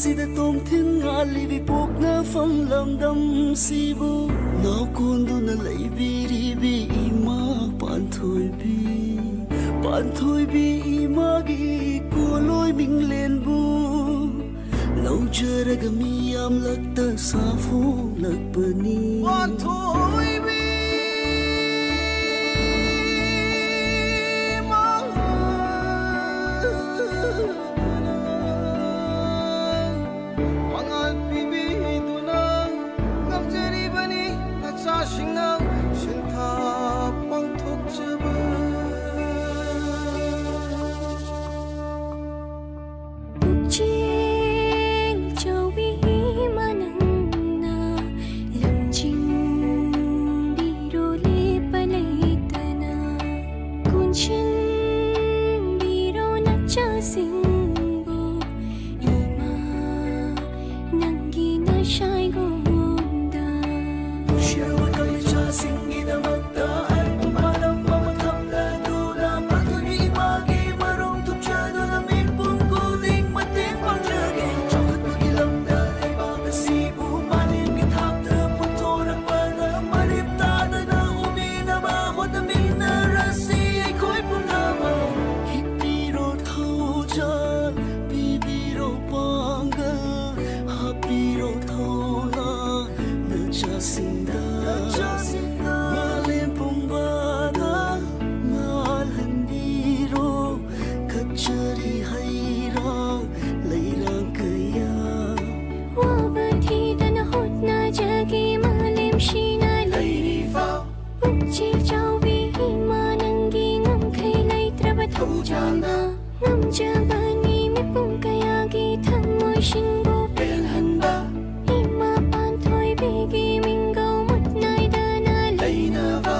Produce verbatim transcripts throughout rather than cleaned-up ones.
ꯁꯤꯗ ꯇꯣꯝꯊꯤꯟ ꯉꯥꯜꯂꯤꯕꯤ ꯄꯣꯛꯅꯐꯝ ꯂꯝꯗꯝꯁꯤꯕꯨ ꯅꯥꯎꯀꯣꯟꯗꯨꯅ ꯂꯩꯕꯤꯔꯤꯕꯤ ꯏꯃꯥ ꯄꯥꯟꯊꯣꯏꯕꯤ꯫ ꯄꯥꯟꯊꯣꯏꯕꯤ ꯏꯃꯥꯒꯤ ꯀꯣꯂꯣꯏ ꯃꯤꯡꯂꯦꯟꯕꯨ ꯂꯧꯖꯔꯒ ꯃꯤ ꯌꯥꯝꯂꯛꯇ ꯁꯥꯐꯣꯡꯂꯛꯄꯅꯤ꯫ ꯄꯥꯟꯊꯣꯏꯕꯤ ꯏꯃꯥ ꯃꯉꯥꯜ ꯄꯤꯕꯤꯗꯨꯅ ꯉꯝꯖꯔꯤꯕꯅꯤ ꯅꯆꯥꯁꯤꯡꯅ ꯁꯤꯟꯊꯥ ꯄꯥꯡꯊꯣꯛꯆꯕ꯫ ꯄꯨꯛꯆꯦꯜ ꯆꯥꯎꯕꯤ ꯏꯃꯥ ꯅꯪꯅ ꯂꯝꯖꯤꯡꯕꯤꯔꯣ ꯂꯦꯞꯄ ꯂꯩꯇꯅ ꯀꯣꯟꯁꯤꯟꯕꯤꯔꯣ ꯅꯆꯥꯁꯤꯡꯕꯨ ꯏꯃꯥ ꯅꯪꯒꯤ ꯅꯁꯥꯏꯒꯣꯝꯗ꯫ ꯅꯨꯡꯁꯤꯔꯕ ꯀꯂꯤꯆꯥꯁꯤꯡꯒꯤꯗꯃꯛꯇ ꯑꯔꯤꯕ ꯃꯇꯝ ꯑꯃ ꯊꯝꯂꯗꯨꯅ ꯄꯥꯟꯊꯣꯏꯕꯤ ꯏꯃꯥꯒꯤ ꯃꯔꯨꯝ ꯊꯨꯞꯆꯗꯨꯅ ꯃꯤꯄꯨꯝ ꯈꯨꯗꯤꯡ ꯃꯇꯦꯡ ꯄꯥꯡꯖꯒꯦ꯫ ꯆꯥꯎꯈꯠꯄꯒꯤ ꯂꯝꯗ ꯂꯩꯕꯥꯛ ꯑꯁꯤꯕꯨ ꯃꯥꯂꯦꯝꯒꯤ ꯊꯥꯛꯇ ꯄꯨꯊꯣꯔꯛꯄꯗ ꯃꯔꯤꯞ ꯇꯥꯗꯅ ꯎꯕꯤꯅꯕ ꯍꯣꯠꯅꯃꯤꯟꯅꯔꯁꯤ ꯑꯩꯈꯣꯏ ꯄꯨꯝꯅꯃꯛ꯫ ꯍꯤꯞꯄꯤꯔꯣ ꯊꯧꯖꯥꯜ, ꯄꯤꯕꯤꯔꯣ ꯄꯥꯡꯒꯜ, ꯍꯥꯞꯄꯤꯔꯣ ꯊꯧꯅꯥ ꯅꯆꯥꯁꯤꯡꯗ꯫ ꯃꯥꯂꯦꯝ ꯄꯨꯝꯕꯗ ꯉꯥꯜꯍꯟꯕꯤꯔꯣ ꯀꯠꯆꯔꯤ ꯍꯩꯔꯥꯡ ꯂꯩꯔꯥꯡ ꯀꯌꯥ꯫ ꯋꯥꯕ ꯊꯤꯗꯅ ꯍꯣꯠꯅꯖꯒꯦ ꯃꯥꯂꯦꯝꯁꯤꯅ ꯂꯩꯔꯤꯐꯥꯎ꯫ ꯄꯨꯛꯆꯦꯜ ꯆꯥꯎꯕꯤ ꯏꯃꯥ ꯅꯪꯒꯤ ꯉꯝꯈꯩ ꯂꯩꯇ꯭ꯔꯕ ꯊꯧꯖꯥꯜꯅ ꯉꯝꯖꯕꯅꯤ ꯃꯤꯄꯨꯝ ꯀꯌꯥꯒꯤ ꯊꯃꯣꯏꯁꯤꯡꯕꯨ ꯄꯦꯜꯍꯟꯕ꯫ ꯏꯃꯥ ꯄꯥꯟꯊꯣꯏꯕꯤꯒꯤ ꯃꯤꯡꯒꯧ ꯃꯨꯠ ꯅꯥꯏꯗꯅ ꯂꯩꯅꯕ꯫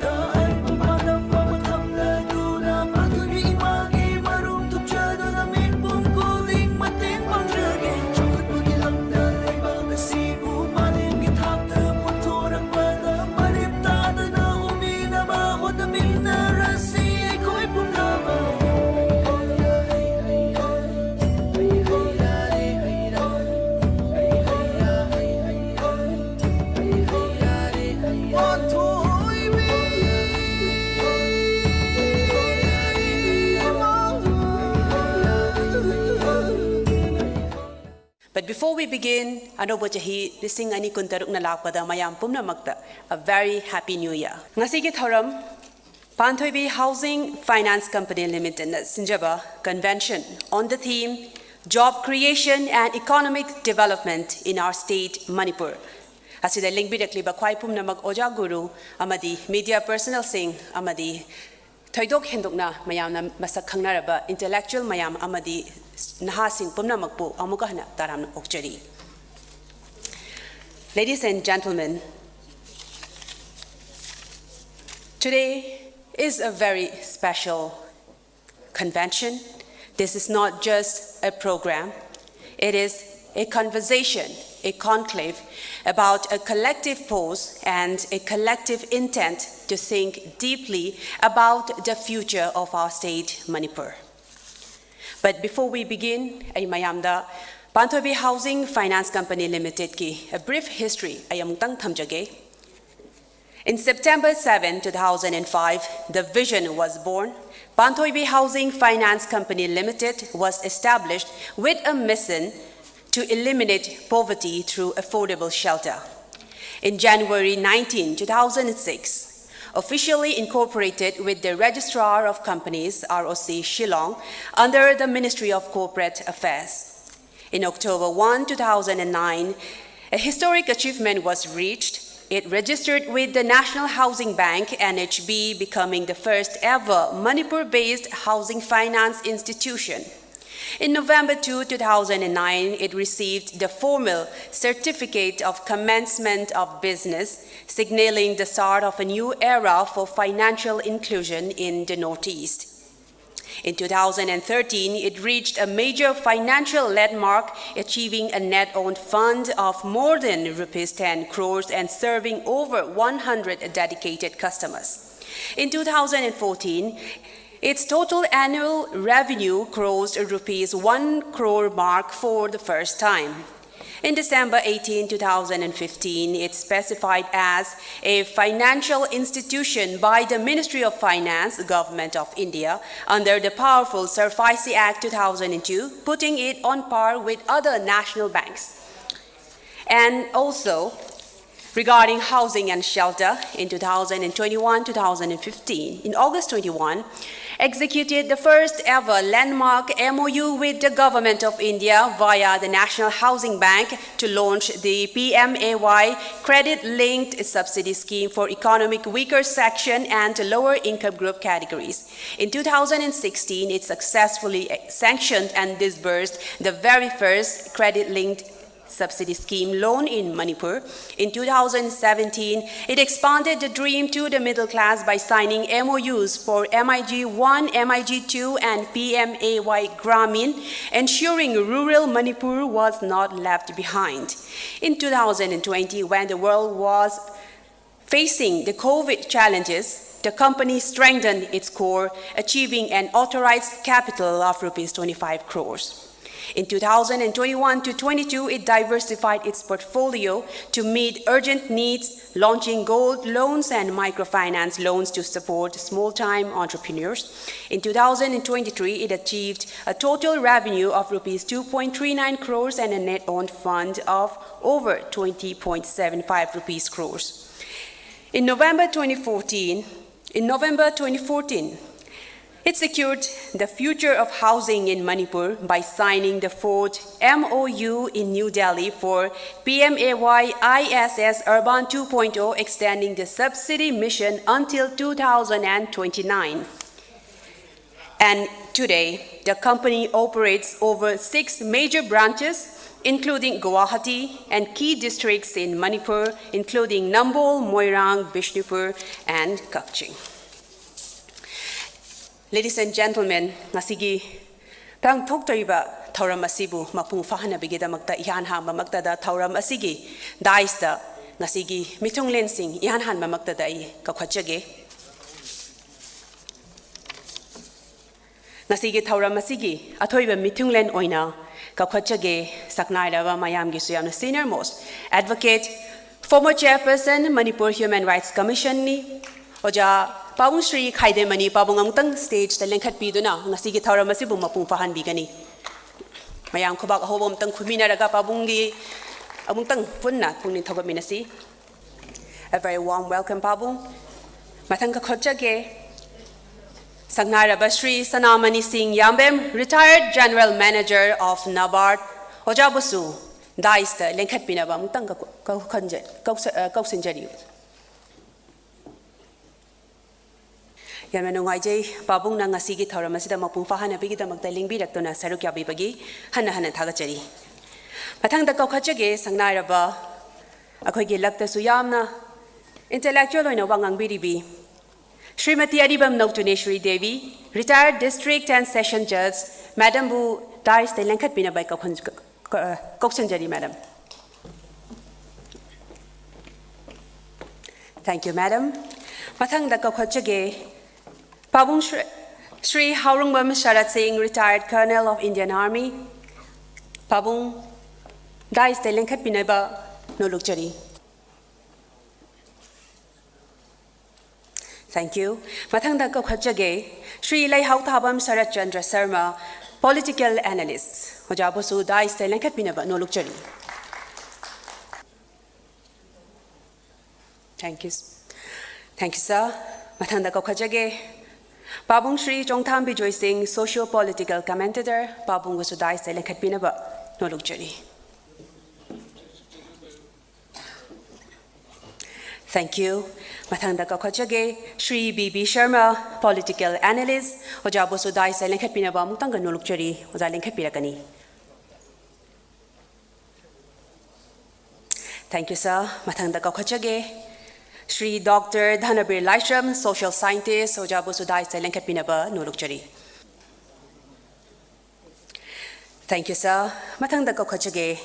ꯇꯥꯔꯤꯕ ꯄꯥꯟꯗꯝ ꯑꯃ ꯊꯝꯂꯗꯨꯅ ꯄꯥꯟꯊꯣꯏꯕꯤ ꯏꯃꯥꯒꯤ ꯃꯔꯨꯝ ꯊꯨꯞꯆꯗꯨꯅ ꯃꯤꯄꯨꯝ ꯈꯨꯗꯤꯡ ꯃꯇꯦꯡ ꯄꯥꯡꯖꯒꯦ꯫ ꯆꯥꯎꯈꯠꯄꯒꯤ ꯂꯝꯗ ꯂꯩꯕꯥꯛ ꯑꯁꯤꯕꯨ ꯃꯥꯂꯦꯝꯒꯤ ꯊꯥꯛꯇ ꯄꯨꯊꯣꯔꯛꯄꯗ ꯃꯔꯤꯞ ꯇꯥꯗꯅ ꯎꯃꯤꯅꯕ ꯍꯣꯠꯅꯃꯤꯟꯅꯔꯁꯤ ꯑꯩꯈꯣꯏ ꯄꯨꯝꯅꯃꯛ꯫ But before we begin, ꯑꯅꯧꯕ ꯆꯍꯤ ꯂꯤꯁꯤꯡ ꯑꯅꯤ ꯀꯨꯟꯇꯔꯨꯛꯅ ꯂꯥꯛꯄꯗ ꯃꯌꯥꯝ ꯄꯨꯝꯅꯃꯛꯇ a very happy new year. ꯉꯁꯤꯒꯤ ꯊꯧꯔꯝ ꯄꯥꯟꯊꯣꯏꯕꯤ Housing Finance Company Limitedꯅ ꯁꯤꯟꯖꯕ convention on the theme Job Creation and Economic Development in Our State Manipur ꯑꯁꯤꯗ ꯂꯦꯡꯕꯤꯔꯛꯂꯤꯕ ꯈ꯭ꯋꯥꯏ ꯄꯨꯝꯅꯃꯛ ꯑꯣꯖꯥ ꯒꯨꯔꯨ ꯑꯃꯗꯤ media personnelꯁꯤꯡ ꯑꯃꯗꯤ ꯊꯣꯏꯗꯣꯛ ꯍꯦꯟꯗꯣꯛꯅ ꯃꯌꯥꯝꯅ ꯃꯁꯛ ꯈꯪꯅꯔꯕ intellectual ꯃꯌꯥꯝ ꯑꯃꯗꯤ ꯅꯍꯥꯁꯤꯡ ꯄꯨꯝꯅꯃꯛꯄꯨ ꯑꯃꯨꯛꯀ ꯍꯟꯅ ꯇꯔꯥꯝꯅ ꯑꯣꯛꯆꯔꯤ꯫ Ladies and gentlemen, today is a very special convention. This is not just a program. It is a conversation, a conclave about a collective pause and a collective intent to think deeply about the future of our state, Manipur. But before we begin, ꯑꯩ ꯃꯌꯥꯝꯗ ꯄꯥꯟꯊꯣꯏꯕꯤ Housing Finance Company Limitedꯀꯤ a brief history ꯑꯩ ꯑꯃꯨꯛꯇꯪ ꯊꯝꯖꯒꯦ꯫ In September seven, two thousand and five, the vision was born. Panthoibi Housing Finance Company Limited was established with a mission to eliminate poverty through affordable shelter. In January nineteen, two thousand six, officially incorporated with the Registrar of Companies, R O C, Shillong, under the Ministry of Corporate Affairs. In October one, two thousand nine, a historic achievement was reached. It registered with the National Housing Bank, N H B, becoming the first ever Manipur-based housing finance institution. In November two, two thousand nine, it received the formal Certificate of Commencement of Business, signaling the start of a new era for financial inclusion in the Northeast. In two thousand thirteen, it reached a major financial landmark, achieving a net owned fund of more than rupees ten crores and serving over one hundred dedicated customers. In two thousand fourteen, its total annual revenue crossed rupees one crore mark for the first time. In December eighteen, two thousand fifteen, it specified as a financial institution by the Ministry of Finance, Government of India, under the powerful SARFAESI Act two thousand two, putting it on par with other national banks. And also, regarding housing and shelter, in two thousand twenty-one, two thousand fifteen, in August twenty-one, executed the first ever landmark M O U with the Government of India via the National Housing Bank to launch the P M A Y credit-linked subsidy scheme for economic weaker section and lower income group categories. In two thousand sixteen, it successfully sanctioned and disbursed the very first credit-linked subsidy scheme loan in Manipur. In two thousand seventeen, it expanded the dream to the middle class by signing M O Us for M I G one, M I G two, and P M A Y Gramin, ensuring rural Manipur was not left behind. In two thousand twenty, when the world was facing the COVID challenges, the company strengthened its core, achieving an authorized capital of rupees twenty-five crores. In two thousand twenty-one to twenty-two, it diversified its portfolio to meet urgent needs, launching gold loans and microfinance loans to support small-time entrepreneurs. In two thousand twenty-three, it achieved a total revenue of rupees two point three nine crores and a net owned fund of over twenty point seven five rupees crores. In November twenty fourteen, in November twenty fourteen, it secured the future of housing in Manipur by signing the fourth M O U in New Delhi for P M A Y I S S Urban two point oh, extending the subsidy mission until two thousand twenty-nine. And today, the company operates over six major branches, including Guwahati and key districts in Manipur, including Nambol, Moirang, Bishnupur, and Kakching. Ladies and gentlemen, ꯉꯁꯤꯒꯤ ꯄꯥꯡꯊꯣꯛꯇꯧꯔꯤꯕ ꯊꯧꯔꯝ ꯑꯁꯤꯕꯨ ꯃꯄꯨꯡ ꯐꯥꯍꯟꯅꯕꯒꯤꯗꯃꯛꯇ ꯏꯍꯥꯟ ꯍꯥꯟꯕꯃꯛꯇꯗ ꯊꯧꯔꯝ ꯑꯁꯤꯒꯤ dais ꯇ ꯉꯁꯤꯒꯤ ꯃꯤꯊꯨꯡꯂꯦꯟꯁꯤꯡ ꯏꯍꯥꯟ ꯍꯥꯟꯕꯃꯛꯇꯗ ꯑꯩ ꯀꯧꯈꯠꯆꯒꯦ꯫ ꯉꯁꯤꯒꯤ ꯊꯧꯔꯝ ꯑꯁꯤꯒꯤ ꯑꯊꯣꯏꯕ ꯃꯤꯊꯨꯡꯂꯦꯟ ꯑꯣꯏꯅ ꯀꯧꯈꯠꯆꯒꯦ ꯁꯛꯅꯥꯏꯔꯕ ꯃꯌꯥꯝꯒꯤꯁꯨ ꯌꯥꯝꯅ senior most advocate, former chairperson, Manipur Human Rights Commission ꯅꯤ, ꯑꯣꯖꯥ ꯄꯥꯕꯨꯡ ꯁ꯭ꯔꯤ ꯈꯥꯏꯗꯦꯃꯅꯤ ꯄꯥꯕꯨꯡ ꯑꯃꯨꯛꯇꯪ stage ꯇ ꯂꯦꯡꯈꯠꯄꯤꯗꯨꯅ ꯉꯁꯤꯒꯤ ꯊꯧꯔꯝ ꯑꯁꯤꯕꯨ ꯃꯄꯨꯡ ꯐꯥꯍꯟꯕꯤꯒꯅꯤ꯫ ꯃꯌꯥꯝ ꯈꯨꯕꯥꯛ ꯑꯍꯧꯕ ꯑꯃꯨꯛꯇꯪ ꯈꯨꯝꯃꯤꯟꯅꯔꯒ ꯄꯥꯕꯨꯡꯒꯤ ꯑꯃꯨꯛꯇꯪ ꯄꯨꯟꯅ ꯄꯨꯛꯅꯤꯡ ꯊꯧꯒꯠꯃꯤꯟꯅꯁꯤ꯫ A very warm welcome, ꯄꯥꯕꯨꯡ꯫ ꯃꯊꯪ ꯀꯧꯈꯠꯆꯒꯦ ꯁꯛꯅꯥꯏꯔꯕ ꯁ꯭ꯔꯤ ꯁꯅꯥꯃꯅꯤ ꯁꯤꯡ ꯌꯥꯝꯕꯦꯝ, retired general manager of NABARD, ꯑꯣꯖꯥꯕꯨꯁꯨ dais ꯇ ꯂꯦꯡꯈꯠꯄꯤꯅꯕ ꯑꯃꯨꯛꯇꯪ ꯀꯧ-, ꯀꯧꯈꯟꯖ-, ꯀꯧꯁ-, ꯑ, ꯀꯧꯁꯤꯟꯖꯔꯤ꯫ ꯌꯥꯝꯅ ꯅꯨꯡꯉꯥꯏꯖꯩ, ꯄꯥꯕꯨꯡꯅ ꯉꯁꯤꯒꯤ ꯊꯧꯔꯝ ꯑꯁꯤꯗ ꯃꯄꯨꯡ ꯐꯥꯍꯟꯅꯕꯒꯤꯗꯃꯛꯇ ꯂꯦꯡꯕꯤꯔꯛꯇꯨꯅ ꯁꯔꯨꯛ ꯌꯥꯕꯤꯕꯒꯤ ꯍꯟꯅ ꯍꯟꯅ ꯊꯥꯒꯠꯆꯔꯤ꯫ ꯃꯊꯪꯗ ꯀꯧꯈꯠꯆꯒꯦ ꯁꯛꯅꯥꯏꯔꯕ ꯑꯩꯈꯣꯏꯒꯤ ꯂꯛꯇꯁꯨ ꯌꯥꯝꯅ intellectual ꯑꯣꯏꯅ ꯋꯥ ꯉꯥꯡꯕꯤꯔꯤꯕꯤ ꯁ꯭ꯔꯤꯃꯇꯤ ꯑꯔꯤꯕꯝ ꯅꯧꯇꯨꯅꯦꯁ꯭ꯋꯔꯤ Devi, retired district and session judge, madam ꯕꯨ dais ꯇ ꯂꯦꯡꯈꯠꯄꯤꯅꯕ ꯑꯩ ꯀꯧꯈꯟ-, ꯀ-, ꯀꯧꯁꯤꯟꯖꯔꯤ, madam꯫ Thank you, madam. ꯃꯊꯪꯗ ꯀꯧꯈꯠꯆꯒꯦ ꯄꯥꯕꯨꯡ ꯁ꯭ꯔꯤ, ꯁ꯭ꯔꯤ ꯍꯥꯎꯔꯨꯡꯕꯝ ꯁꯔꯠ ꯁꯤꯡ, retired colonel of Indian Army꯫ ꯄꯥꯕꯨꯡ dais ꯇ ꯂꯦꯡꯈꯠꯄꯤꯅꯕ ꯅꯣꯂꯨꯛꯆꯔꯤ꯫ Thank you. ꯃꯊꯪꯗ ꯀꯧꯈꯠꯆꯒꯦ ꯁ꯭ꯔꯤ ꯂꯩꯍꯥꯎ ꯊꯥꯕꯝ ꯁꯔꯠ ꯆꯟꯗ꯭ꯔ ꯁꯔꯃ, political analyst꯫ ꯑꯣꯖꯥꯕꯨꯁꯨ dais ꯇ ꯂꯦꯡꯈꯠꯄꯤꯅꯕ ꯅꯣꯂꯨꯛꯆꯔꯤ꯫ Thank you. Thank you, sir. ꯃꯊꯪꯗ ꯀꯧꯈꯠꯆꯒꯦ ꯄꯥꯕꯨꯡ ꯁ꯭ꯔꯤ ꯆꯣꯡꯊꯥꯝ ꯕꯤꯖꯣꯏ ꯁꯤꯡ, socio political commentator, ꯄꯥꯕꯨꯡꯕꯨꯁꯨ dais ꯇ ꯂꯦꯡꯈꯠꯄꯤꯅꯕ ꯅꯣꯂꯨꯛꯆꯔꯤ꯫ Thank you. ꯃꯊꯪꯗ ꯀꯧꯈꯠꯆꯒꯦ, Shri B B Sharma, political analyst, ꯑꯣꯖꯥꯕꯨꯁꯨ dais ꯇ ꯂꯦꯡꯈꯠꯄꯤꯅꯕ ꯑꯃꯨꯛꯇꯪꯒ ꯅꯣꯂꯨꯛꯆꯔꯤ꯫ ꯑꯣꯖꯥ ꯂꯦꯡꯈꯠꯄꯤꯔꯛꯀꯅꯤ꯫ Thank you, sir. ꯃꯊꯪꯗ ꯀꯧꯈꯠꯆꯒꯦ, Shri doctor Dhanabir Laishram, social scientist, ꯑꯣꯖꯥꯕꯨꯁꯨ dais ꯇ ꯂꯦꯡꯈꯠꯄꯤꯅꯕ ꯅꯣꯂꯨꯛꯆꯔꯤ꯫ Thank you, sir. ꯃꯊꯪꯗ ꯀꯧꯈꯠꯆꯒꯦ,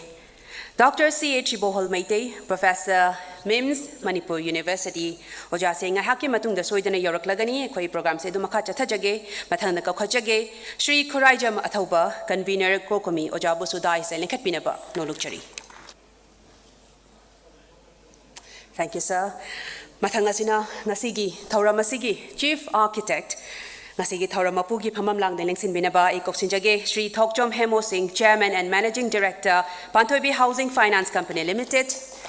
doctor C H Ibohal Meitei, professor, MIMS, Manipur University꯫ ꯑꯣꯖꯥꯁꯦ ꯉꯥꯏꯍꯥꯛꯀꯤ ꯃꯇꯨꯡꯗ ꯁꯣꯏꯗꯅ ꯌꯧꯔꯛꯂꯒꯅꯤ꯫ ꯑꯩꯈꯣꯏ program ꯁꯦ ꯑꯗꯨꯝ ꯃꯈꯥ ꯆꯠꯊꯖꯒꯦ꯫ ꯃꯊꯪꯗ ꯀꯧꯈꯠꯆꯒꯦ, ꯁ꯭ꯔꯤ ꯈꯨꯔꯥꯏꯖꯝ ꯑꯊꯧꯕ, convener, ꯀꯣꯀꯨꯃꯤ, ꯑꯣꯖꯥꯕꯨꯁꯨ dais ꯇ ꯂꯦꯡꯈꯠꯄꯤꯅꯕ ꯅꯣꯂꯨꯛꯆꯔꯤ꯫ Thank you, sir. ꯃꯊꯪ ꯑꯁꯤꯅ ꯉꯁꯤꯒꯤ ꯊꯧꯔꯝ ꯑꯁꯤꯒꯤ chief architect, ꯉꯁꯤꯒꯤ ꯊꯧꯔꯝ ꯃꯄꯨꯒꯤ ꯐꯝꯐꯝ ꯂꯥꯡꯗ ꯂꯦꯡꯁꯤꯟꯕꯤꯅꯕ ꯑꯩ ꯀꯧꯁꯤꯟꯖꯒꯦ, ꯁ꯭ꯔꯤ ꯊꯣꯛꯆꯣꯝ ꯍꯦꯃꯣ ꯁꯤꯡ, chairman and managing director, Panthoibi Housing Finance Company Limited,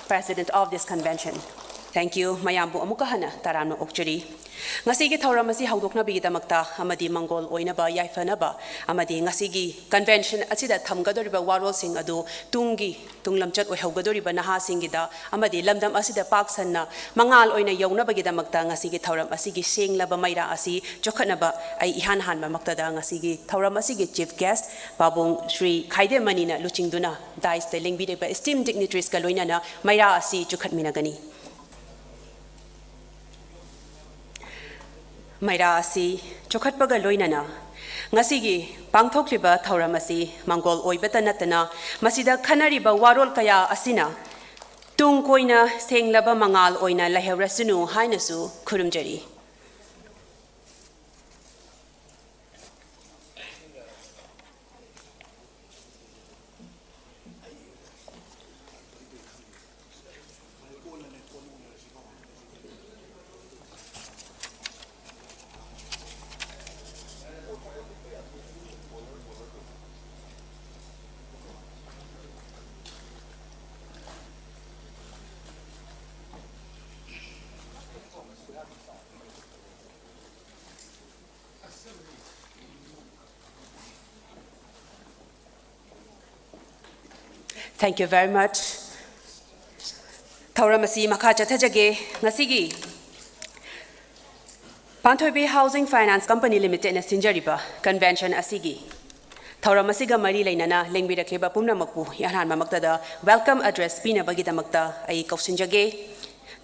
president of this convention. Thank you. ꯃꯌꯥꯝꯕꯨ ꯑꯃꯨꯛꯀ ꯍꯟꯅ ꯇꯔꯥꯝꯅ ꯑꯣꯛꯆꯔꯤ꯫ ꯉꯁꯤꯒꯤ ꯊꯧꯔꯝ ꯑꯁꯤ ꯍꯧꯗꯣꯛꯅꯕꯒꯤꯗꯃꯛꯇ ꯑꯃꯗꯤ ꯃꯪꯒꯣꯜ ꯑꯣꯏꯅꯕ, ꯌꯥꯏꯐꯅꯕ ꯑꯃꯗꯤ ꯉꯁꯤꯒꯤ convention ꯑꯁꯤꯗ ꯊꯝꯒꯗꯧꯔꯤꯕ ꯋꯥꯔꯣꯜꯁꯤꯡ ꯑꯗꯨ ꯇꯨꯡꯒꯤ ꯇꯨꯡ ꯂꯝꯆꯠ ꯑꯣꯏꯍꯧꯒꯗꯧꯔꯤꯕ ꯅꯍꯥꯁꯤꯡꯒꯤꯗ ꯑꯃꯗꯤ ꯂꯝꯗꯝ ꯑꯁꯤꯗ ꯄꯥꯛ ꯁꯟꯅ ꯃꯉꯥꯜ ꯑꯣꯏꯅ ꯌꯧꯅꯕꯒꯤꯗꯃꯛꯇ ꯉꯁꯤꯒꯤ ꯊꯧꯔꯝ ꯑꯁꯤꯒꯤ ꯁꯦꯡꯂꯕ ꯃꯩꯔꯥ ꯑꯁꯤ ꯆꯣꯛꯈꯠꯅꯕ ꯑꯩ ꯏꯍꯥꯟ ꯍꯥꯟꯕꯃꯛꯇꯗ ꯉꯁꯤꯒꯤ ꯊꯧꯔꯝ ꯑꯁꯤꯒꯤ chief guest ꯄꯥꯕꯨꯡ ꯁ꯭ꯔꯤ ꯈꯥꯏꯗꯦꯝ ꯃꯅꯤꯅ ꯂꯨꯆꯤꯡꯗꯨꯅ dais ꯇ ꯂꯦꯡꯕꯤꯔꯤꯕ esteemed dignitaries ꯀ ꯂꯣꯏꯅꯅ ꯃꯩꯔꯥ ꯑꯁꯤ ꯆꯨꯈꯠꯃꯤꯟꯅꯒꯅꯤ꯫ ꯃꯩꯔꯥ ꯑꯁꯤ ꯆꯨꯈꯠꯄꯒ ꯂꯣꯏꯅꯅ ꯉꯁꯤꯒꯤ ꯄꯥꯡꯊꯣꯛꯂꯤꯕ ꯊꯧꯔꯝ ꯑꯁꯤ ꯃꯪꯒꯣꯜ ꯑꯣꯏꯕꯇ ꯅꯠꯇꯅ ꯃꯁꯤꯗ ꯈꯟꯅꯔꯤꯕ ꯋꯥꯔꯣꯜ ꯀꯌꯥ ꯑꯁꯤꯅ ꯇꯨꯡ ꯀꯣꯏꯅ ꯁꯦꯡꯂꯕ ꯃꯉꯥꯜ ꯑꯣꯏꯅ ꯂꯩꯍꯧꯔꯁꯅꯨ ꯍꯥꯏꯅꯁꯨ ꯈꯨꯔꯨꯝꯖꯔꯤ꯫ Thank you very much. ꯊꯧꯔꯝ ꯑꯁꯤ ꯃꯈꯥ ꯆꯠꯊꯖꯒꯦ꯫ ꯉꯁꯤꯒꯤ ꯄꯥꯟꯊꯣꯏꯕꯤ Housing Finance Company Limitedꯅ ꯁꯤꯟꯖꯔꯤꯕ convention ꯑꯁꯤꯒꯤ ꯊꯧꯔꯝ ꯑꯁꯤꯒ ꯃꯔꯤ ꯂꯩꯅꯅ ꯂꯦꯡꯕꯤꯔꯛꯂꯤꯕ ꯄꯨꯝꯅꯃꯛꯄꯨ ꯏꯍꯥꯟ ꯍꯥꯟꯕꯃꯛꯇꯗ welcome address ꯄꯤꯅꯕꯒꯤꯗꯃꯛꯇ ꯑꯩ ꯀꯧꯁꯤꯟꯖꯒꯦ꯫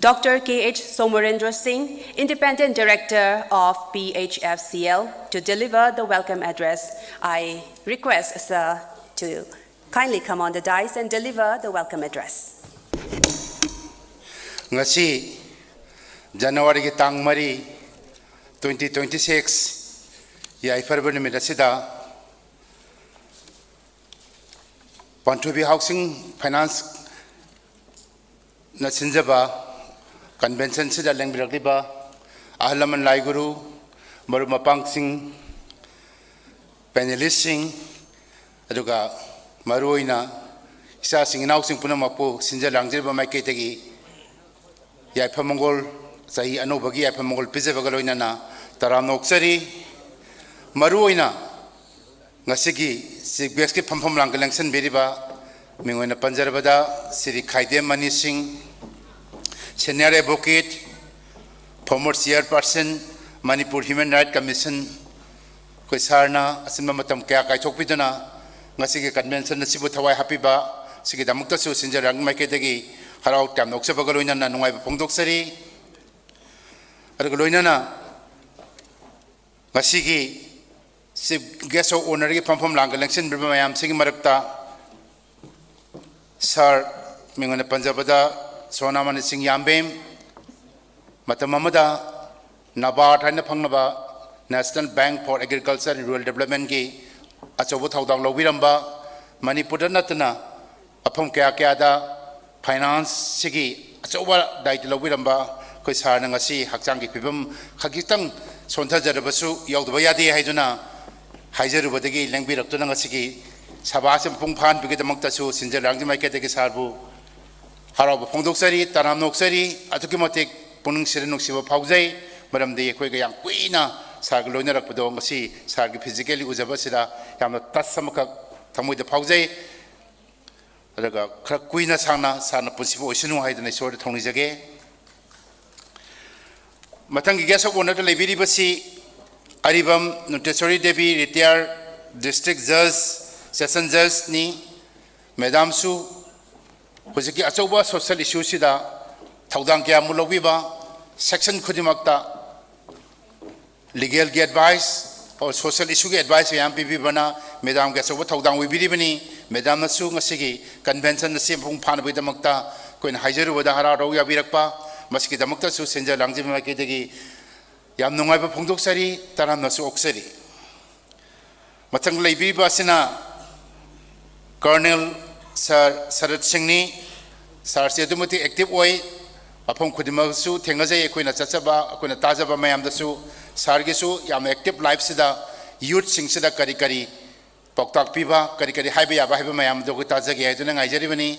Doctor K H Somorendra Singh, Independent Director of P H F C L, to deliver the welcome address. I request sir to kindly come on the dais and deliver the welcome address. ꯉꯁꯤ ꯖꯅꯋꯥꯔꯤꯒꯤ ꯇꯥꯡ ꯃꯔꯤ, twenty twenty six, ꯌꯥꯏꯐꯔꯕ ꯅꯨꯃꯤꯠ ꯑꯁꯤꯗ ꯄꯥꯟꯊꯣꯏꯕꯤ Housing Financeꯅ ꯁꯤꯟꯖꯕ conventionꯁꯤꯗ ꯂꯦꯡꯕꯤꯔꯛꯂꯤꯕ ꯑꯍꯜ ꯂꯃꯟ ꯂꯥꯏꯒꯨꯔꯨ, ꯃꯔꯨꯞ ꯃꯄꯥꯡꯁꯤꯡ, panelistꯁꯤꯡ, ꯑꯗꯨꯒ ꯃꯔꯨꯑꯣꯏꯅ ꯏꯆꯥꯁꯤꯡ ꯏꯅꯥꯎꯁꯤꯡ ꯄꯨꯝꯅꯃꯛꯄꯨ ꯁꯤꯟꯖ ꯂꯥꯡꯖꯔꯤꯕ ꯃꯥꯏꯀꯩꯗꯒꯤ ꯌꯥꯏꯐ ꯃꯪꯒꯣꯜ, ꯆꯍꯤ ꯑꯅꯧꯕꯒꯤ ꯌꯥꯏꯐ ꯃꯪꯒꯣꯜ ꯄꯤꯖꯕꯒ ꯂꯣꯏꯅꯅ ꯇꯔꯥꯝꯅ ꯑꯣꯛꯆꯔꯤ꯫ ꯃꯔꯨꯑꯣꯏꯅ ꯉꯁꯤꯒꯤ chief guestꯀꯤ ꯐꯝꯐꯝ ꯂꯥꯡꯒ ꯂꯦꯡꯁꯤꯟꯕꯤꯔꯤꯕ ꯃꯤꯡ ꯑꯣꯏꯅ ꯄꯟꯖꯔꯕꯗ ꯁ꯭ꯔꯤ ꯈꯥꯏꯗꯦꯝ ꯃꯅꯤ ꯁꯤꯡ, senior advocate, former chairperson, Manipur Human Rights Commission, ꯑꯩꯈꯣꯏ ꯁꯥꯔꯅ ꯑꯆꯤꯟꯕ ꯃꯇꯝ ꯀꯌꯥ ꯀꯥꯏꯊꯣꯛꯄꯤꯗꯨꯅ ꯉꯁꯤꯒꯤ convention ꯑꯁꯤꯕꯨ ꯊꯋꯥꯏ ꯍꯥꯞꯄꯤꯕ, ꯁꯤꯒꯤꯗꯃꯛꯇꯁꯨ ꯁꯤꯟꯖ ꯂꯥꯡꯕ ꯃꯥꯏꯀꯩꯗꯒꯤ ꯍꯔꯥꯎ ꯇꯌꯥꯝꯅ ꯑꯣꯛꯆꯕꯒ ꯂꯣꯏꯅꯅ ꯅꯨꯡꯉꯥꯏꯕ ꯐꯣꯡꯗꯣꯛꯆꯔꯤ꯫ ꯑꯗꯨꯒ ꯂꯣꯏꯅꯅ ꯉꯁꯤꯒꯤ chief guest of honourꯒꯤ ꯐꯝꯐꯝ ꯂꯥꯡꯒ ꯂꯦꯡꯁꯤꯟꯕꯤꯔꯤꯕ ꯃꯌꯥꯝꯁꯤꯒꯤ ꯃꯔꯛꯇ ꯁꯥꯔ ꯃꯤꯡ ꯑꯣꯏꯅ ꯄꯟꯖꯕꯗ ꯁꯣꯅꯥꯃꯅꯤ ꯁꯤꯡ ꯌꯥꯝꯕꯦꯝ, ꯃꯇꯝ ꯑꯃꯗ NABARD ꯍꯥꯏꯅ ꯈꯪꯅꯕ National Bank for Agriculture and Rural Developmentꯀꯤ ꯑꯆꯧꯕ ꯊꯧꯗꯥꯡ ꯂꯧꯕꯤꯔꯝꯕ, ꯃꯅꯤꯄꯨꯔꯗ ꯅꯠꯇꯅ ꯃꯐꯝ ꯀꯌꯥ ꯀꯌꯥꯗ financeꯁꯤꯒꯤ ꯑꯆꯧꯕ ꯗꯥꯏꯇ ꯂꯧꯕꯤꯔꯝꯕ ꯑꯩꯈꯣꯏ ꯁꯥꯔꯅ ꯉꯁꯤ ꯍꯛꯆꯥꯡꯒꯤ ꯐꯤꯕꯝ ꯈꯖꯤꯛꯇꯪ ꯁꯣꯟꯊꯖꯔꯕꯁꯨ ꯌꯥꯎꯗꯕ ꯌꯥꯗꯦ ꯍꯥꯏꯗꯨꯅ ꯍꯥꯏꯖꯔꯨꯕꯗꯒꯤ ꯂꯦꯡꯕꯤꯔꯛꯇꯨꯅ ꯉꯁꯤꯒꯤ ꯁꯚꯥ ꯑꯁꯤ ꯃꯄꯨꯡ ꯐꯥꯍꯟꯕꯒꯤꯗꯃꯛꯇꯁꯨ ꯁꯤꯟꯖ ꯂꯥꯡꯖ ꯃꯥꯏꯀꯩꯗꯒꯤ ꯁꯥꯔꯕꯨ ꯍꯔꯥꯎꯕ ꯐꯣꯡꯗꯣꯛꯆꯔꯤ, ꯇꯔꯥꯝꯅ ꯑꯣꯛꯆꯔꯤ꯫ ꯑꯗꯨꯛꯀꯤ ꯃꯇꯤꯛ ꯄꯨꯛꯅꯤꯡ ꯁꯤꯗ ꯅꯨꯡꯁꯤꯕ ꯐꯥꯎꯖꯩ, ꯃꯔꯝꯗꯤ ꯑꯩꯈꯣꯏꯒ ꯌꯥꯝ ꯀꯨꯏꯅ ꯁꯥꯔꯒ ꯂꯣꯏꯅꯔꯛꯄꯗꯣ ꯉꯁꯤ ꯁꯥꯔꯒꯤ physically ꯎꯖꯕ ꯑꯁꯤꯗ ꯌꯥꯝꯅ touch ꯑꯃꯈꯛ ꯊꯃꯣꯏꯗ ꯐꯥꯎꯖꯩ꯫ ꯑꯗꯨꯒ ꯈꯔ ꯀꯨꯏꯅ ꯁꯥꯡꯅ ꯁꯥꯔꯅ ꯄꯨꯟꯁꯤꯕ ꯑꯣꯏꯁꯅꯨ ꯍꯥꯏꯗꯨꯅ ꯏꯁꯣꯔꯗ ꯊꯧꯅꯤꯖꯒꯦ꯫ ꯃꯊꯪꯒꯤ guest of honourꯗ ꯂꯩꯕꯤꯔꯤꯕꯁꯤ Aribam ꯅꯨꯇꯦꯁꯣꯔꯤ Devi, retired district judge, session judgeꯅꯤ꯫ ꯃꯦꯗꯥꯝꯁꯨ ꯍꯧꯖꯤꯛꯀꯤ ꯑꯆꯧꯕ social issueꯁꯤꯗ ꯊꯧꯗꯥꯡ ꯀꯌꯥꯃꯨꯛ ꯂꯧꯕꯤꯕ, section ꯈꯨꯗꯤꯡꯃꯛꯇ legalꯒꯤ advice, or social issueꯒꯤ advice ꯃꯌꯥꯝ ꯄꯤꯕꯤꯕꯅ ꯃꯦꯗꯥꯝꯒꯤ ꯑꯆꯧꯕ ꯊꯧꯗꯥꯡ ꯑꯣꯏꯕꯤꯔꯤꯕꯅꯤ꯫ ꯃꯦꯗꯥꯝꯅꯁꯨ ꯉꯁꯤꯒꯤ convention ꯑꯁꯤ ꯃꯄꯨꯡ ꯐꯥꯅꯕꯒꯤꯗꯃꯛꯇ ꯑꯩꯈꯣꯏꯅ ꯍꯥꯏꯖꯔꯨꯕꯗ ꯍꯔꯥꯎ ꯍꯔꯥꯎ ꯌꯥꯕꯤꯔꯛꯄ, ꯃꯁꯤꯒꯤꯗꯃꯛꯇꯁꯨ ꯁꯤꯟꯖ ꯂꯥꯡꯖꯕ ꯃꯥꯏꯀꯩꯗꯒꯤ ꯌꯥꯝ ꯅꯨꯡꯉꯥꯏꯕ ꯐꯣꯡꯗꯣꯛꯆꯔꯤ, ꯇꯔꯥꯝꯅꯁꯨ ꯑꯣꯛꯆꯔꯤ꯫ ꯃꯊꯪ ꯂꯩꯕꯤꯔꯤꯕ ꯑꯁꯤꯅ Colonel Sir ꯁꯔꯠ ꯁꯤꯡꯅꯤ꯫ Sirꯁꯤ ꯑꯗꯨꯛꯀꯤ ꯃꯇꯤꯛ active ꯑꯣꯏ, ꯃꯐꯝ ꯈꯨꯗꯤꯡꯃꯛꯁꯨ ꯊꯦꯡꯅꯖꯩ꯫ ꯑꯩꯈꯣꯏꯅ ꯆꯠꯆꯕ, ꯑꯩꯈꯣꯏꯅ ꯇꯥꯖꯕ ꯃꯌꯥꯝꯗꯁꯨ sirꯒꯤꯁꯨ ꯌꯥꯝꯅ active lifeꯁꯤꯗ youthꯁꯤꯡꯁꯤꯗ ꯀꯔꯤ ꯀꯔꯤ ꯄꯥꯎꯇꯥꯛ ꯄꯤꯕ, ꯀꯔꯤ ꯀꯔꯤ ꯍꯥꯏꯕ ꯌꯥꯕ ꯍꯥꯏꯕ ꯃꯌꯥꯝꯗꯣ ꯑꯩꯈꯣꯏ ꯇꯥꯖꯒꯦ ꯍꯥꯏꯗꯨꯅ ꯉꯥꯏꯖꯔꯤꯕꯅꯤ꯫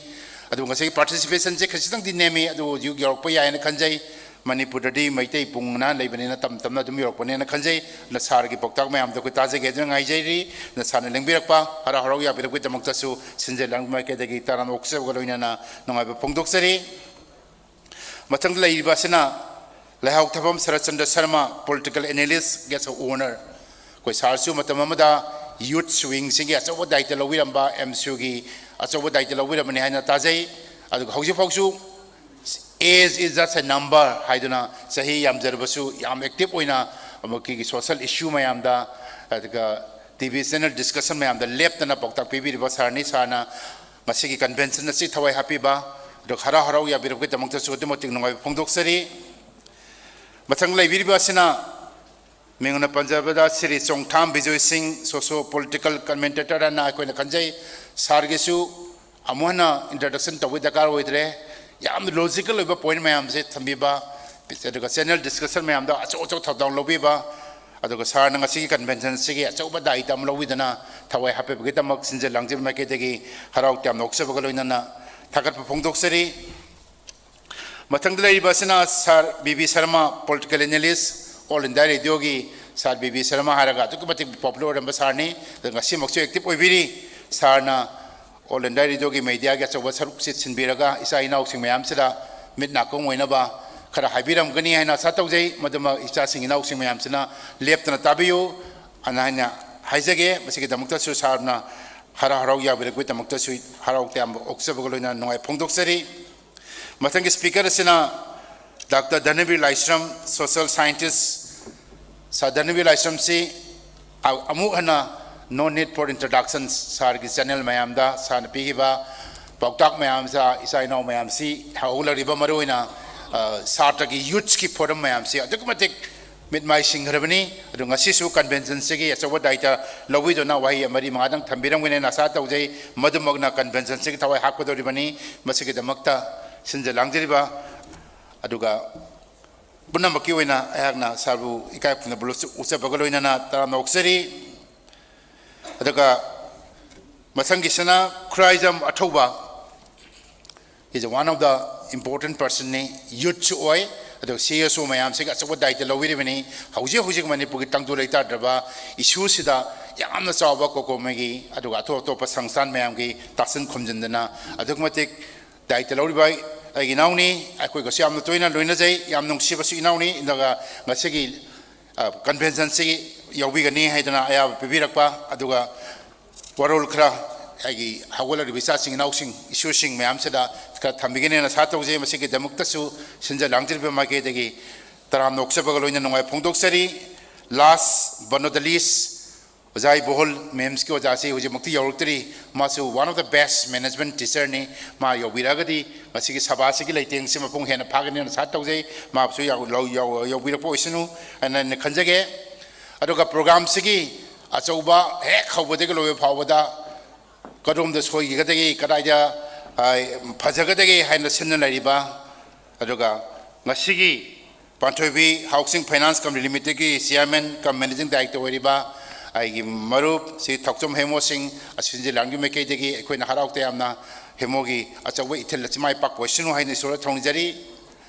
ꯑꯗꯨꯕꯨ ꯉꯁꯤꯒꯤ participationꯁꯦ ꯈꯖꯤꯛꯇꯪꯗꯤ ꯅꯦꯝꯃꯤ, ꯑꯗꯨꯕꯨ ꯍꯧꯖꯤꯛ ꯌꯧꯔꯛꯄ ꯌꯥꯏꯅ ꯈꯟꯖꯩ꯫ ꯃꯅꯤꯄꯨꯔꯗꯗꯤ ꯃꯩꯇꯩ ꯄꯨꯡꯅ ꯂꯩꯕꯅꯤꯅ ꯇꯞ ꯇꯞꯅ ꯑꯗꯨꯝ ꯌꯧꯔꯛꯄꯅꯦꯅ ꯈꯟꯖꯩ꯫ ꯑꯗꯨꯅ sirꯒꯤ ꯄꯥꯎꯇꯥꯛ ꯃꯌꯥꯝꯗꯣ ꯑꯩꯈꯣꯏ ꯇꯥꯖꯒꯦ ꯍꯥꯏꯗꯨꯅ ꯉꯥꯏꯖꯔꯤ꯫ ꯑꯗꯨꯅ sirꯅ ꯂꯦꯡꯕꯤꯔꯛꯄ, ꯍꯔꯥꯎ ꯍꯔꯥꯎ ꯌꯥꯕꯤꯔꯛꯄꯒꯤꯗꯃꯛꯇꯁꯨ ꯁꯤꯟꯖ ꯂꯥꯡꯕ ꯃꯥꯏꯀꯩꯗꯒꯤ ꯇꯔꯥꯝꯅ ꯑꯣꯛꯆꯕꯒ ꯂꯣꯏꯅꯅ ꯅꯨꯡꯉꯥꯏꯕ ꯐꯣꯡꯗꯣꯛꯆꯔꯤ꯫ ꯃꯊꯪꯗ ꯂꯩꯔꯤꯕ ꯑꯁꯤꯅ ꯂꯩꯍꯥꯎ ꯊꯥꯐꯝ Saratchandra Sharma, political analyst, guest of honour꯫ ꯑꯩꯈꯣꯏ sirꯁꯨ ꯃꯇꯝ ꯑꯃꯗ youth wingꯁꯤꯡꯒꯤ ꯑꯆꯧꯕ ꯗꯥꯏꯇ ꯂꯧꯕꯤꯔꯝꯕ, ꯑꯦꯝꯁꯨꯒꯤ ꯑꯆꯧꯕ ꯗꯥꯏꯇ ꯂꯧꯕꯤꯔꯝꯕꯅꯤ ꯍꯥꯏꯅ ꯇꯥꯖꯩ꯫ ꯑꯗꯨꯒ ꯍꯧꯖꯤꯛ ꯐꯥꯎꯁꯨ "Age is just a number" ꯍꯥꯏꯗꯨꯅ ꯆꯍꯤ ꯌꯥꯝꯖꯔꯕꯁꯨ ꯌꯥꯝ active ꯑꯣꯏꯅ ꯑꯃꯨꯛꯀꯤ social issue ꯃꯌꯥꯝꯗ, ꯑꯗꯨꯒ TV channel discussion ꯃꯌꯥꯝꯗ ꯂꯦꯞꯇꯅ ꯄꯥꯎꯇꯥꯛ ꯄꯤꯕꯤꯔꯤꯕ sirꯅꯤ꯫ Sirꯅ ꯉꯁꯤꯒꯤ convention ꯑꯁꯤ ꯊꯋꯥꯏ ꯍꯥꯞꯄꯤꯕ, ꯑꯗꯨꯒ ꯍꯔꯥꯎ ꯍꯔꯥꯎ ꯌꯥꯕꯤꯔꯛꯄꯒꯤꯗꯃꯛꯇꯁꯨ ꯑꯗꯨꯛꯀꯤ ꯃꯇꯤꯛ ꯅꯨꯡꯉꯥꯏꯕ ꯐꯣꯡꯗꯣꯛꯆꯔꯤ꯫ ꯃꯊꯪ ꯂꯩꯕꯤꯔꯤꯕ ꯑꯁꯤꯅ ꯃꯤꯡ ꯑꯣꯏꯅ ꯄꯟꯖꯕꯗ ꯁ꯭ꯔꯤ ꯆꯣꯡꯊꯥꯝ ꯕꯤꯖꯣꯏ ꯁꯤꯡ, socio political commentator ꯍꯥꯏꯅ ꯑꯩꯈꯣꯏꯅ ꯈꯟꯖꯩ꯫ Sirꯒꯤꯁꯨ ꯑꯃꯨꯛ ꯍꯟꯅ introduction ꯇꯧꯕꯒꯤ ꯗꯔꯀꯥꯔ ꯑꯣꯏꯗ꯭ꯔꯦ꯫ ꯌꯥꯝꯅ logical ꯑꯣꯏꯕ point ꯃꯌꯥꯝꯁꯦ ꯊꯝꯕꯤꯕ, ꯑꯗꯨꯒ channel discussion ꯃꯌꯥꯝꯗ ꯑꯆꯧ ꯑꯆꯧ ꯊꯧꯗꯥꯡ ꯂꯧꯕꯤꯕ, ꯑꯗꯨꯒ sirꯅ ꯉꯁꯤꯒꯤ convention ꯑꯁꯤꯒꯤ ꯑꯆꯧꯕ ꯗꯥꯏꯇ ꯑꯃ ꯂꯧꯕꯤꯗꯨꯅ ꯊꯋꯥꯏ ꯍꯥꯞꯄꯤꯕꯒꯤꯗꯃꯛ ꯁꯤꯟꯖ ꯂꯥꯡꯖꯕ ꯃꯥꯏꯀꯩꯗꯒꯤ ꯍꯔꯥꯎ ꯇꯌꯥꯝꯅ ꯑꯣꯛꯆꯕꯒ ꯂꯣꯏꯅꯅ ꯊꯥꯒꯠꯄ ꯐꯣꯡꯗꯣꯛꯆꯔꯤ꯫ ꯃꯊꯪꯗ ꯂꯩꯔꯤꯕ ꯑꯁꯤꯅ Sir B B Sharma, political analyst, All India Radioꯒꯤ꯫ Sir B B Sharma ꯍꯥꯏꯔꯒ ꯑꯗꯨꯛꯀꯤ ꯃꯇꯤꯛ popular ꯑꯣꯏꯔꯝꯕ sirꯅꯤ꯫ ꯑꯗꯨ ꯉꯁꯤꯃꯛꯁꯨ active ꯑꯣꯏꯕꯤꯔꯤ꯫ Sirꯅ All India Radioꯒꯤ mediaꯒꯤ ꯑꯆꯧꯕ ꯁꯔꯨꯛꯁꯤ ꯁꯤꯟꯕꯤꯔꯒ ꯏꯆꯥ ꯏꯅꯥꯎꯁꯤꯡ ꯃꯌꯥꯝꯁꯤꯗ ꯃꯤꯠ ꯅꯥꯀꯣꯡ ꯑꯣꯏꯅꯕ ꯈꯔ ꯍꯥꯏꯕꯤꯔꯝꯒꯅꯤ ꯍꯥꯏꯅ ꯑꯥꯁꯥ ꯇꯧꯖꯩ꯫ ꯃꯗꯨꯃꯛ ꯏꯆꯥꯁꯤꯡ ꯏꯅꯥꯎꯁꯤꯡ ꯃꯌꯥꯝꯁꯤꯅ ꯂꯦꯞꯇꯅ ꯇꯥꯕꯤꯌꯨ ꯑꯅ ꯍꯥꯏꯅ ꯍꯥꯏꯖꯒꯦ꯫ ꯃꯁꯤꯒꯤꯗꯃꯛꯇꯁꯨ sirꯅ ꯍꯔꯥꯎ ꯍꯔꯥꯎ ꯌꯥꯕꯤꯔꯛꯄꯒꯤꯗꯃꯛꯇꯁꯨ ꯍꯔꯥꯎ ꯇꯌꯥꯝꯕ ꯑꯣꯛꯆꯕꯒ ꯂꯣꯏꯅꯅ ꯅꯨꯡꯉꯥꯏ ꯐꯣꯡꯗꯣꯛꯆꯔꯤ꯫ ꯃꯊꯪꯒꯤ speaker ꯑꯁꯤꯅ Doctor ꯙꯅꯕꯤꯔ Laishram, social scientist꯫ Sir ꯙꯅꯕꯤꯔ ꯂꯥꯏꯁ꯭ꯔꯝꯁꯤ ꯑ-, ꯑꯃꯨꯛ ꯍꯟꯅ no need for introduction, sirꯒꯤ channel ꯃꯌꯥꯝꯗ sirꯅ ꯄꯤꯈꯤꯕ ꯄꯥꯎꯇꯥꯛ ꯃꯌꯥꯝꯁꯤ, ꯏꯆꯥ ꯏꯅꯥꯎ ꯃꯌꯥꯝꯁꯤ, ꯍꯧꯒꯠꯂꯛꯂꯤꯕ ꯃꯔꯨꯑꯣꯏꯅ, ꯑ, ꯁꯥꯇ꯭ꯔꯒꯤ youthꯀꯤ forum ꯃꯌꯥꯝꯁꯤ ꯑꯗꯨꯛꯀꯤ ꯃꯇꯤꯛ ꯃꯤꯠ ꯃꯥꯏ ꯁꯤꯡꯈ꯭ꯔꯕꯅꯤ꯫ ꯑꯗꯨ ꯉꯁꯤꯁꯨ conventionꯁꯤꯒꯤ ꯑꯆꯧꯕ ꯗꯥꯏꯇ ꯂꯧꯕꯤꯗꯨꯅ ꯋꯥꯍꯩ ꯃꯔꯤ ꯃꯉꯥꯗꯪ ꯊꯝꯕꯤꯔꯝꯒꯅꯤ ꯍꯥꯏꯅ ꯑꯥꯁꯥ ꯇꯧꯖꯩ꯫ ꯃꯗꯨꯃꯛꯅ conventionꯁꯤꯒꯤ ꯊꯋꯥꯏ ꯍꯥꯞꯀꯗꯧꯔꯤꯕꯅꯤ꯫ ꯃꯁꯤꯒꯤꯗꯃꯛꯇ ꯁꯤꯟꯖ ꯂꯥꯡꯖꯔꯤꯕ ꯑꯗꯨꯒ ꯄꯨꯝꯅꯃꯛꯀꯤ ꯑꯣꯏꯅ ꯑꯩꯍꯥꯛꯅ sirꯕꯨ ꯏꯀꯥꯏ ꯈꯨꯝꯅꯕ ꯎꯠꯆꯕꯒ ꯂꯣꯏꯅꯅ ꯇꯔꯥꯝꯅ ꯑꯣꯛꯆꯔꯤ꯫ ꯑꯗꯨꯒ ꯃꯊꯪꯒꯤꯁꯤꯅ Khuraijam ꯑꯊꯧꯕ꯫ He is one of the important personꯅꯤ, youthꯁꯨ ꯑꯣꯏ, ꯑꯗꯨꯒ CSO ꯃꯌꯥꯝꯁꯤꯒꯤ ꯑꯆꯧꯕ ꯗꯥꯏꯇ ꯂꯧꯕꯤꯔꯤꯕꯅꯤ꯫ ꯍꯧꯖꯤꯛ ꯍꯧꯖꯤꯛ ꯃꯅꯤꯄꯨꯔꯒꯤ ꯇꯪꯗꯨ ꯂꯩꯇꯥꯗ꯭ꯔꯕ issueꯁꯤꯗ ꯌꯥꯝꯅ ꯆꯥꯎꯕ ꯀꯣꯀꯣꯃꯤꯒꯤ ꯑꯗꯨꯒ ꯑꯇꯣꯞ ꯑꯇꯣꯞꯄ ꯁꯪꯁꯊꯥꯟ ꯃꯌꯥꯝꯒꯤ ꯇꯥꯁꯤꯟ ꯈꯨꯝꯖꯤꯟꯗꯅ ꯑꯗꯨꯛꯀꯤ ꯃꯇꯤꯛ ꯗꯥꯏꯇ ꯂꯧꯔꯤꯕ ꯑꯩꯒꯤ ꯏꯅꯥꯎꯅꯤ, ꯑꯩꯈꯣꯏꯒꯁꯨ ꯌꯥꯝꯅ ꯇꯣꯏꯅ ꯂꯣꯏꯅꯖꯩ, ꯌꯥꯝ ꯅꯨꯡꯁꯤꯕꯁꯨ ꯏꯅꯥꯎꯅꯤ꯫ ꯑꯗꯨꯒ ꯉꯁꯤꯒꯤ, ꯑ, conventionꯁꯤꯒꯤ ꯌꯥꯎꯕꯤꯒꯅꯤ ꯍꯥꯏꯗꯅ ꯑꯌꯥꯕ ꯄꯤꯕꯤꯔꯛꯄ, ꯑꯗꯨꯒ ꯋꯥꯔꯣꯜ ꯈꯔ ꯑꯩꯒꯤ ꯍꯧꯒꯠꯂꯛꯂꯤꯕ ꯏꯆꯥꯁꯤꯡ ꯏꯅꯥꯎꯁꯤꯡ, ꯏꯁꯨꯁꯤꯡ ꯃꯌꯥꯝꯁꯤꯗ ꯈꯔ ꯊꯝꯕꯤꯒꯅꯦꯅ ꯑꯥꯁꯥ ꯇꯧꯖꯩ꯫ ꯃꯁꯤꯒꯤꯗꯃꯛꯇꯁꯨ ꯁꯤꯟꯖ ꯂꯥꯡꯖꯔꯤꯕ ꯃꯥꯏꯀꯩꯗꯒꯤ ꯇꯔꯥꯝꯅ ꯑꯣꯛꯆꯕꯒ ꯂꯣꯏꯅꯅ ꯅꯨꯡꯉꯥꯏ ꯐꯣꯡꯗꯣꯛꯆꯔꯤ꯫ Last but not the least, ꯑꯣꯖꯥ ꯏꯕꯣꯍꯜ, MEMSꯀꯤ ꯑꯣꯖꯥꯁꯤ ꯍꯧꯖꯤꯛꯃꯛꯇꯤ ꯌꯧꯔꯛꯇ꯭ꯔꯤ꯫ ꯃꯥꯁꯨ one of the best management teacherꯅꯤ꯫ ꯃꯥ ꯌꯧꯕꯤꯔꯛꯑꯒꯗꯤ ꯉꯁꯤꯒꯤ ꯁꯚꯥꯁꯤꯒꯤ ꯂꯩꯇꯦꯡꯁꯤ ꯃꯄꯨꯡ ꯍꯦꯟꯅ ꯐꯥꯒꯅꯤ ꯍꯥꯏꯅ ꯑꯥꯁꯥ ꯇꯧꯖꯩ꯫ ꯃꯥꯕꯨꯁꯨ ꯌꯥꯎ-, ꯂꯧ-, ꯌꯥꯎ-, ꯌꯧꯕꯤꯔꯛꯄ ꯑꯣꯏꯁꯅꯨ ꯍꯥꯏꯅ ꯑꯩꯅ ꯈꯟꯖꯒꯦ꯫ ꯑꯗꯨꯒ programꯁꯤꯒꯤ ꯑꯆꯧꯕ ꯍꯦꯛ ꯍꯧꯕꯗꯒꯤ ꯂꯣꯏꯕ ꯐꯥꯎꯕꯗ ꯀꯗꯣꯝꯗ ꯁꯣꯏꯈꯤꯒꯗꯒꯦ, ꯀꯗꯥꯏꯗ, ꯑ, ꯐꯖꯒꯗꯒꯦ ꯍꯥꯏꯅ ꯁꯤꯟꯅ ꯂꯩꯔꯤꯕ, ꯑꯗꯨꯒ ꯉꯁꯤꯒꯤ ꯄꯥꯟꯊꯣꯏꯕꯤ Housing Finance Company Limitedꯀꯤ chairman cum managing director ꯑꯣꯏꯔꯤꯕ ꯑꯩꯒꯤ ꯃꯔꯨꯞ ꯁꯤ ꯊꯧꯆꯝ ꯍꯦꯃꯣ ꯁꯤꯡ, ꯑꯁꯤꯟꯖꯤ ꯂꯥꯡꯒꯤ ꯃꯥꯏꯀꯩꯗꯒꯤ ꯑꯩꯈꯣꯏꯅ ꯍꯔꯥꯎ ꯇꯌꯥꯝꯅ ꯍꯦꯃꯣꯒꯤ ꯑꯆꯧꯕ ꯏꯊꯤꯜ ꯑꯁꯤ ꯃꯥꯏ ꯄꯥꯛꯄ ꯑꯣꯏꯁꯅꯨ ꯍꯥꯏꯅ ꯏꯁꯣꯔꯗ ꯊꯧꯅꯤꯖꯔꯤ꯫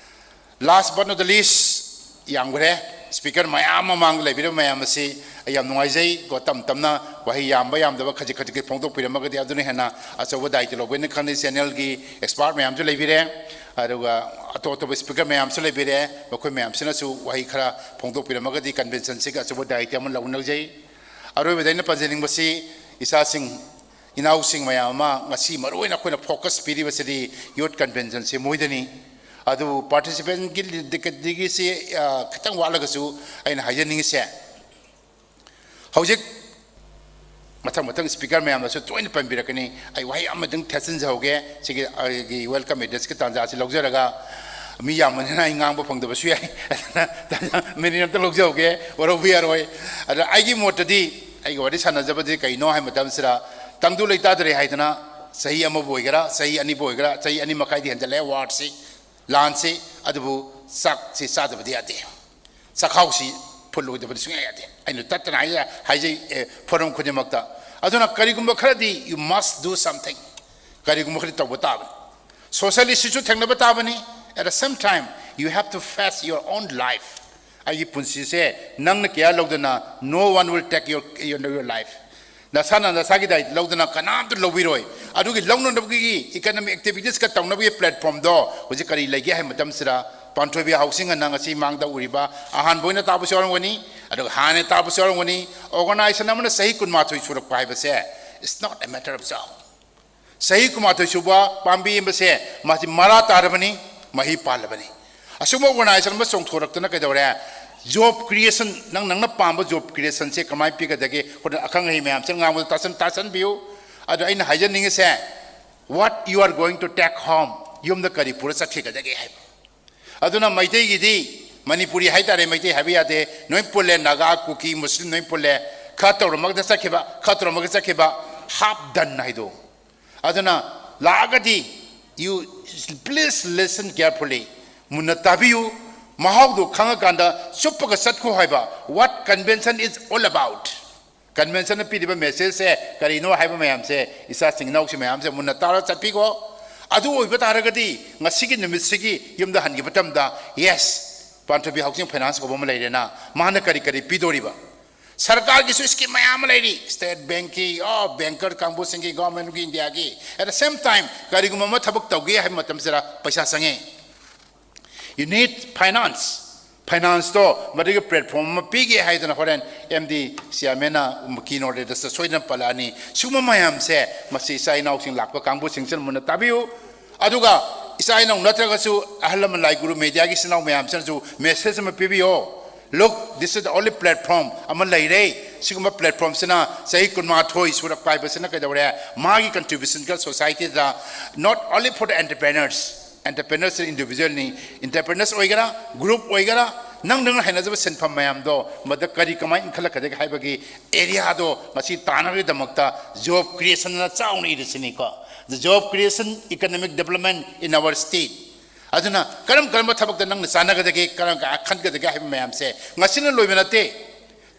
Last but not the least, ꯌꯥꯝꯈ꯭ꯔꯦ꯫ Speaker ꯃꯌꯥꯝ ꯃꯃꯥꯡꯗ ꯂꯩꯕꯤꯔꯤꯕ ꯃꯌꯥꯝ ꯑꯁꯤ ꯑꯩ ꯌꯥꯝ ꯅꯨꯡꯉꯥꯏꯖꯩ ꯀꯣ, ꯇꯞ ꯇꯞꯅ ꯋꯥꯍꯩ ꯌꯥꯝꯕ ꯌꯥꯝꯗꯕ ꯈꯖꯤꯛ ꯈꯖꯤꯛꯀꯤ ꯐꯣꯡꯗꯣꯛꯄꯤꯔꯝꯃꯒꯗꯤ ꯑꯗꯨꯅ ꯍꯦꯟꯅ ꯑꯆꯧꯕ ꯗꯥꯏꯇ ꯂꯧꯕꯅ ꯈꯪꯅꯩ꯫ ꯆꯦꯅꯦꯜꯒꯤ ꯑꯦꯛꯁꯄꯥꯔꯠ ꯃꯌꯥꯝꯁꯨ ꯂꯩꯕꯤꯔꯦ, ꯑꯗꯨꯒ ꯑꯇꯣꯞ ꯑꯇꯣꯞꯄ ꯁ꯭ꯄꯤꯀꯔ ꯃꯌꯥꯝꯁꯨ ꯂꯩꯕꯤꯔꯦ, ꯃꯈꯣꯏ ꯃꯌꯥꯝꯁꯤꯅꯁꯨ ꯋꯥꯍꯩ ꯈꯔ ꯐꯣꯡꯗꯣꯛꯄꯤꯔꯝꯃꯒꯗꯤ ꯀꯟꯚꯦꯟꯁꯟꯁꯤꯒꯤ ꯑꯆꯧꯕ ꯗꯥꯏꯇ ꯑꯃ ꯂꯧꯅꯖꯩ꯫ ꯑꯔꯣꯏꯕꯗ ꯑꯩꯅ ꯄꯟꯖꯅꯤꯡꯕꯁꯤ ꯏꯆꯥꯁꯤꯡ ꯏꯅꯥꯎꯁꯤꯡ ꯃꯌꯥꯝ ꯑꯃ ꯉꯁꯤ ꯃꯔꯨꯑꯣꯏꯅ ꯑꯩꯈꯣꯏꯅ ꯐꯣꯀꯁ ꯄꯤꯔꯤꯕꯁꯤꯗꯤ ꯌꯨꯠ ꯀꯟꯚꯦꯟꯁꯟꯁꯤ ꯃꯣꯏꯗꯅꯤ꯫ ꯑꯗꯨꯕꯨ ꯄꯥꯔꯇꯤꯁꯤꯄꯦꯟꯒꯤ ꯗꯤꯒ꯭ꯔꯤꯁꯤ ꯈꯤꯇꯪ ꯋꯥꯠꯂꯒꯁꯨ ꯑꯩꯅ ꯍꯥꯏꯖꯅꯤꯡꯉꯤꯁꯦ, ꯍꯧꯖꯤꯛ ꯃꯊꯪ ꯃꯊꯪ ꯁ꯭ꯄꯤꯀꯔ ꯃꯌꯥꯝꯅꯁꯨ ꯇꯣꯏꯅ ꯄꯟꯕꯤꯔꯛꯀꯅꯤ꯫ ꯑꯩ ꯋꯥꯍꯩ ꯑꯃꯗꯪ ꯊꯦꯠꯆꯤꯟꯖꯍꯧꯒꯦ꯫ ꯁꯤꯒꯤ ꯑꯩꯒꯤ ꯋꯦꯜꯀꯝ ꯑꯦꯗ꯭ꯔꯦꯁꯀꯤ ꯇꯥꯟꯖꯥꯁꯤ ꯂꯧꯖꯔꯒ, ꯃꯤ ꯌꯥꯝꯕꯅꯤꯅ ꯑꯩ ꯉꯥꯡꯕ ꯐꯪꯗꯕꯁꯨ ꯌꯥꯏ꯫ ꯑꯗꯨꯅ ꯇꯥꯟꯖꯥ ꯃꯤꯅꯤꯠ ꯑꯝꯇ ꯂꯧꯖꯍꯧꯒꯦ, ꯋꯥꯔꯧꯕ ꯌꯥꯔꯣꯏ꯫ ꯑꯗ ꯑꯩꯒꯤ ꯃꯣꯠꯇꯗꯤ ꯑꯩꯒꯤ ꯋꯥꯔꯤ ꯁꯥꯟꯅꯖꯕꯗꯤ ꯀꯩꯅꯣ ꯍꯥꯏꯕ ꯃꯇꯝꯁꯤꯗ, ꯇꯪꯗꯨ ꯂꯩꯇꯥꯗꯔꯦ ꯍꯥꯏꯗꯅ ꯆꯍꯤ ꯑꯃꯕꯨ ꯑꯣꯏꯒꯦꯔꯥ, ꯆꯍꯤ ꯑꯅꯤꯕꯨ ꯑꯣꯏꯒꯦꯔꯥ, ꯆꯍꯤ ꯑꯅꯤ ꯃꯈꯥꯏꯗꯤ ꯍꯦꯟꯖꯜꯂꯛꯑꯦ ꯋꯥꯔꯁꯤ, ꯂꯥꯟꯁꯤ, ꯑꯗꯨꯕꯨ ꯆꯥꯛꯁꯤ ꯆꯥꯗꯕꯗꯤ ꯌꯥꯗꯦ꯫ ꯆꯥꯛꯈꯥꯎꯁꯤ ꯐꯨꯜ ꯑꯣꯏꯗꯕꯗꯤ ꯁꯨꯡꯌꯥ ꯌꯥꯗꯦ꯫ ꯑꯩꯅ ꯇꯠꯇꯅ ꯍꯥꯏꯖ-, ꯍꯥꯏꯖꯩ, ꯑꯦ, ꯐꯣꯔꯝ ꯈꯨꯗꯤꯡꯃꯛꯇ꯫ ꯑꯗꯨꯅ ꯀꯔꯤꯒꯨꯝꯕ ꯈꯔꯗꯤ you must do something, ꯀꯔꯤꯒꯨꯝꯕ ꯈꯔꯗꯤ ꯇꯧꯕ ꯇꯥꯕꯅꯤ꯫ ꯁꯣꯁꯤꯌꯦꯜ ꯏꯁꯨꯁꯨ ꯊꯦꯡꯅꯕ ꯇꯥꯕꯅꯤ꯫ At the same time, you have to face your own life. ꯑꯩꯒꯤ ꯄꯨꯟꯁꯤꯁꯦ ꯅꯪꯅ care ꯂꯧꯗꯅ, no one will take your, your, your life. ꯅꯁꯥꯅ ꯅꯁꯥꯒꯤ ꯗꯥꯏꯇ ꯂꯧꯗꯅ ꯀꯅꯥꯝꯇ ꯂꯧꯕꯤꯔꯣꯏ꯫ ꯑꯗꯨꯒꯤ ꯂꯧꯅꯅꯕꯒꯤ ꯏꯀꯅꯣꯃꯤꯛ ꯑꯦꯛꯇꯤꯚꯤꯇꯤꯁꯀ ꯇꯧꯅꯕꯒꯤ ꯄ꯭ꯂꯦꯠꯐꯣꯝꯗꯣ ꯍꯧꯖꯤꯛ ꯀꯔꯤ ꯂꯩꯒꯦ ꯍꯥꯏꯕ ꯃꯇꯝꯁꯤꯗ, ꯄꯥꯟꯊꯣꯏꯕꯤ ꯍꯥꯎꯁꯤꯡ ꯑꯅ ꯉꯁꯤ ꯃꯥꯡꯗ ꯎꯔꯤꯕ ꯑꯍꯥꯟꯕ ꯑꯣꯏꯅ ꯇꯥꯕꯁꯨ ꯌꯥꯎꯔꯝꯒꯅꯤ, ꯑꯗꯨꯒ ꯍꯥꯟꯅ ꯇꯥꯕꯁꯨ ꯌꯥꯎꯔꯝꯒꯅꯤ꯫ ꯑꯣꯔꯒꯅꯥꯏꯖꯦꯁꯟ ꯑꯃꯅ ꯆꯍꯤ ꯀꯨꯟꯃꯥꯊꯣꯏ ꯁꯨꯔꯛꯄ ꯍꯥꯏꯕꯁꯦ, it's not a matter of joke. ꯆꯍꯤ ꯀꯨꯟꯃꯥꯊꯣꯏ ꯁꯨꯕ ꯄꯥꯝꯕꯤ ꯑꯃꯁꯦ ꯃꯥꯁꯤ ꯃꯔꯥ ꯇꯥꯔꯕꯅꯤ, ꯃꯍꯩ ꯄꯥꯜꯂꯕꯅꯤ꯫ ꯑꯁꯨꯝꯕ ꯑꯣꯔꯒꯅꯥꯏꯖꯦꯁꯟ ꯑꯃ ꯆꯣꯡꯊꯣꯔꯛꯇꯅ ꯀꯩꯗꯧꯔꯦ? ꯖꯣꯕ ꯀ꯭ꯔꯤꯌꯦꯁꯟ, ꯅꯪ, ꯅꯪꯅ ꯄꯥꯝꯕ ꯖꯣꯕ ꯀ꯭ꯔꯤꯌꯦꯁꯟꯁꯦ ꯀꯃꯥꯏꯅ ꯄꯤꯒꯗꯒꯦ? ꯑꯩꯈꯣꯏꯅ ꯑꯈꯪ ꯑꯍꯩ ꯃꯌꯥꯝꯁꯤꯅ ꯉꯥꯡꯕꯗꯣ ꯇꯥꯁꯟ-, ꯇꯥꯁꯟꯕꯤꯌꯨ꯫ ꯑꯗꯣ ꯑꯩꯅ ꯍꯥꯏꯖꯅꯤꯡꯉꯤꯁꯦ, what you are going to take home, ꯌꯨꯝꯗ ꯀꯔꯤ ꯄꯨꯔ ꯆꯠꯈꯤꯒꯗꯒꯦ ꯍꯥꯏꯕ꯫ ꯑꯗꯨꯅ ꯃꯩꯇꯩꯒꯤꯗꯤ, ꯃꯅꯤꯄꯨꯔꯤ ꯍꯥꯏꯇꯥꯔꯦ, ꯃꯩꯇꯩ ꯍꯥꯏꯕ ꯌꯥꯗꯦ, ꯅꯣꯏ ꯄꯨꯜꯂꯦ, ꯅꯥꯒꯥ, ꯀꯨꯀꯤ, ꯃꯨꯁꯂꯤꯝ ꯅꯣꯏ ꯄꯨꯜꯂꯦ, ꯈꯔ ꯇꯧꯔꯝꯃꯒ ꯆꯠꯈꯤꯕ, ꯈꯔ ꯇꯧꯔꯝꯃꯒ ꯆꯠꯈꯤꯕ, ꯍꯥꯞ ꯗꯟ ꯍꯥꯏꯗꯣ꯫ ꯑꯗꯨꯅ ꯂꯥꯛꯑꯒꯗꯤ, you please listen carefully, ꯃꯨꯟꯅ ꯇꯥꯕꯤꯌꯨ, ꯃꯍꯥꯎꯗꯣ ꯈꯪꯉꯀꯥꯟꯗ ꯆꯨꯞꯄꯒ ꯆꯠꯈꯣ ꯍꯥꯏꯕ, what convention is all about꯫ ꯀꯟꯚꯦꯟꯁꯟꯅ ꯄꯤꯔꯤꯕ ꯃꯦꯁꯦꯖꯁꯦ ꯀꯔꯤꯅꯣ ꯍꯥꯏꯕ ꯃꯌꯥꯝꯁꯦ, ꯏꯆꯥꯁꯤꯡ ꯏꯅꯥꯎꯁꯤꯡ ꯃꯌꯥꯝꯁꯦ ꯃꯨꯟꯅ ꯇꯥꯔ ꯆꯠꯄꯤꯈꯣ꯫ ꯑꯗꯨ ꯑꯣꯏꯕ ꯇꯥꯔꯒꯗꯤ ꯉꯁꯤꯒꯤ ꯅꯨꯃꯤꯠꯁꯤꯒꯤ ꯌꯨꯝꯗ ꯍꯟꯈꯤꯕ ꯃꯇꯝꯗ, ꯌꯦꯁ, ꯄꯥꯟꯊꯣꯏꯕꯤ ꯍꯥꯎꯁꯤꯡ ꯐꯥꯏꯅꯥꯟꯁ ꯀꯧꯕ ꯑꯃ ꯂꯩꯔꯦꯅ, ꯃꯥꯅ ꯀꯔꯤ ꯀꯔꯤ ꯄꯤꯗꯣꯔꯤꯕ? ꯁꯔꯀꯥꯔꯒꯤꯁꯨ ꯁ꯭ꯀꯤꯝ ꯃꯌꯥꯝ ꯑꯃ ꯂꯩꯔꯤ, ꯁ꯭ꯇꯦꯠ ꯕꯦꯡꯛꯀꯤ, ꯑꯣ, ꯕꯦꯡꯀꯔ ꯀꯥꯡꯕꯨꯁꯤꯡꯒꯤ, ꯒꯣꯔꯃꯦꯟꯒꯤ, ꯏꯟꯗꯤꯌꯥꯒꯤ꯫ At the same time, ꯀꯔꯤꯒꯨꯝꯕ ꯑꯃ ꯊꯕꯛ ꯇꯧꯒꯦ ꯍꯥꯏꯕ ꯃꯇꯝꯁꯤꯗ ꯄꯩꯁꯥ ꯆꯪꯉꯦ꯫ You need finance. ꯐꯥꯏꯅꯥꯟꯁꯇꯣ ꯃꯗꯨꯒꯤ ꯄ꯭ꯂꯦꯠꯐꯣꯝ ꯑꯃ ꯄꯤꯒꯦ ꯍꯥꯏꯗꯅ ꯍꯣꯔꯦꯟ ꯑꯦꯝ ꯗꯤ ꯆꯤꯌꯥꯔꯃꯦꯟꯅ ꯀꯤꯅꯣꯠ ꯑꯦꯗ꯭ꯔꯦꯁꯇ ꯁꯣꯏꯗꯅ ꯄꯜꯂꯛꯑꯅꯤ꯫ ꯁꯤꯒꯨꯝꯕ ꯃꯌꯥꯝꯁꯦ ꯃꯁꯤ ꯏꯆꯥ ꯏꯅꯥꯎꯁꯤꯡ ꯂꯥꯛꯄ ꯀꯥꯡꯕꯨꯁꯤꯡꯁꯤꯅ ꯃꯨꯟꯅ ꯇꯥꯕꯤꯌꯨ꯫ ꯑꯗꯨꯒ ꯏꯆꯥ ꯏꯅꯥꯎ ꯅꯠꯇ꯭ꯔꯒꯁꯨ ꯑꯍꯜ ꯂꯃꯟ ꯂꯥꯏ ꯒꯨꯔꯨ ꯃꯦꯗꯤꯌꯥꯒꯤ ꯏꯆꯤꯟ ꯏꯅꯥꯎ ꯃꯌꯥꯝꯁꯤꯅꯁꯨ ꯃꯦꯁꯦꯖ ꯑꯃ ꯄꯤꯕꯤꯌꯣ꯫ Look, this is the only platform ꯑꯃ ꯂꯩꯔꯦ꯫ ꯁꯤꯒꯨꯝꯕ ꯄ꯭ꯂꯦꯠꯐꯣꯝꯁꯤꯅ ꯆꯍꯤ ꯀꯨꯟꯃꯥꯊꯣꯏ ꯁꯨꯔꯛꯄ ꯍꯥꯏꯕꯁꯤꯅ ꯀꯩꯗꯧꯔꯦ? ꯃꯥꯒꯤ ꯀꯟꯇ꯭ꯔꯤꯕ꯭ꯌꯨꯁꯟꯒ ꯁꯣꯁꯥꯏꯇꯤꯗ, not only for the entrepreneurs, entrepreneurs individualꯅꯤ, entrepreneurs ꯑꯣꯏꯒꯦꯔꯥ, ꯒ꯭ꯔꯨꯞ ꯑꯣꯏꯒꯦꯔꯥ, ꯅꯪ ꯅꯪꯅ ꯍꯩꯅꯖꯕ ꯁꯤꯟꯐꯝ ꯃꯌꯥꯝꯗꯣ ꯃꯗ ꯀꯔꯤ ꯀꯃꯥꯏꯅ ꯏꯟꯈꯠꯂꯛꯀꯗꯒꯦ ꯍꯥꯏꯕꯒꯤ ꯑꯦꯔꯤꯌꯥꯗꯣ ꯉꯁꯤ ꯇꯥꯅꯕꯒꯤꯗꯃꯛꯇ ꯖꯣꯕ ꯀ꯭ꯔꯤꯌꯦꯁꯟꯅ ꯆꯥꯎꯅ ꯏꯔꯤꯁꯤꯅꯤꯀꯣ꯫ The job creation, economic development in our state. ꯑꯗꯨꯅ ꯀꯔꯝ ꯀꯔꯝꯕ ꯊꯕꯛꯇ ꯅꯪꯅ ꯆꯥꯟꯅꯒꯗꯒꯦ, ꯀꯔꯝ ꯀ-, ꯈꯟꯒꯗꯒꯦ ꯍꯥꯏꯕ ꯃꯌꯥꯝꯁꯦ ꯉꯁꯤꯅ ꯂꯣꯏꯕ ꯅꯠꯇꯦ꯫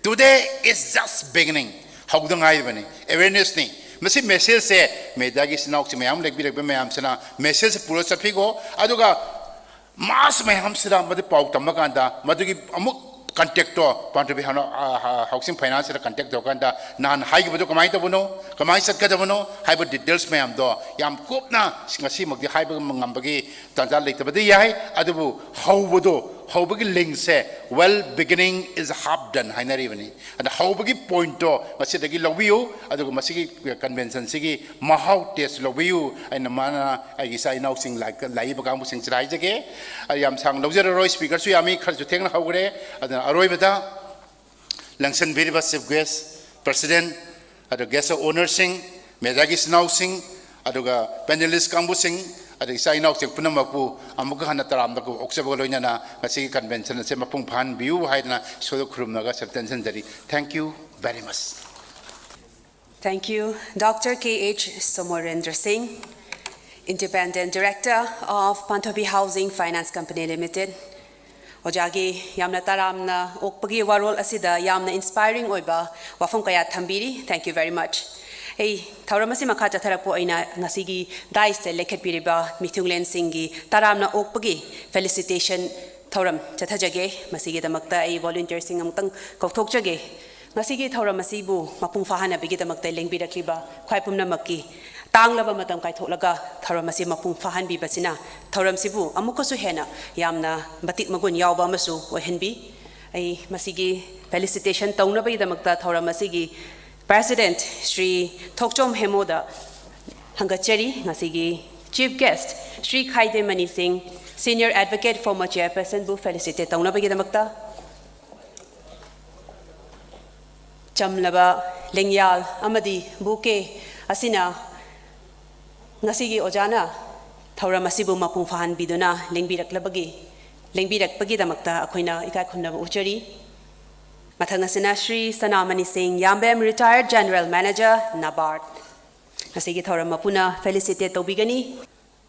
Today is just beginning. ꯍꯧꯗ ꯉꯥꯏꯔꯤꯕꯅꯤ꯫ ꯑꯦꯋꯦꯔꯅꯦꯁꯅꯤ꯫ ꯃꯁꯤ ꯃꯦꯁꯦꯖꯁꯦ ꯃꯦꯗꯤꯌꯥꯒꯤ ꯏꯆꯤꯟ ꯏꯅꯥꯎꯁꯤꯡ ꯃꯌꯥꯝ ꯂꯦꯡꯕꯤꯔꯛꯄ ꯃꯌꯥꯝꯁꯤꯅ ꯃꯦꯁꯦꯖꯁꯦ ꯄꯨꯔ ꯆꯠꯄꯤꯈꯣ꯫ ꯑꯗꯨꯒ ꯃꯥꯁ ꯃꯌꯥꯝꯁꯤꯗ ꯃꯗꯨ ꯄꯥꯎ ꯇꯝꯕ ꯀꯥꯟꯗ ꯃꯗꯨꯒꯤ ꯑꯃꯨꯛ ꯀꯟꯇꯦꯛꯇꯣ ꯄꯥꯟꯊꯣꯏꯕꯤ ꯍꯥꯎꯅ-, ꯑ, ꯍ-, ꯍꯥꯎꯁꯤꯡ ꯐꯥꯏꯅꯥꯟꯁꯇ ꯀꯟꯇꯦꯛ ꯇꯧꯔꯀꯥꯟꯗ ꯅꯍꯥꯟ ꯍꯥꯏꯈꯤꯕꯗꯣ ꯀꯃꯥꯏꯅ ꯇꯧꯕꯅꯣ, ꯀꯃꯥꯏꯅ ꯆꯠꯀꯗꯕꯅꯣ ꯍꯥꯏꯕ ꯗꯤꯇꯦꯜꯁ ꯃꯌꯥꯝꯗꯣ ꯌꯥꯝ ꯀꯨꯞꯅ ꯉꯁꯤꯃꯛꯇꯤ ꯍꯥꯏꯕ ꯉꯝꯕꯒꯤ ꯇꯥꯟꯖꯥ ꯂꯩꯇꯕꯗꯤ ꯌꯥꯏ, ꯑꯗꯨꯕꯨ ꯍꯧꯕꯗꯣ, ꯍꯧꯕꯒꯤ ꯂꯤꯡꯁꯦ, "Well, beginning is half done" ꯍꯥꯏꯅꯔꯤꯕꯅꯤ꯫ ꯑꯗ ꯍꯧꯕꯒꯤ ꯄꯣꯏꯟꯠꯇꯣ ꯉꯁꯤꯗꯒꯤ ꯂꯧꯕꯤꯌꯨ, ꯑꯗꯨꯒ ꯃꯁꯤꯒꯤ ꯀꯟꯚꯦꯟꯁꯟꯁꯤꯒꯤ ꯃꯍꯥꯎ ꯇꯦꯁ ꯂꯧꯕꯤꯌꯨ꯫ ꯑꯩꯅ ꯃꯥꯅ ꯑꯩꯒꯤ ꯏꯆꯥ ꯏꯅꯥꯎꯁꯤꯡ ꯂꯥꯏ-, ꯂꯥꯛꯏꯕ ꯀꯥꯡꯕꯨꯁꯤꯡꯁꯤꯗ ꯍꯥꯏꯖꯒꯦ꯫ ꯑꯩ ꯌꯥꯝ ꯁꯥꯡꯅ ꯂꯧꯖꯔꯔꯣꯏ, ꯁ꯭ꯄꯤꯀꯔꯁꯨ ꯌꯥꯝꯃꯤ, ꯈꯔꯁꯨ ꯊꯦꯡꯅ ꯍꯧꯈ꯭ꯔꯦ꯫ ꯑꯗꯨꯅ ꯑꯔꯣꯏꯕꯗ ꯂꯦꯡꯁꯟꯕꯤꯔꯤꯕ ꯆꯤꯐ ꯒꯦꯁ, ꯄ꯭ꯔꯁꯤꯗꯦꯟꯠ, ꯑꯗꯨ ꯒꯦꯁ ꯑꯣꯐ ꯑꯣꯅꯔꯁꯤꯡ, ꯃꯦꯗꯤꯌꯥꯒꯤ ꯏꯆꯤꯟ ꯏꯅꯥꯎꯁꯤꯡ, ꯑꯗꯨꯒ ꯄꯦꯅꯦꯂꯤꯁ ꯀꯥꯡꯕꯨꯁꯤꯡ, ꯑꯗꯨ ꯏꯆꯥ ꯏꯅꯥꯎꯁꯤꯡ ꯄꯨꯝꯅꯃꯛꯄꯨ ꯑꯃꯨꯛꯀ ꯍꯟꯅ ꯇꯔꯥꯝꯅ ꯑꯣꯛꯆꯕꯒ ꯂꯣꯏꯅꯅ ꯉꯁꯤꯒꯤ ꯀꯟꯚꯦꯟꯁꯟ ꯑꯁꯦ ꯃꯄꯨꯡ ꯐꯥꯍꯟꯕꯤꯌꯨ ꯍꯥꯏꯗꯅ ꯏꯁꯣꯔꯗ ꯈꯨꯔꯨꯝꯂꯒ ꯁꯦꯜ ꯇꯦꯟꯁꯤꯟꯖꯔꯤ꯫ Thank you very much. Thank you, Doctor K H Somorendra Singh, Independent Director of Panthobi Housing Finance Company Limited꯫ ꯑꯣꯖꯥꯒꯤ ꯌꯥꯝꯅ ꯇꯔꯥꯝꯅ ꯑꯣꯛꯄꯒꯤ ꯋꯥꯔꯣꯜ ꯑꯁꯤꯗ ꯌꯥꯝꯅ inspiring ꯑꯣꯏꯕ ꯋꯥꯐꯝ ꯀꯌꯥ ꯊꯝꯕꯤꯔꯤ꯫ Thank you very much. ꯑꯩ ꯊꯧꯔꯝ ꯑꯁꯤ ꯃꯈꯥ ꯆꯠꯊꯔꯛꯄ ꯑꯣꯏꯅ ꯉꯁꯤꯒꯤ dais ꯇ ꯂꯦꯡꯈꯠꯄꯤꯔꯤꯕ ꯃꯤꯊꯨꯡꯂꯦꯟꯁꯤꯡꯒꯤ ꯇꯔꯥꯝꯅ ꯑꯣꯛꯄꯒꯤ felicitation ꯊꯧꯔꯝ ꯆꯠꯊꯖꯒꯦ꯫ ꯃꯁꯤꯒꯤꯗꯃꯛꯇ ꯑꯩ volunteer ꯁꯤꯡ ꯑꯃꯨꯛꯇꯪ ꯀꯧꯊꯣꯛꯆꯒꯦ꯫ ꯉꯁꯤꯒꯤ ꯊꯧꯔꯝ ꯑꯁꯤꯕꯨ ꯃꯄꯨꯡ ꯐꯥꯍꯟꯅꯕꯒꯤꯗꯃꯛꯇ ꯂꯦꯡꯕꯤꯔꯛꯂꯤꯕ ꯈ꯭ꯋꯥꯏ ꯄꯨꯝꯅꯃꯛꯀꯤ ꯇꯥꯡꯂꯕ ꯃꯇꯝ ꯀꯥꯏꯊꯣꯛꯂꯒ ꯊꯧꯔꯝ ꯑꯁꯤ ꯃꯄꯨꯡ ꯐꯥꯍꯟꯕꯤꯕꯁꯤꯅ ꯊꯧꯔꯝꯁꯤꯕꯨ ꯑꯃꯨꯛꯀꯁꯨ ꯍꯦꯟꯅ ꯌꯥꯝꯅ ꯃꯇꯤꯛ ꯃꯒꯨꯟ ꯌꯥꯎꯕ ꯑꯃꯁꯨ ꯑꯣꯏꯍꯟꯕꯤ꯫ ꯑꯩ ꯃꯁꯤꯒꯤ felicitation ꯇꯧꯅꯕꯒꯤꯗꯃꯛꯇ ꯊꯧꯔꯝ ꯑꯁꯤꯒꯤ President ꯁ꯭ꯔꯤ ꯊꯣꯛꯆꯣꯝ ꯍꯦꯃꯣꯗ ꯍꯪꯒꯠꯆꯔꯤ꯫ ꯉꯁꯤꯒꯤ Chief Guest ꯁ꯭ꯔꯤ ꯈꯥꯏꯗꯦ ꯃꯅꯤ ꯁꯤꯡ, Senior Advocate, former Chairperson ꯕꯨ felicitate ꯇꯧꯅꯕꯒꯤꯗꯃꯛꯇ꯫ ꯆꯝꯂꯕ ꯂꯦꯡꯌꯥꯜ ꯑꯃꯗꯤ bouquet ꯑꯁꯤꯅ ꯉꯁꯤꯒꯤ ꯑꯣꯖꯥꯅ ꯊꯧꯔꯝ ꯑꯁꯤꯕꯨ ꯃꯄꯨꯡ ꯐꯥꯍꯟꯕꯤꯗꯨꯅ ꯂꯦꯡꯕꯤꯔꯛꯂꯕꯒꯤ, ꯂꯦꯡꯕꯤꯔꯛꯄꯒꯤꯗꯃꯛꯇ ꯑꯩꯈꯣꯏꯅ ꯏꯀꯥꯏ ꯈꯨꯝꯅꯕ ꯎꯠꯆꯔꯤ꯫ ꯃꯊꯪ ꯑꯁꯤꯅ ꯁ꯭ꯔꯤ ꯁꯅꯥꯃꯅꯤ ꯁꯤꯡ ꯌꯥꯝꯕꯦꯝ, Retired General Manager, NABARD꯫ ꯉꯁꯤꯒꯤ ꯊꯧꯔꯝ ꯃꯄꯨꯅ felicitate ꯇꯧꯕꯤꯒꯅꯤ꯫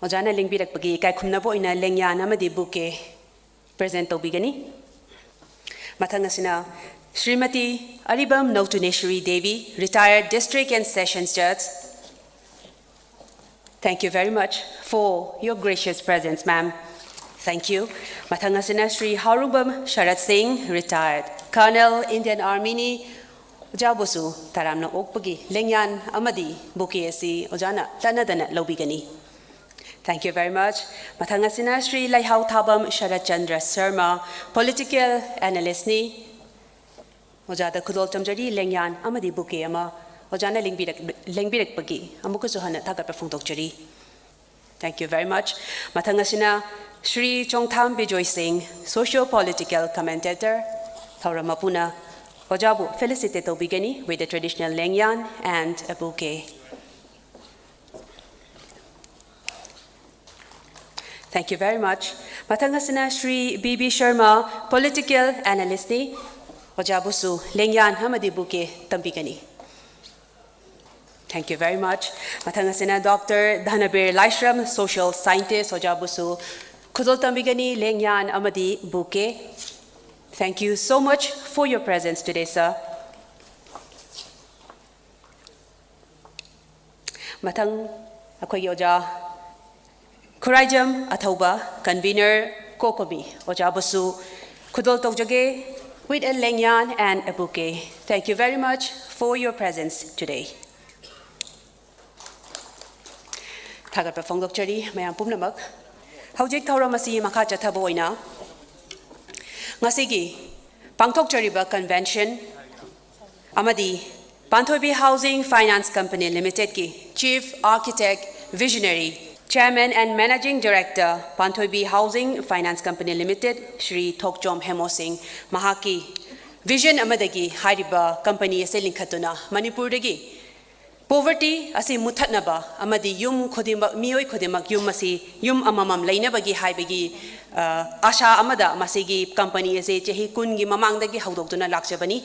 ꯑꯣꯖꯥꯅ ꯂꯦꯡꯕꯤꯔꯛꯄꯒꯤ ꯏꯀꯥꯏ ꯈꯨꯝꯅꯕ ꯑꯣꯏꯅ ꯂꯦꯡꯌꯥꯟ ꯑꯃꯗꯤ bouquet present ꯇꯧꯕꯤꯒꯅꯤ꯫ ꯃꯊꯪ ꯑꯁꯤꯅ ꯁ꯭ꯔꯤꯃꯇꯤ ꯑꯔꯤꯕꯝ ꯅꯧꯇꯨꯅꯦꯁ꯭ꯋꯔꯤ Devi, Retired District and Sessions Judge꯫ Thank you very much for your gracious presence, ma'am. Thank you. ꯃꯊꯪ ꯑꯁꯤꯅ ꯁ꯭ꯔꯤ ꯍꯥꯎꯔꯨꯡꯕꯝ ꯁꯔꯠ ꯁꯤꯡ, Retired Colonel, Indian Army ꯅꯤ꯫ ꯑꯣꯖꯥꯕꯨꯁꯨ ꯇꯔꯥꯝꯅ ꯑꯣꯛꯄꯒꯤ ꯂꯦꯡꯌꯥꯟ ꯑꯃꯗꯤ bouquet ꯑꯁꯤ ꯑꯣꯖꯥꯅ ꯇꯠꯅꯗꯅ ꯂꯧꯕꯤꯒꯅꯤ꯫ Thank you very much. ꯃꯊꯪ ꯑꯁꯤꯅ ꯁ꯭ꯔꯤ ꯂꯩꯍꯥꯎ ꯊꯥꯕꯝ ꯁꯔꯠ ꯆꯟꯗ꯭ꯔ ꯁꯔꯃ, political analyst ꯅꯤ꯫ ꯑꯣꯖꯥꯗ ꯈꯨꯗꯣꯜ ꯇꯝꯖꯔꯤ, ꯂꯦꯡꯌꯥꯟ ꯑꯃꯗꯤ bouquet ꯑꯃ ꯑꯣꯖꯥꯅ ꯂꯦꯡꯕꯤꯔꯛ-, ꯂꯦꯡꯕꯤꯔꯛꯄꯒꯤ ꯑꯃꯨꯛꯀꯁꯨ ꯍꯟꯅ ꯊꯥꯒꯠꯄ ꯐꯣꯡꯗꯣꯛꯆꯔꯤ꯫ Thank you very much. ꯃꯊꯪ ꯑꯁꯤꯅ ꯁ꯭ꯔꯤ ꯆꯣꯡꯊꯥꯝ ꯕꯤꯖꯣꯏ ꯁꯤꯡ, socio political commentator, ꯊꯧꯔꯝ ꯃꯄꯨꯅ ꯑꯣꯖꯥꯕꯨ felicitate ꯇꯧꯕꯤꯒꯅꯤ with the traditional ꯂꯦꯡꯌꯥꯟ and a bouquet. Thank you very much. ꯃꯊꯪ ꯑꯁꯤꯅ Shri B B Sharma, political analyst ꯅꯤ꯫ ꯑꯣꯖꯥꯕꯨꯁꯨ ꯂꯦꯡꯌꯥꯟ ꯑꯃꯗꯤ bouquet ꯇꯝꯕꯤꯒꯅꯤ꯫ Thank you very much. ꯃꯊꯪ ꯑꯁꯤꯅ Doctor ꯙꯅꯕꯤꯔ ꯂꯥꯏꯁ꯭ꯔꯝ, social scientist, ꯑꯣꯖꯥꯕꯨꯁꯨ ꯈꯨꯗꯣꯜ ꯇꯝꯕꯤꯒꯅꯤ, ꯂꯦꯡꯌꯥꯟ ꯑꯃꯗꯤ bouquet꯫ Thank you so much for your presence today, sir. ꯃꯊꯪ ꯑꯩꯈꯣꯏꯒꯤ ꯑꯣꯖꯥ ꯈꯨꯔꯥꯏꯖꯝ ꯑꯊꯧꯕ, convener, COCOMI, ꯑꯣꯖꯥꯕꯨꯁꯨ ꯈꯨꯗꯣꯜ ꯇꯧꯖꯒꯦ꯫ With a lengyan and a bouquet. Thank you very much for your presence today. ꯊꯥꯒꯠꯄ ꯐꯣꯡꯗꯣꯛꯆꯔꯤ ꯃꯌꯥꯝ ꯄꯨꯝꯅꯃꯛ꯫ ꯍꯧꯖꯤꯛ ꯊꯧꯔꯝ ꯑꯁꯤ ꯃꯈꯥ ꯆꯠꯊꯕ ꯑꯣꯏꯅ ꯉꯁꯤꯒꯤ ꯄꯥꯡꯊꯣꯛꯆꯔꯤꯕ convention ꯑꯃꯗꯤ Panthoibi Housing Finance Company Limitedꯀꯤ Chief Architect, Visionary, Chairman and Managing Director, Panthoibi Housing Finance Company Limited, Shri ꯊꯣꯛꯆꯣꯝ ꯍꯦꯃꯣ ꯁꯤꯡ, ꯃꯍꯥꯛꯀꯤ vision ꯑꯃꯗꯒꯤ ꯍꯥꯏꯔꯤꯕ company ꯑꯁꯤ ꯂꯤꯡꯈꯠꯇꯨꯅ ꯃꯅꯤꯄꯨꯔꯗꯒꯤ poverty ꯑꯁꯤ ꯃꯨꯠꯊꯠꯅꯕ ꯑꯃꯗꯤ ꯌꯨꯝ ꯈꯨꯗꯤꯡꯃꯛ, ꯃꯤꯑꯣꯏ ꯈꯨꯗꯤꯡꯃꯛ ꯌꯨꯝ ꯑꯁꯤ ꯌꯨꯝ ꯑꯃꯃꯝ ꯂꯩꯅꯕꯒꯤ ꯍꯥꯏꯕꯒꯤ, ꯑ, ꯑꯥꯁꯥ ꯑꯃꯗ ꯃꯁꯤꯒꯤ company ꯑꯁꯤ ꯆꯍꯤ ꯀꯨꯟꯒꯤ ꯃꯃꯥꯡꯗꯒꯤ ꯍꯧꯗꯣꯛꯇꯨꯅ ꯂꯥꯛꯆꯕꯅꯤ꯫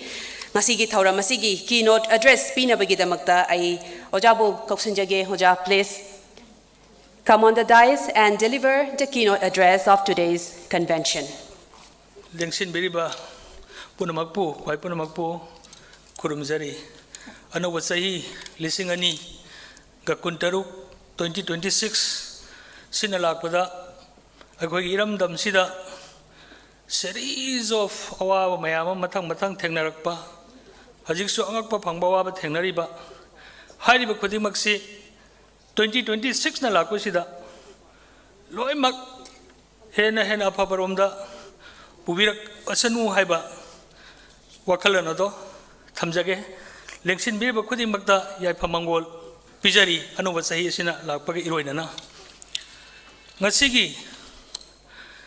ꯉꯁꯤꯒꯤ ꯊꯧꯔꯝ ꯑꯁꯤꯒꯤ keynote address ꯄꯤꯅꯕꯒꯤꯗꯃꯛꯇ ꯑꯩ ꯑꯣꯖꯥꯕꯨ ꯀꯧꯁꯤꯟꯖꯒꯦ꯫ ꯑꯣꯖꯥ, please come on the dais and deliver the keynote address of today's convention. ꯂꯦꯡꯁꯤꯟꯕꯤꯔꯤꯕ ꯄꯨꯝꯅꯃꯛꯄꯨ, ꯈ꯭ꯋꯥꯏ ꯄꯨꯝꯅꯃꯛꯄꯨ ꯈꯨꯔꯨꯝꯖꯔꯤ꯫ ꯑꯅꯧꯕ ꯆꯍꯤ ꯂꯤꯁꯤꯡ ꯑꯅꯤꯒ ꯀꯨꯟꯇꯔꯨꯛ, twenty twenty-six ꯁꯤꯅ ꯂꯥꯛꯄꯗ ꯑꯩꯈꯣꯏꯒꯤ ꯏꯔꯝꯗꯝꯁꯤꯗ series of ꯑꯋꯥꯕ ꯃꯌꯥꯝ ꯑꯃ ꯃꯊꯪ ꯃꯊꯪ ꯊꯦꯡꯅꯔꯛꯄ, ꯍꯧꯖꯤꯛꯁꯨ ꯑꯉꯛꯄ ꯐꯪꯕ ꯑꯋꯥꯕ ꯊꯦꯡꯅꯔꯤꯕ, ꯍꯥꯏꯔꯤꯕ ꯈꯨꯗꯤꯡꯃꯛꯁꯤ twenty twenty-sixꯅ ꯂꯥꯛꯄꯁꯤꯗ ꯂꯣꯏꯅꯃꯛ ꯍꯦꯟꯅ ꯍꯦꯟꯅ ꯑꯐꯕꯔꯣꯝꯗ ꯄꯨꯕꯤꯔꯛꯑꯁꯅꯨ ꯍꯥꯏꯕ ꯋꯥꯈꯜꯂꯣꯟ ꯑꯗꯣ ꯊꯝꯖꯒꯦ꯫ ꯂꯦꯡꯁꯤꯟꯕꯤꯔꯤꯕ ꯈꯨꯗꯤꯡꯃꯛꯇ ꯌꯥꯏꯐ ꯃꯪꯒꯣꯜ ꯄꯤꯖꯔꯤ, ꯑꯅꯧꯕ ꯆꯍꯤ ꯑꯁꯤꯅ ꯂꯥꯛꯄꯒ ꯏꯔꯣꯏꯅꯅ꯫ ꯉꯁꯤꯒꯤ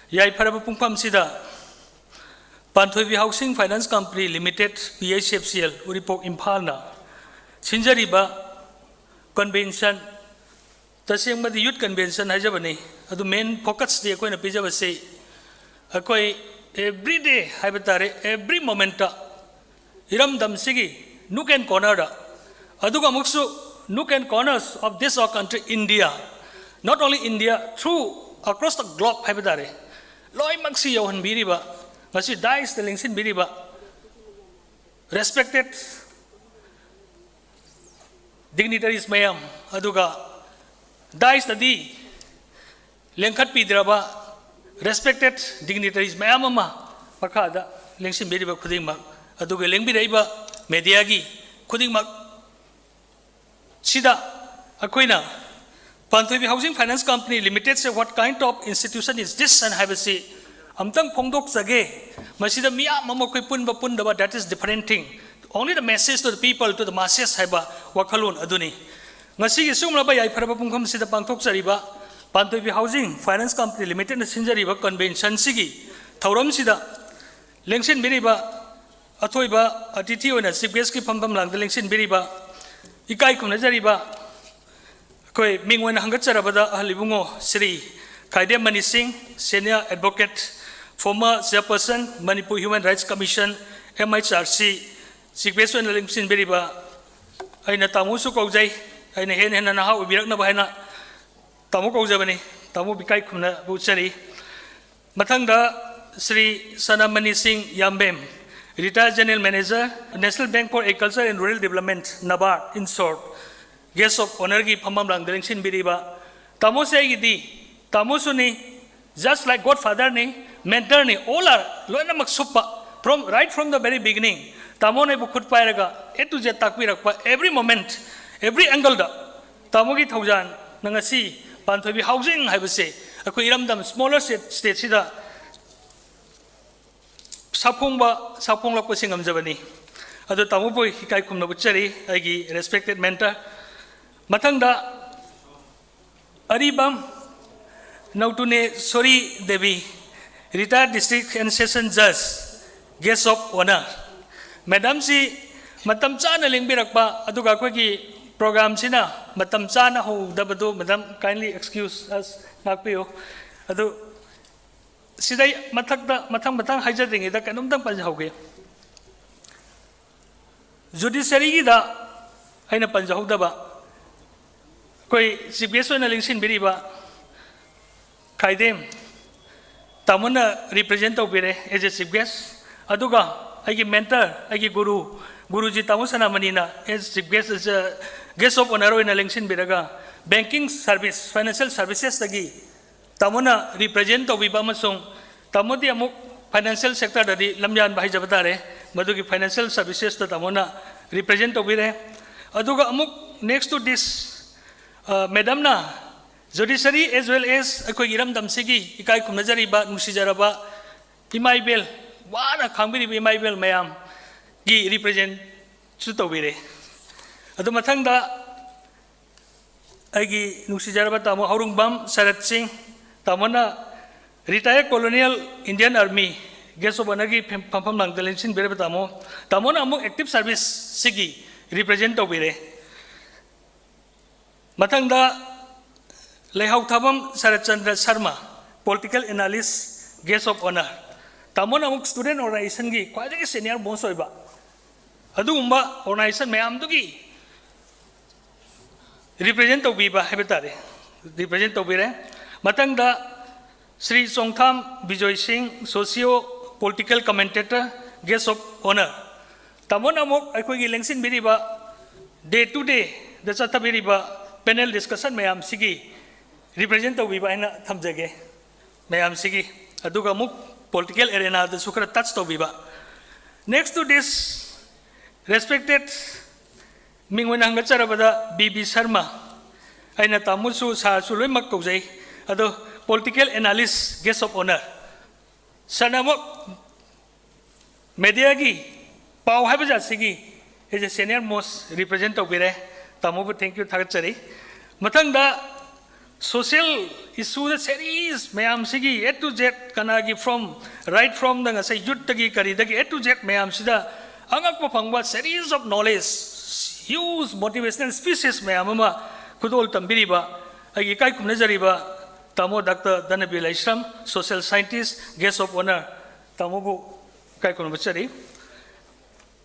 ꯌꯥꯏꯐꯔꯕ ꯄꯨꯡꯐꯝꯁꯤꯗ Panthoibi Housing Finance Company Limited, P H F C L, ꯎꯔꯤꯄꯣꯛ, ꯏꯝꯐꯥꯜꯅ ꯁꯤꯟꯖꯔꯤꯕ convention, ꯇꯁꯦꯡꯕꯗꯤ youth convention ꯍꯥꯏꯖꯕꯅꯤ, ꯑꯗꯨ main focusꯇꯤ ꯑꯩꯈꯣꯏꯅ ꯄꯤꯖꯕꯁꯤ ꯑꯩꯈꯣꯏ every day ꯍꯥꯏꯕ ꯇꯥꯔꯦ, every momentꯇ ꯏꯔꯝꯗꯝꯁꯤꯒꯤ nook and cornerꯗ, ꯑꯗꯨꯒ ꯑꯃꯨꯛꯁꯨ nook and corners of this our country, India, not only India, through across the globe ꯍꯥꯏꯕ ꯇꯥꯔꯦ, ꯂꯣꯏꯅꯃꯛꯁꯤ ꯌꯧꯍꯟꯕꯤꯔꯤꯕ, ꯉꯁꯤ daisꯇ ꯂꯦꯡꯁꯤꯟꯕꯤꯔꯤꯕ respected dignitaries ꯃꯌꯥꯝ, ꯑꯗꯨꯒ daisꯇꯗꯤ ꯂꯦꯡꯈꯠꯄꯤꯗ꯭ꯔꯕ respected dignitaries ꯃꯌꯥꯝ ꯑꯃ ꯃꯈꯥꯗ ꯂꯦꯡꯁꯤꯟꯕꯤꯔꯤꯕ ꯈꯨꯗꯤꯡꯃꯛ, ꯑꯗꯨꯒ ꯂꯦꯡꯕꯤꯔꯛꯏꯕ mediaꯒꯤ ꯈꯨꯗꯤꯡꯃꯛ ꯁꯤꯗ ꯑꯩꯈꯣꯏꯅ ꯄꯥꯟꯊꯣꯏꯕꯤ Housing Finance Company Limitedꯁꯦ what kind of institution is this ꯍꯥꯏꯅ ꯍꯥꯏꯕꯁꯤ ꯑꯝꯇꯪ ꯐꯣꯡꯗꯣꯛꯆꯒꯦ꯫ ꯃꯁꯤꯗ ꯃꯤꯌꯥꯝ ꯑꯃ ꯑꯩꯈꯣꯏ ꯄꯨꯟꯕ ꯄꯨꯟꯗꯕ, that is different thing, only the message to the people, to the masses ꯍꯥꯏꯕ ꯋꯥꯈꯜꯂꯣꯟ ꯑꯗꯨꯅꯤ꯫ ꯉꯁꯤꯒꯤ ꯁꯤꯒꯨꯝꯂꯕ ꯌꯥꯏꯐꯔꯕ ꯄꯨꯡꯐꯝꯁꯤꯗ ꯄꯥꯡꯊꯣꯛꯆꯔꯤꯕ ꯄꯥꯟꯊꯣꯏꯕꯤ Housing Finance Company Limitedꯅ ꯁꯤꯟꯖꯔꯤꯕ conventionꯁꯤꯒꯤ ꯊꯧꯔꯝꯁꯤꯗ ꯂꯦꯡꯁꯤꯟꯕꯤꯔꯤꯕ ꯑꯊꯣꯏꯕ ꯑꯇꯤꯊꯤ ꯑꯣꯏꯅ chief guestꯀꯤ ꯐꯝꯐꯝ ꯂꯥꯡꯗ ꯂꯦꯡꯁꯤꯟꯕꯤꯔꯤꯕ, ꯏꯀꯥꯏ ꯈꯨꯝꯅꯖꯔꯤꯕ ꯑꯩꯈꯣꯏ ꯃꯤꯡ ꯑꯣꯏꯅ ꯍꯪꯒꯠꯆꯔꯕꯗ ꯑꯍꯜ ꯏꯕꯨꯡꯉꯣ ꯁ꯭ꯔꯤ ꯈꯥꯏꯗꯦꯝ ꯃꯅꯤ ꯁꯤꯡ, senior advocate, former chairperson Manipur Human Rights Commission, M H R C, chief guest ꯑꯣꯏꯅ ꯂꯦꯡꯁꯤꯟꯕꯤꯔꯤꯕ, ꯑꯩꯅ ꯇꯥꯃꯣꯁꯨ ꯀꯧꯖꯩ, ꯑꯩꯅ ꯍꯦꯟꯅ ꯍꯦꯟꯅ ꯅꯍꯥ ꯑꯣꯏꯕꯤꯔꯛꯅꯕ ꯍꯥꯏꯅ ꯇꯥꯃꯣ ꯀꯧꯖꯕꯅꯤ꯫ ꯇꯥꯃꯣ ꯏꯀꯥꯏ ꯈꯨꯝꯅꯕ ꯎꯠꯆꯔꯤ꯫ ꯃꯊꯪꯗ ꯁ꯭ꯔꯤ ꯁꯅꯥꯃꯅꯤ ꯁꯤꯡ ꯌꯥꯝꯕꯦꯝ, retired general manager, National Bank for Agriculture and Rural Development, NABARD, in short, guest of honourꯒꯤ ꯐꯝꯐꯝ ꯂꯥꯡꯗ ꯂꯦꯡꯁꯤꯟꯕꯤꯔꯤꯕ ꯇꯥꯃꯣꯁꯦ ꯑꯩꯒꯤꯗꯤ, ꯇꯥꯃꯣꯁꯨꯅꯤ, just like godfatherꯅꯤ, mentorꯅꯤ, all are, ꯂꯣꯏꯅꯃꯛ ꯁꯨꯞꯄ, from, right from the very beginning, ꯇꯥꯃꯣꯅ ꯑꯩꯕꯨ ꯈꯨꯠ ꯄꯥꯏꯔꯒ A to Z ꯇꯥꯛꯄꯤꯔꯛꯄ, every moment, every angleꯗ ꯇꯥꯃꯣꯒꯤ ꯊꯧꯖꯥꯜꯅ ꯉꯁꯤ ꯄꯥꯟꯊꯣꯏꯕꯤ Housing ꯍꯥꯏꯕꯁꯦ ꯑꯩꯈꯣꯏ ꯏꯔꯝꯗꯝ smaller state, stateꯁꯤꯗ ꯁꯥꯐꯣꯡꯕ, ꯁꯥꯐꯣꯡꯂꯛꯄꯁꯤ ꯉꯝꯖꯕꯅꯤ꯫ ꯑꯗꯣ ꯇꯥꯃꯣꯕꯨ ꯏꯀꯥꯏ ꯈꯨꯝꯅꯕ ꯎꯠꯆꯔꯤ, ꯑꯩꯒꯤ respected mentor꯫ ꯃꯊꯪꯗ ꯑꯔꯤꯕꯝ ꯅꯧꯇꯨꯅꯦꯁꯣꯔꯤ Devi, retired district and session judge, guest of honour꯫ Madamꯁꯤ ꯃꯇꯝ ꯆꯥꯅ ꯂꯦꯡꯕꯤꯔꯛꯄ, ꯑꯗꯨꯒ ꯑꯩꯈꯣꯏꯒꯤ programꯁꯤꯅ ꯃꯇꯝ ꯆꯥꯅ ꯍꯧꯗꯕꯗꯨ, madam, kindly excuse us, ꯉꯥꯛꯄꯤꯌꯨ꯫ ꯑꯗꯨ ꯁꯤꯗꯩ ꯃꯊꯛꯇ ꯃꯊꯪ ꯃꯊꯪ ꯍꯥꯏꯖꯗ꯭ꯔꯤꯉꯩꯗ ꯀꯩꯅꯣꯝꯇꯪ ꯄꯟꯖꯍꯧꯒꯦ꯫ Judiciaryꯒꯤꯗ ꯑꯩꯅ ꯄꯟꯖꯍꯧꯗꯕ, ꯑꯩꯈꯣꯏ chief guest ꯑꯣꯏꯅ ꯂꯦꯡꯁꯤꯟꯕꯤꯔꯤꯕ ꯈꯥꯏꯗꯦꯝ ꯇꯥꯃꯣꯅ represent ꯇꯧꯕꯤꯔꯦ as a chief guest꯫ ꯑꯗꯨꯒ ꯑꯩꯒꯤ mentor, ꯑꯩꯒꯤ ꯒꯨꯔꯨ, ꯒꯨꯔꯨꯖꯤ ꯇꯥꯃꯣ ꯁꯅꯥꯃꯅꯤꯅ as chief guest, as a guest of honour ꯑꯣꯏꯅ ꯂꯦꯡꯁꯤꯟꯕꯤꯔꯒ banking service, financial servicesꯇꯒꯤ ꯇꯥꯃꯣꯅ represent ꯇꯧꯕꯤꯕ ꯑꯃꯁꯨꯡ ꯇꯥꯃꯣꯗꯤ ꯑꯃꯨꯛ ꯐꯥꯏꯅꯥꯟꯁꯤꯌꯦꯜ ꯁꯦꯛꯇꯔꯗꯗꯤ ꯂꯝꯌꯥꯟꯕ ꯍꯥꯏꯖꯕ ꯇꯥꯔꯦ, ꯃꯗꯨꯒꯤ ꯐꯥꯏꯅꯥꯟꯁꯤꯌꯦꯜ ꯁꯔꯚꯤꯁꯦꯁꯇ ꯇꯥꯃꯣꯅ ꯔꯤꯄ꯭ꯔꯖꯦꯟ ꯇꯧꯕꯤꯔꯦ꯫ ꯑꯗꯨꯒ ꯑꯃꯨꯛ next to this, ꯃꯦꯗꯥꯝꯅ judiciary as well as ꯑꯩꯈꯣꯏꯒꯤ ꯏꯔꯝꯗꯝꯁꯤꯒꯤ ꯏꯀꯥꯏ ꯈꯨꯝꯅꯖꯔꯤꯕ, ꯅꯨꯡꯁꯤꯖꯔꯕ ꯏꯃꯥ ꯏꯕꯦꯜ, ꯋꯥꯅ ꯈꯥꯡꯕꯤꯔꯤꯕ ꯏꯃꯥ ꯏꯕꯦꯜ ꯃꯌꯥꯝꯒꯤ ꯔꯤꯄ꯭ꯔꯖꯦꯟꯁꯨ ꯇꯧꯕꯤꯔꯦ꯫ ꯑꯗꯨ ꯃꯊꯪꯗ ꯑꯩꯒꯤ ꯅꯨꯡꯁꯤꯖꯔꯕ ꯇꯥꯃꯣ ꯍꯧꯔꯨꯡꯕꯝ ꯁꯔꯠ ꯁꯤꯡ, ꯇꯥꯃꯣꯅ retired Colonial Indian Army Guest of Honourꯒꯤ ꯐꯝ-, ꯐꯝꯐꯝ ꯂꯥꯡꯗ ꯂꯦꯡꯁꯤꯟꯕꯤꯔꯕ ꯇꯥꯃꯣ, ꯇꯥꯃꯣꯅ ꯑꯃꯨꯛ active service ꯁꯤꯒꯤ ꯔꯤꯄ꯭ꯔꯖꯦꯟ ꯇꯧꯕꯤꯔꯦ꯫ ꯃꯊꯪꯗ ꯂꯩꯍꯥꯎ ꯊꯥꯕꯝ Saratchandra Sharma, political analyst, guest of honour꯫ ꯇꯥꯃꯣꯅ ꯑꯃꯨꯛ student organizationꯒꯤ ꯈ꯭ꯋꯥꯏꯗꯒꯤ senior most ꯑꯣꯏꯕ ꯑꯗꯨꯒꯨꯝꯕ organization ꯃꯌꯥꯝꯗꯨꯒꯤ ꯔꯤꯄ꯭ꯔꯖꯦꯟ ꯇꯧꯕꯤꯕ ꯍꯥꯏꯕ ꯇꯥꯔꯦ, ꯔꯤꯄ꯭ꯔꯖꯦꯟ ꯇꯧꯕꯤꯔꯦ꯫ ꯃꯊꯪꯗ ꯁ꯭ꯔꯤ ꯆꯣꯡꯊꯥꯝ ꯕꯤꯖꯣꯏ ꯁꯤꯡ, socio political commentator, guest of honour꯫ ꯇꯥꯃꯣꯅ ꯑꯃꯨꯛ ꯑꯩꯈꯣꯏꯒꯤ ꯂꯦꯡꯁꯤꯟꯕꯤꯔꯤꯕ day to dayꯗ ꯆꯠꯊꯕꯤꯔꯤꯕ panel discussion ꯃꯌꯥꯝꯁꯤꯒꯤ ꯔꯤꯄ꯭ꯔꯖꯦꯟ ꯇꯧꯕꯤꯕ ꯍꯥꯏꯅ ꯊꯝꯖꯒꯦ ꯃꯌꯥꯝꯁꯤꯒꯤ꯫ ꯑꯗꯨꯒ ꯑꯃꯨꯛ political arenaꯗꯁꯨ ꯈꯔ touch ꯇꯧꯕꯤꯕ꯫ Next to this, respected ꯃꯤꯡ ꯑꯣꯏꯅ ꯍꯪꯒꯠꯆꯔꯕꯗ ꯕꯤ ꯕꯤ ꯁꯔꯃ, ꯑꯩꯅ ꯇꯥꯃꯣꯁꯨ ꯁꯥꯔꯁꯨ ꯂꯣꯏꯅꯃꯛ ꯀꯧꯖꯩ꯫ ꯑꯗꯣ political analyst, guest of honour꯫ ꯁꯥꯔꯅ ꯑꯃꯨꯛ mediaꯒꯤ ꯄꯥꯎ ꯍꯥꯏꯕ ꯖꯥꯠꯁꯤꯒꯤ is a senior most represent ꯇꯧꯕꯤꯔꯦ꯫ ꯇꯥꯃꯣꯕꯨ thank you ꯊꯥꯒꯠꯆꯔꯤ꯫ ꯃꯊꯪꯗ social issueꯗ series ꯃꯌꯥꯝꯁꯤꯒꯤ A to Z, ꯀꯅꯥꯒꯤ from, right fromꯗ ꯉꯁꯥꯏ youthꯇꯒꯤ ꯀꯔꯤꯗꯒꯤ A to Z ꯃꯌꯥꯝꯁꯤꯗ ꯑꯉꯛꯄ ꯐꯪꯕ series of knowledge, huge motivational speeches ꯃꯌꯥꯝ ꯑꯃ ꯈꯨꯗꯣꯜ ꯇꯝꯕꯤꯔꯤꯕ ꯑꯩꯒꯤ ꯏꯀꯥꯏ ꯈꯨꯝꯅꯖꯔꯤꯕ ꯇꯥꯃꯣ doctor Dhanabir Laishram, social scientist, guest of honour, ꯇꯥꯃꯣꯕꯨ ꯏꯀꯥꯏ ꯈꯨꯝꯅꯖꯔꯤ꯫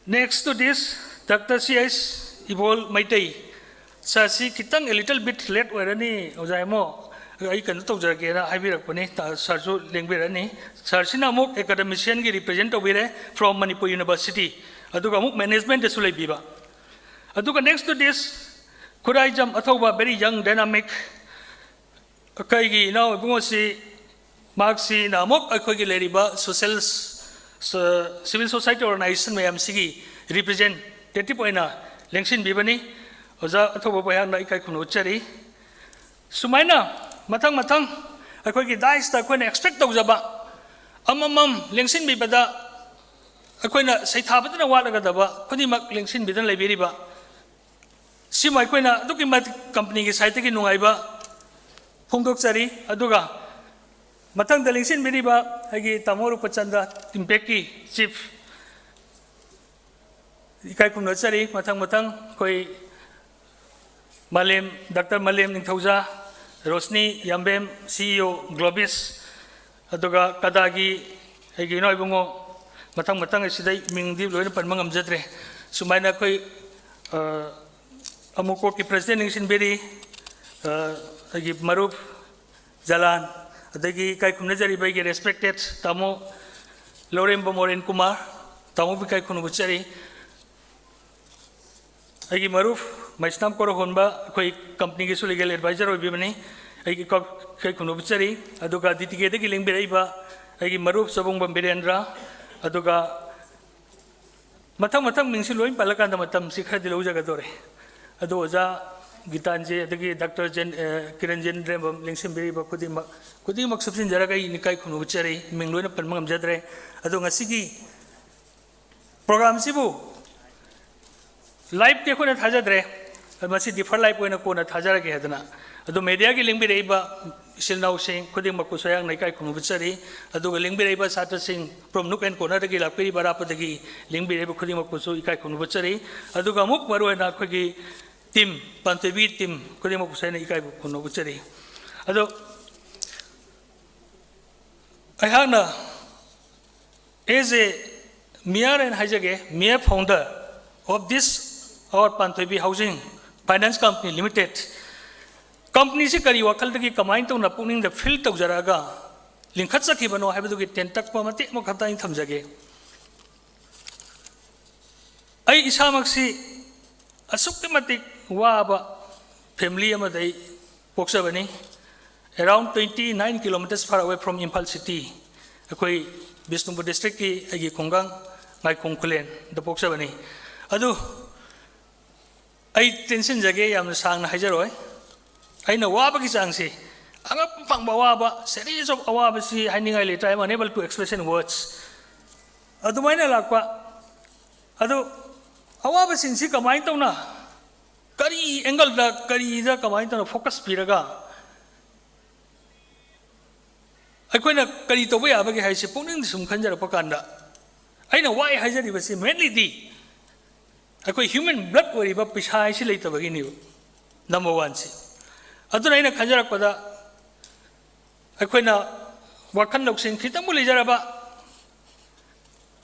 Next to this, Doctor C H ꯏꯕꯣꯜ Meitei. ꯁꯥꯔꯁꯤ ꯈꯤꯇꯪ a little bit late ꯑꯣꯏꯔꯅꯤ, ꯑꯣꯖꯥ ꯏꯃꯣ, ꯑꯩ ꯀꯩꯅꯣ ꯇꯧꯖꯔꯒꯦꯅ ꯍꯥꯏꯕꯤꯔꯛꯄꯅꯤ꯫ ꯇꯥ-, ꯁꯥꯔꯁꯨ ꯂꯦꯡꯕꯤꯔꯅꯤ꯫ ꯁꯥꯔꯁꯤꯅ ꯑꯃꯨꯛ academicianꯒꯤ represent ꯇꯧꯕꯤꯔꯦ from ꯃꯅꯤꯄꯨꯔ University, ꯑꯗꯨꯒ ꯑꯃꯨꯛ managementꯇꯁꯨ ꯂꯩꯕꯤꯕ꯫ ꯑꯗꯨꯒ next to this, Khuraijam ꯑꯊꯧꯕ, very young, dynamic, ꯑꯩꯈꯣꯏꯒꯤ ꯏꯅꯥꯎ ꯏꯕꯨꯡꯉꯣꯁꯤ ꯃꯍꯥꯛꯁꯤꯅ ꯑꯃꯨꯛ ꯑꯩꯈꯣꯏꯒꯤ ꯂꯩꯔꯤꯕ social, civil society organization ꯃꯌꯥꯝꯁꯤꯒꯤ representative ꯑꯣꯏꯅ ꯂꯦꯡꯁꯤꯟꯕꯤꯕꯅꯤ꯫ ꯑꯣꯖꯥ ꯑꯊꯧꯕꯕꯨ ꯑꯩꯍꯥꯛꯅ ꯏꯀꯥꯏ ꯈꯨꯝꯅꯕ ꯎꯠꯆꯔꯤ꯫ ꯁꯨꯃꯥꯏꯅ ꯃꯊꯪ ꯃꯊꯪ ꯑꯩꯈꯣꯏꯒꯤ dais ꯇ ꯑꯩꯈꯣꯏꯅ expect ꯇꯧꯖꯕ ꯑꯃꯃꯝ ꯂꯦꯡꯁꯤꯟꯕꯤꯕꯗ ꯑꯩꯈꯣꯏꯅ ꯁꯩꯊꯥꯕꯗꯅ ꯋꯥꯠꯂꯒꯗꯕ ꯈꯨꯗꯤꯡꯃꯛ ꯂꯦꯡꯁꯤꯟꯕꯤꯗꯨꯅ ꯂꯩꯕꯤꯔꯤꯕ ꯁꯤꯃ ꯑꯩꯈꯣꯏꯅ ꯑꯗꯨꯛꯀꯤ ꯃꯇꯤꯛ company ꯒꯤ side ꯇꯒꯤ ꯅꯨꯡꯉꯥꯏꯕ ꯐꯣꯡꯗꯣꯛꯆꯔꯤ꯫ ꯑꯗꯨꯒ ꯃꯊꯪꯗ ꯂꯦꯡꯁꯤꯟꯕꯤꯔꯤꯕ ꯑꯩꯒꯤ ꯇꯥꯃꯣ ꯔꯨꯄꯆꯟꯗ꯭ꯔ, IMPACT ꯀꯤ chief, ꯏꯀꯥꯏ ꯈꯨꯝꯅꯖꯔꯤ꯫ ꯃꯊꯪ ꯃꯊꯪ ꯑꯩꯈꯣꯏ ꯃꯥꯂꯦꯝ, ꯗꯥꯛꯇꯔ ꯃꯥꯂꯦꯝ ꯅꯤꯡꯊꯧꯖꯥ, ꯔꯣꯁꯅꯤ ꯌꯥꯝꯕꯦꯝ, CEO Globis, ꯑꯗꯨꯒ ꯀꯗꯥꯒꯤ ꯑꯩꯒꯤ ꯏꯅꯥꯎ ꯏꯕꯨꯡꯉꯣ, ꯃꯊꯪ ꯃꯊꯪ ꯑꯁꯤꯗ ꯃꯤꯡꯗꯤ ꯂꯣꯏꯅ ꯄꯟꯕ ꯉꯝꯖꯗ꯭ꯔꯦ꯫ ꯁꯨꯃꯥꯏꯅ ꯑꯩꯈꯣꯏ, ꯑ, ꯑꯃꯨꯛ ꯀꯣꯛꯀꯤ president ꯅꯤꯡꯁꯤꯡꯕꯤꯔꯤ, ꯑ, ꯑꯩꯒꯤ ꯃꯔꯨꯞ ꯖꯂꯥꯟ, ꯑꯗꯒꯤ ꯏꯀꯥꯏ ꯈꯨꯝꯅꯖꯔꯤꯕ ꯑꯩꯒꯤ respected ꯇꯥꯃꯣ ꯂꯧꯔꯦꯝꯕꯝ ꯑꯣꯔꯦꯟ ꯀꯨꯃꯥꯔ, ꯇꯥꯃꯣꯕꯨ ꯏꯀꯥꯏ ꯈꯨꯝꯅꯕ ꯎꯠꯆꯔꯤ꯫ ꯑꯩꯒꯤ ꯃꯔꯨꯞ ꯃꯩꯁꯅꯥꯝ ꯀꯣꯔꯧꯍꯣꯟꯕ, ꯑꯩꯈꯣꯏ company ꯒꯤꯁꯨ legal advisor ꯑꯣꯏꯕꯤꯕꯅꯤ, ꯑꯩꯒꯤ ꯀ-, ꯏꯀꯥꯏ ꯈꯨꯝꯅꯕ ꯎꯠꯆꯔꯤ꯫ ꯑꯗꯨꯒ DTK ꯗꯒꯤ ꯂꯦꯡꯕꯤꯔꯛꯏꯕ ꯑꯩꯒꯤ ꯃꯔꯨꯞ ꯆꯕꯨꯡꯕꯝ ꯕꯤꯔꯦꯟꯗ꯭ꯔ, ꯑꯗꯨꯒ ꯃꯊꯪ ꯃꯊꯪ ꯃꯤꯡꯁꯤ ꯂꯣꯏ ꯄꯜꯂꯀꯥꯟꯗ ꯃꯇꯝꯁꯤ ꯈꯔꯗꯤ ꯂꯧꯖꯒꯗꯧꯔꯦ꯫ ꯑꯗꯣ ꯑꯣꯖꯥ ꯒꯤꯇꯥꯟꯖꯦ, ꯑꯗꯒꯤ ꯗꯥꯛꯇꯔ ꯖꯦꯟ-, ꯑ, ꯀꯤꯔꯟꯖꯦꯟ ꯔꯦꯝꯕꯝ ꯂꯦꯡꯁꯤꯟꯕꯤꯔꯤꯕ ꯈꯨꯗꯤꯡꯃꯛ, ꯈꯨꯗꯤꯡꯃꯛ ꯁꯨꯞꯆꯤꯟꯖꯔꯒ ꯑꯩ ꯏꯀꯥꯏ ꯈꯨꯝꯅꯕ ꯎꯠꯆꯔꯤ꯫ ꯃꯤꯡ ꯂꯣꯏꯅ ꯄꯟꯕ ꯉꯝꯖꯗ꯭ꯔꯦ꯫ ꯑꯗꯣ ꯉꯁꯤꯒꯤ program ꯁꯤꯕꯨ live ꯇꯤ ꯑꯩꯈꯣꯏꯅ ꯊꯥꯖꯗ꯭ꯔꯦ, ꯃꯁꯤ defer live ꯑꯣꯏꯅ ꯀꯣꯟꯅ ꯊꯥꯖꯔꯒꯦ ꯍꯥꯏꯗꯅ꯫ ꯑꯗꯣ media ꯒꯤ ꯂꯦꯡꯕꯤꯔꯛꯏꯕ ꯏꯆꯤꯜ ꯏꯅꯥꯎꯁꯤꯡ ꯈꯨꯗꯤꯡꯃꯛꯄꯨꯁꯨ ꯑꯩꯍꯥꯛꯅ ꯏꯀꯥꯏ ꯈꯨꯝꯅꯕ ꯎꯠꯆꯔꯤ꯫ ꯑꯗꯨꯒ ꯂꯦꯡꯕꯤꯔꯛꯏꯕ ꯁꯥꯇ꯭ꯔꯁꯤꯡ from nook and corner ꯗꯒꯤ ꯂꯥꯛꯄꯤꯔꯤꯕ ꯑꯔꯥꯞꯄꯗꯒꯤ ꯂꯦꯡꯕꯤꯔꯛꯏꯕ ꯈꯨꯗꯤꯡꯃꯛꯄꯨꯁꯨ ꯏꯀꯥꯏ ꯈꯨꯝꯅꯕ ꯎꯠꯆꯔꯤ꯫ ꯑꯗꯨꯒ ꯑꯃꯨꯛ ꯃꯔꯨꯑꯣꯏꯅ ꯑꯩꯈꯣꯏꯒꯤ team, ꯄꯥꯟꯊꯣꯏꯕꯤ team ꯈꯨꯗꯤꯡꯃꯛꯄꯨꯁꯨ ꯑꯩꯅ ꯏꯀꯥꯏꯕ ꯈꯨꯝꯅꯕ ꯎꯠꯆꯔꯤ꯫ ꯑꯗꯣ ꯑꯩꯍꯥꯛꯅ as a mayor ꯍꯥꯏꯅ ꯍꯥꯏꯖꯒꯦ, mayor founder of this our Panthoibi Housing Finance Company Limited, company ꯁꯤ ꯀꯔꯤ ꯋꯥꯈꯜꯗꯒꯤ ꯀꯃꯥꯏꯅ ꯇꯧꯅ ꯄꯨꯛꯅꯤꯡꯗ feel ꯇꯧꯖꯔꯛꯑꯒ ꯂꯤꯡꯈꯠꯆꯈꯤꯕꯅꯣ ꯍꯥꯏꯕꯗꯨꯒꯤ ꯇꯦꯟꯇꯛꯄ ꯃꯇꯦꯛ ꯑꯃꯈꯛꯇ ꯑꯩ ꯊꯝꯖꯒꯦ꯫ ꯑꯩ ꯏꯁꯥꯃꯛꯁꯤ ꯑꯁꯨꯛꯀꯤ ꯃꯇꯤꯛ ꯋꯥꯕ family ꯑꯃꯗ ꯑꯩ ꯄꯣꯛꯆꯕꯅꯤ꯫ Around twenty nine kilometers far away from Imphal city. ꯑꯩꯈꯣꯏ ꯕꯤꯁꯅꯨꯄꯨꯔ districtꯀꯤ ꯑꯩꯒꯤ ꯈꯨꯡꯒꯪ ꯉꯥꯏꯈꯣꯡ ꯈꯨꯂꯦꯟꯗ ꯄꯣꯛꯆꯕꯅꯤ꯫ ꯑꯗꯨ ꯑꯩ ꯇꯦꯟꯁꯤꯟꯖꯒꯦ, ꯌꯥꯝꯅ ꯁꯥꯡꯅ ꯍꯥꯏꯖꯔꯣꯏ꯫ ꯑꯩꯅ ꯋꯥꯕꯒꯤ ꯆꯥꯡꯁꯤ, ꯑꯉꯛꯄ ꯐꯪꯕ ꯑꯋꯥꯕ, series of ꯑꯋꯥꯕꯁꯤ ꯍꯥꯏꯅꯤꯡꯉꯥꯏ ꯂꯩꯇ꯭ꯔꯦ, I am unable to express in words꯫ ꯑꯗꯨꯃꯥꯏꯅ ꯂꯥꯛꯄ꯫ ꯑꯗꯨ ꯑꯋꯥꯕꯁꯤꯡꯁꯤ ꯀꯃꯥꯏꯅ ꯇꯧꯅ, ꯀꯔꯤ angleꯗ, ꯀꯔꯤꯗ ꯀꯃꯥꯏꯅ ꯇꯧꯅ focus ꯄꯤꯔꯒ ꯑꯩꯈꯣꯏꯅ ꯀꯔꯤ ꯇꯧꯕ ꯌꯥꯕꯒꯦ ꯍꯥꯏꯁꯦ ꯄꯨꯛꯅꯤꯡꯗ ꯁꯨꯝ ꯈꯟꯖꯔꯛꯄ ꯀꯥꯟꯗ, ꯑꯩꯅ ꯋꯥꯏ ꯍꯥꯏꯖꯔꯤꯕꯁꯤ mainlyꯗꯤ ꯑꯩꯈꯣꯏ human blood ꯑꯣꯏꯔꯤꯕ ꯄꯩꯁꯥ ꯍꯥꯏꯁꯤ ꯂꯩꯇꯕꯒꯤꯅꯦꯕ, number oneꯁꯤ꯫ ꯑꯗꯨꯅ ꯑꯩꯅ ꯈꯟꯖꯔꯛꯄꯗ, ꯑꯩꯈꯣꯏꯅ ꯋꯥꯈꯜ ꯂꯧꯁꯤꯡ ꯈꯤꯇꯪꯕꯨ ꯂꯩꯖꯔꯕ,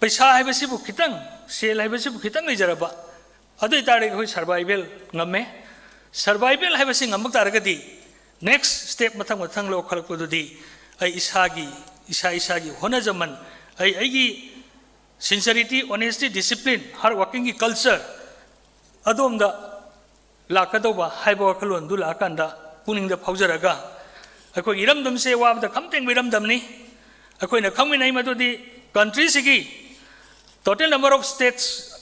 ꯄꯩꯁꯥ ꯍꯥꯏꯕꯁꯤꯕꯨ ꯈꯤꯇꯪ, ꯁꯦꯜ ꯍꯥꯏꯕꯁꯤꯕꯨ ꯈꯤꯇꯪ ꯂꯩꯖꯔꯕ, ꯑꯗꯨ ꯑꯣꯏꯇꯥꯔꯗꯤ ꯑꯩꯈꯣꯏ survival ꯉꯝꯃꯦ꯫ Survival ꯍꯥꯏꯕꯁꯤ ꯉꯝꯃꯛ ꯇꯥꯔꯒꯗꯤ, next step, ꯃꯊꯪ ꯃꯊꯪ ꯂꯧꯈꯠꯂꯛꯄꯗꯨꯗꯤ ꯑꯩ ꯏꯁꯥꯒꯤ, ꯏꯁꯥ ꯏꯁꯥꯒꯤ ꯍꯣꯠꯅꯖꯃꯟ, ꯑꯩ ꯑꯩꯒꯤ sincerity, honesty, discipline, hard workingꯒꯤ culture ꯑꯗꯣꯝꯗ ꯂꯥꯛꯀꯗꯧꯕ ꯍꯥꯏꯕ ꯋꯥꯈꯜꯂꯣꯟꯗꯨ ꯂꯥꯛꯑꯀꯥꯟꯗ ꯄꯨꯛꯅꯤꯡꯗ ꯐꯥꯎꯖꯔꯒ, ꯑꯩꯈꯣꯏꯒꯤ ꯏꯔꯝꯗꯝꯁꯦ ꯋꯥꯕꯗ ꯈꯝ ꯇꯦꯡꯕ ꯏꯔꯝꯗꯝꯅꯤ꯫ ꯑꯩꯈꯣꯏꯅ ꯈꯪꯃꯤꯟꯅꯩ ꯃꯗꯨꯗꯤ countryꯁꯤꯒꯤ total number of states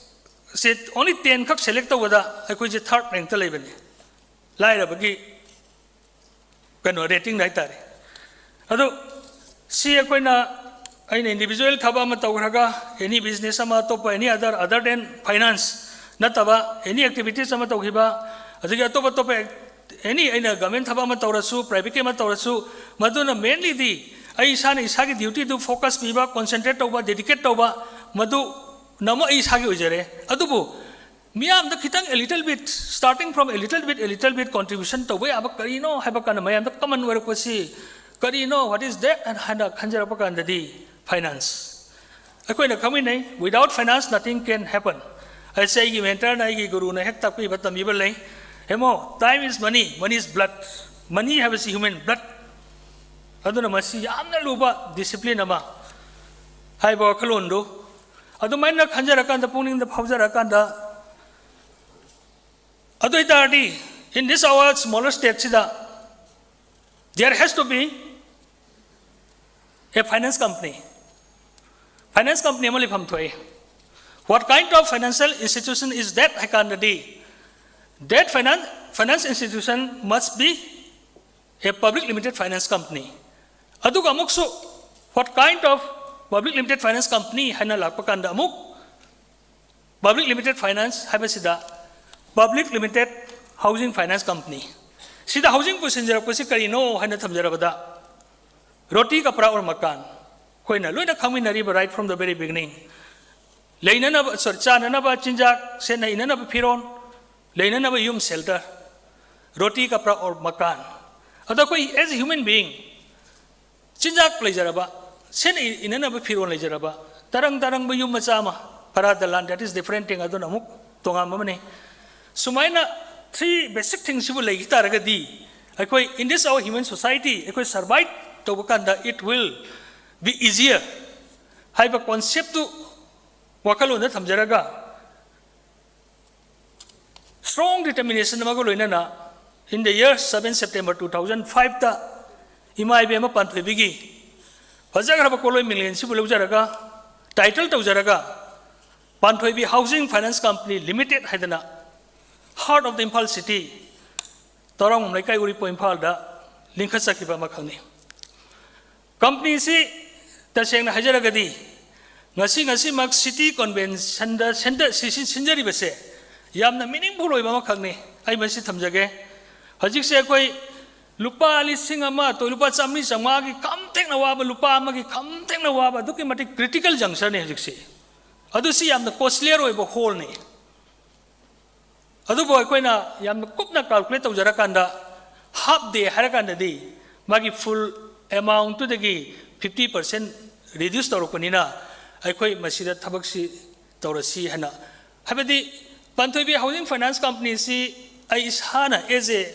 say only ten ꯈꯛ select ꯇꯧꯕꯗ ꯑꯩꯈꯣꯏꯁꯦ third rankꯇ ꯂꯩꯕꯅꯤ, ꯂꯥꯏꯔꯕꯒꯤ ꯀꯩꯅꯣ, ratingꯗ ꯍꯥꯏꯇꯥꯔꯦ꯫ ꯑꯗꯨ ꯁꯤ ꯑꯩꯈꯣꯏꯅ, ꯑꯩꯅ individual ꯊꯕꯛ ꯑꯃ ꯇꯧꯈ꯭ꯔꯒ, any business ꯑꯃ ꯑꯇꯣꯞꯄ, any other, other than finance ꯅꯠꯇꯕ any activities ꯑꯃ ꯇꯧꯈꯤꯕ, ꯑꯗꯒꯤ ꯑꯇꯣꯞ ꯑꯇꯣꯞꯄ any, ꯑꯩꯅ government ꯊꯕꯛ ꯑꯃ ꯇꯧꯔꯁꯨ, privateꯀꯤ ꯑꯃ ꯇꯧꯔꯁꯨ, ꯃꯗꯨꯅ mainlyꯗꯤ ꯑꯩ ꯏꯁꯥꯅ ꯏꯁꯥꯒꯤ dutyꯗꯨ focus ꯄꯤꯕ, concentrate ꯇꯧꯕ, dedicate ꯇꯧꯕ, ꯃꯗꯨꯅ ꯑꯃꯨꯛ ꯑꯩ ꯏꯁꯥꯒꯤ ꯑꯣꯏꯖꯔꯦ꯫ ꯑꯗꯨꯕꯨ ꯃꯤꯌꯥꯝꯗ ꯈꯤꯇꯪ, a little bit, starting from a little bit, a little bit contribution ꯇꯧꯕ ꯌꯥꯕ ꯀꯔꯤꯅꯣ ꯍꯥꯏꯕ ꯀꯥꯟꯗ, ꯃꯌꯥꯝꯗ common ꯑꯣꯏꯔꯛꯄꯁꯤ ꯀꯔꯤꯅꯣ, what is that ꯍꯥꯏꯅ ꯈꯟꯖꯔꯛꯄ ꯀꯥꯟꯗꯗꯤ, finance꯫ ꯑꯩꯈꯣꯏꯅ ꯈꯪꯃꯤꯟꯅꯩ, without finance nothing can happen꯫ ꯑꯩꯁꯦ ꯑꯩꯒꯤ mentorꯅ, ꯑꯩꯒꯤ ꯒꯨꯔꯨꯅ ꯍꯦꯛ ꯇꯥꯛꯄꯤꯕ, ꯇꯝꯕꯤꯕ ꯂꯩ, "ꯍꯦꯃꯣ, time is money, money is blood꯫ Money ꯍꯥꯏꯕꯁꯤ human blood꯫ ꯑꯗꯨꯅ ꯃꯁꯤ ꯌꯥꯝꯅ ꯂꯨꯕ discipline ꯑꯃ" ꯍꯥꯏꯕ ꯋꯥꯈꯜꯂꯣꯟꯗꯨ ꯑꯗꯨꯃꯥꯏꯅ ꯈꯟꯖꯔꯀꯥꯟꯗ, ꯄꯨꯛꯅꯤꯡꯗ ꯐꯥꯎꯖꯔꯀꯥꯟꯗ, ꯑꯗꯨ ꯑꯣꯏꯇꯥꯔꯗꯤ, in this our smaller stateꯁꯤꯗ There has to be a finance company. Finance company ꯑꯃ ꯂꯩꯐꯝ ꯊꯣꯛꯏ꯫ What kind of financial institution is that ꯍꯥꯏꯀꯥꯟꯗꯗꯤ, that finance, finance institution must be a public limited finance company. ꯑꯗꯨꯒ ꯑꯃꯨꯛꯁꯨ, what kind of public limited finance company ꯍꯥꯏꯅ ꯂꯥꯛꯄ ꯀꯥꯟꯗ ꯑꯃꯨꯛ, public limited finance ꯍꯥꯏꯕꯁꯤꯗ public limited housing finance company꯫ ꯁꯤꯗ housing ꯄꯨꯁꯤꯟꯖꯔꯛꯄꯁꯤ ꯀꯔꯤꯅꯣ ꯍꯥꯏꯅ ꯊꯝꯖꯔꯕꯗ, roti kapda aur makan, ꯑꯩꯈꯣꯏꯅ ꯂꯣꯏꯅ ꯈꯪꯃꯤꯟꯅꯔꯤꯕ right from the very beginning, ꯂꯩꯅꯅꯕ, sorry, ꯆꯥꯅꯅꯕ ꯆꯤꯟꯖꯥꯛ, ꯁꯦꯠꯅ ꯏꯅꯅꯕ ꯐꯤꯔꯣꯜ, ꯂꯩꯅꯅꯕ ꯌꯨꯝ, shelter, roti kapda aur makan꯫ ꯑꯗꯣ ꯑꯩꯈꯣꯏ as a human being, ꯆꯤꯟꯖꯥꯛ ꯂꯩꯖꯔꯕ, ꯁꯦꯠꯅ ꯏꯅꯅꯕ ꯐꯤꯔꯣꯜ ꯂꯩꯖꯔꯕ, ꯇꯔꯪ ꯇꯔꯪꯕ ꯌꯨꯝ ꯃꯆꯥ ꯑꯃ, ꯄꯔꯥ ꯗꯂꯥꯟ, that is different thing, ꯑꯗꯨꯅ ꯑꯃꯨꯛ ꯇꯣꯉꯥꯟꯕ ꯑꯃꯅꯤ꯫ ꯁꯨꯃꯥꯏꯅ three basic things ꯁꯤꯕꯨ ꯂꯩꯈꯤ ꯇꯥꯔꯒꯗꯤ, ꯑꯩꯈꯣꯏ in this our human society, ꯑꯩꯈꯣꯏ survive ꯇꯧꯕ ꯀꯥꯟꯗ it will be easier ꯍꯥꯏꯕ concept ꯇꯨ ꯋꯥꯈꯜꯂꯣꯟꯗ ꯊꯝꯖꯔꯒ, strong determination ꯑꯃꯒ ꯂꯣꯏꯅꯅ, in the year seven September two thousand five ꯇ ꯏꯃꯥ ꯏꯕꯦꯝꯃ ꯄꯥꯟꯊꯣꯏꯕꯤꯒꯤ ꯐꯖꯈ꯭ꯔꯕ ꯀꯣꯂꯣꯏ ꯃꯤꯡꯂꯦꯟꯁꯤꯕꯨ ꯂꯧꯖꯔꯒ, title ꯇꯧꯖꯔꯒ, ꯄꯥꯟꯊꯣꯏꯕꯤ Housing Finance Company Limited ꯍꯥꯏꯗꯅ heart of the Imphal city, ꯇꯔꯥꯡꯕꯝ ꯂꯩꯀꯥꯏ, ꯎꯔꯤꯄꯣꯛ, ꯏꯝꯐꯥꯜꯗ ꯂꯤꯡꯈꯠꯆꯈꯤꯕ ꯑꯃꯈꯛꯅꯤ꯫ Company ꯁꯤ ꯇꯁꯦꯡꯅ ꯍꯥꯏꯖꯔꯒꯗꯤ, ꯉꯁꯤ, ꯉꯁꯤꯃꯛ city convention ꯗ ꯁꯦꯟꯗ-, ꯁꯤ-, ꯁꯤ-, ꯁꯤꯟꯖꯔꯤꯕꯁꯦ ꯌꯥꯝꯅ meaningful ꯑꯣꯏꯕ ꯑꯃꯈꯛꯅꯤ꯫ ꯑꯩ ꯃꯁꯤ ꯊꯝꯖꯒꯦ꯫ ꯍꯧꯖꯤꯛꯁꯦ ꯑꯩꯈꯣꯏ ꯂꯨꯄꯥ ꯂꯤꯁꯤꯡ ꯑꯃ, ꯇꯣ-, ꯂꯨꯄꯥ ꯆꯥꯝꯃꯔꯤ ꯆꯥꯝꯃꯉꯥꯒꯤ ꯈꯝ ꯊꯦꯡꯅ ꯋꯥꯕ, ꯂꯨꯄꯥ ꯑꯃꯒꯤ ꯈꯝ ꯊꯦꯡꯅ ꯋꯥꯕ, ꯑꯗꯨꯛꯀꯤ ꯃꯇꯤꯛ critical juncture ꯅꯤ ꯍꯧꯖꯤꯛꯁꯦ꯫ ꯑꯗꯨ ꯁꯤ ꯌꯥꯝꯅ costlier ꯑꯣꯏꯕ hole ꯅꯤ꯫ ꯑꯗꯨꯕꯨ ꯑꯩꯈꯣꯏꯅ ꯌꯥꯝꯅ ꯀꯨꯞꯅ calculate ꯇꯧꯖꯔꯀꯥꯟꯗ, half day ꯍꯥꯏꯔꯀꯥꯟꯗꯗꯤ ꯃꯥꯒꯤ full amount ꯇꯨꯗꯒꯤ fifty percent reduce ꯇꯧꯔꯛꯄꯅꯤꯅ, ꯑꯩꯈꯣꯏ ꯃꯁꯤꯗ ꯊꯕꯛꯁꯤ ꯇꯧꯔꯁꯤ ꯍꯥꯏꯅ, ꯍꯥꯏꯕꯗꯤ ꯄꯥꯟꯊꯣꯏꯕꯤ Housing Finance Company ꯁꯤ ꯑꯩ ꯏꯁꯥꯅ as a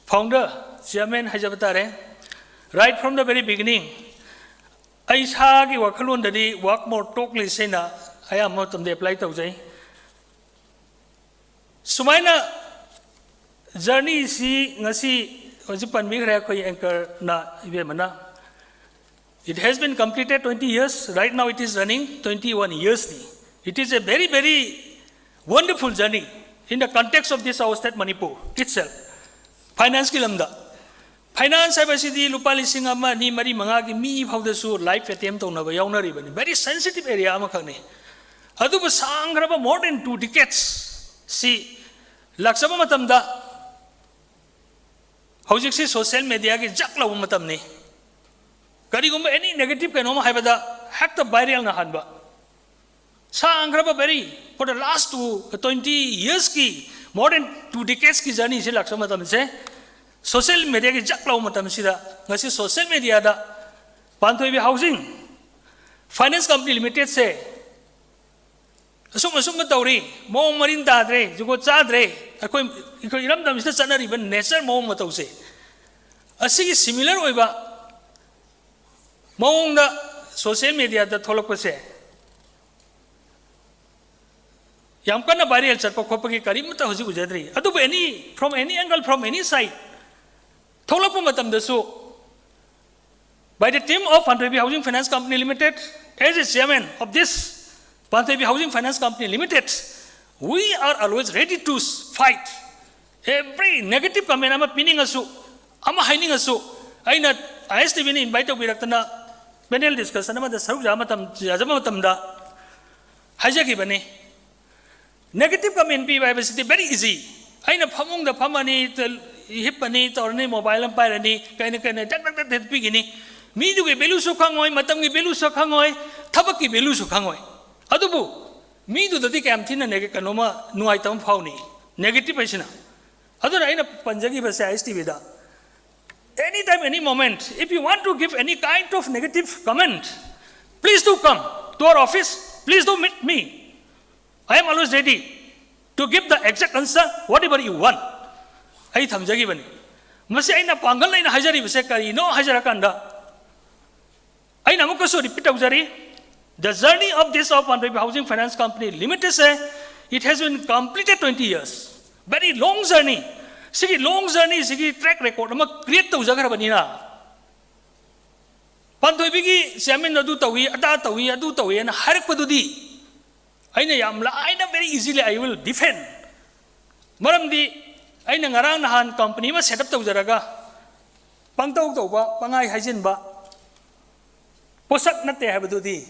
founder, chairman ꯍꯥꯏꯖꯕ ꯇꯥꯔꯦ, right from the very beginning ꯑꯩ ꯏꯁꯥꯒꯤ ꯋꯥꯈꯜꯂꯣꯟꯗꯗꯤ work more, talk less ꯍꯥꯏꯅ ꯑꯌꯥꯝꯕ ꯃꯇꯝꯗ apply ꯇꯧꯖꯩ꯫ ꯁꯨꯃꯥꯏꯅ journey ꯁꯤ ꯉꯁꯤ ꯍꯧꯖꯤꯛ ꯄꯟꯕꯤꯈ꯭ꯔꯦ ꯑꯩꯈꯣꯏ anchorꯅ, ꯏꯕꯦꯝꯃꯅ꯫ It has been completed twenty years. Right now it is running twenty-one years. It is a very, very wonderful journey in the context of this our state Manipur itself. Financeꯀꯤ ꯂꯝꯗ, finance ꯍꯥꯏꯕꯁꯤꯗꯤ ꯂꯨꯄꯥ ꯂꯤꯁꯤꯡ ꯑꯃ, ꯑꯅꯤ, ꯃꯔꯤ, ꯃꯉꯥꯒꯤ ꯃꯤ ꯐꯥꯎꯗꯁꯨ life attempt ꯇꯧꯅꯕ ꯌꯥꯎꯅꯔꯤꯕꯅꯤ꯫ Very sensitive area ꯑꯃꯈꯛꯅꯤ꯫ ꯑꯗꯨꯕꯨ ꯁꯥꯡꯈ꯭ꯔꯕ more than two decades ꯁꯤ ꯂꯥꯛꯆꯕ ꯃꯇꯝꯗ, ꯍꯧꯖꯤꯛꯁꯤ social mediaꯒꯤ ꯖꯛ ꯂꯥꯎꯕ ꯃꯇꯝꯅꯤ꯫ ꯀꯔꯤꯒꯨꯝꯕ any negative ꯀꯩꯅꯣꯝ ꯍꯥꯏꯕꯗ ꯍꯦꯛꯇ viralꯅ ꯍꯥꯟꯕ꯫ ꯁꯥꯡꯈ꯭ꯔꯕ very, for the last two, twenty yearsꯀꯤ, more than two decadesꯀꯤ journeyꯁꯤ ꯂꯥꯛꯆꯕ ꯃꯇꯝꯁꯦ, social mediaꯒꯤ ꯖꯛ ꯂꯥꯎꯕ ꯃꯇꯝꯁꯤꯗ ꯉꯁꯤ social mediaꯗ ꯄꯥꯟꯊꯣꯏꯕꯤ Housing Finance Company Limitedꯁꯦ ꯑꯁꯨꯝ ꯑꯁꯨꯝꯕ ꯇꯧꯔꯤ, ꯃꯑꯣꯡ ꯃꯔꯤꯟ ꯇꯥꯗ꯭ꯔꯦ, ꯖꯨꯒꯣꯠ ꯆꯥꯗ꯭ꯔꯦ, ꯑꯩꯈꯣꯏ, ꯑꯩꯈꯣꯏ ꯏꯔꯝꯗꯝꯁꯤꯗ ꯆꯠꯅꯔꯤꯕ nature ꯃꯑꯣꯡ ꯃꯇꯧꯁꯦ, ꯑꯁꯤꯒꯤ similar ꯑꯣꯏꯕ ꯃꯑꯣꯡꯗ social mediaꯗ ꯊꯣꯛꯂꯛꯄꯁꯦ ꯌꯥꯝ ꯀꯟꯅ viral ꯆꯠꯄ ꯈꯣꯠꯄꯒꯤ ꯀꯔꯤꯃꯠꯇ ꯍꯧꯖꯤꯛ ꯎꯖꯗ꯭ꯔꯤ꯫ ꯑꯗꯨꯕꯨ any, from any angle, from any side ꯊꯣꯛꯂꯛꯄ ꯃꯇꯝꯗꯁꯨ, by the team of Panthoibi Housing Finance Company Limited, as a chairman of this Panthoibi Housing Finance Company Limited, we are always ready to fight every negative comment ꯑꯃ ꯄꯤꯅꯤꯡꯉꯁꯨ, ꯑꯃ ꯍꯥꯏꯅꯤꯡꯉꯁꯨ꯫ ꯑꯩꯅ ISTVꯅ invite ꯇꯧꯕꯤꯔꯛꯇꯅ panel discussion ꯑꯃꯗ ꯁꯔꯨꯛ ꯌꯥꯕ ꯃꯇꯝ, ꯌꯥꯖꯕ ꯃꯇꯝꯗ ꯍꯥꯏꯖꯈꯤꯕꯅꯤ꯫ Negative comment ꯄꯤꯕ ꯍꯥꯏꯕꯁꯤꯗꯤ very easy꯫ ꯑꯩꯅ ꯐꯃꯨꯡꯗ ꯐꯝꯃꯅꯤ, ꯇ-, ꯍꯤꯞꯄꯅꯤ, ꯇꯧꯔꯅꯤ, mobile ꯑꯃ ꯄꯥꯏꯔꯅꯤ, ꯀꯩꯅ ꯀꯩꯅ ꯖꯛ ꯖꯛ ꯖꯛ ꯖꯛ ꯄꯤꯒꯅꯤ꯫ ꯃꯤꯗꯨꯒꯤ valueꯁꯨ ꯈꯪꯉꯣꯏ, ꯃꯇꯝꯒꯤ valueꯁꯨ ꯈꯪꯉꯣꯏ, ꯊꯕꯛꯀꯤ valueꯁꯨ ꯈꯪꯉꯣꯏ꯫ ꯑꯗꯨꯕꯨ ꯃꯤꯗꯨꯗꯗꯤ ꯀꯌꯥꯝ ꯊꯤꯅ neg-, ꯀꯩꯅꯣꯃ ꯅꯨꯡꯉꯥꯏꯇꯕ ꯐꯥꯎꯅꯤ, negative ꯍꯥꯏꯁꯤꯅ꯫ ꯑꯗꯨꯅ ꯑꯩꯅ ꯄꯟꯖꯈꯤꯕꯁꯦ ISTVꯗ, anytime, any moment, if you want to give any kind of negative comment, please do come to our office, please do meet me. I am always ready to give the exact answer, whatever you want. ꯑꯩ ꯊꯝꯖꯈꯤꯕꯅꯤ꯫ ꯃꯁꯤ ꯑꯩꯅ ꯄꯥꯡꯒꯜ ꯂꯩꯅ ꯍꯥꯏꯖꯔꯤꯕꯁꯦ ꯀꯔꯤꯅꯣ ꯍꯥꯏꯖꯔꯀꯥꯟꯗ, ꯑꯩꯅ ꯑꯃꯨꯛꯀꯁꯨ repeat ꯇꯧꯖꯔꯤ, the journey of this of Panthoibi Housing Finance Company Limited say, it has been completed twenty years, very long journey. ꯁꯤꯒꯤ long journey ꯁꯤꯒꯤ track record ꯑꯃ create ꯇꯧꯖꯈ꯭ꯔꯕꯅꯤꯅ, ꯄꯥꯟꯊꯣꯏꯕꯤꯒꯤ chairman ꯑꯗꯨ ꯇꯧꯏ, ꯑꯗꯥ ꯇꯧꯏ, ꯑꯗꯨ ꯇꯧꯏ ꯍꯥꯏꯅ ꯍꯥꯏꯔꯛꯄꯗꯨꯗꯤ ꯑꯩꯅ ꯌꯥꯝ ꯂꯥꯏꯅ, very easily I will defend. ꯃꯔꯝꯗꯤ ꯑꯩꯅ ꯉꯔꯥꯡ ꯅꯍꯥꯟ company ꯑꯃ set up ꯇꯧꯖꯔꯒ ꯄꯪꯇꯧ ꯇꯧꯕ, ꯄꯪꯍꯥꯏ ꯍꯥꯏꯖꯤꯟꯕ ꯄꯣꯠꯁꯛ ꯅꯠꯇꯦ ꯍꯥꯏꯕꯗꯨꯗꯤ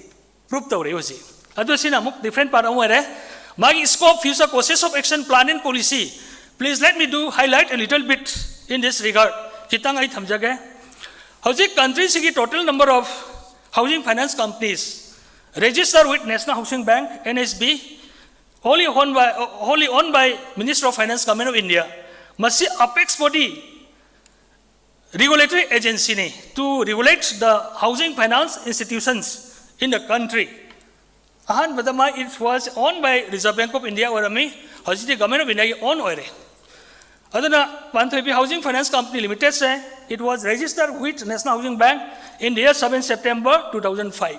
prove ꯇꯧꯔꯦ ꯍꯧꯖꯤꯛ꯫ ꯑꯗꯨ ꯁꯤꯅ ꯑꯃꯨꯛ different part ꯑꯃ ꯑꯣꯏꯔꯦ꯫ ꯃꯥꯒꯤ scope, future courses of action, plan and policy, please let me do highlight a little bit in this regard. ꯈꯤꯇꯪ ꯑꯩ ꯊꯝꯖꯒꯦ꯫ ꯍꯧꯖꯤꯛ country ꯁꯤꯒꯤ total number of housing finance companies registered with National Housing Bank, N H B, wholly owned by, wholly owned by Ministry of Finance, Government of India. ꯃꯁꯤ apex body, regulatory agency ꯅꯤ to regulate the housing finance institutions in the country. ꯑꯍꯥꯟꯕꯗ ꯃꯥ it was owned by Reserve Bank of India ꯑꯣꯏꯔꯝꯃꯤ, ꯍꯧꯖꯤꯛꯇꯤ Government of India ꯒꯤ own ꯑꯣꯏꯔꯦ꯫ ꯑꯗꯨꯅ ꯄꯥꯟꯊꯣꯏꯕꯤ Housing Finance Company Limited say, it was registered with National Housing Bank in the year seven September two thousand five.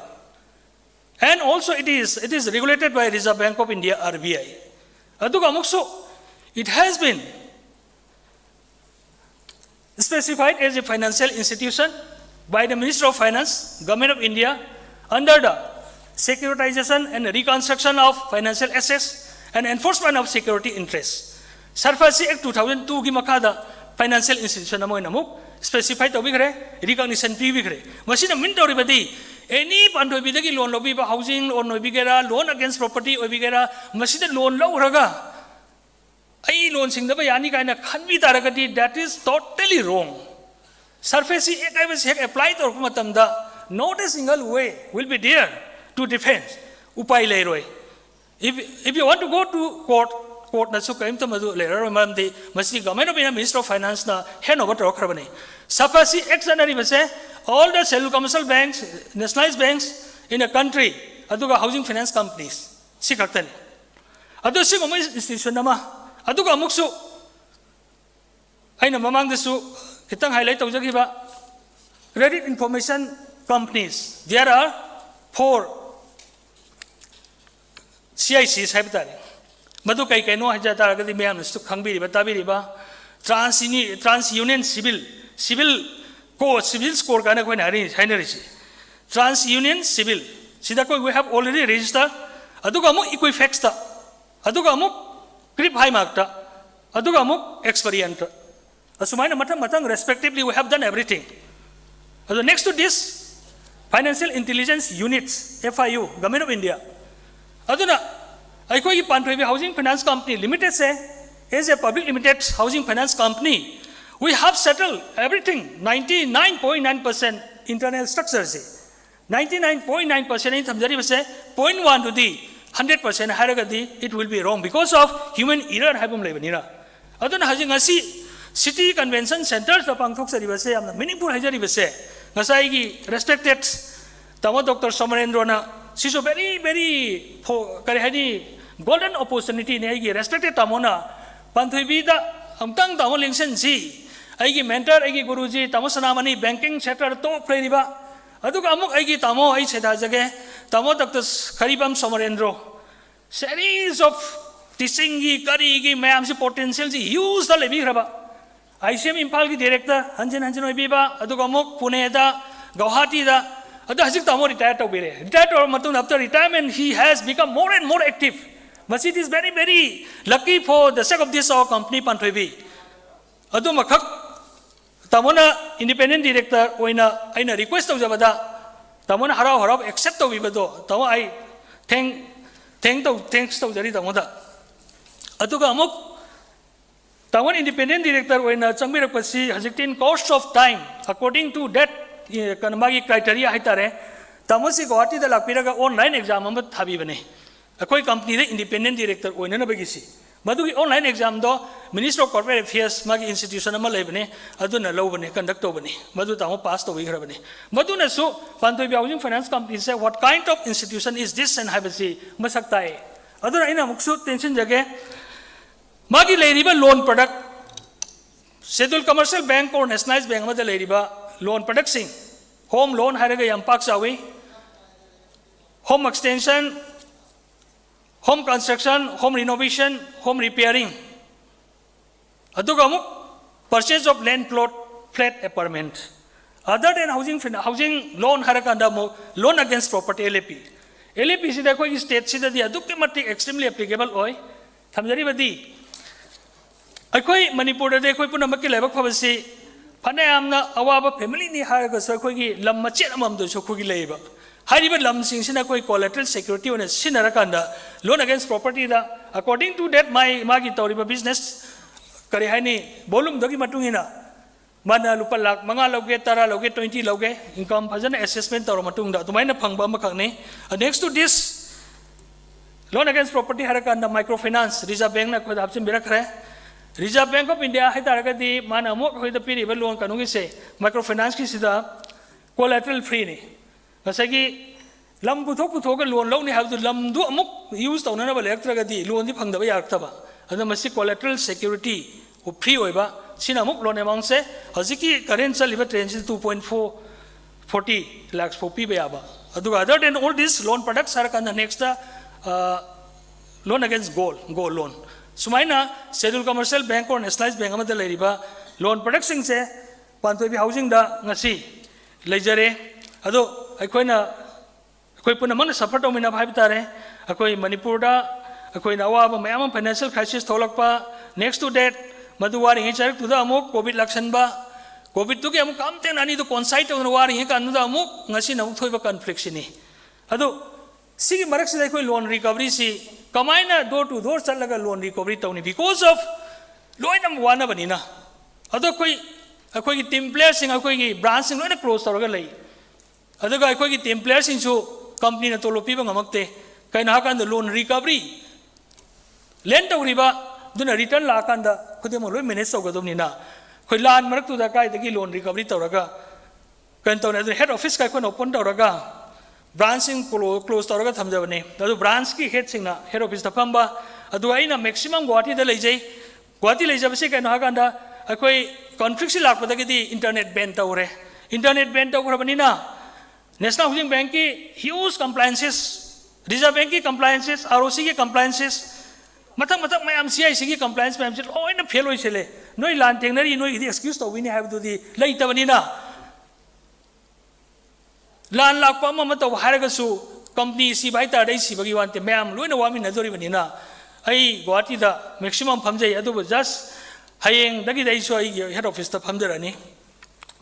And also it is, it is regulated by Reserve Bank of India, R B I. ꯑꯗꯨꯒ ꯑꯃꯨꯛꯁꯨ, it has been specified as a financial institution by the Ministry of Finance, Government of India, under the Securitization and Reconstruction of Financial Assets and Enforcement of Security Interests. SARFAESI Act two thousand two ꯒꯤ ꯃꯈꯥꯗ financial institution ꯑꯃ ꯑꯣꯏꯅ ꯑꯃꯨꯛ specify ꯇꯧꯕꯤꯈ꯭ꯔꯦ, recognition ꯄꯤꯕꯤꯈ꯭ꯔꯦ꯫ ꯃꯁꯤꯅ mean ꯇꯧꯔꯤꯕꯗꯤ, any ꯄꯥꯟꯊꯣꯏꯕꯤꯗꯒꯤ loan ꯂꯧꯕꯤꯕ, housing loan ꯑꯣꯏꯕꯤꯒꯦꯔꯥ, loan against property ꯑꯣꯏꯕꯤꯒꯦꯔꯥ, ꯃꯁꯤꯗ loan ꯂꯧꯈ꯭ꯔꯒ ꯑꯩ loan ꯁꯤꯡꯗꯕ ꯌꯥꯅꯤ ꯀꯥꯏꯅ ꯈꯟꯕꯤ ꯇꯥꯔꯒꯗꯤ, that is totally wrong. SARFAESI Act ꯍꯥꯏꯕꯁꯤ ꯍꯦꯛ apply ꯇꯧꯔꯛꯄ ꯃꯇꯝꯗ, not a single way will be there to defend. ꯎꯄꯥꯏ ꯂꯩꯔꯣꯏ꯫ If, if you want to go to court, court ꯅꯁꯨ ꯀꯔꯤꯝꯇ ꯃꯗꯨ ꯂꯩꯔꯔꯣꯏ, ꯃꯔꯝꯗꯤ ꯃꯁꯤ Government of India, Ministry of Finance ꯅ hand over ꯇꯧꯔꯛꯈ꯭ꯔꯕꯅꯤ꯫ SARFAESI Act ꯆꯠꯅꯔꯤꯕꯁꯦ, all the scheduled commercial banks, nationalized banks in the country, ꯑꯗꯨꯒ housing finance companies, ꯁꯤ ꯈꯛꯇꯅꯤ꯫ ꯑꯗꯨ ꯁꯤꯒꯨꯝꯕ institution ꯑꯃ, ꯑꯗꯨꯒ ꯑꯃꯨꯛꯁꯨ ꯑꯩꯅ ꯃꯃꯥꯡꯗꯁꯨ ꯈꯤꯇꯪ highlight ꯇꯧꯖꯈꯤꯕ credit information companies, there are four C I Cs ꯍꯥꯏꯕ ꯇꯥꯔꯦ꯫ ꯃꯗꯨ ꯀꯩ ꯀꯩꯅꯣ ꯍꯥꯏꯖ ꯇꯥꯔꯒꯗꯤ, ꯃꯌꯥꯝꯅꯁꯨ ꯈꯪꯕꯤꯔꯤꯕ, ꯇꯥꯕꯤꯔꯤꯕ, Trans Trans Union CIBIL, CIBIL Code, CIBIL Score ꯀꯥꯏꯅ ꯑꯩꯈꯣꯏꯅ ꯍꯥꯏꯅꯔꯤꯁꯦ, Trans Union CIBIL ꯁꯤꯗ ꯑꯩꯈꯣꯏ we have already register, ꯑꯗꯨꯒ ꯑꯃꯨꯛ Equifaxꯇ, ꯑꯗꯨꯒ ꯑꯃꯨꯛ CRIF Highmarkꯇ, ꯑꯗꯨꯒ ꯑꯃꯨꯛ Experianꯇ, ꯑꯁꯨꯃꯥꯏꯅ ꯃꯊꯪ ꯃꯊꯪ respectively we have done everything. ꯑꯗꯣ next to this, Financial Intelligence Units, FIU, Government of India. ꯑꯗꯨꯅ ꯑꯩꯈꯣꯏꯒꯤ ꯄꯥꯟꯊꯣꯏꯕꯤ Housing Finance Company Limitedꯁꯦ, as a public limited housing finance company, we have settled everything, ninety nine point nine percent internal structureꯁꯦ, ninety nine point nine percent ꯑꯩꯅ ꯊꯝꯖꯔꯤꯕꯁꯦ, point one ꯗꯨꯗꯤ hundred percent ꯍꯥꯏꯔꯒꯗꯤ it will be wrong because of human error ꯍꯥꯏꯕ ꯑꯃ ꯂꯩꯕꯅꯤꯅ. ꯑꯗꯨꯅ ꯍꯧꯖꯤꯛ ꯉꯁꯤ City Convention Centreꯗ ꯄꯥꯡꯊꯣꯛꯆꯔꯤꯕꯁꯦ ꯌꯥꯝꯅ meaningful ꯍꯥꯏꯖꯔꯤꯕꯁꯦ, ꯉꯁꯥꯏꯒꯤ respected ꯇꯥꯃꯣ Doctor ꯁꯣꯃꯔꯦꯟꯗ꯭ꯔꯣꯅ, ꯁꯤꯁꯨ very very ꯐꯣ- ꯀꯔꯤ ꯍꯥꯏꯅꯤ, golden opportunityꯅꯤ ꯑꯩꯒꯤ respected ꯇꯥꯃꯣꯅ ꯄꯥꯟꯊꯣꯏꯕꯤꯗ ꯑꯃꯨꯛꯇꯪ ꯇꯥꯃꯣ ꯂꯦꯡꯁꯤꯟꯁꯤ꯫ ꯑꯩꯒꯤ mentor, ꯑꯩꯒꯤ ꯒꯨꯔꯨꯖꯤ ꯇꯥꯃꯣ ꯁꯅꯥꯃꯅꯤ, banking sectorꯗ top ꯂꯩꯔꯤꯕ, ꯑꯗꯨꯒ ꯑꯃꯨꯛ ꯑꯩꯒꯤ ꯇꯥꯃꯣ, ꯑꯩ ꯁꯩꯊꯥꯖꯒꯦ, ꯇꯥꯃꯣ Doctor ꯈꯔꯤꯕꯝ ꯁꯣꯃꯔꯦꯟꯗ꯭ꯔꯣ, series of teachingꯒꯤ ꯀꯔꯤꯒꯤ ꯃꯌꯥꯝꯁꯤ, potentialꯁꯤ hugeꯇ ꯂꯩꯕꯤꯈ꯭ꯔꯕ, ICM ꯏꯝꯐꯥꯜꯒꯤ director ꯍꯟꯖꯤꯟ ꯍꯟꯖꯤꯟ ꯑꯣꯏꯕꯤꯕ, ꯑꯗꯨꯒ ꯑꯃꯨꯛ ꯄꯨꯅꯦꯗ, ꯒꯧꯍꯥꯇꯤꯗ, ꯑꯗꯣ ꯍꯧꯖꯤꯛ ꯇꯥꯃꯣ retire ꯇꯧꯕꯤꯔꯦ꯫ Retire ꯇꯧꯔꯕ ꯃꯇꯨꯡꯗ after retirement he has become more and more active. ꯃꯁꯤ it is very very lucky for the sake of this our company ꯄꯥꯟꯊꯣꯏꯕꯤ꯫ ꯑꯗꯨꯃꯈꯛ ꯇꯥꯃꯣꯅ independent director ꯑꯣꯏꯅ ꯑꯩꯅ request ꯇꯧꯖꯕꯗ, ꯇꯥꯃꯣꯅ ꯍꯔꯥꯎ ꯍꯔꯥꯎ accept ꯇꯧꯕꯤꯕꯗꯣ, ꯇꯥꯃꯣ ꯑꯩ thank thank ꯇꯧ thanks ꯇꯧꯖꯔꯤ ꯇꯥꯃꯣꯗ꯫ ꯑꯗꯨꯒ ꯑꯃꯨꯛ ꯇꯥꯃꯣꯅ independent director ꯑꯣꯏꯅ ꯆꯪꯕꯤꯔꯛꯄꯁꯤ ꯍꯧꯖꯤꯛꯇꯤ in course of time, according to that, ꯑꯦ, ꯀꯩꯅꯣ, ꯃꯥꯒꯤ criteria ꯍꯥꯏꯇꯥꯔꯦ, ꯇꯥꯃꯣꯁꯤ ꯒꯧꯍꯥꯇꯤꯗ ꯂꯥꯛꯄꯤꯔꯒ online exam ꯑꯃ ꯊꯥꯕꯤꯕꯅꯦ꯫ ꯑꯩꯈꯣꯏ companyꯗ independent director ꯑꯣꯏꯅꯅꯕꯒꯤꯁꯤ, ꯃꯗꯨꯒꯤ online examꯗꯣ Ministry of Corporate Affairs ꯃꯥꯒꯤ institution ꯑꯃ ꯂꯩꯕꯅꯦ, ꯑꯗꯨꯅ ꯂꯧꯕꯅꯦ, conduct ꯇꯧꯕꯅꯦ꯫ ꯃꯗꯨ ꯇꯥꯃꯣ pass ꯇꯧꯕꯤꯈ꯭ꯔꯕꯅꯦ꯫ ꯃꯗꯨꯅꯁꯨ Panthoibi Housing Finance Companyꯁꯦ what kind of institution is this and ꯍꯥꯏꯕꯁꯤ ꯃꯁꯛ ꯇꯥꯛꯑꯦ꯫ ꯑꯗꯨꯅ ꯑꯩꯅ ꯑꯃꯨꯛꯁꯨ ꯇꯦꯟꯁꯤꯟꯖꯒꯦ, ꯃꯥꯒꯤ ꯂꯩꯔꯤꯕ loan product, Scheduled Commercial Bank or Nationalized Bank ꯑꯃꯗ ꯂꯩꯔꯤꯕ loan productꯁꯤꯡ, home loan ꯍꯥꯏꯔꯒ ꯌꯥꯝ ꯄꯥꯛ ꯆꯥꯎꯏ, home extension, home construction, home renovation, home repairing, ꯑꯗꯨꯒ ꯑꯃꯨꯛ purchase of land plot, flat, apartment, other than housing fin- housing loan ꯍꯥꯏꯔꯀꯥꯟꯗ ꯑꯃꯨꯛ loan against property, L A P. L A P ꯁꯤꯗ ꯑꯩꯈꯣꯏꯒꯤ ꯁ꯭ꯇꯦꯠꯁꯤꯗꯗꯤ ꯑꯗꯨꯛꯀꯤ ꯃꯇꯤꯛ extremely applicable ꯑꯣꯏ꯫ ꯊꯝꯖꯔꯤꯕꯗꯤ ꯑꯩꯈꯣꯏ ꯃꯅꯤꯄꯨꯔꯗꯗꯤ ꯑꯩꯈꯣꯏ ꯄꯨꯝꯅꯃꯛꯀꯤ ꯂꯥꯏꯕꯛ ꯐꯕꯁꯤ ꯐꯅꯌꯥꯝꯅ ꯑꯋꯥꯕ ꯐꯦꯃꯤꯂꯤꯅꯤ ꯍꯥꯏꯔꯒꯁꯨ ꯑꯩꯈꯣꯏꯒꯤ ꯂꯝ ꯃꯆꯦꯠ ꯑꯃꯃꯝꯗꯁꯨ ꯑꯩꯈꯣꯏꯒꯤ ꯂꯩꯌꯦꯕ꯫ ꯍꯥꯏꯔꯤꯕ ꯂꯝꯁꯤꯡꯁꯤꯅ ꯑꯩꯈꯣꯏ collateral security ꯑꯣꯏꯅ ꯁꯤꯖꯤꯟꯅꯔꯀꯥꯟꯗ loan against propertyꯗ according to that ꯃꯥꯏ ꯃꯥꯒꯤ ꯇꯧꯔꯤꯕ business ꯀꯔꯤ ꯍꯥꯏꯅꯤ volumeꯗꯨꯒꯤ ꯃꯇꯨꯡ ꯏꯟꯅ ꯃꯥꯅ ꯂꯨꯄꯥ ꯂꯥꯈ ꯃꯉꯥ ꯂꯧꯒꯦ, ꯇꯔꯥ ꯂꯧꯒꯦ, twenty ꯂꯧꯒꯦ, income ꯐꯖꯅ assessment ꯇꯧꯔ ꯃꯇꯨꯡꯗ ꯑꯗꯨꯃꯥꯏꯅ ꯐꯪꯕ ꯑꯃꯈꯛꯅꯤ꯫ Next to this, loan against property ꯍꯥꯏꯔꯀꯥꯟꯗ micro finance Reserve Bankꯅ ꯑꯩꯈꯣꯏꯗ ꯍꯥꯞꯆꯤꯟꯕꯤꯔꯛꯈ꯭ꯔꯦ꯫ Reserve Bank of India ꯍꯥꯏꯇꯥꯔꯒꯗꯤ ꯃꯥꯅ ꯑꯃꯨꯛ ꯑꯩꯈꯣꯏꯗ ꯄꯤꯔꯤꯕ loan ꯀꯩꯅꯣꯒꯤꯁꯦ micro financeꯀꯤꯁꯤꯗ collateral freeꯅꯤ꯫ ꯉꯁꯥꯏꯒꯤ ꯂꯝ ꯄꯨꯊꯣꯛ ꯄꯨꯊꯣꯛꯑꯒ loan ꯂꯧꯅꯤ ꯍꯥꯏꯕꯗꯨ ꯂꯝꯗꯨ ꯑꯃꯨꯛ use ꯇꯧꯅꯅꯕ ꯂꯩꯔꯛꯇ꯭ꯔꯒꯗꯤ loanꯗꯤ ꯐꯪꯗꯕ ꯌꯥꯔꯛꯇꯕ꯫ ꯑꯗꯨꯅ ꯃꯁꯤ collateral security free ꯑꯣꯏꯕ, ꯁꯤꯅ ꯑꯃꯨꯛ loan amountꯁꯦ ꯍꯧꯖꯤꯛꯀꯤ current ꯆꯠꯂꯤꯕ trendꯁꯤꯗ two point four forty lakhs ꯐꯥꯎ ꯄꯤꯕ ꯌꯥꯕ꯫ ꯑꯗꯨꯒ other than all this loan products ꯍꯥꯏꯔꯀꯥꯟꯗ nextꯇ loan against gold, gold loan, ꯁꯨꯃꯥꯏꯅ Scheduled Commercial Bank or Nationalized Bank ꯑꯃꯗ ꯂꯩꯔꯤꯕ loan productꯁꯤꯡꯁꯦ ꯄꯥꯟꯊꯣꯏꯕꯤ Housingꯗ ꯉꯁꯤ ꯂꯩꯖꯔꯦ꯫ ꯑꯗꯣ ꯑꯩꯈꯣꯏꯅ ꯑꯩꯈꯣꯏ ꯄꯨꯝꯅꯃꯛꯅ suffer ꯇꯧꯃꯤꯟꯅꯕ ꯍꯥꯏꯕ ꯇꯥꯔꯦ꯫ ꯑꯩꯈꯣꯏ ꯃꯅꯤꯄꯨꯔꯗ ꯑꯩꯈꯣꯏꯅ ꯑꯋꯥꯕ ꯃꯌꯥꯝ ꯑꯃ financial crisis ꯊꯣꯛꯂꯛꯄ, next to that ꯃꯗꯨ ꯋꯥꯔꯤꯉꯩ ꯆꯔꯛꯇꯨꯗ ꯑꯃꯨꯛ COVID ꯂꯥꯛꯁꯟꯕ, COVIDꯇꯨꯒꯤ ꯑꯃꯨꯛ ꯀꯝꯇꯦꯟ ꯑꯅꯤꯗꯨ coincide ꯇꯧꯗꯅ ꯋꯥꯔꯤꯉꯩ ꯀꯥꯟꯗꯨꯗ ꯑꯃꯨꯛ ꯉꯁꯤꯅ ꯑꯃꯨꯛ ꯊꯣꯛꯏꯕ conflictꯁꯤꯅꯤ꯫ ꯑꯗꯨ ꯁꯤꯒꯤ ꯃꯔꯛꯁꯤꯗ ꯑꯩꯈꯣꯏ loan recoveryꯁꯤ ꯀꯃꯥꯏꯅ door to door ꯆꯠꯂꯒ loan recovery ꯇꯧꯅꯤ? Because of ꯂꯣꯏꯅ ꯋꯥꯅꯕꯅꯤꯅ꯫ ꯑꯗꯣ ꯑꯩꯈꯣꯏ ꯑꯩꯈꯣꯏꯒꯤ team playerꯁꯤꯡ ꯑꯩꯈꯣꯏꯒꯤ branchꯁꯤꯡ ꯂꯣꯏꯅ close ꯇꯧꯔꯒ ꯂꯩ꯫ ꯑꯗꯨꯒ ꯑꯩꯈꯣꯏꯒꯤ team playerꯁꯤꯡꯁꯨ companyꯅ ꯇꯣꯂꯣꯞ ꯄꯤꯕ ꯉꯝꯃꯛꯇꯦ꯫ ꯀꯩꯅꯣ ꯍꯥꯏꯀꯥꯟꯗ loan recovery, lend ꯇꯧꯔꯤꯕ ꯑꯗꯨꯅ return ꯂꯥꯛꯑꯀꯥꯟꯗ ꯈꯨꯗꯤꯡꯃꯛ ꯂꯣꯏ manage ꯇꯧꯒꯗꯕꯅꯤꯅ ꯑꯩꯈꯣꯏ ꯂꯥꯟ ꯃꯔꯛꯇꯨꯗ ꯀꯥꯏꯗꯒꯤ loan recovery ꯇꯧꯔꯒ ꯀꯩꯅꯣ ꯇꯧꯅꯤ? ꯑꯗꯨꯅ head officeꯀ ꯑꯩꯈꯣꯏꯅ open ꯇꯧꯔꯒ branchꯁꯤꯡ clo- close ꯇꯧꯔꯒ ꯊꯝꯖꯕꯅꯤ꯫ ꯑꯗꯨ branchꯀꯤ headꯁꯤꯡꯅ head officeꯇ ꯐꯝꯕ, ꯑꯗꯨꯒ ꯑꯩꯅ maximum ꯒꯨꯋꯥꯍꯥꯇꯤꯗ ꯂꯩꯖꯩ꯫ ꯒꯨꯋꯥꯍꯥꯇꯤ ꯂꯩꯖꯕꯁꯤ ꯀꯩꯅꯣ ꯍꯥꯏꯀꯥꯟꯗ ꯑꯩꯈꯣꯏ conflictꯁꯤ ꯂꯥꯛꯄꯗꯒꯤꯗꯤ internet ban ꯇꯧꯔꯦ꯫ Internet ban ꯇꯧꯈ꯭ꯔꯕꯅꯤꯅ National Housing Bankꯀꯤ huge compliances, Reserve Bankꯀꯤ compliances, ROCꯒꯤ compliances, ꯃꯊꯪ ꯃꯊꯪ ꯃꯌꯥꯝ CICꯒꯤ compliance ꯃꯌꯥꯝꯁꯤ ꯂꯣꯏꯅ fail ꯑꯣꯏꯁꯤꯜꯂꯦ꯫ ꯅꯣꯏ ꯂꯥꯟ ꯊꯦꯡꯅꯔꯤ, ꯅꯣꯏꯒꯤꯗꯤ excuse ꯇꯧꯕꯤꯅꯤ ꯍꯥꯏꯕꯗꯨꯗꯤ ꯂꯩꯇꯕꯅꯤꯅ, ꯂꯥꯟ ꯂꯥꯛꯄ ꯑꯃ ꯑꯃ ꯇꯧꯕ ꯍꯥꯏꯔꯒꯁꯨ company ꯁꯤꯕ ꯍꯥꯏꯇꯥꯔꯗꯤ ꯑꯩ ꯁꯤꯕꯒꯤ ꯋꯥ ꯅꯠꯇꯦ, ꯃꯌꯥꯝ ꯂꯣꯏꯅ ꯋꯥꯃꯤꯟꯅꯗꯣꯔꯤꯕꯅꯤꯅ꯫ ꯑꯩ ꯒꯨꯋꯥꯍꯥꯇꯤꯗ maximum ꯐꯝꯖꯩ, ꯑꯗꯨꯕꯨ just ꯍꯌꯦꯡꯗꯒꯤꯗꯤ ꯑꯩꯁꯨ ꯑꯩꯒꯤ head officeꯇ ꯐꯝꯖꯔꯅꯤ꯫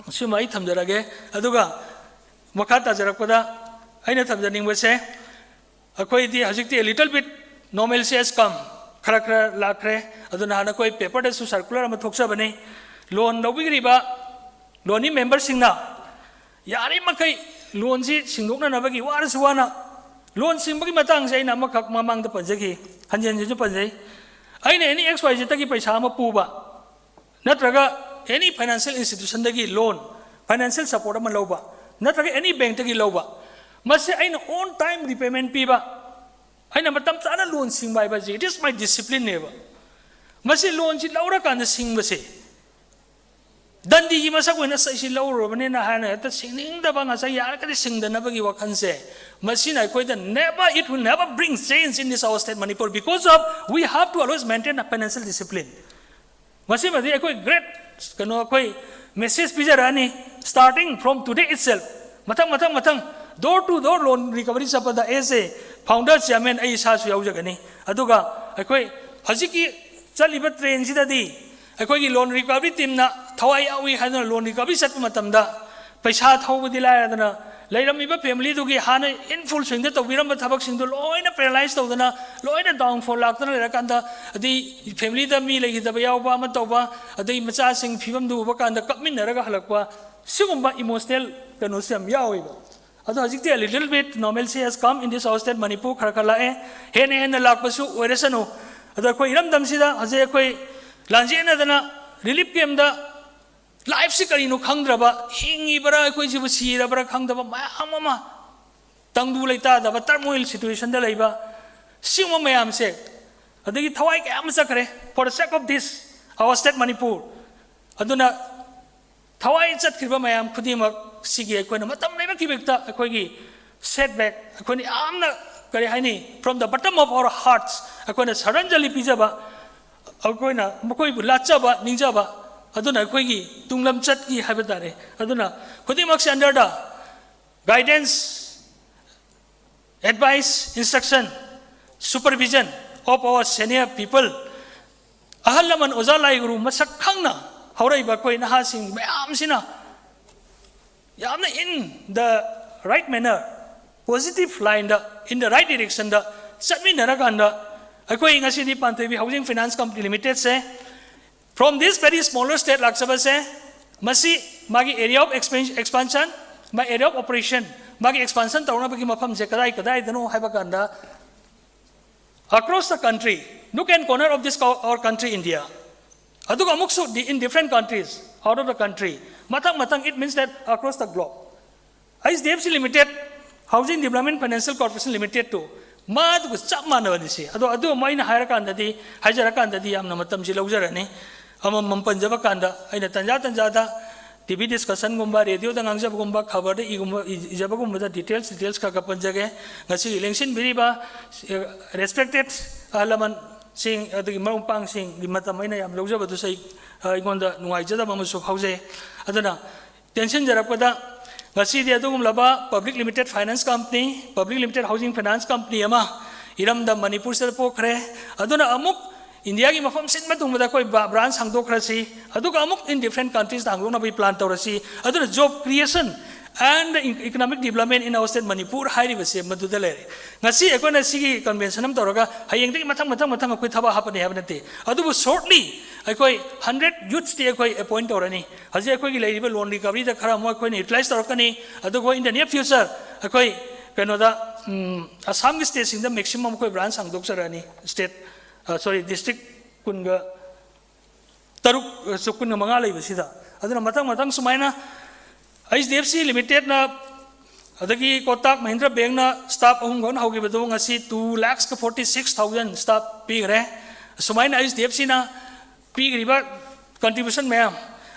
ꯁꯤꯃ ꯑꯩ ꯊꯝꯖꯔꯒꯦ꯫ ꯑꯗꯨꯒ ꯃꯈꯥ ꯇꯥꯖꯔꯛꯄꯗ ꯑꯩꯅ ꯊꯝꯖꯅꯤꯡꯕꯁꯦ, ꯑꯩꯈꯣꯏꯗꯤ ꯍꯧꯖꯤꯛꯇꯤ little bit normalcy has come, ꯈꯔ ꯈꯔ ꯂꯥꯛꯈ꯭ꯔꯦ꯫ ꯑꯗꯨ ꯅꯍꯥꯟ ꯑꯩꯈꯣꯏ paperꯗꯁꯨ circular ꯑꯃ ꯊꯣꯛꯆꯕꯅꯤ꯫ Loan ꯂꯧꯕꯤꯔꯤꯕ loanee memberꯁꯤꯡꯅ ꯌꯥꯔꯤꯃꯈꯩ loanꯁꯤ ꯁꯤꯡꯗꯣꯛꯅꯅꯕꯒꯤ ꯋꯥꯔꯁꯨ ꯋꯥꯅ, loan ꯁꯤꯡꯕꯒꯤ ꯃꯇꯥꯡꯁꯦ ꯑꯩꯅ ꯑꯃꯈꯛ ꯃꯃꯥꯡꯗ ꯄꯟꯖꯈꯤ, ꯍꯟꯖꯤꯟ ꯍꯟꯖꯤꯟꯁꯨ ꯄꯟꯖꯩ꯫ ꯑꯩꯅ any XYZꯇꯒꯤ ꯄꯩꯁꯥ ꯑꯃ ꯄꯨꯕ, ꯅꯠꯇ꯭ꯔꯒ any financial institutionꯗꯒꯤ loan, financial support ꯑꯃ ꯂꯧꯕ, ꯅꯠꯇ꯭ꯔꯒ any bankꯇꯒꯤ ꯂꯧꯕ, ꯃꯁꯤ ꯑꯩꯅ on time repayment ꯄꯤꯕ, ꯑꯩꯅ ꯃꯇꯝ ꯆꯥꯅ loan ꯁꯤꯡꯕ ꯍꯥꯏꯕꯁꯤ, it is my disciplineꯅꯦꯕ꯫ ꯃꯁꯤ loanꯁꯤ ꯂꯧꯔꯀꯥꯟꯗ ꯁꯤꯡꯕꯁꯦ ꯗꯟꯗꯤꯒꯤ ꯃꯁꯛ ꯑꯣꯏꯅ, "ꯑꯁ, ꯑꯩꯁꯤ ꯂꯧꯔꯨꯔꯕꯅꯤꯅ" ꯍꯥꯏꯅ ꯍꯦꯛꯇ ꯁꯤꯡꯅꯤꯡꯗꯕ, ꯉꯁꯥꯏ ꯌꯥꯔꯒꯗꯤ ꯁꯤꯡꯗꯅꯕꯒꯤ ꯋꯥꯈꯜꯁꯦ, ꯃꯁꯤꯅ ꯑꯩꯈꯣꯏꯗ never, it will never bring change in this our state Manipur, because of we have to always maintain a financial discipline꯫ ꯃꯁꯤꯃꯗꯤ ꯑꯩꯈꯣꯏ great, ꯀꯩꯅꯣ, ꯑꯩꯈꯣꯏ message ꯄꯤꯖꯔꯛꯑꯅꯤ, starting from today itself꯫ ꯃꯊꯪ ꯃꯊꯪ ꯃꯊꯪ door to door loan recovery ꯆꯠꯄꯗ as a founder chairman ꯑꯩ ꯏꯁꯥꯁꯨ ꯌꯥꯎꯖꯒꯅꯤ꯫ ꯑꯗꯨꯒ ꯑꯩꯈꯣꯏ ꯍꯧꯖꯤꯛꯀꯤ ꯆꯠꯂꯤꯕ trendꯁꯤꯗꯗꯤ ꯑꯩꯈꯣꯏꯒꯤ loan recovery teamꯅ ꯊꯋꯥꯏ ꯌꯥꯎꯏ ꯍꯥꯏꯗꯨꯅ loan recovery ꯆꯠꯄ ꯃꯇꯝꯗ ꯄꯩꯁꯥ ꯊꯧꯕꯗꯤ ꯂꯥꯏꯔꯗꯅ, ꯂꯩꯔꯝꯃꯤꯕ familyꯗꯨꯒꯤ ꯍꯥꯟꯅ in full swingꯗ ꯇꯧꯕꯤꯔꯝꯕ ꯊꯕꯛꯁꯤꯡꯗꯣ ꯂꯣꯏꯅ paralyze ꯇꯧꯗꯅ, ꯂꯣꯏꯅ downfall ꯂꯥꯛꯇꯅ ꯂꯩꯔꯀꯥꯟꯗ, ꯑꯗꯩ familyꯗ ꯃꯤ ꯂꯩꯈꯤꯗꯕ ꯌꯥꯎꯕ ꯑꯃ ꯇꯧꯕ, ꯑꯗꯩ ꯃꯆꯥꯁꯤꯡ ꯐꯤꯕꯝꯗꯨ ꯎꯕ ꯀꯥꯟꯗ ꯀꯞꯃꯤꯟꯅꯔꯒ ꯍꯜꯂꯛꯄ, ꯁꯤꯒꯨꯝꯕ emotional ꯀꯩꯅꯣꯁꯦ ꯌꯥꯝ ꯌꯥꯎꯋꯦꯕ꯫ ꯑꯗꯣ ꯍꯧꯖꯤꯛꯇꯤ a little bit normalcy has come in this our state Manipur, ꯈꯔ ꯈꯔ ꯂꯥꯛꯑꯦ, ꯍꯦꯟꯅ ꯍꯦꯟꯅ ꯂꯥꯛꯄꯁꯨ ꯑꯣꯏꯔꯁꯅꯨ꯫ ꯑꯗꯣ ꯑꯩꯈꯣꯏ ꯏꯔꯝꯗꯝꯁꯤꯗ ꯍꯧꯖꯤꯛ ꯑꯩꯈꯣꯏ ꯂꯥꯟꯖꯦꯟꯅꯗꯅ relief campꯗ lifeꯁꯤ ꯀꯔꯤꯅꯣ ꯈꯪꯗ꯭ꯔꯕ, ꯍꯤꯡꯉꯤꯕ꯭ꯔꯥ ꯑꯩꯈꯣꯏꯁꯤꯕꯨ ꯁꯤꯔꯕ꯭ꯔꯥ ꯈꯪꯗꯕ ꯃꯌꯥꯝ ꯑꯃ, ꯇꯪꯗꯨ ꯂꯩꯇꯥꯗꯕ turmoil situationꯗ ꯂꯩꯕ, ꯁꯤꯒꯨꯝꯕ ꯃꯌꯥꯝꯁꯦ, ꯑꯗꯒꯤ ꯊꯋꯥꯏ ꯀꯌꯥ ꯑꯃ ꯆꯠꯈ꯭ꯔꯦ for the sake of this our state Manipur꯫ ꯑꯗꯨꯅ ꯊꯋꯥꯏ ꯆꯠꯈ꯭ꯔꯤꯕ ꯃꯌꯥꯝ ꯈꯨꯗꯤꯡꯃꯛ ꯁꯤꯒꯤ ꯑꯩꯈꯣꯏꯅ ꯃꯇꯝ ꯂꯩꯕ ꯈꯤꯕꯤꯛꯇ ꯑꯩꯈꯣꯏꯒꯤ setback, ꯑꯩꯈꯣꯏꯅ ꯌꯥꯝꯅ ꯀꯔꯤ ꯍꯥꯏꯅꯤ, from the bottom of our hearts ꯑꯩꯈꯣꯏꯅ ꯁꯔꯟꯖꯂꯤ ꯄꯤꯖꯕ, ꯑꯩꯈꯣꯏꯅ ꯃꯈꯣꯏꯕꯨ ꯂꯥꯠꯆꯕ, ꯅꯤꯡꯖꯕ, ꯑꯗꯨꯅ ꯑꯩꯈꯣꯏꯒꯤ ꯇꯨꯡꯂꯝꯆꯠꯀꯤ ꯍꯥꯏꯕ ꯇꯥꯔꯦ꯫ ꯑꯗꯨꯅ ꯈꯨꯗꯤꯡꯃꯛꯁꯦ under the guidance, advice, instruction, supervision of our senior people, ꯑꯍꯜ ꯂꯃꯟ, ꯑꯣꯖꯥ ꯂꯥꯏ ꯒꯨꯔꯨ ꯃꯁꯛ ꯈꯪꯅ ꯍꯧꯔꯛꯏꯕ ꯑꯩꯈꯣꯏ ꯅꯍꯥꯁꯤꯡ ꯃꯌꯥꯝꯁꯤꯅ ꯌꯥꯝꯅ in the right manner, positive line the, in the right direction ꯗ ꯆꯠꯃꯤꯟꯅꯔꯀꯥꯟꯗ, ꯑꯩꯈꯣꯏ ꯉꯁꯤꯗꯤ ꯄꯥꯟꯊꯣꯏꯕꯤ Housing Finance Company Limited say from this very smaller state ꯂꯥꯛꯆꯕꯁꯦ, ꯃꯁꯤ ꯃꯥꯒꯤ area of expan- expansion, ꯃꯥꯒꯤ area of operation, ꯃꯥꯒꯤ expansion ꯇꯧꯅꯕꯒꯤ ꯃꯐꯝꯁꯦ ꯀꯗꯥꯏ ꯀꯗꯥꯏꯗꯅꯣ ꯍꯥꯏꯕ ꯀꯥꯟꯗ, across the country, nook and corner of this co- our country, India, ꯑꯗꯨꯒ ꯑꯃꯨꯛꯁꯨ the- in different countries, out of the country, ꯃꯊꯪ ꯃꯊꯪ, it means that across the globe, H D F C Limited, Housing Development Financial Corporation Limited ꯇꯨ, ꯃꯥꯗꯨꯒ ꯆꯞ ꯃꯥꯟꯅꯕꯅꯤ ꯁꯤ꯫ ꯑꯗꯣ ꯑꯗꯨ ꯑꯃ ꯑꯩꯅ ꯍꯥꯏꯔꯀꯥꯟꯗꯗꯤ, ꯍꯥꯏꯖꯔꯀꯥꯟꯗꯗꯤ ꯌꯥꯝꯅ ꯃꯇꯝꯁꯤ ꯂꯧꯖꯔꯅꯤ꯫ ꯑꯃꯃꯝ ꯄꯟꯖꯕ ꯀꯥꯟꯗ ꯑꯩꯅ ꯇꯟꯖꯥ ꯇꯟꯖꯥꯗ T V discussion ꯒꯨꯝꯕ, radio ꯗ ꯉꯥꯡꯖꯕꯒꯨꯝꯕ, ꯈꯕꯔꯗ ꯏꯒꯨꯝꯕ, ꯏ- ꯏꯖꯕꯒꯨꯝꯕꯗ details, details ꯈꯔ ꯈꯔ ꯄꯟꯖꯒꯦ꯫ ꯉꯁꯤꯒꯤ ꯂꯦꯡꯁꯤꯟꯕꯤꯔꯤꯕ, ꯑ, respected ꯑꯍꯜ ꯂꯃꯟꯁꯤꯡ, ꯑꯗꯒꯤ ꯃꯔꯨꯞ ꯃꯄꯥꯡꯁꯤꯡꯒꯤ ꯃꯇꯝ ꯑꯩꯅ ꯌꯥꯝ ꯂꯧꯖꯕꯗꯨꯁꯨ ꯑꯩ, ꯑ, ꯑꯩꯉꯣꯟꯗ ꯅꯨꯡꯉꯥꯏꯖꯗꯕ ꯑꯃꯁꯨ ꯐꯥꯎꯖꯩ꯫ ꯑꯗꯨꯅ ꯇꯦꯟꯁꯤꯟꯖꯔꯛꯄꯗ, ꯉꯁꯤꯗꯤ ꯑꯗꯨꯒꯨꯝꯂꯕ Public Limited Finance Company, Public Limited Housing Finance Company ꯑꯃ ꯏꯔꯝꯗꯝ ꯃꯅꯤꯄꯨꯔꯁꯤꯗ ꯄꯣꯛꯈ꯭ꯔꯦ꯫ ꯑꯗꯨꯅ ꯑꯃꯨꯛ ꯏꯟꯗꯤꯌꯥꯒꯤ ꯃꯐꯝ ꯁꯤꯟꯕ ꯊꯨꯡꯕꯗ ꯑꯩꯈꯣꯏ ꯕ- branch ꯍꯥꯡꯗꯣꯛꯈ꯭ꯔꯁꯤ, ꯑꯗꯨꯒ ꯑꯃꯨꯛ in different countries the ꯍꯥꯡꯗꯣꯛꯅꯕꯒꯤ plan ꯇꯧꯔꯁꯤ꯫ ꯑꯗꯨꯅ job creation and the economic development in our state Manipur ꯍꯥꯏꯔꯤꯕꯁꯦ ꯃꯗꯨꯗ ꯂꯩꯔꯦ꯫ ꯉꯁꯤ ꯑꯩꯈꯣꯏꯅ ꯁꯤꯒꯤ convention ꯑꯃ ꯇꯧꯔꯒ ꯍꯌꯦꯡꯗꯒꯤ ꯃꯊꯪ ꯃꯊꯪ ꯃꯊꯪ ꯑꯩꯈꯣꯏ ꯊꯕꯛ ꯍꯥꯞꯄꯅꯤ ꯍꯥꯏꯕ ꯅꯠꯇꯦ꯫ ꯑꯗꯨꯕꯨ shortly ꯑꯩꯈꯣꯏ hundred youths ꯇꯤ ꯑꯩꯈꯣꯏ appoint ꯇꯧꯔꯅꯤ꯫ ꯍꯧꯖꯤꯛ ꯑꯩꯈꯣꯏꯒꯤ ꯂꯩꯔꯤꯕ loan recovery ꯗ ꯈꯔ ꯑꯃꯨꯛ ꯑꯩꯈꯣꯏꯅ utilize ꯇꯧꯔꯛꯀꯅꯤ꯫ ꯑꯗꯨꯒ in the near future ꯑꯩꯈꯣꯏ ꯀꯩꯅꯣꯗ, ꯎꯝ, ꯑꯁꯥꯝꯒꯤ state ꯁꯤꯡꯗ maximum ꯑꯩꯈꯣꯏ branch ꯍꯥꯡꯗꯣꯛꯆꯔꯛꯑꯅꯤ꯫ State, ꯑ, sorry, district ꯀꯨꯟꯒ ꯇꯔꯨꯛ, ꯑ, ꯆꯨ-, ꯀꯨꯟꯒ ꯃꯉꯥ ꯂꯩꯕꯁꯤꯗ꯫ ꯑꯗꯨꯅ ꯃꯊꯪ ꯃꯊꯪ ꯁꯨꯃꯥꯏꯅ H D F C Limited ꯅ, ꯑꯗꯒꯤ Kotak Mahindra Bank ꯅ staff ꯑꯍꯨꯝ ꯈꯛꯅ ꯍꯧꯈꯤꯕꯗꯨ ꯉꯁꯤ two lakhs forty six thousand staff ꯄꯤꯈ꯭ꯔꯦ꯫ ꯁꯨꯃꯥꯏꯅ H D F C ꯅ ꯄꯤꯈ꯭ꯔꯤꯕ contribution ꯃꯌꯥꯝ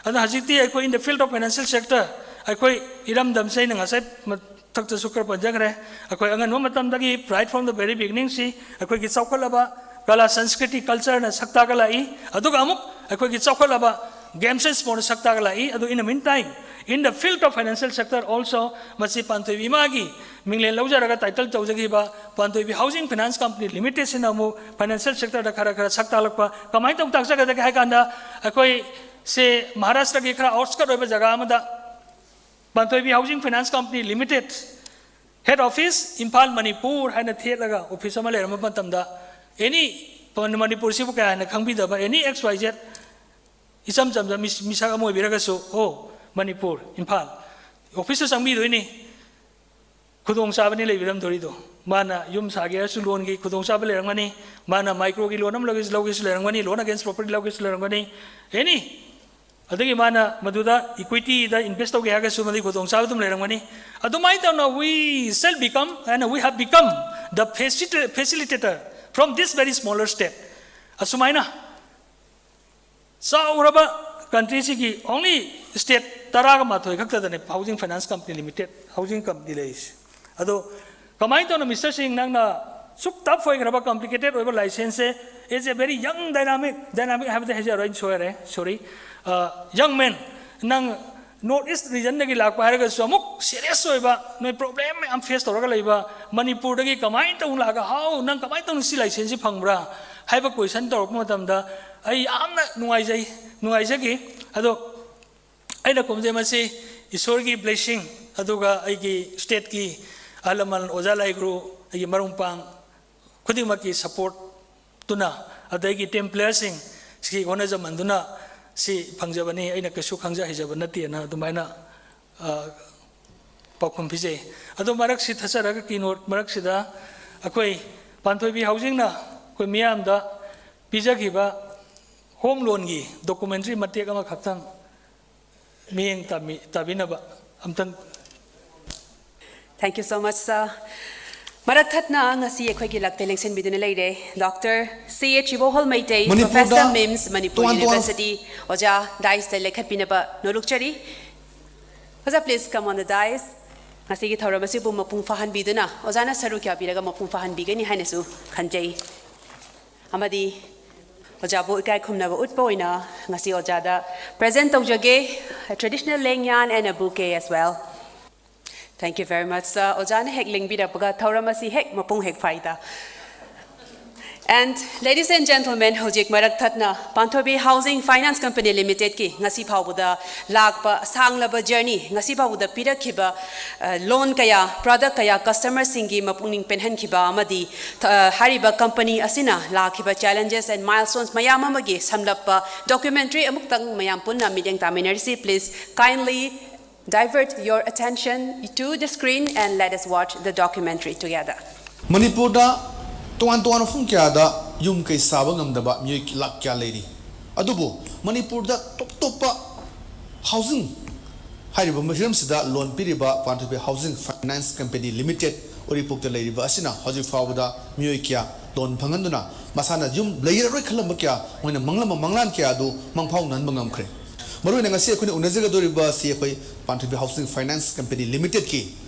ꯑꯗꯨꯅ ꯍꯧꯖꯤꯛꯇꯤ ꯑꯩꯈꯣꯏ in the field of financial sector, ꯑꯩꯈꯣꯏ ꯏꯔꯝꯗꯝꯁꯦ ꯑꯩꯅ ꯉꯁꯥꯏ ꯃ- ꯃꯊꯛꯇꯁꯨ ꯈꯔ ꯄꯟꯖꯈ꯭ꯔꯦ꯫ ꯑꯩꯈꯣꯏ ꯑꯉꯟꯕ ꯃꯇꯝꯗꯒꯤ, right from the very beginning ꯁꯤ, ꯑꯩꯈꯣꯏꯒꯤ ꯆꯥꯎꯈꯠꯂꯕ ꯀꯂꯥ ꯁꯪꯁꯀ꯭ꯔꯤꯇꯤ ꯀꯜꯆꯔꯅ ꯁꯛ ꯇꯥꯛꯂꯛꯏ꯫ ꯑꯗꯨꯒ ꯑꯃꯨꯛ ꯑꯩꯈꯣꯏꯒꯤ ꯆꯥꯎꯈꯠꯂꯕ ꯒꯦꯝꯁ ꯑꯦꯟ ꯁ꯭ꯄꯣꯔꯠꯅ ꯁꯛ ꯇꯥꯛꯂꯛꯏ꯫ ꯑꯗꯨ in the meantime, in the field of financial sector also, ꯃꯁꯤ ꯄꯥꯟꯊꯣꯏꯕꯤ ꯏꯃꯥꯒꯤ ꯃꯤꯡꯂꯦꯟ ꯂꯧꯖꯔꯒ ꯇꯥꯏꯇꯜ ꯇꯧꯖꯈꯤꯕ ꯄꯥꯟꯊꯣꯏꯕꯤ ꯍꯥꯎꯁꯤꯡ ꯐꯤꯅꯥꯟꯁ ꯀꯝꯄꯅꯤ ꯂꯤꯃꯤꯇꯦꯗꯁꯤꯅ ꯑꯃꯨꯛ ꯐꯥꯏꯅꯥꯟꯁꯤꯌꯦꯜ ꯁꯦꯛꯇꯔꯗ ꯈꯔ ꯈꯔ ꯁꯛ ꯇꯥꯛꯂꯛꯄ꯫ ꯀꯃꯥꯏꯅ ꯇꯧꯅ ꯇꯥꯛꯆꯒꯗꯒꯦ ꯍꯥꯏ ꯀꯥꯟꯗ, ꯑꯩꯈꯣꯏꯁꯦ ꯃꯍꯥꯔꯥꯁꯇ꯭ꯔꯒꯤ ꯈꯔ ꯑꯥꯎꯠꯁꯀꯠ ꯑꯣꯏꯕ ꯖꯒꯥ ꯑꯃꯗ Panthoibi housing finance company limited, head office Imphal, Manipur ꯍꯥꯏꯅ ꯊꯦꯠꯂꯒ ꯑꯣꯐꯤꯁ ꯑꯃ ꯂꯩꯔꯝꯕ ꯃꯇꯝꯗ, ꯑꯦꯅꯤ, ꯃꯅꯤꯄꯨꯔꯁꯤꯕꯨ ꯀꯌꯥ ꯍꯦꯟꯅ ꯈꯪꯕꯤꯗꯕ, ꯑꯦꯅꯤ ꯑꯦꯛꯁ ꯋꯥꯏ ꯖꯦꯗ, ꯏꯆꯝ ꯆꯝꯕ ꯃꯤꯁ-, ꯃꯤꯁꯛ ꯑꯃ ꯑꯣꯏꯕꯤꯔꯒꯁꯨ, "ꯑꯣ, ꯃꯅꯤꯄꯨꯔ, ꯏꯝꯐꯥꯜ, ꯑꯣꯐꯤꯁꯇ ꯆꯪꯕꯤꯗꯣꯏꯅꯤ, ꯈꯨꯗꯣꯡꯆꯥꯕꯅꯤ ꯂꯩꯕꯤꯔꯝꯗꯣꯏꯔꯤꯗꯣ"꯫ ꯃꯥꯅ ꯌꯨꯝ ꯁꯥꯒꯦ ꯍꯥꯏꯔꯁꯨ ꯂꯣꯟꯒꯤ ꯈꯨꯗꯣꯡꯆꯥꯕ ꯂꯩꯔꯝꯒꯅꯤ, ꯃꯥꯅ ꯃꯥꯏꯀ꯭ꯔꯣꯒꯤ ꯂꯣꯟ ꯑꯃ ꯂꯧꯒꯦꯁꯨ, ꯂꯧꯒꯦꯁꯨ ꯂꯩꯔꯝꯒꯅꯤ, ꯂꯣꯟ ꯑꯒꯦꯟꯁ ꯄ꯭ꯔꯣꯄꯔꯇꯤ ꯂꯧꯒꯦꯁꯨ ꯂꯩꯔꯝꯒꯅꯤ, ꯑꯦꯅꯤ꯫ ꯑꯗꯒꯤ ꯃꯥꯅ ꯃꯗꯨꯗ ꯏꯀ꯭ꯋꯤꯇꯤꯗ ꯏꯟꯚꯦꯁ ꯇꯧꯒꯦ ꯍꯥꯏꯔꯒꯁꯨ ꯃꯗꯨꯒꯤ ꯈꯨꯗꯣꯡꯆꯥꯕ ꯑꯗꯨꯝ ꯂꯩꯔꯝꯒꯅꯤ꯫ ꯑꯗꯨꯃꯥꯏꯅ ꯇꯧꯅ, we shall become and we have become the facilita-, facilitator from this very smaller state. ꯑꯁꯨꯃꯥꯏꯅ ꯆꯥꯎꯔꯕ ꯀꯟꯇ꯭ꯔꯤꯁꯤꯒꯤ only ꯁ꯭ꯇꯦꯠ ꯇꯔꯥꯒ ꯃꯥꯊꯣꯏ ꯈꯛꯇꯗꯅꯦ housing finance company limited, housing company ꯂꯩꯔꯤꯁꯦ꯫ ꯑꯗꯣ ꯀꯃꯥꯏꯅ ꯇꯧꯅ, ꯃꯤꯁꯇꯔ ꯁꯤꯡ, ꯅꯪꯅ ꯁꯨꯛ ꯇꯐ ꯑꯣꯏꯈ꯭ꯔꯕ, ꯀꯝꯄ꯭ꯂꯤꯀꯦꯇꯦꯗ ꯑꯣꯏꯕ ꯂꯥꯏꯁꯦꯟꯁꯁꯦ, as a very young dynamic, dynamic ꯍꯥꯏꯕꯗꯤ ꯍꯥꯏꯖꯔꯣꯏ, ꯑꯩꯅ ꯁꯣꯏꯔꯦ, sorry, young man, ꯅꯪ ꯅꯣꯔꯠ ꯏꯁ ꯔꯤꯖꯟꯗꯒꯤ ꯂꯥꯛꯄ ꯍꯥꯏꯔꯒꯁꯨ ꯑꯃꯨꯛ ꯁꯤꯔꯤꯌꯁ ꯑꯣꯏꯕ, ꯅꯣꯏ ꯄ꯭ꯔꯣꯕ꯭ꯂꯦꯝ ꯃꯌꯥꯝ ꯐꯦꯁ ꯇꯧꯔꯒ ꯂꯩꯕ, ꯃꯅꯤꯄꯨꯔꯗꯒꯤ ꯀꯃꯥꯏꯅ ꯇꯧꯅ ꯂꯥꯛꯑꯒ, "ꯍꯥꯎ, ꯅꯪ ꯀꯃꯥꯏꯅ ꯇꯧꯅ ꯁꯤ ꯂꯥꯏꯁꯦꯟꯁꯁꯤ ꯐꯪꯕ꯭ꯔꯥ?" ꯍꯥꯏꯕ ꯀꯣꯏꯁꯟ ꯇꯧꯔꯛꯄ ꯃꯇꯝꯗ ꯑꯩ ꯌꯥꯝꯅ ꯅꯨꯡꯉꯥꯏꯖꯩ, ꯅꯨꯡꯉꯥꯏꯖꯈꯤ꯫ ꯑꯗꯣ ꯑꯩꯅ ꯈꯨꯝꯖꯩ, ꯃꯁꯤ ꯏꯁꯣꯔꯒꯤ ꯕ꯭ꯂꯦꯁꯤꯡ, ꯑꯗꯨꯒ ꯑꯩꯒꯤ ꯁ꯭ꯇꯦꯠꯀꯤ ꯑꯍꯜ ꯂꯃꯟ, ꯑꯣꯖꯥ ꯂꯥꯏꯒꯨꯔꯨ, ꯑꯩꯒꯤ ꯃꯔꯨꯞ ꯃꯄꯥꯡ ꯈꯨꯗꯤꯡꯃꯛꯀꯤ ꯁꯄꯣꯔꯠꯇꯨꯅ, ꯑꯗꯒꯤ ꯇꯤꯝ ꯄ꯭ꯂꯦꯌꯔꯁꯤꯡ ꯁꯤꯒꯤ ꯍꯣꯠꯅꯖꯃꯟꯗꯨꯅ ꯁꯤ ꯐꯪꯖꯕꯅꯤ, ꯑꯩꯅ ꯀꯩꯁꯨ ꯈꯪꯖ ꯍꯩꯖꯕ ꯅꯠꯇꯦꯅ ꯑꯗꯨꯃꯥꯏꯅ, ꯑ, ꯄꯥꯎꯈꯨꯝ ꯄꯤꯖꯩ꯫ ꯑꯗꯣ ꯃꯔꯛꯁꯤ ꯊꯠꯆꯔꯒ, ꯀꯤꯅꯣꯠ ꯃꯔꯛꯁꯤꯗ ꯑꯩꯈꯣꯏ ꯄꯥꯟꯊꯣꯏꯕꯤ ꯍꯥꯎꯁꯤꯡꯅ ꯑꯩꯈꯣꯏ ꯃꯤꯌꯥꯝꯗ ꯄꯤꯖꯈꯤꯕ ꯍꯣꯝ ꯂꯣꯟꯒꯤ ꯗꯣꯀꯨꯃꯦꯟꯇꯔꯤ ꯃꯇꯦꯛ ꯑꯃꯈꯛꯇꯪ ꯃꯤꯠꯌꯦꯡ ꯇꯥꯃꯤ-, ꯇꯥꯕꯤꯅꯕ ꯑꯝꯇꯪ꯫ Thank you so much, sir. ꯃꯔꯛ ꯊꯠꯅ ꯉꯁꯤ ꯑꯩꯈꯣꯏꯒꯤ ꯂꯛꯇ ꯂꯦꯡꯁꯤꯟꯕꯤꯗꯨꯅ ꯂꯩꯔꯦ doctor C H Ibohal Meitei, ꯃꯅꯤꯄꯨꯔꯗ ꯄ꯭ꯔꯣꯐꯦꯁꯔ ꯃꯤꯝꯁ, ꯃꯅꯤꯄꯨꯔ ꯇꯣꯉꯥꯟ ꯇꯣꯉꯥꯟ- ꯌꯨꯅꯤꯚꯔꯁꯤꯇꯤ꯫ ꯑꯣꯖꯥ ꯗꯥꯏꯁꯇ ꯂꯦꯡꯈꯠꯄꯤꯅꯕ ꯅꯣꯂꯨꯛꯆꯔꯤ꯫ ꯑꯣꯖꯥ, please come on the dais. ꯉꯁꯤꯒꯤ ꯊꯧꯔꯝ ꯑꯁꯤꯕꯨ ꯃꯄꯨꯡ ꯐꯥꯍꯟꯕꯤꯗꯨꯅ ꯑꯣꯖꯥꯅ ꯁꯔꯨꯛ ꯌꯥꯕꯤꯔꯒ ꯃꯄꯨꯡ ꯐꯥꯍꯟꯕꯤꯒꯅꯤ ꯍꯥꯏꯅꯁꯨ ꯈꯟꯖꯩ꯫ ꯑꯃꯗꯤ ꯑꯣꯖꯥꯕꯨ ꯏꯀꯥꯏ ꯈꯨꯝꯅꯕ ꯎꯠꯄ ꯑꯣꯏꯅ ꯉꯁꯤ ꯑꯣꯖꯥꯗ present ꯇꯧꯖꯒꯦ, traditional ꯂꯦꯡꯌꯥꯟ and a bouquet as well. Thank you very much, sir. ꯑꯣꯖꯥꯅ ꯍꯦꯛ ꯂꯦꯡꯕꯤꯔꯛꯄꯒ ꯊꯧꯔꯝ ꯑꯁꯤ ꯍꯦꯛ ꯃꯄꯨꯡ ꯍꯦꯛ ꯐꯥꯏꯗ꯫ And ladies and gentlemen, ꯍꯧꯖꯤꯛ ꯃꯔꯛ ꯊꯠꯅ ꯄꯥꯟꯊꯣꯏꯕꯤ Housing Finance Company Limited ꯀꯤ ꯉꯁꯤ ꯐꯥꯎꯕꯗ ꯂꯥꯛꯄ ꯁꯥꯡꯂꯕ journey, ꯉꯁꯤ ꯐꯥꯎꯕꯗ ꯄꯤꯔꯛꯈꯤꯕ, ꯑ, loan ꯀꯌꯥ, product ꯀꯌꯥ, customer ꯁꯤꯡꯒꯤ ꯃꯄꯨꯛꯅꯤꯡ ꯄꯦꯟꯍꯟꯈꯤꯕ ꯑꯃꯗꯤ, ꯑ, ꯍꯥꯏꯔꯤꯕ company ꯑꯁꯤꯅ ꯂꯥꯛꯈꯤꯕ challenges and milestones ꯃꯌꯥꯝ ꯑꯃꯒꯤ ꯁꯝꯂꯞꯄ documentary ꯑꯃꯨꯛꯇꯪ ꯃꯌꯥꯝ ꯄꯨꯟꯅ ꯃꯤꯠꯌꯦꯡ ꯇꯥꯃꯤꯟꯅꯔꯁꯤ꯫ Please kindly divert your attention to the screen and let us watch the documentary together. ꯃꯅꯤꯄꯨꯔꯗ ꯇꯣꯉꯥꯟ ꯇꯣꯉꯥꯟꯕ ꯃꯐꯝ ꯀꯌꯥꯗ ꯌꯨꯝ ꯀꯩ ꯁꯥꯕ ꯉꯝꯗꯕ ꯃꯤꯑꯣꯏ ꯂꯥꯛ ꯀꯌꯥ ꯂꯩꯔꯤ꯫ ꯑꯗꯨꯕꯨ ꯃꯅꯤꯄꯨꯔꯗ ꯇꯣꯞ ꯇꯣꯞꯄ housing ꯍꯥꯏꯔꯤꯕ ꯍꯤꯔꯝꯁꯤꯗ loan ꯄꯤꯔꯤꯕ ꯄꯥꯟꯊꯣꯏꯕꯤ Housing Finance Company Limited ꯎꯔꯤꯄꯣꯛꯇ ꯂꯩꯔꯤꯕ ꯑꯁꯤꯅ ꯍꯧꯖꯤꯛ ꯐꯥꯎꯕꯗ ꯃꯤꯑꯣꯏ ꯀꯌꯥ loan ꯐꯪꯍꯟꯗꯨꯅ ꯃꯁꯥꯅ ꯌꯨꯝ ꯂꯩꯔꯔꯣꯏ ꯈꯜꯂꯝꯕ ꯀꯌꯥ, ꯃꯣꯏꯅ ꯃꯪꯂꯝꯕ ꯃꯪꯂꯥꯟ ꯀꯌꯥ ꯑꯗꯨ ꯃꯪꯐꯥꯎꯅꯍꯟꯕ ꯉꯝꯈ꯭ꯔꯦ꯫ ꯃꯔꯨꯑꯣꯏꯅ ꯉꯁꯤ ꯑꯩꯈꯣꯏꯅ ꯎꯅꯖꯒꯗꯧꯔꯤꯕ ꯑꯁꯤ ꯑꯩꯈꯣꯏ ꯄꯥꯟꯊꯣꯏꯕꯤ Housing Finance Company Limited ꯀꯤ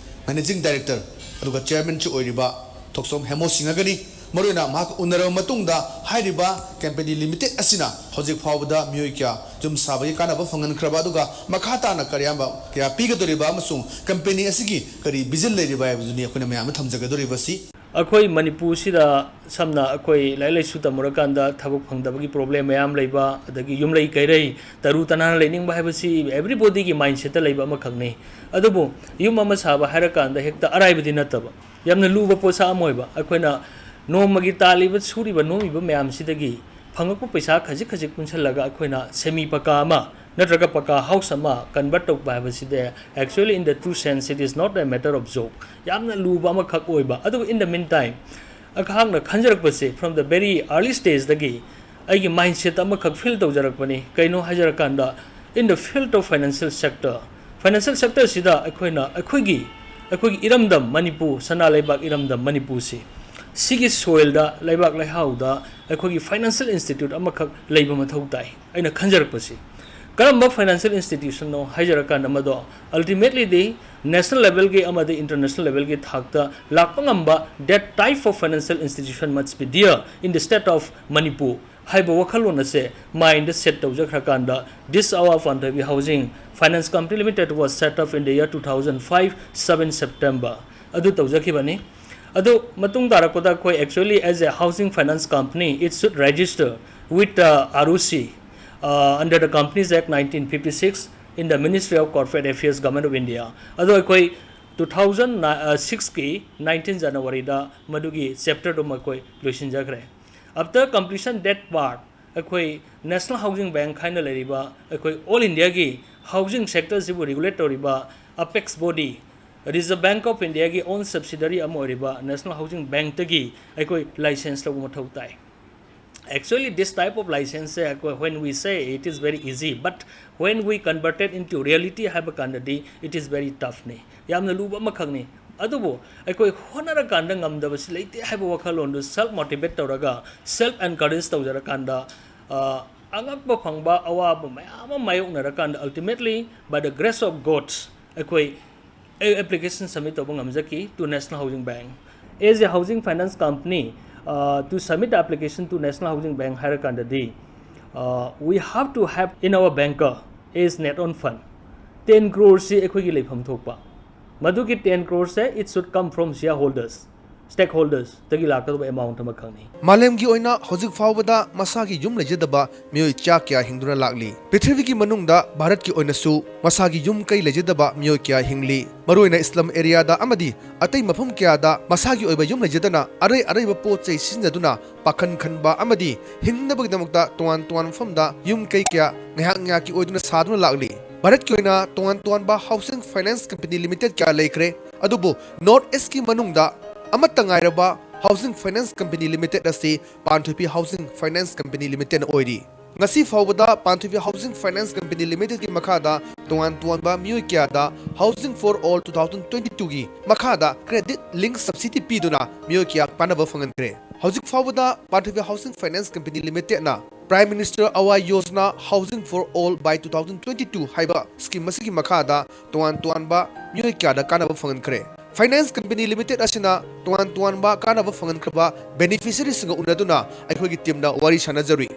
Managing Director ꯑꯗꯨꯒ Chairman ꯁꯨ ꯑꯣꯏꯔꯤꯕ ꯊꯣꯛꯆꯣꯝ ꯍꯦꯃꯣ ꯁꯤꯡꯍꯒꯅꯤ꯫ ꯃꯔꯨꯑꯣꯏꯅ ꯃꯍꯥꯛ ꯎꯅꯔꯕ ꯃꯇꯨꯡꯗ ꯍꯥꯏꯔꯤꯕ company limited ꯑꯁꯤꯅ ꯍꯧꯖꯤꯛ ꯐꯥꯎꯕꯗ ꯃꯤꯑꯣꯏ ꯀꯌꯥ ꯌꯨꯝ ꯁꯥꯕꯒꯤ ꯀꯥꯟꯅꯕ ꯐꯪꯍꯟꯈ꯭ꯔꯕ, ꯑꯗꯨꯒ ꯃꯈꯥ ꯇꯥꯅ ꯀꯔꯤꯌꯥꯝꯕ ꯀꯌꯥ ꯄꯤꯒꯗꯧꯔꯤꯕ ꯑꯃꯁꯨꯡ company ꯑꯁꯤꯒꯤ ꯀꯔꯤ vision ꯂꯩꯔꯤꯕ ꯍꯥꯏꯕꯗꯨꯅꯤ ꯑꯩꯈꯣꯏꯅ ꯃꯌꯥꯝꯗ ꯊꯝꯖꯒꯗꯧꯔꯤꯕꯁꯤ꯫ ꯑꯩꯈꯣꯏ ꯃꯅꯤꯄꯨꯔꯁꯤꯗ ꯁꯝꯅ ꯑꯩꯈꯣꯏ ꯂꯥꯏꯔꯤꯛ ꯂꯥꯏꯁꯨ ꯇꯝꯃꯨꯔꯀꯥꯟꯗ ꯊꯕꯛ ꯐꯪꯗꯕꯒꯤ problem ꯃꯌꯥꯝ ꯂꯩꯕ, ꯑꯗꯒꯤ ꯌꯨꯝꯂꯩ ꯀꯩꯔꯩ ꯇꯔꯨ ꯇꯅꯥꯟꯅ ꯂꯩꯅꯤꯡꯕ ꯍꯥꯏꯕꯁꯤ everybody ꯒꯤ mindset ꯇ ꯂꯩꯕ ꯑꯃꯈꯛꯅꯤ꯫ ꯑꯗꯨꯕꯨ ꯌꯨꯝ ꯑꯃ ꯁꯥꯕ ꯍꯥꯏꯔꯀꯥꯟꯗ ꯍꯦꯛꯇ ꯑꯔꯥꯏꯕꯗꯤ ꯅꯠꯇꯕ, ꯌꯥꯝꯅ ꯂꯨꯕ ꯄꯣꯠꯁꯛ ꯑꯃ ꯑꯣꯏꯕ꯫ ꯑꯩꯈꯣꯏꯅ ꯅꯣꯡꯃꯒꯤ ꯇꯥꯜꯂꯤꯕ, ꯁꯨꯔꯤꯕ, ꯅꯣꯝꯃꯤꯕ ꯃꯌꯥꯝꯁꯤꯗꯒꯤ ꯐꯪꯉꯛꯄ ꯄꯩꯁꯥ ꯈꯖꯤꯛ ꯈꯖꯤꯛ ꯄꯨꯟꯁꯤꯜꯂꯒ ꯑꯩꯈꯣꯏꯅ semi ꯄꯀꯥ ꯑꯃ ꯅꯠꯇ꯭ꯔꯒ ꯄꯀꯥ house ꯑꯃ convert ꯇꯧꯕ ꯍꯥꯏꯕꯁꯤꯗꯤ, actually, in the true sense, it is not a matter of joke. ꯌꯥꯝꯅ ꯂꯨꯕ ꯑꯃꯈꯛ ꯑꯣꯏꯕ꯫ ꯑꯗꯨꯕꯨ in the meantime, ꯑꯩꯍꯥꯛꯅ ꯈꯟꯖꯔꯛꯄꯁꯤ, from the very early stage ꯗꯒꯤ ꯑꯩꯒꯤ mindset ꯑꯃꯈꯛ feel ꯇꯧꯖꯔꯛꯄꯅꯤ꯫ ꯀꯩꯅꯣ ꯍꯥꯏꯖꯔꯀꯥꯟꯗ, in the field of financial sector, financial sector ꯁꯤꯗ ꯑꯩꯈꯣꯏꯅ ꯑꯩꯈꯣꯏꯒꯤ, ꯑꯩꯈꯣꯏꯒꯤ ꯏꯔꯝꯗꯝ ꯃꯅꯤꯄꯨꯔ, ꯁꯅꯥ ꯂꯩꯕꯥꯛ ꯏꯔꯝꯗꯝ ꯃꯅꯤꯄꯨꯔꯁꯤ, ꯁꯤꯒꯤ soil ꯗ, ꯂꯩꯕꯥꯛ ꯂꯩꯍꯥꯎꯗ ꯑꯩꯈꯣꯏꯒꯤ financial institute ꯑꯃꯈꯛ ꯂꯩꯕ ꯃꯊꯧ ꯇꯥꯏ꯫ ꯑꯩꯅ ꯈꯟꯖꯔꯛꯄꯁꯤ, ꯀꯔꯝꯕ financial institutionꯅꯣ ꯍꯥꯏꯖꯔꯀꯥꯟꯗ, ꯃꯗꯣ ultimatelyꯗꯤ national levelꯒꯤ ꯑꯃꯗꯤ international levelꯒꯤ ꯊꯥꯛꯇ ꯂꯥꯛꯄ ꯉꯝꯕ, that type of financial institution must be there in the state of Manipur ꯍꯥꯏꯕ ꯋꯥꯈꯜꯂꯣꯟ ꯑꯁꯦ mindꯗ set ꯇꯧꯖꯈ꯭ꯔꯀꯥꯟꯗ, this our Panthoibi Housing Finance Company Limited was set up in the year two thousand five, seven September ꯑꯗꯨ ꯇꯧꯖꯈꯤꯕꯅꯤ꯫ ꯑꯗꯨ ꯃꯇꯨꯡ ꯇꯥꯔꯛꯄꯗ ꯑꯩꯈꯣꯏ actually as a housing finance company, it should register with the R O C, uh, under the Companies Act nineteen fifty-six in the Ministry of Corporate Affairs, Government of India. ꯑꯗꯣ ꯑꯩꯈꯣꯏ two thousand sixꯀꯤ nineteen Januaryꯗ ꯃꯗꯨꯒꯤ chapterꯗꯨꯃ ꯑꯩꯈꯣꯏ ꯂꯣꯏꯁꯤꯟꯖꯈ꯭ꯔꯦ꯫ After completion that part, ꯑꯩꯈꯣꯏ National Housing Bank ꯍꯥꯏꯅ ꯂꯩꯔꯤꯕ ꯑꯩꯈꯣꯏ all Indiaꯒꯤ housing sectorꯁꯤꯕꯨ regulate ꯇꯧꯔꯤꯕ apex body, Reserve Bank of Indiaꯒꯤ own subsidiary ꯑꯃ ꯑꯣꯏꯔꯤꯕ National Housing Bankꯇꯒꯤ ꯑꯩꯈꯣꯏ license ꯂꯧꯕ ꯃꯊꯧ ꯇꯥꯏ꯫ Actually, this type of licenseꯁꯦ ꯑꯩꯈꯣꯏ, when we say it is very easy, but when we converted into reality ꯍꯥꯏꯕ ꯀꯥꯟꯗꯗꯤ it is very toughꯅꯤ, ꯌꯥꯝꯅ ꯂꯨꯕ ꯑꯃꯈꯛꯅꯤ꯫ ꯑꯗꯨꯕꯨ ꯑꯩꯈꯣꯏ ꯍꯣꯠꯅꯔꯀꯥꯟꯗ ꯉꯝꯗꯕꯁꯤ ꯂꯩꯇꯦ ꯍꯥꯏꯕ ꯋꯥꯈꯜꯂꯣꯟꯗꯨ self motivate ꯇꯧꯔꯒ, self encourage ꯇꯧꯖꯔꯀꯥꯟꯗ, ꯑ, ꯑꯉꯛꯄ ꯐꯪꯕ ꯑꯋꯥꯕ ꯃꯌꯥꯝ ꯑꯃ ꯃꯥꯌꯣꯛꯅꯔꯀꯥꯟꯗ, ultimately by the grace of God ꯑꯩꯈꯣꯏ application submit ꯇꯧꯕ ꯉꯝꯖꯈꯤ to National Housing Bank. As a housing finance company, uh, to submit the application to National Housing Bank ꯍꯥꯏꯔꯀꯥꯟꯗꯗꯤ, uh, we have to have in our banker as net own fund ten crore ꯁꯤ ꯑꯩꯈꯣꯏꯒꯤ ꯂꯩꯐꯝ ꯊꯣꯛꯄ, ꯃꯗꯨꯒꯤ ten crore say it should come from shareholders, stakeholdersꯇꯒꯤ ꯂꯥꯛꯀꯗꯕ amount ꯑꯃꯈꯛꯅꯤ꯫ ꯃꯥꯂꯦꯝꯒꯤ ꯑꯣꯏꯅ ꯍꯧꯖꯤꯛ ꯐꯥꯎꯕꯗ ꯃꯁꯥꯒꯤ ꯌꯨꯝ ꯂꯩꯖꯗꯕ ꯃꯤꯑꯣꯏ ꯆꯥ ꯀꯌꯥ ꯍꯤꯡꯗꯨꯅ ꯂꯥꯛꯂꯤ꯫ ꯄ꯭ꯔꯤꯊꯤꯕꯤꯒꯤ ꯃꯅꯨꯡꯗ ꯚꯥꯔꯠꯀꯤ ꯑꯣꯏꯅꯁꯨ ꯃꯁꯥꯒꯤ ꯌꯨꯝ ꯀꯩ ꯂꯩꯖꯗꯕ ꯃꯤꯑꯣꯏ ꯀꯌꯥ ꯍꯤꯡꯂꯤ꯫ ꯃꯔꯨꯑꯣꯏꯅ ꯏꯁꯂꯝ ꯑꯦꯔꯤꯌꯥꯗ ꯑꯃꯗꯤ ꯑꯇꯩ ꯃꯐꯝ ꯀꯌꯥꯗ ꯃꯁꯥꯒꯤ ꯑꯣꯏꯕ ꯌꯨꯝ ꯂꯩꯖꯗꯅ ꯑꯔꯩ ꯑꯔꯩꯕ ꯄꯣꯠ ꯆꯩ ꯁꯤꯖꯤꯟꯅꯗꯨꯅ ꯄꯥꯈꯟ ꯈꯟꯕ ꯑꯃꯗꯤ ꯍꯤꯡꯅꯕꯒꯤꯗꯃꯛꯇ ꯇꯣꯉꯥꯟ ꯇꯣꯉꯥꯟꯕ ꯃꯐꯝꯗ ꯌꯨꯝ ꯀꯩ ꯀꯌꯥ ꯉꯥꯏꯍꯥꯛ ꯉꯥꯏꯍꯥꯛꯀꯤ ꯑꯣꯏꯗꯨꯅ ꯁꯥꯗꯨꯅ ꯂꯥꯛꯂꯤ꯫ ꯚꯥꯔꯠꯀꯤ ꯑꯣꯏꯅ ꯇꯣꯉꯥꯟ ꯇꯣꯉꯥꯟꯕ housing finance company limited ꯀꯌꯥ ꯂꯩꯈ꯭ꯔꯦ, ꯑꯗꯨꯕꯨ North Eastꯀꯤ ꯃꯅꯨꯡꯗ ꯑꯃꯠꯇ ꯉꯥꯏꯔꯕ housing finance company limited ꯑꯁꯤ ꯄꯥꯟꯊꯣꯏꯕꯤ Housing Finance Company Limitedꯅ ꯑꯣꯏꯔꯤ꯫ ꯉꯁꯤ ꯐꯥꯎꯕꯗ ꯄꯥꯟꯊꯣꯏꯕꯤ Housing Finance Company Limitedꯀꯤ ꯃꯈꯥꯗ ꯇꯣꯉꯥꯟ ꯇꯣꯉꯥꯟꯕ ꯃꯤꯑꯣꯏ ꯀꯌꯥꯗ Housing for All two thousand twenty-twoꯒꯤ ꯃꯈꯥꯗ credit link subsidy ꯄꯤꯗꯨꯅ ꯃꯤꯑꯣꯏ ꯀꯌꯥ ꯀꯥꯟꯅꯕ ꯐꯪꯍꯟꯈ꯭ꯔꯦ꯫ ꯍꯧꯖꯤꯛ ꯐꯥꯎꯕꯗ ꯄꯥꯟꯊꯣꯏꯕꯤ Housing Finance Company Limitedꯅ Prime Minister Awas Yojana Housing for All by two thousand twenty-two ꯍꯥꯏꯕ ꯁ꯭ꯀꯤꯝ ꯑꯁꯤꯒꯤ ꯃꯈꯥꯗ ꯇꯣꯉꯥꯟ ꯇꯣꯉꯥꯟꯕ ꯃꯤꯑꯣꯏ ꯀꯌꯥꯗ ꯀꯥꯟꯅꯕ ꯐꯪꯍꯟꯈ꯭ꯔꯦ꯫ ꯐꯥꯏꯅꯥꯟꯁ ꯀꯝꯄꯦꯅꯤ ꯂꯤꯃꯤꯇꯦꯗ ꯑꯁꯤꯅ ꯇꯣꯉꯥꯟ ꯇꯣꯉꯥꯟꯕ ꯀꯥꯟꯅꯕ ꯐꯪꯍꯟꯈ꯭ꯔꯕ ꯕꯦꯅꯤꯐꯤꯁꯔꯤꯁꯤꯡꯒ ꯎꯅꯗꯨꯅ ꯑꯩꯈꯣꯏꯒꯤ ꯇꯤꯝꯅ ꯋꯥꯔꯤ ꯁꯥꯟꯅꯖꯔꯨꯏ꯫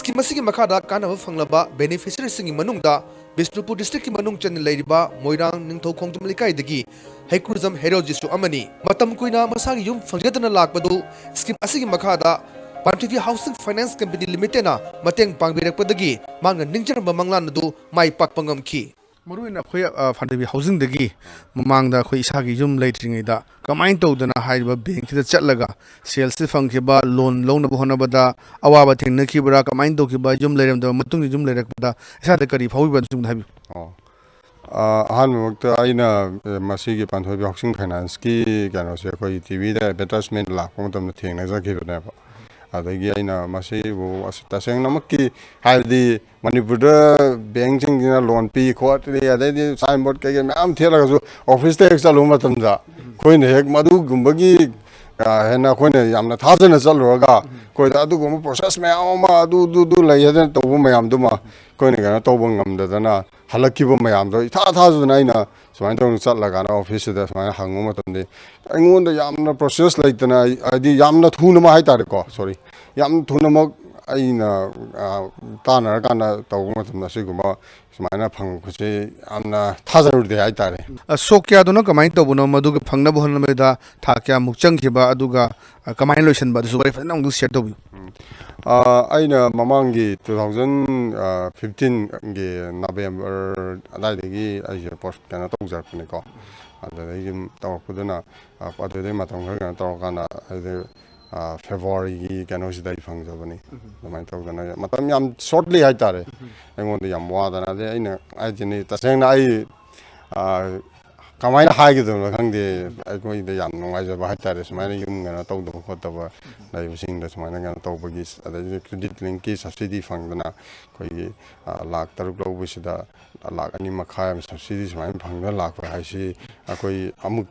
ꯁ꯭ꯀꯤꯝ ꯑꯁꯤꯒꯤ ꯃꯈꯥꯗ ꯀꯥꯟꯅꯕ ꯐꯪꯂꯕ ꯕꯦꯅꯤꯐꯤꯁꯔꯤꯁꯤꯡꯒꯤ ꯃꯅꯨꯡꯗ ꯕꯤꯁꯅꯨꯄꯨꯔ ꯗꯤꯁꯇ꯭ꯔꯤꯛꯀꯤ ꯃꯅꯨꯡ ꯆꯟꯅ ꯂꯩꯔꯤꯕ ꯃꯣꯏꯔꯥꯡ ꯅꯤꯡꯊꯧ ꯈꯣꯡꯖꯣꯝ ꯂꯩꯀꯥꯏꯗꯒꯤ ꯍꯩꯀ꯭ꯔꯨꯖꯝ ꯍꯦꯔꯣꯖꯤꯠꯁꯨ ꯑꯃꯅꯤ꯫ ꯃꯇꯝ ꯀꯨꯏꯅ ꯃꯁꯥꯒꯤ ꯌꯨꯝ ꯐꯪꯖꯗꯅ ꯂꯥꯛꯄꯗꯨ ꯁ꯭ꯀꯤꯝ ꯑꯁꯤꯒꯤ ꯃꯈꯥꯗ ꯄꯥꯟꯊꯣꯏꯕꯤ ꯍꯥꯎꯁꯤꯡ ꯐꯥꯏꯅꯥꯟꯁ ꯀꯝꯄꯦꯅꯤ ꯂꯤꯃꯤꯇꯦꯗꯅ ꯃꯇꯦꯡ ꯄꯥꯡꯕꯤꯔꯛꯄꯗꯒꯤ ꯃꯍꯥꯛꯅ ꯅꯤꯡꯖꯔꯝꯕ ꯃꯪꯂꯥꯟ ꯑꯗꯨ ꯃꯥꯏ ꯄꯥꯛꯄ ꯉꯝꯈꯤ꯫ ꯃꯔꯨꯑꯣꯏꯅ ꯑꯩꯈꯣꯏ, ꯑ, ꯄꯥꯟꯊꯣꯏꯕꯤ ꯍꯥꯎꯁꯤꯡꯗꯒꯤ ꯃꯃꯥꯡꯗ ꯑꯩꯈꯣꯏ ꯏꯁꯥꯒꯤ ꯌꯨꯝ ꯂꯩꯇ꯭ꯔꯤꯉꯩꯗ ꯀꯃꯥꯏꯅ ꯇꯧꯗꯅ ꯍꯥꯏꯔꯤꯕ ꯕꯦꯡꯛꯁꯤꯗ ꯆꯠꯂꯒ ꯁꯦꯜꯁꯤ ꯐꯪꯈꯤꯕ, ꯂꯣꯟ ꯂꯧꯅꯕ ꯍꯣꯠꯅꯕꯗ ꯑꯋꯥꯕ ꯊꯦꯡꯅꯈꯤꯕ꯭ꯔꯥ, ꯀꯃꯥꯏꯅ ꯇꯧꯈꯤꯕ, ꯌꯨꯝ ꯂꯩꯔꯝꯗꯕ ꯃꯇꯨꯡꯗ ꯌꯨꯝ ꯂꯩꯔꯛꯄꯗ ꯏꯁꯥꯗ ꯀꯔꯤ ꯐꯥꯎꯈꯤꯕ, ꯑꯗꯨꯁꯨ ꯑꯝꯇ ꯍꯥꯏꯕꯤꯌꯨ꯫ ꯑꯣ꯫ ꯑ, ꯑꯍꯥꯟꯕꯃꯛꯇ ꯑꯩꯅ, ꯑ, ꯃꯁꯤꯒꯤ ꯄꯥꯟꯊꯣꯏꯕꯤ ꯍꯥꯎꯁꯤꯡ ꯐꯥꯏꯅꯥꯟꯁꯀꯤ ꯀꯩꯅꯣꯁꯦ ꯑꯩꯈꯣꯏꯒꯤ ꯇꯤ ꯚꯤꯗ ꯑꯦꯗꯚꯔꯇꯥꯏꯁꯃꯦꯟ ꯂꯥꯛꯄ ꯃꯇꯝꯗ ꯊꯦꯡꯅꯖꯈꯤꯕꯅꯦꯕ꯫ ꯑꯗꯒꯤ ꯑꯩꯅ ꯃꯁꯤꯕꯨ ꯑꯁ ꯇꯁꯦꯡꯅꯃꯛꯀꯤ, ꯍꯥꯏꯕꯗꯤ ꯃꯅꯤꯄꯨꯔꯗ ꯕꯦꯡꯁꯤꯡꯁꯤꯅ ꯂꯣꯟ ꯄꯤ ꯈꯣꯠꯂꯤ, ꯑꯗꯩꯗꯤ ꯁꯥꯏꯟ ꯕꯣꯔꯗ ꯀꯩꯀꯩ ꯃꯌꯥꯝ ꯊꯦꯠꯂꯒꯁꯨ ꯑꯣꯐꯤꯁꯇ ꯍꯦꯛ ꯆꯠꯂꯨꯕ ꯃꯇꯝꯗ ꯑꯩꯈꯣꯏꯅ ꯍꯦꯛ ꯃꯗꯨꯒꯨꯝꯕꯒꯤ, ꯑ, ꯍꯦꯟꯅ ꯑꯩꯈꯣꯏꯅ ꯌꯥꯝꯅ ꯊꯥꯖꯅ ꯆꯠꯂꯨꯔꯒ ꯑꯩꯈꯣꯏꯗ ꯑꯗꯨꯒꯨꯝꯕ ꯄ꯭ꯔꯣꯁꯦꯁ ꯃꯌꯥꯝ ꯑꯃ ꯑꯗꯨ, ꯑꯗꯨ, ꯑꯗꯨ ꯂꯩ ꯍꯥꯏꯗꯅ ꯇꯧꯕ ꯃꯌꯥꯝꯗꯨꯃ ꯑꯩꯈꯣꯏꯅ ꯀꯩꯅꯣ ꯇꯧꯕ ꯉꯝꯗꯗꯅ ꯍꯜꯂꯛꯈꯤꯕ ꯃꯌꯥꯝꯗꯣ ꯏꯊꯥ ꯊꯥꯖꯗꯅ ꯑꯩꯅ ꯁꯨꯃꯥꯏꯅ ꯇꯧꯗꯅ ꯆꯠꯂꯀꯥꯟꯗ ꯑꯣꯐꯤꯁꯁꯤꯗ ꯁꯨꯃꯥꯏꯅ ꯍꯪꯕ ꯃꯇꯝꯗ ꯑꯩꯉꯣꯟꯗ ꯌꯥꯝꯅ ꯄ꯭ꯔꯣꯁꯦꯁ ꯂꯩꯇꯅ, ꯑꯩ, ꯍꯥꯏꯗꯤ ꯌꯥꯝꯅ ꯊꯨꯅꯃꯛ ꯍꯥꯏꯇꯥꯔꯦꯀꯣ, ꯁꯣꯔꯤ, ꯌꯥꯝ ꯊꯨꯅꯃꯛ ꯑꯩꯅ, ꯑ, ꯇꯥꯟꯅꯔꯀꯥꯟꯗ ꯇꯧꯕ ꯃꯇꯝꯗ ꯑꯁꯤꯒꯨꯝꯕ ꯁꯨꯃꯥꯏꯅ ꯐꯪꯉꯛꯄꯁꯦ ꯌꯥꯝꯅ ꯊꯥꯖꯔꯨꯗꯦ ꯍꯥꯏꯇꯥꯔꯦ꯫ ꯑ, ꯁꯣꯛ ꯀꯌꯥꯗꯨꯅ ꯀꯃꯥꯏꯅ ꯇꯧꯕꯅꯣ? ꯃꯗꯨꯒꯤ ꯐꯪꯅꯕ ꯍꯣꯠꯅꯕꯗ ꯊꯥ ꯀꯌꯥꯃꯨꯛ ꯆꯪꯈꯤꯕ, ꯑꯗꯨꯒ, ꯑ, ꯀꯃꯥꯏꯅ ꯂꯣꯏꯁꯤꯟꯕ, ꯑꯗꯨꯁꯨ ꯋꯥꯔꯤ ꯐꯖꯅ ꯑꯃꯨꯛꯇ ꯁꯤꯌꯔ ꯇꯧꯕꯤꯌꯨ꯫ ꯎꯝ꯫ ꯑ, ꯑꯩꯅ ꯃꯃꯥꯡꯒꯤ two thousand, ꯑ, fifteen ꯒꯤ ꯅꯕꯦꯝꯕꯔ ꯑꯗꯥꯏꯗꯒꯤ ꯑꯩꯁꯦ ꯄꯣꯁ ꯀꯩꯅꯣ ꯇꯧꯖꯔꯛꯄꯅꯤꯀꯣ꯫ ꯑꯗꯨꯗꯒꯤ ꯑꯗꯨꯝ ꯇꯧꯔꯛꯄꯗꯨꯅ, ꯑ, ꯑꯗꯨꯗꯩ ꯃꯇꯝ ꯈꯔ ꯀꯩꯅꯣ ꯇꯧꯔꯀꯥꯟꯗ ꯍꯥꯏꯗꯤ, ꯑ, ꯐꯦꯕ꯭ꯔꯨꯋꯥꯔꯤꯒꯤ ꯀꯩꯅꯣꯁꯤꯗ ꯑꯩ ꯐꯪꯖꯕꯅꯤ꯫ ꯑꯗꯨꯃꯥꯏꯅ ꯇꯧꯗꯅ ꯃꯇꯝ ꯌꯥꯝ ꯁꯣꯔꯠꯂꯤ ꯍꯥꯏꯇꯥꯔꯦ꯫ ꯑꯩꯉꯣꯟꯗ ꯌꯥꯝ ꯋꯥꯗꯅ, ꯑꯗꯩ ꯑꯩꯅ ꯍꯥꯏꯁꯤꯅꯤ, ꯇꯁꯦꯡꯅ ꯑꯩ, ꯑ, ꯀꯃꯥꯏꯅ ꯍꯥꯏꯒꯗꯕꯅꯣ ꯈꯪꯗꯦ꯫ ꯑꯩꯈꯣꯏꯗ ꯌꯥꯝ ꯅꯨꯡꯉꯥꯏꯖꯕ ꯍꯥꯏꯇꯥꯔꯦ, ꯁꯨꯃꯥꯏꯅ ꯌꯨꯝ ꯀꯩꯅꯣ ꯇꯧꯗꯕ ꯈꯣꯠꯇꯕ ꯂꯩꯕꯁꯤꯡꯗ ꯁꯨꯃꯥꯏꯅ ꯀꯩꯅꯣ ꯇꯧꯕꯒꯤ, ꯑꯗꯩꯗꯤ ꯀ꯭ꯔꯦꯗꯤꯠ ꯂꯤꯡꯀꯤ ꯁꯕꯁꯤꯗꯤ ꯐꯪꯗꯅ ꯑꯩꯈꯣꯏꯒꯤ, ꯑ, ꯂꯥꯈ ꯇꯔꯨꯛ ꯂꯧꯕꯁꯤꯗ ꯂꯥꯈ ꯑꯅꯤ ꯃꯈꯥꯏ ꯑꯃ ꯁꯕꯁꯤꯗꯤ ꯁꯨꯃꯥꯏꯅ ꯐꯪꯗꯅ ꯂꯥꯛꯄ ꯍꯥꯏꯁꯤ ꯑꯩꯈꯣꯏ ꯑꯃꯨꯛ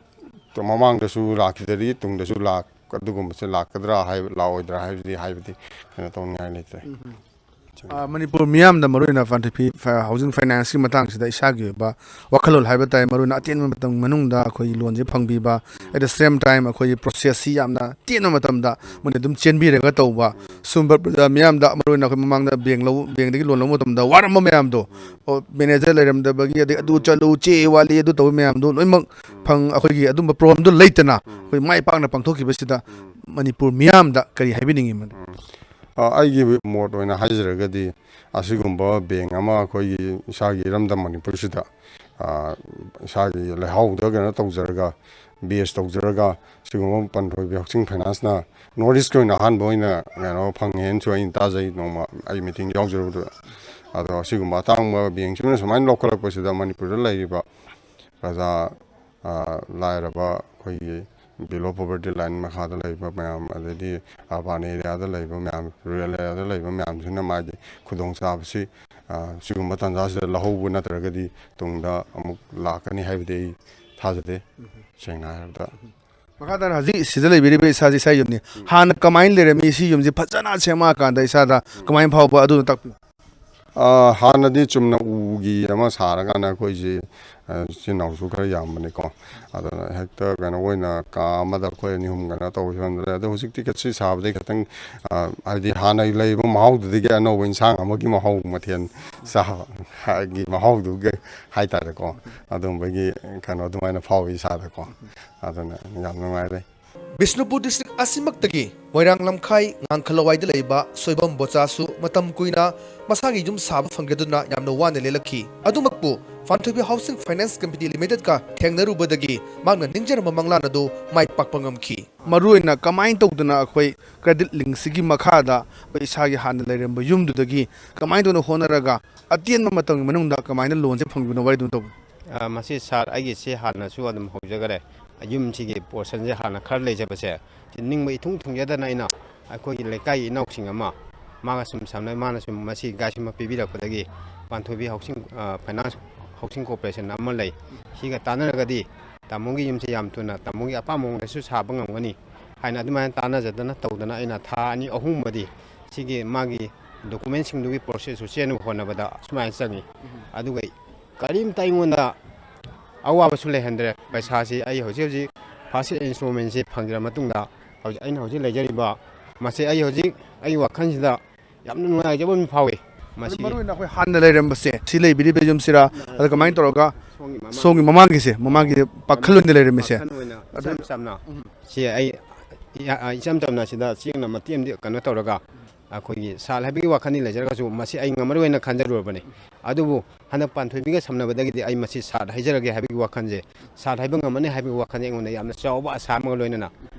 ꯃꯃꯥꯡꯗꯁꯨ ꯂꯥꯛꯈꯤꯗ꯭ꯔꯤ, ꯇꯨꯡꯗꯁꯨ ꯂꯥꯛ-, ꯑꯗꯨꯒꯨꯝꯕꯁꯦ ꯂꯥꯛꯀꯗ꯭ꯔꯥ ꯍꯥꯏꯕ, ꯂꯥꯛꯑꯣꯏꯗ꯭ꯔꯥ ꯍꯥꯏꯕꯗꯤ, ꯍꯥꯏꯕꯗꯤ ꯀꯩꯅꯣ ꯇꯧꯅꯤꯡꯉꯥꯏ ꯂꯩꯇ꯭ꯔꯦ꯫ ꯑ, ꯃꯅꯤꯄꯨꯔ ꯃꯤꯌꯥꯝꯗ ꯃꯔꯨꯑꯣꯏꯅ ꯄꯥꯟꯊꯣꯏꯕꯤ ꯐ-, ꯍꯥꯎꯁꯤꯡ ꯐꯥꯏꯅꯥꯟꯁꯀꯤ ꯃꯇꯥꯡꯁꯤꯗ ꯏꯁꯥꯒꯤ ꯑꯣꯏꯕ ꯋꯥꯈꯜꯂꯣꯟ ꯍꯥꯏꯕ ꯇꯥꯏ, ꯃꯔꯨꯑꯣꯏꯅ ꯑꯇꯦꯟꯕ ꯃꯇꯝ ꯃꯅꯨꯡꯗ ꯑꯩꯈꯣꯏꯒꯤ ꯂꯣꯟꯁꯦ ꯐꯪꯕꯤꯕ, at the same time ꯑꯩꯈꯣꯏꯒꯤ ꯄ꯭ꯔꯣꯁꯦꯁꯁꯤ ꯌꯥꯝꯅ ꯇꯦꯟꯕ ꯃꯇꯝꯗ ꯃꯣꯏꯅ ꯑꯗꯨꯝ ꯆꯦꯟꯕꯤꯔꯒ ꯇꯧꯕ, ꯁꯨꯝꯕ ꯄ꯭ꯔꯖꯥ ꯃꯤꯌꯥꯝꯗ ꯃꯔꯨꯑꯣꯏꯅ ꯑꯩꯈꯣꯏ ꯃꯃꯥꯡꯗ ꯕꯦꯡ ꯂꯧ-, ꯕꯦꯡꯗꯒꯤ ꯂꯣꯟ ꯂꯧꯕ ꯃꯇꯝꯗ ꯋꯥꯔꯝꯕ ꯃꯌꯥꯝꯗꯣ, ꯑꯣ, ꯃꯦꯅꯦꯖꯔ ꯂꯩꯔꯝꯗꯕꯒꯤ, ꯑꯗꯩ ꯑꯗꯨ ꯆꯠꯂꯨ, ꯆꯦ ꯋꯥꯠꯂꯤ, ꯑꯗꯨ ꯇꯧꯕ ꯃꯌꯥꯝꯗꯣ ꯂꯣꯏꯅꯃꯛ ꯐꯪ-, ꯑꯩꯈꯣꯏꯒꯤ ꯑꯗꯨꯝꯕ ꯄ꯭ꯔꯣꯕ꯭ꯂꯦꯝꯗꯣ ꯂꯩꯇꯅ ꯑꯩꯈꯣꯏ ꯃꯥꯏ ꯄꯥꯛꯅ ꯄꯥꯡꯊꯣꯛꯈꯤꯕꯁꯤꯗ ꯃꯅꯤꯄꯨꯔ ꯃꯤꯌꯥꯝꯗ ꯀꯔꯤ ꯍꯥꯏꯕꯤꯅꯤꯡꯉꯤ, ꯃꯗꯨ? ꯑ, ꯑꯩꯒꯤ ꯃꯣꯠ ꯑꯣꯏꯅ ꯍꯥꯏꯖꯔꯒꯗꯤ, ꯑꯁꯤꯒꯨꯝꯕ ꯕꯦꯡ ꯑꯃ ꯑꯩꯈꯣꯏꯒꯤ ꯏꯁꯥꯒꯤ ꯏꯔꯝꯗꯝ ꯃꯅꯤꯄꯨꯔꯁꯤꯗ, ꯑ, ꯏꯁꯥꯒꯤ ꯂꯩꯍꯥꯎꯗ ꯀꯩꯅꯣ ꯇꯧꯖꯔꯒ, ꯕꯦꯁ ꯇꯧꯖꯔꯒ, ꯁꯤꯒꯨꯝꯕ ꯄꯟꯊꯣꯏꯕꯤ ꯍꯥꯎꯁꯤꯡ ꯐꯥꯏꯅꯥꯟꯁꯅ ꯅꯣꯔꯠ ꯏꯁꯀꯤ ꯑꯣꯏꯅ ꯑꯍꯥꯟꯕ ꯑꯣꯏꯅ ꯀꯩꯅꯣ ꯐꯪꯉꯦꯅꯁꯨ ꯑꯩꯅ ꯇꯥꯖꯩ, ꯅꯣꯡꯃ ꯑꯩ ꯃꯤꯇꯤꯡ ꯌꯥꯎꯖꯔꯨꯕꯗ꯫ ꯑꯗꯣ ꯑꯁꯤꯒꯨꯝꯕ ꯑꯇꯥꯡꯕ ꯕꯦꯡꯁꯤꯡꯅ ꯁꯨꯃꯥꯏꯅ ꯂꯧꯈꯠꯂꯛꯄꯁꯤꯗ ꯃꯅꯤꯄꯨꯔꯗ ꯂꯩꯔꯤꯕ ꯄ꯭ꯔꯖꯥ, ꯑ, ꯂꯥꯏꯔꯕ, ꯑꯩꯈꯣꯏꯒꯤ below poverty line ꯃꯈꯥꯗ ꯂꯩꯕ ꯃꯌꯥꯝ, ꯑꯗꯩꯗꯤ urban area ꯗ ꯂꯩꯕ ꯃꯌꯥꯝ, rural area ꯗ ꯂꯩꯕ ꯃꯌꯥꯝꯁꯤꯅ ꯃꯥꯒꯤ ꯈꯨꯗꯣꯡꯆꯥꯕꯁꯤ, ꯑ, ꯁꯤꯒꯨꯝꯕ ꯇꯥꯟꯖꯥꯁꯤꯗ ꯂꯧꯍꯧꯕ ꯅꯠꯇ꯭ꯔꯒꯗꯤ ꯇꯨꯡꯗ ꯑꯃꯨꯛ ꯂꯥꯛꯀꯅꯤ ꯍꯥꯏꯕꯗꯤ ꯑꯩ ꯊꯥꯖꯗꯦ, ꯁꯦꯡꯅ ꯍꯥꯏꯔꯕꯗ꯫ ꯃꯈꯥ ꯇꯥꯅ ꯍꯧꯖꯤꯛ ꯁꯤꯗ ꯂꯩꯕꯤꯔꯤꯕ ꯏꯁꯥꯁꯤ ꯏꯁꯥ ꯌꯨꯝꯅꯤ꯫ ꯍꯥꯟꯅ ꯀꯃꯥꯏꯅ ꯂꯩꯔꯝꯃꯤ? ꯁꯤ ꯌꯨꯝꯁꯤ ꯐꯖꯅ ꯁꯦꯝꯃꯛꯑꯀꯥꯟꯗ ꯏꯁꯥꯗ ꯀꯃꯥꯏꯅ ꯐꯥꯎꯕ, ꯑꯗꯨꯅ ꯇꯥꯛꯄꯤꯌꯨ꯫ ꯑ, ꯍꯥꯟꯅꯗꯤ ꯆꯨꯝꯅ ꯎꯒꯤ ꯑꯃ ꯁꯥꯔꯀꯥꯟꯗ ꯑꯩꯈꯣꯏꯁꯤ, ꯑ, ꯏꯆꯤꯟ ꯏꯅꯥꯎꯁꯨ ꯈꯔ ꯌꯥꯝꯕꯅꯤꯀꯣ꯫ ꯑꯗꯨꯅ ꯍꯦꯛꯇ ꯀꯩꯅꯣ ꯑꯣꯏꯅ ꯀꯥ ꯑꯃꯗ ꯑꯩꯈꯣꯏ ꯑꯅꯤ ꯑꯍꯨꯝ ꯀꯩꯅꯣ ꯇꯧꯕ ꯐꯤꯕꯝꯗ ꯂꯩ꯫ ꯑꯗꯣ ꯍꯧꯖꯤꯛꯇꯤ ꯀꯠꯁꯤ ꯁꯥꯕꯗꯒꯤ ꯈꯤꯇꯪ, ꯑ, ꯍꯥꯏꯗꯤ ꯍꯥꯟꯅꯒꯤ ꯂꯩꯔꯤꯕ ꯃꯍꯥꯎꯗꯨꯗꯒꯤ ꯑꯅꯧꯕ ꯏꯟꯁꯥꯡ ꯑꯃꯒꯤ ꯃꯍꯥꯎ, ꯃꯊꯦꯜ ꯆꯥꯕꯒꯤ ꯃꯍꯥꯎꯗꯨꯒꯤ ꯍꯥꯏꯇꯥꯔꯦꯀꯣ꯫ ꯑꯗꯨꯝꯕꯒꯤ ꯀꯩꯅꯣ ꯑꯗꯨꯃꯥꯏꯅ ꯐꯥꯎꯏ ꯏꯁꯥꯗꯀꯣ꯫ ꯑꯗꯨꯅ ꯌꯥꯝ ꯅꯨꯡꯉꯥꯏꯔꯦ꯫ ꯕꯤꯁꯅꯨꯄꯨꯔ ꯗꯤꯁꯇ꯭ꯔꯤꯛ ꯑꯁꯤꯃꯛꯇꯒꯤ ꯃꯣꯏꯔꯥꯡ ꯂꯝꯈꯥꯏ ꯉꯥꯡꯈꯂꯋꯥꯏꯗ ꯂꯩꯕ ꯁꯣꯏꯕꯝ ꯕꯣꯆꯥꯁꯨ ꯃꯇꯝ ꯀꯨꯏꯅ ꯃꯁꯥꯒꯤ ꯌꯨꯝ ꯁꯥꯕ ꯐꯪꯖꯗꯨꯅ ꯌꯥꯝꯅ ꯋꯥꯅ ꯂꯦꯜꯂꯛꯈꯤ꯫ ꯑꯗꯨꯃꯛꯄꯨ ꯄꯥꯟꯊꯣꯏꯕꯤ ꯍꯥꯎꯁꯤꯡ ꯐꯥꯏꯅꯥꯟꯁ ꯀꯝꯄꯦꯅꯤ ꯂꯤꯃꯤꯇꯦꯗꯀ ꯊꯦꯡꯅꯔꯨꯕꯗꯒꯤ ꯃꯍꯥꯛꯅ ꯅꯤꯡꯖꯔꯝꯕ ꯃꯪꯂꯥꯟ ꯑꯗꯨ ꯃꯥꯏ ꯄꯥꯛꯄ ꯉꯝꯈꯤ꯫ ꯃꯔꯨꯑꯣꯏꯅ ꯀꯃꯥꯏꯅ ꯇꯧꯗꯅ ꯑꯩꯈꯣꯏ ꯀ꯭ꯔꯦꯗꯤꯠ ꯂꯤꯡꯁꯤꯒꯤ ꯃꯈꯥꯗ ꯑꯩꯈꯣꯏ ꯏꯁꯥꯒꯤ ꯍꯥꯟꯅ ꯂꯩꯔꯝꯕ ꯌꯨꯝꯗꯨꯗꯒꯤ ꯀꯃꯥꯏꯅ ꯇꯧꯅ ꯍꯣꯠꯅꯔꯒ ꯑꯇꯦꯟꯕ ꯃꯇꯝꯒꯤ ꯃꯅꯨꯡꯗ ꯀꯃꯥꯏꯅ ꯂꯣꯟꯁꯦ ꯐꯪꯕꯅꯣ, ꯋꯥꯔꯤꯗꯨ ꯇꯧꯕꯤꯌꯨ꯫ ꯑ, ꯃꯁꯤ ꯁꯥꯔ, ꯑꯩꯒꯤꯁꯦ ꯍꯥꯟꯅꯁꯨ ꯑꯗꯨꯝ ꯍꯧꯖꯈꯔꯦ꯫ ꯌꯨꯝꯁꯤꯒꯤ ꯄꯣꯔꯁꯟꯁꯦ ꯍꯥꯟꯅ ꯈꯔ ꯂꯩꯖꯕꯁꯦ, ꯁꯤ ꯅꯤꯡꯕ ꯏꯊꯨꯡ ꯊꯨꯡꯖꯗꯅ ꯑꯩꯅ ꯑꯩꯈꯣꯏꯒꯤ ꯂꯩꯀꯥꯏꯒꯤ ꯏꯅꯥꯎꯁꯤꯡ ꯑꯃ, ꯃꯥꯒ ꯁꯨꯝ ꯁꯝꯅ, ꯃꯥꯅ ꯁꯨꯝ ꯃꯁꯤ ꯒꯥꯏꯗ ꯁꯤꯃ ꯄꯤꯕꯤꯔꯛꯄꯗꯒꯤ ꯄꯥꯟꯊꯣꯏꯕꯤ ꯍꯥꯎꯁꯤꯡ, ꯑ, ꯐꯥꯏꯅꯥꯟꯁ ꯍꯥꯎꯁꯤꯡ ꯀꯣꯔꯄꯣꯔꯦꯁꯟ ꯑꯃ ꯂꯩ, ꯁꯤꯒ ꯇꯥꯟꯅꯔꯒꯗꯤ ꯇꯥꯃꯣꯒꯤ ꯌꯨꯝꯁꯦ ꯌꯥꯝ ꯊꯨꯅ ꯇꯥꯃꯣꯒꯤ ꯑꯄꯥꯝꯕ ꯃꯑꯣꯡꯗꯁꯨ ꯁꯥꯕ ꯉꯝꯒꯅꯤ ꯍꯥꯏꯅ ꯑꯗꯨꯃꯥꯏꯅ ꯇꯥꯟꯅꯖꯗꯅ ꯇꯧꯗꯅ ꯑꯩꯅ ꯊꯥ ꯑꯅꯤ ꯑꯍꯨꯝ ꯑꯃꯗꯤ ꯁꯤꯒꯤ ꯃꯥꯒꯤ ꯗꯣꯀꯨꯃꯦꯟꯁꯤꯡꯗꯨꯒꯤ ꯄ꯭ꯔꯣꯁꯦꯁꯁꯨ ꯆꯦꯟꯅꯕ ꯍꯣꯠꯅꯕꯗ ꯁꯨꯃꯥꯏꯅ ꯆꯪꯉꯤ꯫ ꯑꯗꯨꯒ ꯀꯔꯤꯝꯇ ꯑꯩꯉꯣꯟꯗ ꯑꯋꯥꯕꯁꯨ ꯂꯩꯍꯟꯗ꯭ꯔꯦ꯫ ꯄꯩꯁꯥꯁꯤ ꯑꯩ ꯍꯧꯖꯤꯛ ꯍꯧꯖꯤꯛ ꯐꯥꯔꯁ ꯑꯦꯗ ꯏꯟꯁꯇꯣꯜꯃꯦꯟꯁꯤ ꯐꯪꯖꯔ ꯃꯇꯨꯡꯗ, ꯍꯧꯖꯤꯛ ꯑꯩꯅ ꯍꯧꯖꯤꯛ ꯂꯩꯖꯔꯤꯕ ꯃꯁꯤ ꯑꯩ ꯍꯧꯖꯤꯛ ꯑꯩꯒꯤ ꯋꯥꯈꯜꯁꯤꯗ ꯌꯥꯝꯅ ꯅꯨꯡꯉꯥꯏꯖꯕ ꯑꯃ ꯐꯥꯎꯏ꯫ ꯃꯁꯤ ꯃꯔꯨ ꯑꯣꯏꯅ ꯑꯩꯈꯣꯏ ꯍꯥꯟꯅ ꯂꯩꯔꯝꯕꯁꯦ ꯁꯤ ꯂꯩꯕꯤꯔꯤꯕ ꯌꯨꯝꯁꯤꯔꯥ? ꯑꯗ ꯀꯃꯥꯏꯅ ꯇꯧꯔꯒ ꯁꯣꯝꯒꯤ ꯃꯃꯥꯡ-, ꯁꯣꯝꯒꯤ ꯃꯃꯥꯡꯒꯤꯁꯦ, ꯃꯃꯥꯡꯒꯤꯁꯦ ꯄꯥꯈꯜ ꯑꯣꯏꯅ ꯂꯩꯔꯝꯃꯤꯁꯦ? ꯄꯥꯈꯜ ꯑꯣꯏꯅ ꯑꯗ ꯏꯆꯝ ꯆꯝꯅ ꯁꯤ ꯑꯩ ꯏ-, ꯏꯆꯝ ꯆꯝꯅ ꯁꯤꯗ ꯆꯦꯡꯅ ꯃꯇꯦꯛ ꯑꯃꯗꯤ ꯀꯩꯅꯣ ꯇꯧꯔꯒ ꯑꯩꯈꯣꯏꯒꯤ ꯁꯥꯠ ꯍꯥꯏꯕꯒꯤ ꯋꯥꯈꯜꯗꯤ ꯂꯩꯖꯔꯒꯁꯨ ꯃꯁꯤ ꯑꯩ ꯉꯝꯃꯔꯣꯏꯅ ꯈꯟꯖꯔꯨꯔꯕꯅꯤ꯫ ꯑꯗꯨꯕꯨ ꯍꯟꯗꯛ ꯄꯥꯟꯊꯣꯏꯕꯤꯒ ꯁꯝꯅꯕꯗꯒꯤꯗꯤ ꯑꯩ ꯃꯁꯤ ꯁꯥꯠ ꯍꯩꯖꯔꯒꯦ ꯍꯥꯏꯕꯒꯤ ꯋꯥꯈꯜꯁꯦ, ꯁꯥꯠ ꯍꯩꯕ ꯉꯝꯃꯅꯤ ꯍꯥꯏꯕꯒꯤ ꯋꯥꯈꯜꯁꯦ ꯑꯩꯉꯣꯟꯗ ꯌꯥꯝꯅ ꯆꯥꯎꯕ ꯑꯁꯥ ꯑꯃꯒ ꯂꯣꯏꯅꯅ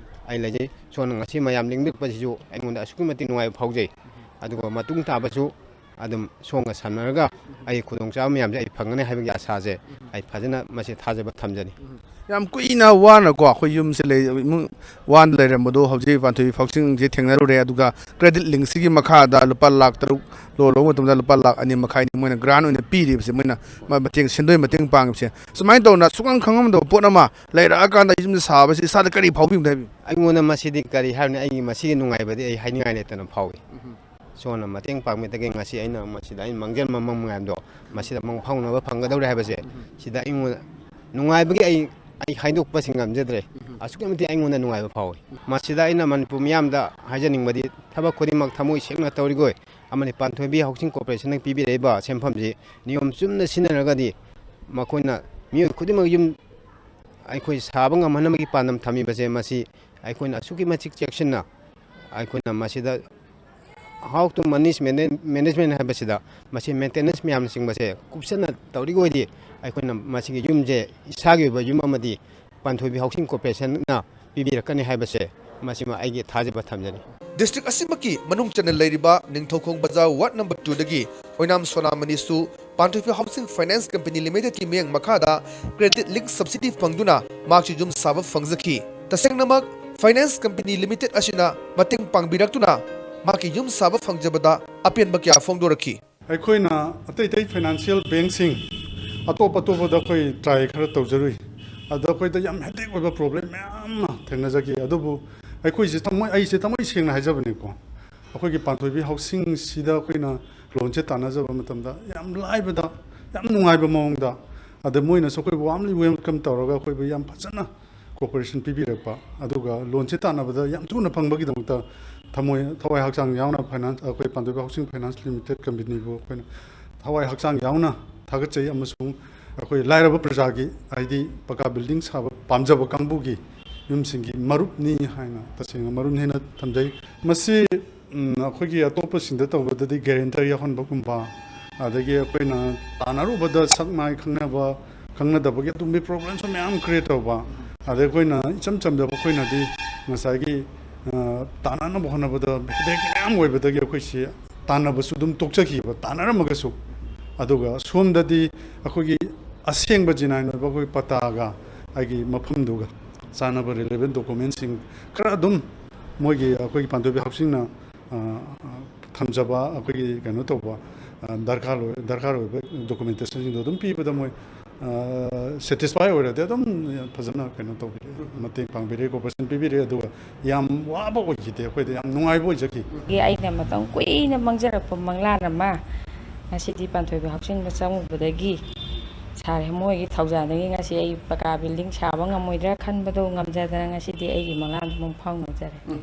ꯑꯩ ꯂꯩꯖꯩ꯫ ꯁꯣꯝꯅ ꯉꯁꯤ ꯃꯌꯥꯝ ꯂꯦꯡꯕꯤꯔꯛꯄꯁꯤꯁꯨ ꯑꯩꯉꯣꯟꯗ ꯑꯁꯨꯛꯀꯤ ꯃꯇꯤꯛ ꯅꯨꯡꯉꯥꯏꯕ ꯐꯥꯎꯖꯩ꯫ ꯑꯗꯨꯒ ꯃꯇꯨꯡ ꯇꯥꯕꯁꯨ ꯑꯗꯨꯝ ꯁꯣꯝꯒ ꯁꯝꯅꯔꯒ ꯑꯩ ꯈꯨꯗꯣꯡꯆꯥꯕ ꯃꯌꯥꯝꯁꯦ ꯑꯩ ꯐꯪꯒꯅꯤ ꯍꯥꯏꯕꯒꯤ ꯑꯁꯥꯁꯦ ꯑꯩ ꯐꯖꯅ ꯃꯁꯤ ꯊꯥꯖꯕ ꯊꯝꯖꯔꯤ꯫ ꯌꯥꯝ ꯀꯨꯏꯅ ꯋꯥꯅꯀꯣ ꯑꯩꯈꯣꯏ ꯌꯨꯝꯁꯦ ꯂꯩ-, ꯏꯃꯨꯡ ꯋꯥꯅ ꯂꯩꯔꯝꯕꯗꯣ ꯍꯧꯖꯤꯛ ꯄꯥꯟꯊꯣꯏꯕꯤ ꯐꯥꯎꯁꯤꯡꯁꯦ ꯊꯦꯡꯅꯔꯨꯔꯦ꯫ ꯑꯗꯨꯒ ꯀ꯭ꯔꯦꯗꯤꯠ ꯂꯤꯡꯁꯤꯒꯤ ꯃꯈꯥꯗ ꯂꯨꯄꯥ ꯂꯥꯈ ꯇꯔꯨꯛ ꯂꯣꯟ ꯂꯧꯕ ꯃꯇꯝꯗ ꯂꯨꯄꯥ ꯂꯥꯈ ꯑꯅꯤ ꯃꯈꯥꯏꯅꯤ ꯃꯣꯏꯅ ꯒ꯭ꯔꯥꯟ ꯑꯣꯏꯅ ꯄꯤꯔꯤꯕꯁꯦ, ꯃꯣꯏꯅ ꯃ-, ꯃꯇꯦꯡ, ꯁꯦꯟꯗꯣꯏ ꯃꯇꯦꯡ ꯄꯥꯡꯉꯤꯕꯁꯦ꯫ ꯁꯨꯃꯥꯏꯅ ꯇꯧꯅ ꯁꯨꯈꯪ ꯈꯪꯉꯝꯗꯕ ꯄꯣꯠ ꯑꯃ ꯂꯩꯔꯛꯑꯀꯥꯟꯗ ꯌꯨꯝꯗ ꯁꯥꯕꯁꯤ ꯏꯁꯥꯗ ꯀꯔꯤ ꯐꯥꯎꯕꯤꯕꯅꯣ ꯍꯥꯏꯕꯤꯌꯨ? ꯑꯩꯉꯣꯟꯗ ꯃꯁꯤꯗꯤ ꯀꯔꯤ ꯍꯥꯏꯔꯨꯅꯤ, ꯑꯩꯒꯤ ꯃꯁꯤꯒꯤ ꯅꯨꯡꯉꯥꯏꯕꯗꯤ ꯑꯩ ꯍꯥꯏꯅꯤꯡꯉꯥꯏ ꯂꯩꯇꯅ ꯐꯥꯎꯏ꯫ ꯁꯣꯝꯅ ꯃꯇꯦꯡ ꯄꯥꯡꯕꯤꯗꯒꯤ ꯉꯁꯤ ꯑꯩꯅ ꯃꯁꯤꯗ ꯑꯩꯅ ꯃꯥꯡꯖꯕ ꯃꯌꯥꯝꯗꯣ ꯃꯁꯤꯗ ꯃꯪꯐꯥꯎꯅꯕ ꯐꯪꯒꯗꯧꯔꯦ ꯍꯥꯏꯕꯁꯦ ꯁꯤꯗ ꯑꯩꯉꯣꯟꯗ ꯅꯨꯡꯉꯥꯏꯕꯒꯤ ꯑꯩ, ꯑꯩ ꯍꯥꯏꯗꯣꯛꯄꯁꯤ ꯉꯝꯖꯗ꯭ꯔꯦ꯫ ꯑꯁꯨꯛꯀꯤ ꯃꯇꯤꯛ ꯑꯩꯉꯣꯟꯗ ꯅꯨꯡꯉꯥꯏꯕ ꯐꯥꯎꯏ꯫ ꯃꯁꯤꯗ ꯑꯩꯅ ꯃꯅꯤꯄꯨꯔ ꯃꯤꯌꯥꯝꯗ ꯍꯥꯏꯖꯅꯤꯡꯕꯗꯤ ꯊꯕꯛ ꯈꯨꯗꯤꯡꯃꯛ ꯊꯃꯣꯏ ꯁꯦꯡꯅ ꯇꯧꯔꯤꯈꯣꯏ ꯑꯃꯗꯤ ꯄꯥꯟꯊꯣꯏꯕꯤ ꯍꯥꯎꯁꯤꯡ ꯀꯣꯔꯄꯣꯔꯦꯁꯟꯅ ꯄꯤꯕꯤꯔꯛꯏꯕ ꯁꯦꯟꯐꯝꯁꯤ ꯅꯤꯌꯣꯝ ꯆꯨꯝꯅ ꯁꯤꯖꯤꯟꯅꯔꯒꯗꯤ ꯃꯈꯣꯏꯅ ꯃꯤꯑꯣꯏ ꯈꯨꯗꯤꯡꯃꯛ ꯌꯨꯝ ꯑꯩꯈꯣꯏ ꯁꯥꯕ ꯉꯝꯍꯟꯅꯕꯒꯤ ꯄꯥꯟꯗꯝ ꯊꯝꯃꯤꯕꯁꯦ ꯃꯁꯤ ꯑꯩꯈꯣꯏꯅ ꯑꯁꯨꯛꯀꯤ ꯃꯇꯤꯛ ꯆꯦꯛꯁꯤꯟꯅ ꯑꯩꯈꯣꯏꯅ ꯃꯁꯤꯗ how to manage, management ꯍꯥꯏꯕꯁꯤꯗ ꯃꯁꯤ ꯃꯦꯟꯇꯦꯅꯦꯟꯁ ꯃꯌꯥꯝꯅꯆꯤꯡꯕꯁꯦ ꯀꯨꯞꯁꯟꯅ ꯇꯧꯔꯤꯕ ꯑꯣꯏꯗꯤ ꯑꯩꯈꯣꯏꯅ ꯃꯁꯤꯒꯤ ꯌꯨꯝꯁꯦ ꯏꯁꯥꯒꯤ ꯑꯣꯏꯕ ꯌꯨꯝ ꯑꯃꯗꯤ ꯄꯥꯟꯊꯣꯏꯕꯤ ꯍꯥꯎꯁꯤꯡ ꯀꯣꯔꯄꯣꯔꯦꯁꯟꯅ ꯄꯤꯕꯤꯔꯛꯀꯅꯤ ꯍꯥꯏꯕꯁꯦ ꯃꯁꯤꯃ ꯑꯩꯒꯤ ꯊꯥꯖꯕ ꯊꯝꯖꯔꯤ꯫ ꯗꯤꯁꯇ꯭ꯔꯤꯛ ꯑꯁꯤꯃꯛꯀꯤ ꯃꯅꯨꯡ ꯆꯟꯅ ꯂꯩꯔꯤꯕ ꯅꯤꯡꯊꯧꯈꯣꯡ ꯕꯖꯥꯔ ꯋꯥꯔꯗ ꯅꯝꯕꯔ ꯇꯨꯗꯒꯤ ꯑꯣꯏꯅꯥꯝ ꯁꯣꯅꯥꯃꯅꯤꯁꯨ ꯄꯥꯟꯊꯣꯏꯕꯤ ꯍꯥꯎꯁꯤꯡ ꯐꯥꯏꯅꯥꯟꯁ ꯀꯝꯄꯦꯅꯤ ꯂꯤꯃꯤꯇꯦꯗꯀꯤ ꯃꯤꯠꯌꯦꯡ ꯃꯈꯥꯗ ꯀ꯭ꯔꯦꯗꯤꯠ ꯂꯤꯡ ꯁꯕꯁꯤꯗꯤ ꯐꯪꯗꯨꯅ ꯃꯍꯥꯛꯁꯨ ꯌꯨꯝ ꯁꯥꯕ ꯐꯪꯖꯈꯤ꯫ ꯇꯁꯦꯡꯅꯃꯛ ꯐꯥꯏꯅꯥꯟꯁ ꯀꯝꯄꯦꯅꯤ ꯂꯤꯃꯤꯇꯦꯗ ꯑꯁꯤꯅ ꯃꯇꯦꯡ ꯄꯥꯡꯕꯤꯔꯛꯇꯨꯅ ꯃꯍꯥꯛꯀꯤ ꯌꯨꯝ ꯁꯥꯕ ꯐꯪꯖꯕꯗ ꯑꯄꯦꯟꯕ ꯀꯌꯥ ꯐꯣꯡꯗꯣꯔꯛꯈꯤ꯫ ꯑꯩꯈꯣꯏꯅ ꯑꯇꯩ ꯑꯇꯩ ꯐꯥꯏꯅꯥꯟꯁꯤꯌꯦꯜ ꯕꯦꯡꯁꯤꯡ ꯑꯇꯣꯞ ꯑꯇꯣꯞꯄꯗ ꯑꯩꯈꯣꯏ ꯇ꯭ꯔꯥꯏ ꯈꯔ ꯇꯧꯖꯔꯨꯏ꯫ ꯑꯗ ꯑꯩꯈꯣꯏꯗ ꯌꯥꯝ ꯍꯦꯗꯦꯛ ꯑꯣꯏꯕ ꯄ꯭ꯔꯣꯕ꯭ꯂꯦꯝ ꯃꯌꯥꯝ ꯑꯃ ꯊꯦꯡꯅꯖꯈꯤ꯫ ꯑꯗꯨꯕꯨ ꯑꯩꯈꯣꯏꯁꯦ ꯊꯃꯣꯏ, ꯑꯩꯁꯦ ꯊꯃꯣꯏ ꯁꯦꯡꯅ ꯍꯥꯏꯖꯕꯅꯤꯀꯣ, ꯑꯩꯈꯣꯏꯒꯤ ꯄꯥꯟꯊꯣꯏꯕꯤ ꯍꯥꯎꯁꯤꯡꯁꯤꯗ ꯑꯩꯈꯣꯏꯅ ꯂꯣꯟꯁꯦ ꯇꯥꯟꯅꯖꯕ ꯃꯇꯝꯗ ꯌꯥꯝ ꯂꯥꯏꯕꯗ, ꯌꯥꯝ ꯅꯨꯡꯉꯥꯏꯕ ꯃꯑꯣꯡꯗ, ꯑꯗ ꯃꯣꯏꯅꯁꯨ ꯑꯩꯈꯣꯏꯕꯨ warmly welcome ꯇꯧꯔꯒ ꯑꯩꯈꯣꯏꯕꯨ ꯌꯥꯝ ꯐꯖꯅ cooperation ꯄꯤꯕꯤꯔꯛꯄ, ꯑꯗꯨꯒ ꯂꯣꯟꯁꯦ ꯇꯥꯟꯅꯕꯗ ꯌꯥꯝ ꯊꯨꯅ ꯐꯪꯕꯒꯤꯗꯃꯛꯇ ꯊꯃꯣꯏ, ꯊꯋꯥꯏ ꯍꯛꯆꯥꯡ ꯌꯥꯎꯅ finance, ꯑꯩꯈꯣꯏ ꯄꯥꯟꯊꯣꯏꯕꯤ ꯍꯥꯎꯁꯤꯡ ꯐꯥꯏꯅꯥꯟꯁ ꯂꯤꯃꯤꯇꯦꯠ ꯀꯝꯄꯦꯅꯤꯕꯨ ꯑꯩꯈꯣꯏꯅ ꯊꯋꯥꯏ ꯍꯛꯆꯥꯡ ꯌꯥꯎꯅ ꯊꯥꯒꯠꯆꯩ, ꯑꯃꯁꯨꯡ ꯑꯩꯈꯣꯏ ꯂꯥꯏꯔꯕ ꯄ꯭ꯔꯖꯥꯒꯤ, ꯍꯥꯏꯗꯤ ꯄꯀꯥ building ꯁꯥꯕ ꯄꯥꯝꯖꯕ ꯀꯥꯡꯕꯨꯒꯤ ꯌꯨꯝꯁꯤꯡꯒꯤ ꯃꯔꯨꯞꯅꯤ ꯍꯥꯏꯅ ꯇꯁꯦꯡꯅ ꯃꯔꯨꯞꯅꯤ ꯍꯥꯏꯅ ꯊꯝꯖꯩ꯫ ꯃꯁꯤ, ꯎꯝ, ꯑꯩꯈꯣꯏꯒꯤ ꯑꯇꯣꯞꯄꯁꯤꯡꯗ ꯇꯧꯕꯗꯗꯤ guarantor ꯌꯥꯎꯍꯟꯕꯒꯨꯝꯕ, ꯑꯗꯒꯤ ꯑꯩꯈꯣꯏꯅ ꯇꯥꯟꯅꯔꯨꯕꯗ ꯁꯛ ꯃꯥꯏ ꯈꯪꯅꯕ, ꯈꯪꯅꯗꯕꯒꯤ ꯑꯗꯨꯝꯕꯒꯤ problemꯁꯨ ꯃꯌꯥꯝ create ꯇꯧꯕ, ꯑꯗꯩ ꯑꯩꯈꯣꯏꯅ ꯏꯆꯝ ꯆꯝꯖꯕ ꯑꯩꯈꯣꯏꯅꯗꯤ ꯉꯁꯥꯏꯒꯤ, ꯑ, ꯇꯥꯟꯅꯅꯕ ꯍꯣꯠꯅꯕꯗ headache ꯃꯌꯥꯝ ꯑꯣꯏꯕꯗꯒꯤ ꯑꯩꯈꯣꯏꯁꯤ ꯇꯥꯟꯅꯕꯁꯨ ꯑꯗꯨꯝ ꯇꯣꯛꯆꯈꯤꯕ, ꯇꯥꯟꯅꯔꯝꯃꯒꯁꯨ꯫ ꯑꯗꯨꯒ ꯁꯣꯝꯗꯗꯤ ꯑꯩꯈꯣꯏꯒꯤ ꯑꯁꯦꯡꯕ genuine ꯑꯣꯏꯕ ꯑꯩꯈꯣꯏ ꯄꯇꯥꯒ ꯑꯩꯒꯤ ꯃꯐꯝꯗꯨꯒ ꯆꯥꯟꯅꯕ relevant documentꯁꯤꯡ ꯈꯔ ꯑꯗꯨꯝ ꯃꯣꯏꯒꯤ, ꯑꯩꯈꯣꯏꯒꯤ ꯄꯥꯟꯊꯣꯏꯕꯤ ꯍꯥꯎꯁꯤꯡꯅ, ꯑ, ꯑ, ꯊꯝꯖꯕ ꯑꯩꯈꯣꯏꯒꯤ ꯀꯩꯅꯣ ꯇꯧꯕ, ꯑ, ꯗꯔꯀꯥꯔ ꯑꯣꯏ-, ꯗꯔꯀꯥꯔ ꯑꯣꯏꯕ documentationꯁꯤꯡꯗꯣ ꯑꯗꯨꯝ ꯄꯤꯕꯗ ꯃꯣꯏ, ꯑ, satisfy ꯑꯣꯏꯔꯗꯤ ꯑꯗꯨꯝ ꯐꯖꯅ ꯀꯩꯅꯣ ꯇꯧꯕꯤꯔꯦ, ꯃꯇꯦꯡ ꯄꯥꯡꯕꯤꯔꯦ, cooperation ꯄꯤꯕꯤꯔꯦ꯫ ꯑꯗꯨꯒ ꯌꯥꯝ ꯋꯥꯕ ꯑꯣꯏꯈꯤꯗꯦ, ꯑꯩꯈꯣꯏꯗ ꯌꯥꯝ ꯅꯨꯡꯉꯥꯏꯕ ꯑꯣꯏꯖꯈꯤ꯫ ꯑꯩꯅ ꯃꯇꯝ ꯀꯨꯏꯅ ꯃꯪꯖꯔꯛꯄ ꯃꯪꯂꯥꯟ ꯑꯃ ꯉꯁꯤꯗꯤ ꯄꯥꯟꯊꯣꯏꯕꯤ ꯍꯥꯎꯁꯤꯡꯗ ꯆꯪꯉꯨꯕꯗꯒꯤ, ꯁꯥꯔ ꯍꯦꯃꯣꯏꯒꯤ ꯊꯧꯖꯥꯜꯗꯒꯤ ꯉꯁꯤ ꯑꯩ ꯄꯀꯥ building ꯁꯥꯕ ꯉꯝꯃꯣꯏꯗ꯭ꯔꯥ ꯈꯟꯕꯗꯣ ꯉꯝꯖꯗꯅ ꯉꯁꯤꯗꯤ ꯑꯩꯒꯤ ꯃꯪꯂꯥꯟꯗꯨ ꯃꯪ ꯐꯥꯎꯅꯖꯔꯦ꯫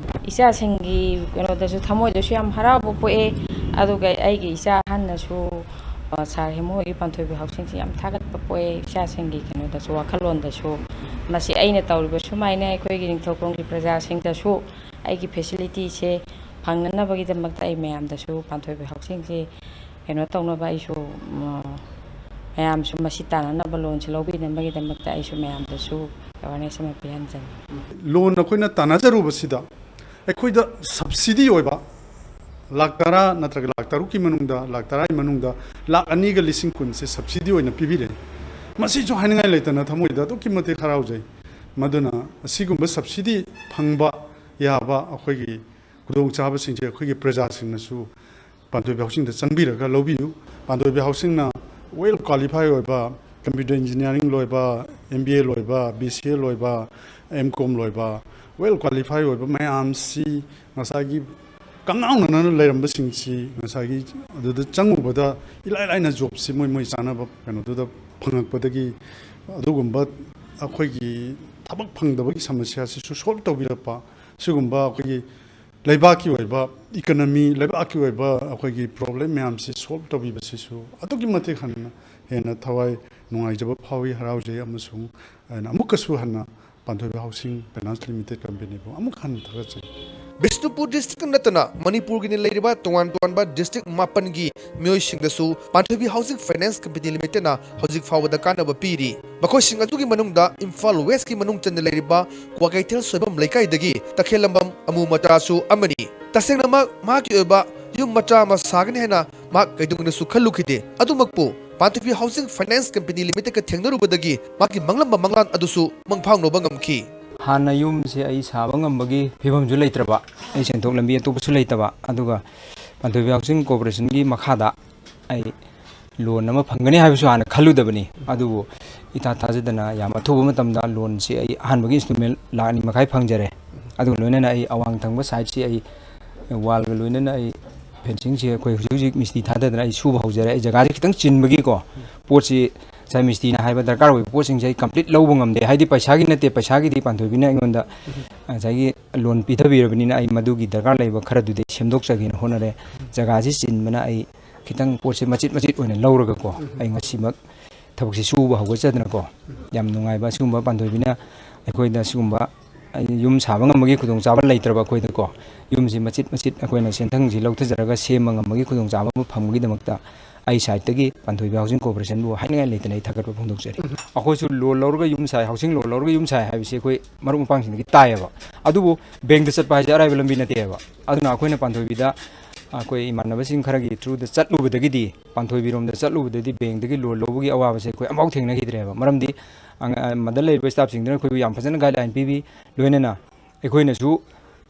ꯏꯆꯥꯁꯤꯡꯒꯤ ꯀꯩꯅꯣꯗꯁꯨ, ꯊꯃꯣꯏꯗꯁꯨ ꯌꯥꯝ ꯍꯔꯥꯎꯕ ꯄꯣꯛꯑꯦ꯫ ꯑꯗꯨꯒ ꯑꯩꯒꯤ ꯏꯆꯥ ꯑꯍꯟꯅꯁꯨ, ꯑ, ꯁꯥꯔ ꯍꯦꯃꯣꯏꯒꯤ ꯄꯥꯟꯊꯣꯏꯕꯤ ꯍꯥꯎꯁꯤꯡꯁꯤ ꯌꯥꯝ ꯊꯥꯒꯠꯄ ꯄꯣꯛꯑꯦ꯫ ꯏꯆꯥꯁꯤꯡꯒꯤ ꯀꯩꯅꯣꯗꯁꯨ, ꯋꯥꯈꯜꯂꯣꯟꯗꯁꯨ, ꯃꯁꯤ ꯑꯩꯅ ꯇꯧꯔꯤꯕ ꯁꯨꯃꯥꯏꯅ ꯑꯩꯈꯣꯏꯒꯤ ꯅꯤꯡꯊꯧꯈꯣꯡꯒꯤ ꯄ꯭ꯔꯖꯥꯁꯤꯡꯗꯁꯨ ꯑꯩꯒꯤ facilityꯁꯦ ꯐꯪꯅꯅꯕꯒꯤꯗꯃꯛꯇ ꯑꯩ ꯃꯌꯥꯝꯗꯁꯨ ꯄꯥꯟꯊꯣꯏꯕꯤ ꯍꯥꯎꯁꯤꯡꯁꯤ ꯀꯩꯅꯣ ꯇꯧꯅꯕ ꯑꯩꯁꯨ, ꯎꯝ, ꯃꯌꯥꯝꯁꯨ ꯃꯁꯤ ꯇꯥꯟꯅꯅꯕ loanꯁꯦ ꯂꯧꯕꯤꯅꯕꯒꯤꯗꯃꯛꯇ ꯑꯩꯁꯨ ꯃꯌꯥꯝꯗꯁꯨ awareness ꯑꯃ ꯄꯤꯍꯟꯖꯅꯤꯡꯏ꯫ Loan ꯑꯩꯈꯣꯏꯅ ꯇꯥꯟꯅꯖꯔꯨꯕꯁꯤꯗ ꯑꯩꯈꯣꯏꯗ subsidy ꯑꯣꯏꯕ ꯂꯥꯈ ꯇꯔꯥ ꯅꯠꯇ꯭ꯔꯒ ꯂꯥꯈ ꯇꯔꯨꯛꯀꯤ ꯃꯅꯨꯡꯗ, ꯂꯥꯈ ꯇꯔꯥꯒꯤ ꯃꯅꯨꯡꯗ ꯂꯥꯈ ꯑꯅꯤꯒ ꯂꯤꯁꯤꯡ ꯀꯨꯟꯁꯦ subsidy ꯑꯣꯏꯅ ꯄꯤꯕꯤꯔꯛꯏ꯫ ꯃꯁꯤꯁꯨ ꯍꯥꯏꯅꯤꯡꯉꯥꯏ ꯂꯩꯇꯅ ꯊꯃꯣꯏꯗ ꯑꯗꯨꯛꯀꯤ ꯃꯇꯤꯛ ꯍꯔꯥꯎꯖꯩ꯫ ꯃꯗꯨꯅ ꯑꯁꯤꯒꯨꯝꯕ subsidy ꯐꯪꯕ ꯌꯥꯕ ꯑꯩꯈꯣꯏꯒꯤ ꯈꯨꯗꯣꯡꯆꯥꯕꯁꯤꯡꯁꯦ ꯑꯩꯈꯣꯏꯒꯤ ꯄ꯭ꯔꯖꯥꯁꯤꯡꯅꯁꯨ ꯄꯥꯟꯊꯣꯏꯕꯤ ꯍꯥꯎꯁꯤꯡꯗ ꯆꯪꯕꯤꯔꯒ ꯂꯧꯕꯤꯌꯨ꯫ ꯄꯥꯟꯊꯣꯏꯕꯤ ꯍꯥꯎꯁꯤꯡꯅ well qualify ꯑꯣꯏꯕ, computer engineering ꯂꯣꯏꯕ, M B A ꯂꯣꯏꯕ, B C A ꯂꯣꯏꯕ, M Com ꯂꯣꯏꯕ, well qualify ꯑꯣꯏꯕ ꯃꯌꯥꯝꯁꯤ ꯉꯁꯥꯏꯒꯤ ꯀꯪꯉꯥꯎꯅꯅ ꯂꯩꯔꯝꯕꯁꯤꯡꯁꯤ ꯉꯁꯥꯏꯒꯤ ꯑꯗꯨꯗ ꯆꯪꯉꯨꯕꯗ ꯏꯂꯥꯏ ꯂꯥꯏꯅ ꯖꯣꯕꯁꯤ ꯃꯣꯏ ꯃꯣꯏ ꯆꯥꯅꯕ ꯀꯩꯅꯣꯗꯨꯗ ꯐꯪꯉꯛꯄꯗꯒꯤ ꯑꯗꯨꯒꯨꯝꯕ ꯑꯩꯈꯣꯏꯒꯤ ꯊꯕꯛ ꯐꯪꯗꯕꯒꯤ ꯁꯃꯁ꯭ꯌꯥꯁꯤꯁꯨ ꯁꯣꯜꯕ ꯇꯧꯕꯤꯔꯛꯄ, ꯁꯤꯒꯨꯝꯕ ꯑꯩꯈꯣꯏꯒꯤ ꯂꯩꯕꯥꯛꯀꯤ ꯑꯣꯏꯕ ꯏꯀꯣꯅꯣꯃꯤ, ꯂꯩꯕꯥꯛꯀꯤ ꯑꯣꯏꯕ ꯑꯩꯈꯣꯏꯒꯤ ꯄ꯭ꯔꯣꯕ꯭ꯂꯦꯝ ꯃꯌꯥꯝꯁꯤ ꯁꯣꯜꯕ ꯇꯧꯕꯤꯕꯁꯤꯁꯨ ꯑꯗꯨꯛꯀꯤ ꯃꯇꯤꯛ ꯍꯟꯅ ꯍꯦꯟꯅ ꯊꯋꯥꯏ ꯅꯨꯡꯉꯥꯏꯖꯕ ꯐꯥꯎꯏ, ꯍꯔꯥꯎꯖꯩ, ꯑꯃꯁꯨꯡ ꯑꯩꯅ ꯑꯃꯨꯛꯀꯁꯨ ꯍꯟꯅ ꯄꯥꯟꯊꯣꯏꯕꯤ ꯍꯥꯎꯁꯤꯡ ꯐꯥꯏꯅꯥꯟꯁ ꯂꯤꯃꯤꯇꯦꯠ ꯀꯝꯄꯦꯅꯤꯕꯨ ꯑꯃꯨꯛ ꯍꯟꯅ ꯊꯥꯒꯠꯆꯔꯤ꯫ ꯕꯤꯁꯅꯨꯄꯨꯔ ꯗꯤꯁꯇ꯭ꯔꯤꯛ ꯅꯠꯇꯅ ꯃꯅꯤꯄꯨꯔꯒꯤꯅ ꯂꯩꯔꯤꯕ ꯇꯣꯉꯥꯟ ꯇꯣꯉꯥꯟꯕ ꯗꯤꯁꯇ꯭ꯔꯤꯛ ꯃꯥꯄꯟꯒꯤ ꯃꯤꯑꯣꯏꯁꯤꯡꯗꯁꯨ ꯄꯥꯟꯊꯣꯏꯕꯤ ꯍꯥꯎꯁꯤꯡ ꯐꯥꯏꯅꯥꯟꯁ ꯀꯝꯄꯦꯅꯤ ꯂꯤꯃꯤꯇꯦꯠꯅ ꯍꯧꯖꯤꯛ ꯐꯥꯎꯕꯗ ꯀꯥꯟꯅꯕ ꯄꯤꯔꯤ꯫ ꯃꯈꯣꯏꯁꯤꯡ ꯑꯗꯨꯒꯤ ꯃꯅꯨꯡꯗ ꯏꯝꯐꯥꯜ ꯋꯦꯁꯀꯤ ꯃꯅꯨꯡ ꯆꯟꯅ ꯂꯩꯔꯤꯕ ꯀ꯭ꯋꯥꯀꯩꯊꯦꯜ ꯁꯣꯏꯕꯝ ꯂꯩꯀꯥꯏꯗꯒꯤ ꯇꯈꯦꯜꯂꯝꯕꯝ ꯑꯃꯨ ꯃꯆꯥꯁꯨ ꯑꯃꯅꯤ꯫ ꯇꯁꯦꯡꯅꯃꯛ ꯃꯍꯥꯛꯀꯤ ꯑꯣꯏꯕ ꯌꯨꯝ ꯃꯆꯥ ꯑꯃ ꯁꯥꯒꯅꯤ ꯍꯥꯏꯅ ꯃꯍꯥꯛ ꯀꯩꯗꯧꯅꯨꯡꯗꯁꯨ ꯈꯜꯂꯨꯈꯤꯗꯦ꯫ ꯑꯗꯨꯃꯛꯄꯨ ꯄꯥꯟꯊꯣꯏꯕꯤ ꯍꯥꯎꯁꯤꯡ ꯐꯥꯏꯅꯥꯟꯁ ꯀꯝꯄꯦꯅꯤ ꯂꯤꯃꯤꯇꯦꯠꯀ ꯊꯦꯡꯅꯔꯨꯕꯗꯒꯤ ꯃꯍꯥꯛꯀꯤ ꯃꯪꯂꯝꯕ ꯃꯪꯂꯥꯟ ꯑꯗꯨꯁꯨ ꯃꯪꯐꯥꯎꯅꯕ ꯉꯝꯈꯤ꯫ ꯍꯥꯟꯅ ꯌꯨꯝꯁꯦ ꯑꯩ ꯁꯥꯕ ꯉꯝꯕꯒꯤ ꯐꯤꯕꯝꯁꯨ ꯂꯩꯇ꯭ꯔꯕ, ꯑꯩ ꯁꯦꯟꯊꯣꯛ ꯂꯝꯕꯤ ꯑꯇꯣꯞꯄꯁꯨ ꯂꯩꯇꯕ, ꯑꯗꯨꯒ ꯄꯥꯟꯊꯣꯏꯕꯤ ꯍꯥꯎꯁꯤꯡ ꯀꯣꯔꯄꯣꯔꯦꯁꯟꯒꯤ ꯃꯈꯥꯗ ꯑꯩ ꯂꯣꯟ ꯑꯃ ꯐꯪꯒꯅꯤ ꯍꯥꯏꯕꯁꯨ ꯍꯥꯟꯅ ꯈꯜꯂꯨꯗꯕꯅꯤ꯫ ꯑꯗꯨꯕꯨ ꯏꯊꯥ ꯊꯥꯖꯗꯅ ꯌꯥꯝ ꯑꯊꯨꯕ ꯃꯇꯝꯗ ꯂꯣꯟꯁꯤ ꯑꯩ ꯑꯍꯥꯟꯕꯒꯤ ꯏꯟꯁꯇꯣꯜꯃꯦꯟ ꯂꯥꯛ ꯑꯅꯤ ꯃꯈꯥꯏ ꯐꯪꯖꯔꯦ꯫ ꯑꯗꯨꯒ ꯂꯣꯏꯅꯅ ꯑꯩ ꯑꯋꯥꯡ ꯊꯪꯕ ꯁꯥꯏꯠꯁꯤ ꯑꯩ ꯋꯥꯜꯒ ꯂꯣꯏꯅꯅ ꯑꯩ ꯐꯦꯟꯁꯤꯡꯁꯤ ꯑꯩꯈꯣꯏ ꯍꯧꯖꯤꯛ ꯍꯧꯖꯤꯛ ꯃꯤꯁꯇ꯭ꯔꯤ ꯊꯥꯗꯗꯅ ꯑꯩ ꯁꯨꯕ ꯍꯧꯖꯔꯦ꯫ ꯑꯩ ꯖꯒꯥꯁꯤ ꯈꯤꯇꯪ ꯆꯤꯟꯕꯒꯤꯀꯣ, ꯄꯣꯠꯁꯤ ꯉꯁꯥꯏ ꯃꯤꯁꯇ꯭ꯔꯤꯅ ꯍꯥꯏꯕ ꯗꯔꯀꯥꯔ ꯑꯣꯏꯕ ꯄꯣꯠꯁꯤꯡꯁꯦ ꯑꯩ ꯀꯝꯄ꯭ꯂꯤꯠ ꯂꯧꯕ ꯉꯝꯗꯦ꯫ ꯍꯥꯏꯗꯤ ꯄꯩꯁꯥꯒꯤ ꯅꯠꯇꯦ, ꯄꯩꯁꯥꯒꯤꯗꯤ ꯄꯥꯟꯊꯣꯏꯕꯤꯅ ꯑꯩꯉꯣꯟꯗ ꯉꯁꯥꯏꯒꯤ ꯂꯣꯟ ꯄꯤꯊꯕꯤꯔꯕꯅꯤꯅ ꯑꯩ ꯃꯗꯨꯒꯤ ꯗꯔꯀꯥꯔ ꯂꯩꯕ ꯈꯔꯗꯨꯗꯤ ꯑꯩ ꯁꯦꯝꯗꯣꯛꯆꯒꯦꯅ ꯍꯣꯠꯅꯔꯦ꯫ ꯖꯒꯥꯁꯤ ꯆꯤꯟꯕꯅ ꯑꯩ ꯈꯤꯇꯪ ꯄꯣꯠꯁꯦ ꯃꯆꯤꯠ ꯃꯆꯤꯠ ꯑꯣꯏꯅ ꯂꯧꯔꯒꯀꯣ, ꯑꯩ ꯉꯁꯤꯃꯛ ꯊꯕꯛꯁꯤ ꯁꯨꯕ ꯍꯧꯒꯠꯆꯗꯅꯀꯣ, ꯌꯥꯝ ꯅꯨꯡꯉꯥꯏꯕ ꯑꯁꯤꯒꯨꯝꯕ ꯄꯥꯟꯊꯣꯏꯕꯤꯅ ꯑꯩꯈꯣꯏꯗ ꯁꯤꯒꯨꯝꯕ ꯌꯨꯝ ꯁꯥꯕ ꯉꯝꯕꯒꯤ ꯈꯨꯗꯣꯡꯆꯥꯕ ꯂꯩꯇ꯭ꯔꯕ ꯑꯩꯈꯣꯏꯗꯀꯣ, ꯌꯨꯝꯁꯤ ꯃꯆꯤꯠ ꯃꯆꯤꯠ ꯑꯩꯈꯣꯏꯅ ꯁꯦꯟꯊꯪꯁꯤ ꯂꯧꯊꯖꯔꯒ ꯁꯦꯝꯕ ꯉꯝꯕꯒꯤ ꯈꯨꯗꯣꯡꯆꯥꯕ ꯑꯃ ꯐꯪꯕꯒꯤꯗꯃꯛꯇ ꯑꯩ ꯁꯥꯏꯠꯇꯒꯤ ꯄꯥꯟꯊꯣꯏꯕꯤ ꯍꯥꯎꯁꯤꯡ ꯀꯣꯔꯄꯣꯔꯦꯁꯟꯕꯨ ꯍꯥꯏꯅꯤꯡꯉꯥꯏ ꯂꯩꯇꯅ ꯑꯩ ꯊꯥꯒꯠꯄ ꯐꯣꯡꯗꯣꯛꯆꯔꯤ꯫ ꯑꯩꯈꯣꯏꯁꯨ ꯂꯣꯟ ꯂꯧꯔꯒ ꯌꯨꯝ ꯁꯥꯏ, ꯍꯥꯎꯁꯤꯡ ꯂꯣꯟ ꯂꯧꯔꯒ ꯌꯨꯝ ꯁꯥꯏ ꯍꯥꯏꯕꯁꯤ ꯑꯩꯈꯣꯏ ꯃꯔꯨꯞ ꯃꯄꯥꯡꯁꯤꯡꯗꯒꯤ ꯇꯥꯏꯌꯦꯕ꯫ ꯑꯗꯨꯕꯨ ꯕꯦꯡꯗ ꯆꯠꯄ ꯍꯥꯏꯁꯦ ꯑꯔꯥꯏꯕ ꯂꯝꯕꯤ ꯅꯠꯇꯦꯕ꯫ ꯑꯗꯨꯅ ꯑꯩꯈꯣꯏꯅ ꯄꯥꯟꯊꯣꯏꯕꯤꯗ ꯑꯩꯈꯣꯏ ꯏꯃꯥꯟꯅꯕꯁꯤꯡ ꯈꯔꯒꯤ ꯊ꯭ꯔꯨꯗ ꯆꯠꯂꯨꯕꯗꯒꯤꯗꯤ, ꯄꯥꯟꯊꯣꯏꯕꯤꯔꯣꯝꯗ ꯆꯠꯂꯨꯕꯗꯒꯤꯗꯤ ꯕꯦꯡꯗꯒꯤ ꯂꯣꯟ ꯂꯧꯕꯒꯤ ꯑꯋꯥꯕꯁꯦ ꯑꯩꯈꯣꯏ ꯑꯃꯐꯥꯎ ꯊꯦꯡꯅꯈꯤꯗ꯭ꯔꯦꯕ꯫ ꯃꯔꯝꯗꯤ ꯑꯪ-, ꯑ, ꯃꯗ ꯂꯩꯔꯤꯕ ꯁ꯭ꯇꯥꯐꯁꯤꯡꯗꯨꯅ ꯑꯩꯈꯣꯏꯕꯨ ꯌꯥꯝ ꯐꯖꯅ ꯒꯥꯏꯗꯂꯥꯏꯟ ꯄꯤꯕꯤ꯫ ꯂꯣꯏꯅꯅ ꯑꯩꯈꯣꯏꯅꯁꯨ,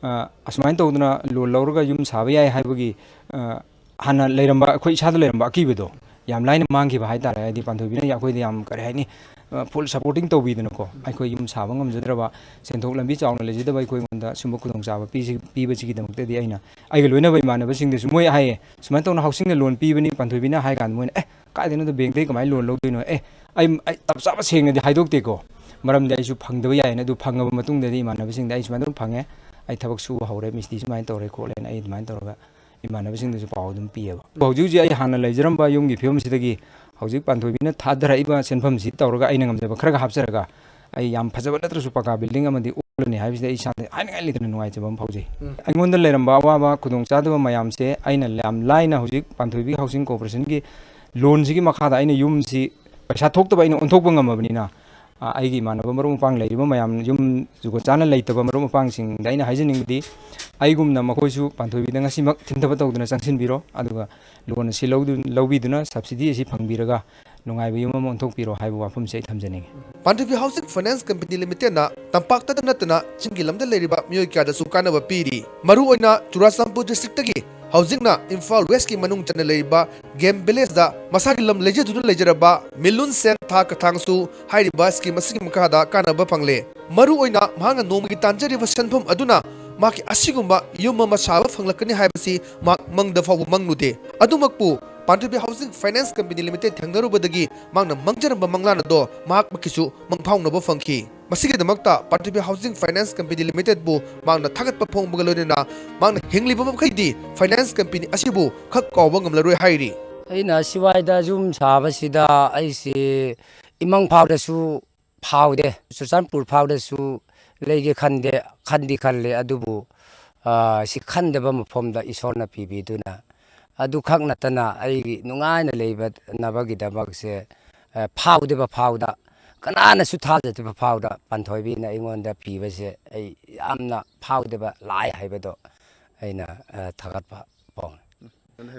ꯑ, ꯑꯁꯨꯃꯥꯏꯅ ꯇꯧꯗꯅ ꯂꯣꯟ ꯂꯧꯔꯒ ꯌꯨꯝ ꯁꯥꯕ ꯌꯥꯏ ꯍꯥꯏꯕꯒꯤ, ꯑ, ꯍꯥꯟꯅ ꯂꯩꯔꯝꯕ, ꯑꯩꯈꯣꯏ ꯏꯁꯥꯗ ꯂꯩꯔꯝꯕ ꯑꯀꯤꯕꯗꯣ, ꯌꯥꯝ ꯂꯥꯏꯅ ꯃꯥꯡꯈꯤꯕ ꯍꯥꯏꯇꯥꯔꯦ꯫ ꯍꯥꯏꯗꯤ ꯄꯥꯟꯊꯣꯏꯕꯤꯅ ꯑꯩꯈꯣꯏꯗ ꯌꯥꯝ, ꯀꯔꯤ ꯍꯥꯏꯅꯤ, ꯐꯨꯜ ꯁꯄꯣꯔꯇꯤꯡ ꯇꯧꯕꯤꯗꯅꯀꯣ, ꯑꯩꯈꯣꯏ ꯌꯨꯝ ꯁꯥꯕ ꯉꯝꯖꯗ꯭ꯔꯕ, ꯁꯦꯟꯊꯣꯛ ꯂꯝꯕꯤ ꯆꯥꯎꯅ ꯂꯩꯖꯗꯕ ꯑꯩꯈꯣꯏꯉꯣꯟꯗ ꯁꯨꯝꯕ ꯈꯨꯗꯣꯡꯆꯥꯕ ꯄꯤꯁꯤ-, ꯄꯤꯕꯁꯤꯒꯤꯗꯃꯛꯇꯗꯤ ꯑꯩꯅ ꯑꯩꯒ ꯂꯣꯏꯅꯕ ꯏꯃꯥꯟꯅꯕꯁꯤꯡꯗꯁꯨ ꯃꯣꯏ ꯍꯥꯏꯌꯦ, "ꯁꯨꯃꯥꯏꯅ ꯇꯧꯅ ꯍꯥꯎꯁꯤꯡꯅ ꯂꯣꯟ ꯄꯤꯕꯅꯤ ꯄꯥꯟꯊꯣꯏꯕꯤꯅ" ꯍꯥꯏ ꯀꯥꯟꯗ ꯃꯣꯏꯅ, "ꯑꯦ, ꯀꯥꯏꯗꯩꯅꯣꯗ, ꯕꯦꯡꯛꯇꯒꯤ ꯀꯃꯥꯏꯅ ꯂꯣꯟ ꯂꯧꯗꯣꯏꯅꯣ? ꯑꯦ, ꯑꯩ, ꯑꯩ ꯆꯞ ꯆꯥꯕ ꯁꯦꯡꯅꯗꯤ ꯍꯥꯏꯗꯣꯛꯇꯦꯀꯣ, ꯃꯔꯝꯗꯤ ꯑꯩꯁꯨ ꯐꯪꯗꯕ ꯌꯥꯏꯌꯦꯅ꯫ ꯑꯗꯨ ꯐꯪꯉꯕ ꯃꯇꯨꯡꯗꯗꯤ ꯏꯃꯥꯟꯅꯕꯁꯤꯡꯗ ꯑꯩ ꯁꯨꯃꯥꯏꯅ ꯑꯗꯨꯝ ꯐꯪꯉꯦ, ꯑꯩ ꯊꯕꯛ ꯁꯨꯕ ꯍꯧꯔꯦ, ꯃꯤꯁꯇ꯭ꯔꯤ ꯁꯨꯃꯥꯏꯅ ꯇꯧꯔꯦ ꯈꯣꯠꯂꯦꯅ ꯑꯩ ꯑꯗꯨꯃꯥꯏꯅ ꯇꯧꯔꯒ ꯏꯃꯥꯟꯅꯕꯁꯤꯡꯗꯁꯨ ꯄꯥꯎ ꯑꯗꯨꯝ ꯄꯤꯌꯦꯕ꯫ ꯍꯧꯖꯤꯛ ꯍꯧꯖꯤꯛ ꯑꯩ ꯍꯥꯟꯅ ꯂꯩꯖꯔꯝꯕ ꯌꯨꯝꯒꯤ ꯐꯤꯕꯝꯁꯤꯗꯒꯤ ꯍꯧꯖꯤꯛ ꯄꯥꯟꯊꯣꯏꯕꯤꯅ ꯊꯥꯗꯔꯛꯏꯕ ꯁꯦꯟꯐꯝꯁꯤ ꯇꯧꯔꯒ ꯑꯩꯅ ꯉꯝꯖꯕ ꯈꯔꯒ ꯍꯥꯞꯆꯔꯒ ꯑꯩ ꯌꯥꯝ ꯐꯖꯕ ꯅꯠꯇ꯭ꯔꯁꯨ ꯄꯀꯥ ꯕꯤꯜꯗꯤꯡ ꯑꯃꯗꯤ ꯑꯣꯜꯂꯅꯤ ꯍꯥꯏꯕꯁꯤꯗ ꯑꯩ ꯏꯁꯥꯗ ꯍꯥꯏꯅꯤꯡꯉꯥꯏ ꯂꯩꯇꯅ ꯅꯨꯡꯉꯥꯏꯖꯕ ꯑꯃ ꯐꯥꯎꯖꯩ꯫ ꯎꯝ꯫ ꯑꯩꯉꯣꯟꯗ ꯂꯩꯔꯝꯕ ꯑꯋꯥꯕ ꯈꯨꯗꯣꯡꯆꯥꯗꯕ ꯃꯌꯥꯝꯁꯦ ꯑꯩꯅ ꯌꯥꯝ ꯂꯥꯏꯅ ꯍꯧꯖꯤꯛ ꯄꯥꯟꯊꯣꯏꯕꯤ ꯍꯥꯎꯁꯤꯡ ꯀꯣꯔꯄꯣꯔꯦꯁꯟꯒꯤ ꯂꯣꯟꯁꯤꯒꯤ ꯃꯈꯥꯗ ꯑꯩꯅ ꯌꯨꯝꯁꯤ ꯄꯩꯁꯥ ꯊꯣꯛꯇꯕ ꯑꯩꯅ ꯑꯣꯟꯊꯣꯛꯄ ꯉꯝꯃꯕꯅꯤꯅ, ꯑ, ꯑꯩꯒꯤ ꯏꯃꯥꯟꯅꯕ ꯃꯔꯨꯞ ꯃꯄꯥꯡ ꯂꯩꯔꯤꯕ ꯃꯌꯥꯝ, ꯌꯨꯝ ꯖꯨꯒꯣꯠ ꯆꯥꯅ ꯂꯩꯇꯕ ꯃꯔꯨꯞ ꯃꯄꯥꯡꯁꯤꯡꯗ ꯑꯩꯅ ꯍꯥꯏꯖꯅꯤꯡꯕꯗꯤ, ꯑꯩꯒꯨꯝꯅ ꯃꯈꯣꯏꯁꯨ ꯄꯥꯟꯊꯣꯏꯕꯤꯗ ꯉꯁꯤꯃꯛ ꯊꯤꯟꯊꯕ ꯇꯧꯗꯨꯅ ꯆꯪꯁꯤꯟꯕꯤꯔꯣ, ꯑꯗꯨꯒ ꯂꯣꯟ ꯑꯁꯤ ꯂꯧꯗꯨ-, ꯂꯧꯕꯤꯗꯨꯅ ꯁꯕꯁꯤꯗꯤ ꯑꯁꯤ ꯐꯪꯕꯤꯔꯒ ꯅꯨꯡꯉꯥꯏꯕ ꯌꯨꯝ ꯑꯃ ꯑꯣꯟꯊꯣꯛꯄꯤꯔꯣ ꯍꯥꯏꯕ ꯋꯥꯐꯝꯁꯤ ꯑꯩ ꯊꯝꯖꯅꯤꯡꯏ꯫ ꯄꯥꯟꯊꯣꯏꯕꯤ ꯍꯥꯎꯁꯤꯡ ꯐꯥꯏꯅꯥꯟꯁ ꯀꯝꯄꯦꯅꯤ ꯂꯤꯃꯤꯇꯦꯗꯅ ꯇꯝꯄꯥꯛꯇꯗ ꯅꯠꯇꯅ ꯆꯤꯡꯒꯤ ꯂꯝꯗ ꯂꯩꯔꯤꯕ ꯃꯤꯑꯣꯏ ꯀꯌꯥꯗꯁꯨ ꯀꯥꯟꯅꯕ ꯄꯤꯔꯤ꯫ ꯃꯔꯨꯑꯣꯏꯅ ꯆꯨꯔꯥꯆꯥꯟꯄꯨꯔ ꯗꯤꯁꯇ꯭ꯔꯤꯛꯇꯒꯤ ꯍꯧꯖꯤꯛꯅ ꯏꯝꯐꯥꯜ ꯋꯦꯁꯀꯤ ꯃꯅꯨꯡ ꯆꯟꯅ ꯂꯩꯔꯤꯕ ꯒꯦꯝ ꯚꯤꯂꯦꯖꯇ ꯃꯁꯥꯒꯤ ꯂꯝ ꯂꯩꯖꯗꯨꯅ ꯂꯩꯖꯔꯕ ꯃꯤꯂꯨꯟ ꯁꯦꯟ ꯊꯥ ꯀꯊꯥꯡꯁꯨ ꯍꯥꯏꯔꯤꯕ ꯁ꯭ꯀꯤꯝ ꯑꯁꯤꯒꯤ ꯃꯈꯥꯗ ꯀꯥꯟꯅꯕ ꯐꯪꯂꯦ꯫ ꯃꯔꯨꯑꯣꯏꯅ ꯃꯍꯥꯛꯅ ꯅꯣꯡꯃꯒꯤ ꯇꯥꯟꯖꯔꯤꯕ ꯁꯦꯟꯐꯝ ꯑꯗꯨꯅ ꯃꯍꯥꯛꯀꯤ ꯑꯁꯤꯒꯨꯝꯕ ꯌꯨꯝ ꯑꯃ ꯁꯥꯕ ꯐꯪꯂꯛꯀꯅꯤ ꯍꯥꯏꯕꯁꯤ ꯃꯍꯥꯛ ꯃꯪꯗ ꯐꯥꯎꯕ ꯃꯪꯂꯨꯗꯦ꯫ ꯑꯗꯨꯃꯛꯄꯨ ꯄꯥꯟꯊꯣꯏꯕꯤ ꯍꯥꯎꯁꯤꯡ ꯐꯥꯏꯅꯥꯟꯁ ꯀꯝꯄꯦꯅꯤ ꯂꯤꯃꯤꯇꯦꯗ ꯊꯦꯡꯅꯔꯨꯕꯗꯒꯤ ꯃꯍꯥꯛꯅ ꯃꯪꯖꯔꯝꯕ ꯃꯪꯂꯥꯟ ꯑꯗꯣ ꯃꯍꯥꯛꯃꯛꯀꯤꯁꯨ ꯃꯪꯐꯥꯎꯅꯕ ꯐꯪꯈꯤ꯫ ꯃꯁꯤꯒꯤꯗꯃꯛꯇ ꯄꯥꯟꯊꯣꯏꯕꯤ ꯍꯥꯎꯁꯤꯡ ꯐꯥꯏꯅꯥꯟꯁ ꯀꯝꯄꯦꯅꯤ ꯂꯤꯃꯤꯇꯦꯗꯄꯨ ꯃꯍꯥꯛꯅ ꯊꯥꯒꯠꯄ ꯐꯣꯡꯕꯒ ꯂꯣꯏꯅꯅ ꯃꯍꯥꯛꯅ ꯍꯤꯡꯂꯤꯕ ꯃꯈꯩꯗꯤ ꯐꯥꯏꯅꯥꯟꯁ ꯀꯝꯄꯦꯅꯤ ꯑꯁꯤꯕꯨ ꯈꯛ ꯀꯥꯎꯕ ꯉꯝꯂꯔꯣꯏ ꯍꯥꯏꯔꯤ꯫ ꯑꯩꯅ ꯁꯤꯋꯥꯏꯗ ꯌꯨꯝ ꯁꯥꯕꯁꯤꯗ ꯑꯩꯁꯤ ꯏꯃꯪ ꯐꯥꯎꯗꯁꯨ ꯐꯥꯎꯗꯦ꯫ ꯆꯨꯔꯆꯥꯟꯄꯨꯔ ꯐꯥꯎꯗꯁꯨ ꯂꯩꯒꯦ ꯈꯟꯗꯦ, ꯈꯟꯗꯤ ꯈꯜꯂꯦ, ꯑꯗꯨꯕꯨ, ꯑ, ꯁꯤ ꯈꯟꯗꯕ ꯃꯐꯝꯗ ꯏꯁꯣꯔꯅ ꯄꯤꯕꯤꯗꯨꯅ ꯑꯗꯨꯈꯛ ꯅꯠꯇꯅ ꯑꯩꯒꯤ ꯅꯨꯡꯉꯥꯏꯅ ꯂꯩꯕꯅꯕꯒꯤꯗꯃꯛꯁꯦ, ꯑ, ꯐꯥꯎꯗꯕ ꯐꯥꯎꯗ, ꯀꯅꯥꯅꯁꯨ ꯊꯥꯖꯗꯕ ꯐꯥꯎꯗ ꯄꯥꯟꯊꯣꯏꯕꯤꯅ ꯑꯩꯉꯣꯟꯗ ꯄꯤꯕꯁꯦ ꯑꯩ ꯌꯥꯝꯅ ꯐꯥꯎꯗꯕ ꯂꯥꯏ ꯍꯥꯏꯕꯗꯣ ꯑꯩꯅ, ꯑ, ꯊꯥꯒꯠꯄ ꯐꯣꯡꯉꯤ꯫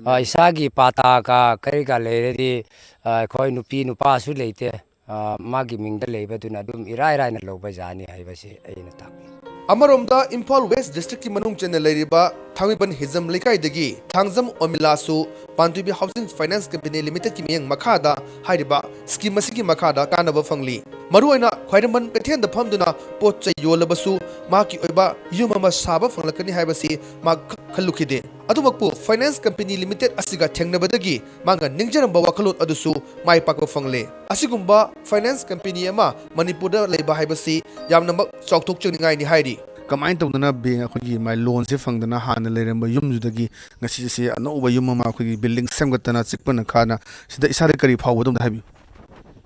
ꯑ, ꯏꯁꯥꯒꯤ ꯄꯥꯇꯥꯒ ꯀꯔꯤꯒ ꯂꯩꯔꯗꯤ, ꯑ, ꯑꯩꯈꯣꯏ ꯅꯨꯄꯤ ꯅꯨꯄꯥꯁꯨ ꯂꯩꯇꯦ꯫ ꯑ, ꯃꯥꯒꯤ ꯃꯤꯡꯗ ꯂꯩꯕꯗꯨꯅ ꯑꯗꯨꯝ ꯏꯔꯥꯏ ꯔꯥꯏꯅ ꯂꯧꯕ ꯌꯥꯅꯤ ꯍꯥꯏꯕꯁꯤ ꯑꯩꯅ ꯇꯥꯛꯄꯤ꯫ ꯑꯃꯔꯣꯝꯗ, ꯏꯝꯐꯥꯜ ꯋꯦꯁ ꯗꯤꯁꯇ꯭ꯔꯤꯛꯀꯤ ꯃꯅꯨꯡ ꯆꯟꯅ ꯂꯩꯔꯤꯕ ꯊꯥꯡꯃꯩꯕꯟ ꯍꯤꯖꯝ ꯂꯩꯀꯥꯏꯗꯒꯤ ꯊꯥꯡꯖꯝ ꯑꯣꯃꯤꯂꯥꯁꯨ ꯄꯥꯟꯊꯣꯏꯕꯤ ꯍꯥꯎꯁꯤꯡ ꯐꯥꯏꯅꯥꯟꯁ ꯀꯝꯄꯦꯅꯤ ꯂꯤꯃꯤꯇꯦꯗꯀꯤ ꯃꯤꯠꯌꯦꯡ ꯃꯈꯥꯗ ꯍꯥꯏꯔꯤꯕ ꯁ꯭ꯀꯤꯝ ꯑꯁꯤꯒꯤ ꯃꯈꯥꯗ ꯀꯥꯟꯅꯕ ꯐꯪꯂꯤ꯫ ꯃꯔꯨꯑꯣꯏꯅ ꯈ꯭ꯋꯥꯏꯔꯝꯕꯟ ꯀꯩꯊꯦꯜꯗ ꯐꯝꯗꯨꯅ ꯄꯣꯠ ꯆꯩ ꯌꯣꯜꯂꯕꯁꯨ ꯃꯍꯥꯛꯀꯤ ꯑꯣꯏꯕ ꯌꯨꯝ ꯑꯃ ꯁꯥꯕ ꯐꯪꯂꯛꯀꯅꯤ ꯍꯥꯏꯕꯁꯤ ꯃꯍꯥꯛ ꯈ-, ꯈꯜꯂꯨꯈꯤꯗꯦ꯫ ꯑꯗꯨꯃꯛꯄꯨ ꯐꯥꯏꯅꯥꯟꯁ ꯀꯝꯄꯦꯅꯤ ꯂꯤꯃꯤꯇꯦꯗ ꯑꯁꯤꯒ ꯊꯦꯡꯅꯕꯗꯒꯤ ꯃꯥꯅ ꯅꯤꯡꯖꯔꯝꯕ ꯋꯥꯈꯜꯂꯣꯟ ꯑꯗꯨꯁꯨ ꯃꯥꯏ ꯄꯥꯛꯄ ꯐꯪꯂꯦ꯫ ꯑꯁꯤꯒꯨꯝꯕ ꯐꯥꯏꯅꯥꯟꯁ ꯀꯝꯄꯦꯅꯤ ꯑꯃ ꯃꯅꯤꯄꯨꯔꯗ ꯂꯩꯕ ꯍꯥꯏꯕꯁꯤ ꯌꯥꯝꯅꯃꯛ ꯆꯥꯎꯊꯣꯛꯆꯅꯤꯡꯉꯥꯏꯅꯤ ꯍꯥꯏꯔꯤ꯫ ꯀꯃꯥꯏꯅ ꯇꯧꯗꯅ ꯕꯦꯡ ꯑꯩꯈꯣꯏꯒꯤ ꯃꯥꯏ ꯂꯣꯟꯁꯦ ꯐꯪꯗꯅ ꯍꯥꯟꯅ ꯂꯩꯔꯝꯕ ꯌꯨꯝꯗꯨꯗꯒꯤ ꯉꯁꯤꯁꯦ ꯑꯅꯧꯕ ꯌꯨꯝ ꯑꯃ ꯑꯩꯈꯣꯏꯒꯤ ꯕꯤꯜꯗꯤꯡ ꯁꯦꯝꯒꯠꯇꯅ ꯆꯤꯛꯄꯅ ꯈꯥꯅ ꯁꯤꯗ ꯏꯁꯥꯗ ꯀꯔꯤ ꯐꯥꯎꯕ ꯑꯗꯨꯝꯇ ꯍꯥꯏꯕꯤꯌꯨ꯫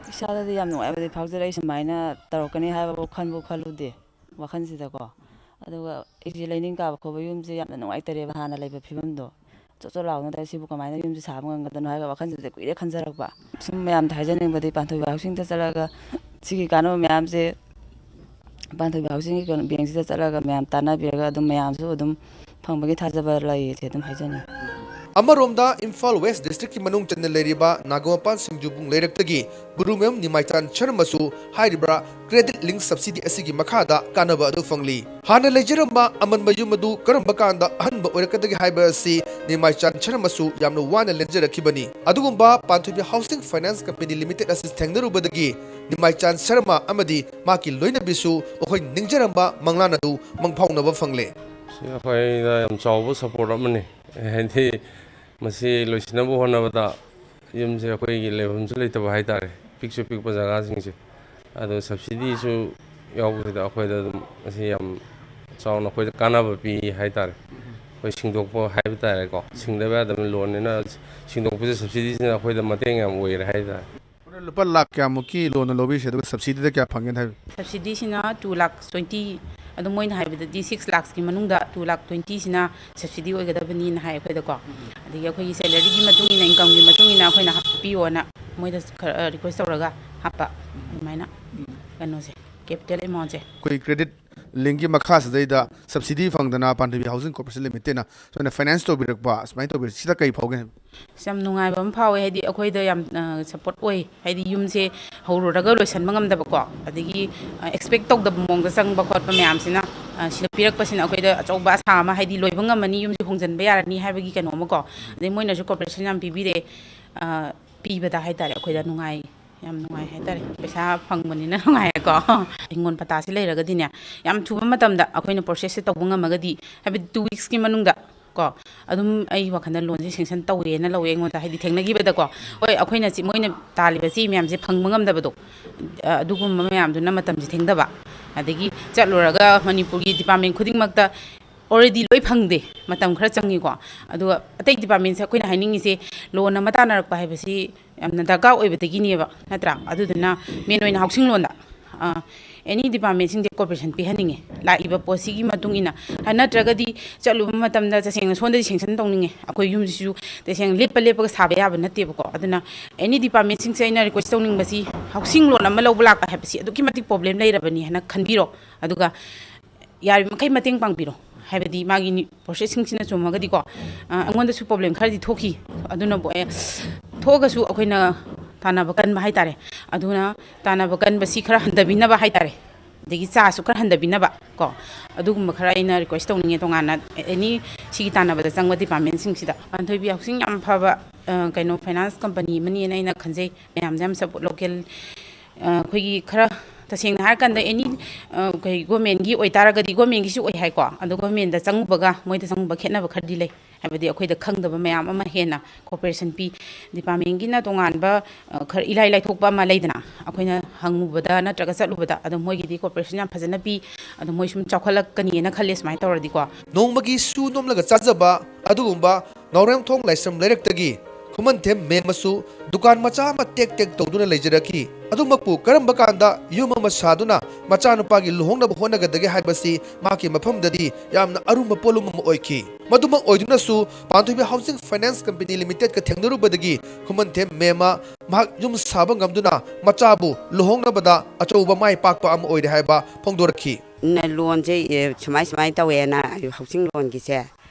ꯏꯁꯥꯗꯗꯤ ꯌꯥꯝ ꯅꯨꯡꯉꯥꯏꯕꯗꯤ ꯐꯥꯎꯖꯔꯦ꯫ ꯑꯩ ꯁꯨꯃꯥꯏꯅ ꯇꯧꯔꯛꯀꯅꯤ ꯍꯥꯏꯕꯕꯨ ꯈꯟꯕꯨ ꯈꯜꯂꯨꯗꯦ ꯋꯥꯈꯜꯁꯤꯗꯀꯣ꯫ ꯑꯗꯨꯒ ꯑꯩꯁꯦ ꯂꯩꯅꯤꯡ ꯀꯥꯕ ꯈꯣꯕ ꯌꯨꯝꯁꯦ ꯌꯥꯝꯅ ꯅꯨꯡꯉꯥꯏꯇꯔꯦꯕ, ꯍꯥꯟꯅ ꯂꯩꯕ ꯐꯤꯕꯝꯗꯣ꯫ ꯆꯣꯠ ꯆꯣꯠ ꯂꯥꯎꯅ ꯇꯧꯔꯦ, ꯁꯤꯕꯨ ꯀꯃꯥꯏꯅ ꯌꯨꯝꯁꯦ ꯁꯥꯕ ꯉꯝꯒꯗꯣꯏꯅꯣ ꯍꯥꯏꯕ ꯋꯥꯈꯜꯁꯤꯗ ꯀꯨꯏꯔꯦ ꯈꯟꯖꯔꯛꯄ꯫ ꯁꯨꯝ ꯃꯌꯥꯝꯗ ꯍꯥꯏꯖꯅꯤꯡꯕꯗꯤ ꯄꯥꯟꯊꯣꯏꯕꯤ ꯍꯥꯎꯁꯤꯡꯗ ꯆꯠꯂꯒ ꯁꯤꯒꯤ ꯀꯥꯟꯅꯕ ꯃꯌꯥꯝꯁꯦ ꯄꯥꯟꯊꯣꯏꯕꯤ ꯍꯥꯎꯁꯤꯡꯒꯤ ꯀꯩꯅꯣ ꯕꯦꯡꯁꯤꯗ ꯆꯠꯂꯒ ꯃꯌꯥꯝ ꯇꯥꯟꯅꯕꯤꯔꯒ ꯑꯗꯨꯝ ꯃꯌꯥꯝꯁꯨ ꯑꯗꯨꯝ ꯐꯪꯕꯒꯤ ꯊꯥꯖꯕ ꯂꯩꯌꯦꯁꯦ ꯑꯗꯨꯝ ꯍꯥꯏꯖꯅꯤꯡꯉꯤ꯫ ꯑꯃꯔꯣꯝꯗ, ꯏꯝꯐꯥꯜ ꯋꯦꯁ ꯗꯤꯁꯇ꯭ꯔꯤꯛꯀꯤ ꯃꯅꯨꯡ ꯆꯟꯅ ꯂꯩꯔꯤꯕ ꯅꯥꯒꯥꯃꯄꯥꯜ ꯁꯤꯡꯖꯨꯕꯨꯡ ꯂꯩꯔꯛꯇꯒꯤ ꯒꯨꯔꯨꯃꯌꯨꯝ ꯅꯤꯃꯥꯏꯆꯥꯟ ꯁꯔꯃꯁꯨ ꯍꯥꯏꯔꯤꯕ ꯀ꯭ꯔꯦꯗꯤꯠ ꯂꯤꯡ ꯁꯕꯁꯤꯗꯤ ꯑꯁꯤꯒꯤ ꯃꯈꯥꯗ ꯀꯥꯟꯅꯕ ꯑꯗꯨ ꯐꯪꯂꯤ꯫ ꯍꯥꯟꯅ ꯂꯩꯖꯔꯝꯕ ꯑꯃꯟꯕ ꯌꯨꯝ ꯑꯗꯨ ꯀꯔꯝꯕ ꯀꯥꯟꯗ ꯑꯍꯟꯕ ꯑꯣꯏꯔꯛꯀꯗꯒꯦ ꯍꯥꯏꯕ ꯑꯁꯤ ꯅꯤꯃꯥꯏꯆꯥꯟ ꯁꯔꯃꯁꯨ ꯌꯥꯝꯅ ꯋꯥꯅ ꯂꯦꯟꯖꯔꯛꯈꯤꯕꯅꯤ꯫ ꯑꯗꯨꯒꯨꯝꯕ ꯄꯥꯟꯊꯣꯏꯕꯤ ꯍꯥꯎꯁꯤꯡ ꯐꯥꯏꯅꯥꯟꯁ ꯀꯝꯄꯦꯅꯤ ꯂꯤꯃꯤꯇꯦꯗ ꯑꯁꯤ ꯊꯦꯡꯅꯔꯨꯕꯗꯒꯤ ꯅꯤꯃꯥꯏꯆꯥꯟ ꯁꯔꯃ ꯑꯃꯗꯤ ꯃꯍꯥꯛꯀꯤ ꯂꯣꯏꯅꯕꯤꯁꯨ ꯃꯈꯣꯏ ꯅꯤꯡꯖꯔꯝꯕ ꯃꯪꯂꯥꯟ ꯑꯗꯨ ꯃꯪꯐꯥꯎꯅꯕ ꯐꯪꯂꯦ꯫ ꯁꯤ ꯑꯩꯈꯣꯏꯗ ꯌꯥꯝ ꯆꯥꯎꯕ ꯁꯄꯣꯔꯠ ꯑꯃꯅꯤ꯫ ꯍꯥꯏꯗꯤ, ꯃꯁꯤ ꯂꯣꯏꯁꯤꯟꯅꯕ ꯍꯣꯠꯅꯕꯗ ꯌꯨꯝꯁꯦ ꯑꯩꯈꯣꯏꯒꯤ ꯂꯩꯐꯝꯁꯨ ꯂꯩꯇꯕ ꯍꯥꯏꯇꯥꯔꯦ, ꯄꯤꯛꯁꯨ ꯄꯤꯛꯄ ꯖꯒꯥꯁꯤꯡꯁꯦ꯫ ꯑꯗꯣ ꯁꯕꯁꯤꯗꯤꯁꯨ ꯌꯥꯎꯕꯁꯤꯗ ꯑꯩꯈꯣꯏꯗ ꯑꯗꯨꯝ ꯃꯁꯤ ꯌꯥꯝ ꯆꯥꯎꯅ ꯑꯩꯈꯣꯏꯗ ꯀꯥꯟꯅꯕ ꯄꯤ ꯍꯥꯏꯇꯥꯔꯦ꯫ ꯑꯩꯈꯣꯏ ꯁꯤꯡꯗꯣꯛꯄ ꯍꯥꯏꯕ ꯇꯥꯔꯦꯀꯣ, ꯁꯤꯡꯗꯕ ꯌꯥꯗꯕꯅꯤꯅ ꯂꯣꯟꯅꯤꯅ ꯁꯤꯡꯗꯣꯛꯄꯁꯦ ꯁꯕꯁꯤꯗꯤꯁꯤꯅ ꯑꯩꯈꯣꯏꯗ ꯃꯇꯦꯡ ꯌꯥꯝ ꯑꯣꯏꯔꯦ ꯍꯥꯏꯇꯥꯔꯦ꯫ ꯂꯨꯄꯥ ꯂꯥꯛ ꯀꯌꯥꯃꯨꯛꯀꯤ ꯂꯣꯟꯅ ꯂꯧꯕꯤꯔꯤꯁꯦ, ꯑꯗꯨꯒ ꯁꯕꯁꯤꯗꯤꯗ ꯀꯌꯥ ꯐꯪꯒꯦꯅ ꯍꯥꯏꯕꯤꯌꯨ꯫ ꯁꯕꯁꯤꯗꯤꯁꯤꯅ two lakh twenty, ꯑꯗꯨꯝ ꯃꯣꯏꯅ ꯍꯥꯏꯕꯗꯗꯤ six lakhsꯀꯤ ꯃꯅꯨꯡꯗ two lakh twentyꯁꯤꯅ ꯁꯕꯁꯤꯗꯤ ꯑꯣꯏꯒꯗꯕꯅꯤꯅ ꯍꯥꯏ ꯑꯩꯈꯣꯏꯗꯀꯣ꯫ ꯑꯗꯒꯤ ꯑꯩꯈꯣꯏꯒꯤ salaryꯒꯤ ꯃꯇꯨꯡ ꯏꯟꯅ, incomeꯒꯤ ꯃꯇꯨꯡ ꯏꯟꯅ ꯑꯩꯈꯣꯏꯅ ꯍꯥꯞꯄꯤꯌꯣꯅ ꯃꯣꯏꯗ ꯈꯔ request ꯇꯧꯔꯒ ꯍꯥꯞꯄ, ꯑꯗꯨꯃꯥꯏꯅ ꯀꯩꯅꯣꯁꯦ, capital amountꯁꯦ꯫ ꯑꯩꯈꯣꯏ credit linkꯀꯤ ꯃꯈꯥꯁꯤꯗꯩꯗ ꯁꯕꯁꯤꯗꯤ ꯐꯪꯗꯅ ꯄꯥꯟꯊꯣꯏꯕꯤ ꯍꯥꯎꯁꯤꯡ ꯀꯣꯔꯄꯣꯔꯦꯁꯟ ꯂꯤꯃꯤꯇꯦꯗꯅ ꯁꯨꯃꯥꯏꯅ ꯐꯥꯏꯅꯥꯟꯁ ꯇꯧꯕꯤꯔꯛꯄ, ꯁꯨꯃꯥꯏꯅ ꯇꯧꯕꯤꯔꯛꯄ, ꯁꯤꯗ ꯀꯔꯤ ꯐꯥꯎꯒꯦ ꯍꯥꯏꯕ? ꯑꯁ, ꯌꯥꯝ ꯅꯨꯡꯉꯥꯏꯕ ꯑꯃ ꯐꯥꯎꯋꯦ, ꯍꯥꯏꯗꯤ ꯑꯩꯈꯣꯏꯗ ꯌꯥꯝ, ꯑ, support ꯑꯣꯏ, ꯍꯥꯏꯗꯤ ꯌꯨꯝꯁꯦ ꯍꯧꯔꯨꯔꯒ ꯂꯣꯏꯁꯟꯕ ꯉꯝꯗꯕꯀꯣ, ꯑꯗꯒꯤ, ꯑ, expect ꯇꯧꯗꯕ ꯃꯑꯣꯡꯗ ꯆꯪꯕ ꯈꯣꯠꯄ ꯃꯌꯥꯝꯁꯤꯅ ꯑ, ꯁꯤꯗ ꯄꯤꯔꯛꯄꯁꯤꯅ ꯑꯩꯈꯣꯏꯗ ꯑꯆꯧꯕ ꯑꯁꯥ ꯑꯃ, ꯍꯥꯏꯗꯤ ꯂꯣꯏꯕ ꯉꯝꯃꯅꯤ, ꯌꯨꯝꯁꯤ ꯍꯣꯡꯖꯤꯟꯕ ꯌꯥꯔꯅꯤ ꯍꯥꯏꯕꯒꯤ ꯀꯩꯅꯣ ꯑꯃꯀꯣ, ꯑꯗꯩ ꯃꯣꯏꯅꯁꯨ cooperation ꯌꯥꯝ ꯄꯤꯕꯤꯔꯦ꯫ ꯑ, ꯄꯤꯕꯗ ꯍꯥꯏꯇꯥꯔꯦ ꯑꯩꯈꯣꯏꯗ ꯅꯨꯡꯉꯥꯏ, ꯌꯥꯝ ꯅꯨꯡꯉꯥꯏ ꯍꯥꯏꯇꯥꯔꯦ꯫ ꯄꯩꯁꯥ ꯐꯪꯕꯅꯤꯅ ꯅꯨꯡꯉꯥꯏꯔꯦꯀꯣ꯫ ꯍꯤꯡꯒꯣꯜ ꯄꯇꯥꯁꯤ ꯂꯩꯔꯒꯗꯤꯅꯦ, ꯌꯥꯝ ꯊꯨꯕ ꯃꯇꯝꯗ ꯑꯩꯈꯣꯏꯅ processꯁꯦ ꯇꯧꯕ ꯉꯝꯃꯒꯗꯤ, ꯍꯥꯏꯕꯗꯤ two weeksꯀꯤ ꯃꯅꯨꯡꯗ ꯀꯣ, ꯑꯗꯨꯝ ꯑꯩ ꯋꯥꯈꯜꯗ loanꯁꯦ sanction ꯇꯧꯔꯦꯅ ꯂꯧꯋꯦ ꯑꯩꯉꯣꯟꯗ, ꯍꯥꯏꯗꯤ ꯊꯦꯡꯅꯈꯤꯕꯗ ꯀꯣ꯫ ꯍꯣꯏ, ꯑꯩꯈꯣꯏꯅ ꯆꯦ-, ꯃꯣꯏꯅ ꯇꯥꯜꯂꯤꯕ ꯆꯦ ꯃꯌꯥꯝꯁꯦ ꯐꯪꯕ ꯉꯝꯗꯕꯗꯣ, ꯑ, ꯑꯗꯨꯒꯨꯝꯕ ꯃꯌꯥꯝꯗꯨꯅ ꯃꯇꯝꯁꯦ ꯊꯦꯡꯊꯕ꯫ ꯑꯗꯒꯤ ꯆꯠꯂꯨꯔꯒ ꯃꯅꯤꯄꯨꯔꯒꯤ department ꯈꯨꯗꯤꯡꯃꯛꯇ already ꯂꯣꯏ ꯐꯪꯗꯦ, ꯃꯇꯝ ꯈꯔ ꯆꯪꯉꯤꯀꯣ꯫ ꯑꯗꯨꯒ ꯑꯇꯩ departmentꯁꯦ ꯑꯩꯈꯣꯏꯅ ꯍꯥꯏꯅꯤꯡꯉꯤꯁꯦ, loan ꯑꯃ ꯇꯥꯟꯅꯔꯛꯄ ꯍꯥꯏꯕꯁꯤ ꯌꯥꯝꯅ ꯗꯔꯀꯥꯔ ꯑꯣꯏꯕꯗꯒꯤꯅꯦꯕ, ꯅꯠꯇ꯭ꯔꯥ? ꯑꯗꯨꯗꯨꯅ main ꯑꯣꯏꯅ housing loanꯗ, ꯑ, any departmentꯁꯤꯡꯁꯦ cooperation ꯄꯤꯍꯟꯅꯤꯡꯉꯦ, ꯂꯥꯛꯏꯕ ꯄꯣꯠꯁꯤꯒꯤ ꯃꯇꯨꯡ ꯏꯟꯅ꯫ ꯑ, ꯅꯠꯇ꯭ꯔꯒꯗꯤ ꯆꯠꯂꯨꯕ ꯃꯇꯝꯗ ꯇꯁꯦꯡꯅ ꯁꯣꯝꯗꯗꯤ sanction ꯇꯧꯅꯤꯡꯉꯦ, ꯑꯩꯈꯣꯏ ꯌꯨꯝꯁꯤꯁꯨ ꯇꯁꯦꯡꯅ ꯂꯦꯞꯄ ꯂꯦꯞꯄꯒ ꯁꯥꯕ ꯌꯥꯕ ꯅꯠꯇꯦꯕꯀꯣ꯫ ꯑꯗꯨꯅ any departmentꯁꯤꯡꯁꯦ ꯑꯩꯅ request ꯇꯧꯅꯤꯡꯕꯁꯤ, housing loan ꯑꯃ ꯂꯧꯕ ꯂꯥꯛꯄ ꯍꯥꯏꯕꯁꯤ ꯑꯗꯨꯛꯀꯤ ꯃꯇꯤꯛ problem ꯂꯩꯔꯕꯅꯤ ꯍꯥꯏꯅ ꯈꯟꯕꯤꯔꯣ꯫ ꯑꯗꯨꯒ ꯌꯥꯔꯤꯕ ꯃꯈꯩ ꯃꯇꯦꯡ ꯄꯥꯡꯕꯤꯔꯣ꯫ ꯍꯥꯏꯕꯗꯤ ꯃꯥꯒꯤ ꯅꯤ-, processꯁꯤꯡꯁꯤꯅ ꯆꯨꯝꯃꯒꯗꯤꯀꯣ, ꯑ, ꯑꯩꯉꯣꯟꯗꯁꯨ problem ꯈꯔꯗꯤ ꯊꯣꯛꯈꯤ꯫ ꯑꯗꯨꯅꯕꯨ ꯑꯩ ꯊꯣꯛꯑꯒꯁꯨ ꯑꯩꯈꯣꯏꯅ ꯇꯥꯟꯅꯕ ꯀꯟꯕ ꯍꯥꯏꯇꯥꯔꯦ꯫ ꯑꯗꯨꯅ ꯇꯥꯟꯅꯕ ꯀꯟꯕꯁꯤ ꯈꯔ ꯍꯟꯊꯕꯤꯅꯕ ꯍꯥꯏꯇꯥꯔꯦ꯫ ꯑꯗꯒꯤ ꯆꯥꯁꯨ ꯈꯔ ꯍꯟꯊꯕꯤꯅꯕ ꯀꯣ, ꯑꯗꯨꯒꯨꯝꯕ ꯈꯔ ꯑꯩꯅ request ꯇꯧꯅꯤꯡꯉꯦ ꯇꯣꯉꯥꯟꯅ any ꯁꯤꯒꯤ ꯇꯥꯟꯅꯕꯗ ꯆꯪꯕ departmentꯁꯤꯡꯁꯤꯗ꯫ ꯄꯥꯟꯊꯣꯏꯕꯤ housing ꯌꯥꯝ ꯐꯕ, ꯑ, ꯀꯩꯅꯣ, finance company ꯑꯃꯅꯤꯅ ꯑꯩꯅ ꯈꯟꯖꯩ꯫ ꯃꯌꯥꯝꯗ ꯌꯥꯝ support, local, ꯑ, ꯑꯩꯈꯣꯏꯒꯤ ꯈꯔ ꯇꯁꯦꯡꯅ ꯍꯥꯏꯔꯀꯥꯟꯗ any, ꯑ, ꯑꯩꯈꯣꯏ governmentꯀꯤ ꯑꯣꯏꯇꯥꯔꯒꯗꯤ governmentꯀꯤꯁꯨ ꯑꯣꯏ ꯍꯥꯏꯀꯣ, ꯑꯗꯣ governmentꯗ ꯆꯪꯉꯨꯕꯒ ꯃꯣꯏꯗ ꯆꯪꯉꯨꯕ ꯈꯦꯠꯅꯕ ꯈꯔꯗꯤ ꯂꯩ꯫ ꯍꯥꯏꯕꯗꯤ ꯑꯩꯈꯣꯏꯗ ꯈꯪꯗꯕ ꯃꯌꯥꯝ ꯑꯃ ꯍꯦꯟꯅ cooperation ꯄꯤ꯫ Departmentꯀꯤꯅ ꯇꯣꯉꯥꯟꯕ, ꯑ, ꯈꯔ ꯏꯂꯥꯏ ꯂꯥꯏꯊꯣꯛꯄ ꯑꯃ ꯂꯩꯗꯅ, ꯑꯩꯈꯣꯏꯅ ꯍꯪꯉꯨꯕꯗ ꯅꯠꯇ꯭ꯔꯒ ꯆꯠꯂꯨꯕꯗ, ꯑꯗꯣ ꯃꯣꯏꯒꯤꯗꯤ cooperation ꯌꯥꯝ ꯐꯖꯅ ꯄꯤ꯫ ꯑꯗꯣ ꯃꯣꯏ ꯁꯨꯝ ꯆꯥꯎꯈꯠꯂꯛꯀꯅꯤꯅ ꯈꯜꯂꯦ ꯁꯨꯃꯥꯏꯅ ꯇꯧꯔꯗꯤꯀꯣ꯫ ꯅꯣꯡꯃꯒꯤ ꯁꯨ ꯅꯣꯝꯂꯒ ꯆꯥꯖꯕ ꯑꯗꯨꯒꯨꯝꯕ ꯅꯥꯎꯔꯦꯝꯊꯣꯡ ꯂꯥꯏꯁ꯭ꯔꯝ ꯂꯩꯔꯛꯇꯒꯤ ꯈꯨꯃꯟꯊꯦꯝ ꯃꯦꯝ ꯑꯃꯁꯨ ꯗꯨꯀꯥꯟ ꯃꯆꯥ ꯑꯃ ꯇꯦꯛ ꯇꯦꯛ ꯇꯧꯗꯨꯅ ꯂꯩꯖꯔꯛꯈꯤ꯫ ꯑꯗꯨꯃꯛꯄꯨ ꯀꯔꯝꯕ ꯀꯥꯟꯗ ꯌꯨꯝ ꯑꯃ ꯁꯥꯗꯨꯅ ꯃꯆꯥꯅꯨꯄꯥꯒꯤ ꯂꯨꯍꯣꯡꯅꯕ ꯍꯣꯠꯅꯒꯗꯒꯦ ꯍꯥꯏꯕꯁꯤ ꯃꯍꯥꯛꯀꯤ ꯃꯐꯝꯗꯗꯤ ꯌꯥꯝꯅ ꯑꯔꯨꯝꯕ ꯄꯣꯠꯂꯨꯝ ꯑꯃ ꯑꯣꯏꯈꯤ꯫ ꯃꯗꯨꯃꯛ ꯑꯣꯏꯗꯨꯅꯁꯨ ꯄꯥꯟꯊꯣꯏꯕꯤ Housing Finance Company Limitedꯀ ꯊꯦꯡꯅꯔꯨꯕꯗꯒꯤ ꯈꯨꯃꯟꯊꯦꯝ ꯃꯦꯝ ꯃꯍꯥꯛ ꯌꯨꯝ ꯁꯥꯕ ꯉꯝꯗꯨꯅ ꯃꯆꯥꯕꯨ ꯂꯨꯍꯣꯡꯅꯕꯗ ꯑꯆꯧꯕ ꯃꯥꯏ ꯄꯥꯛꯄ ꯑꯃ ꯑꯣꯏꯔꯦ ꯍꯥꯏꯕ ꯐꯣꯡꯗꯣꯔꯛꯈꯤ꯫ ꯅ loanꯁꯦ, ꯑꯦ, ꯁꯨꯃꯥꯏ ꯁꯨꯃꯥꯏ ꯇꯧꯋꯦꯅ housing loanꯒꯤꯁꯦ,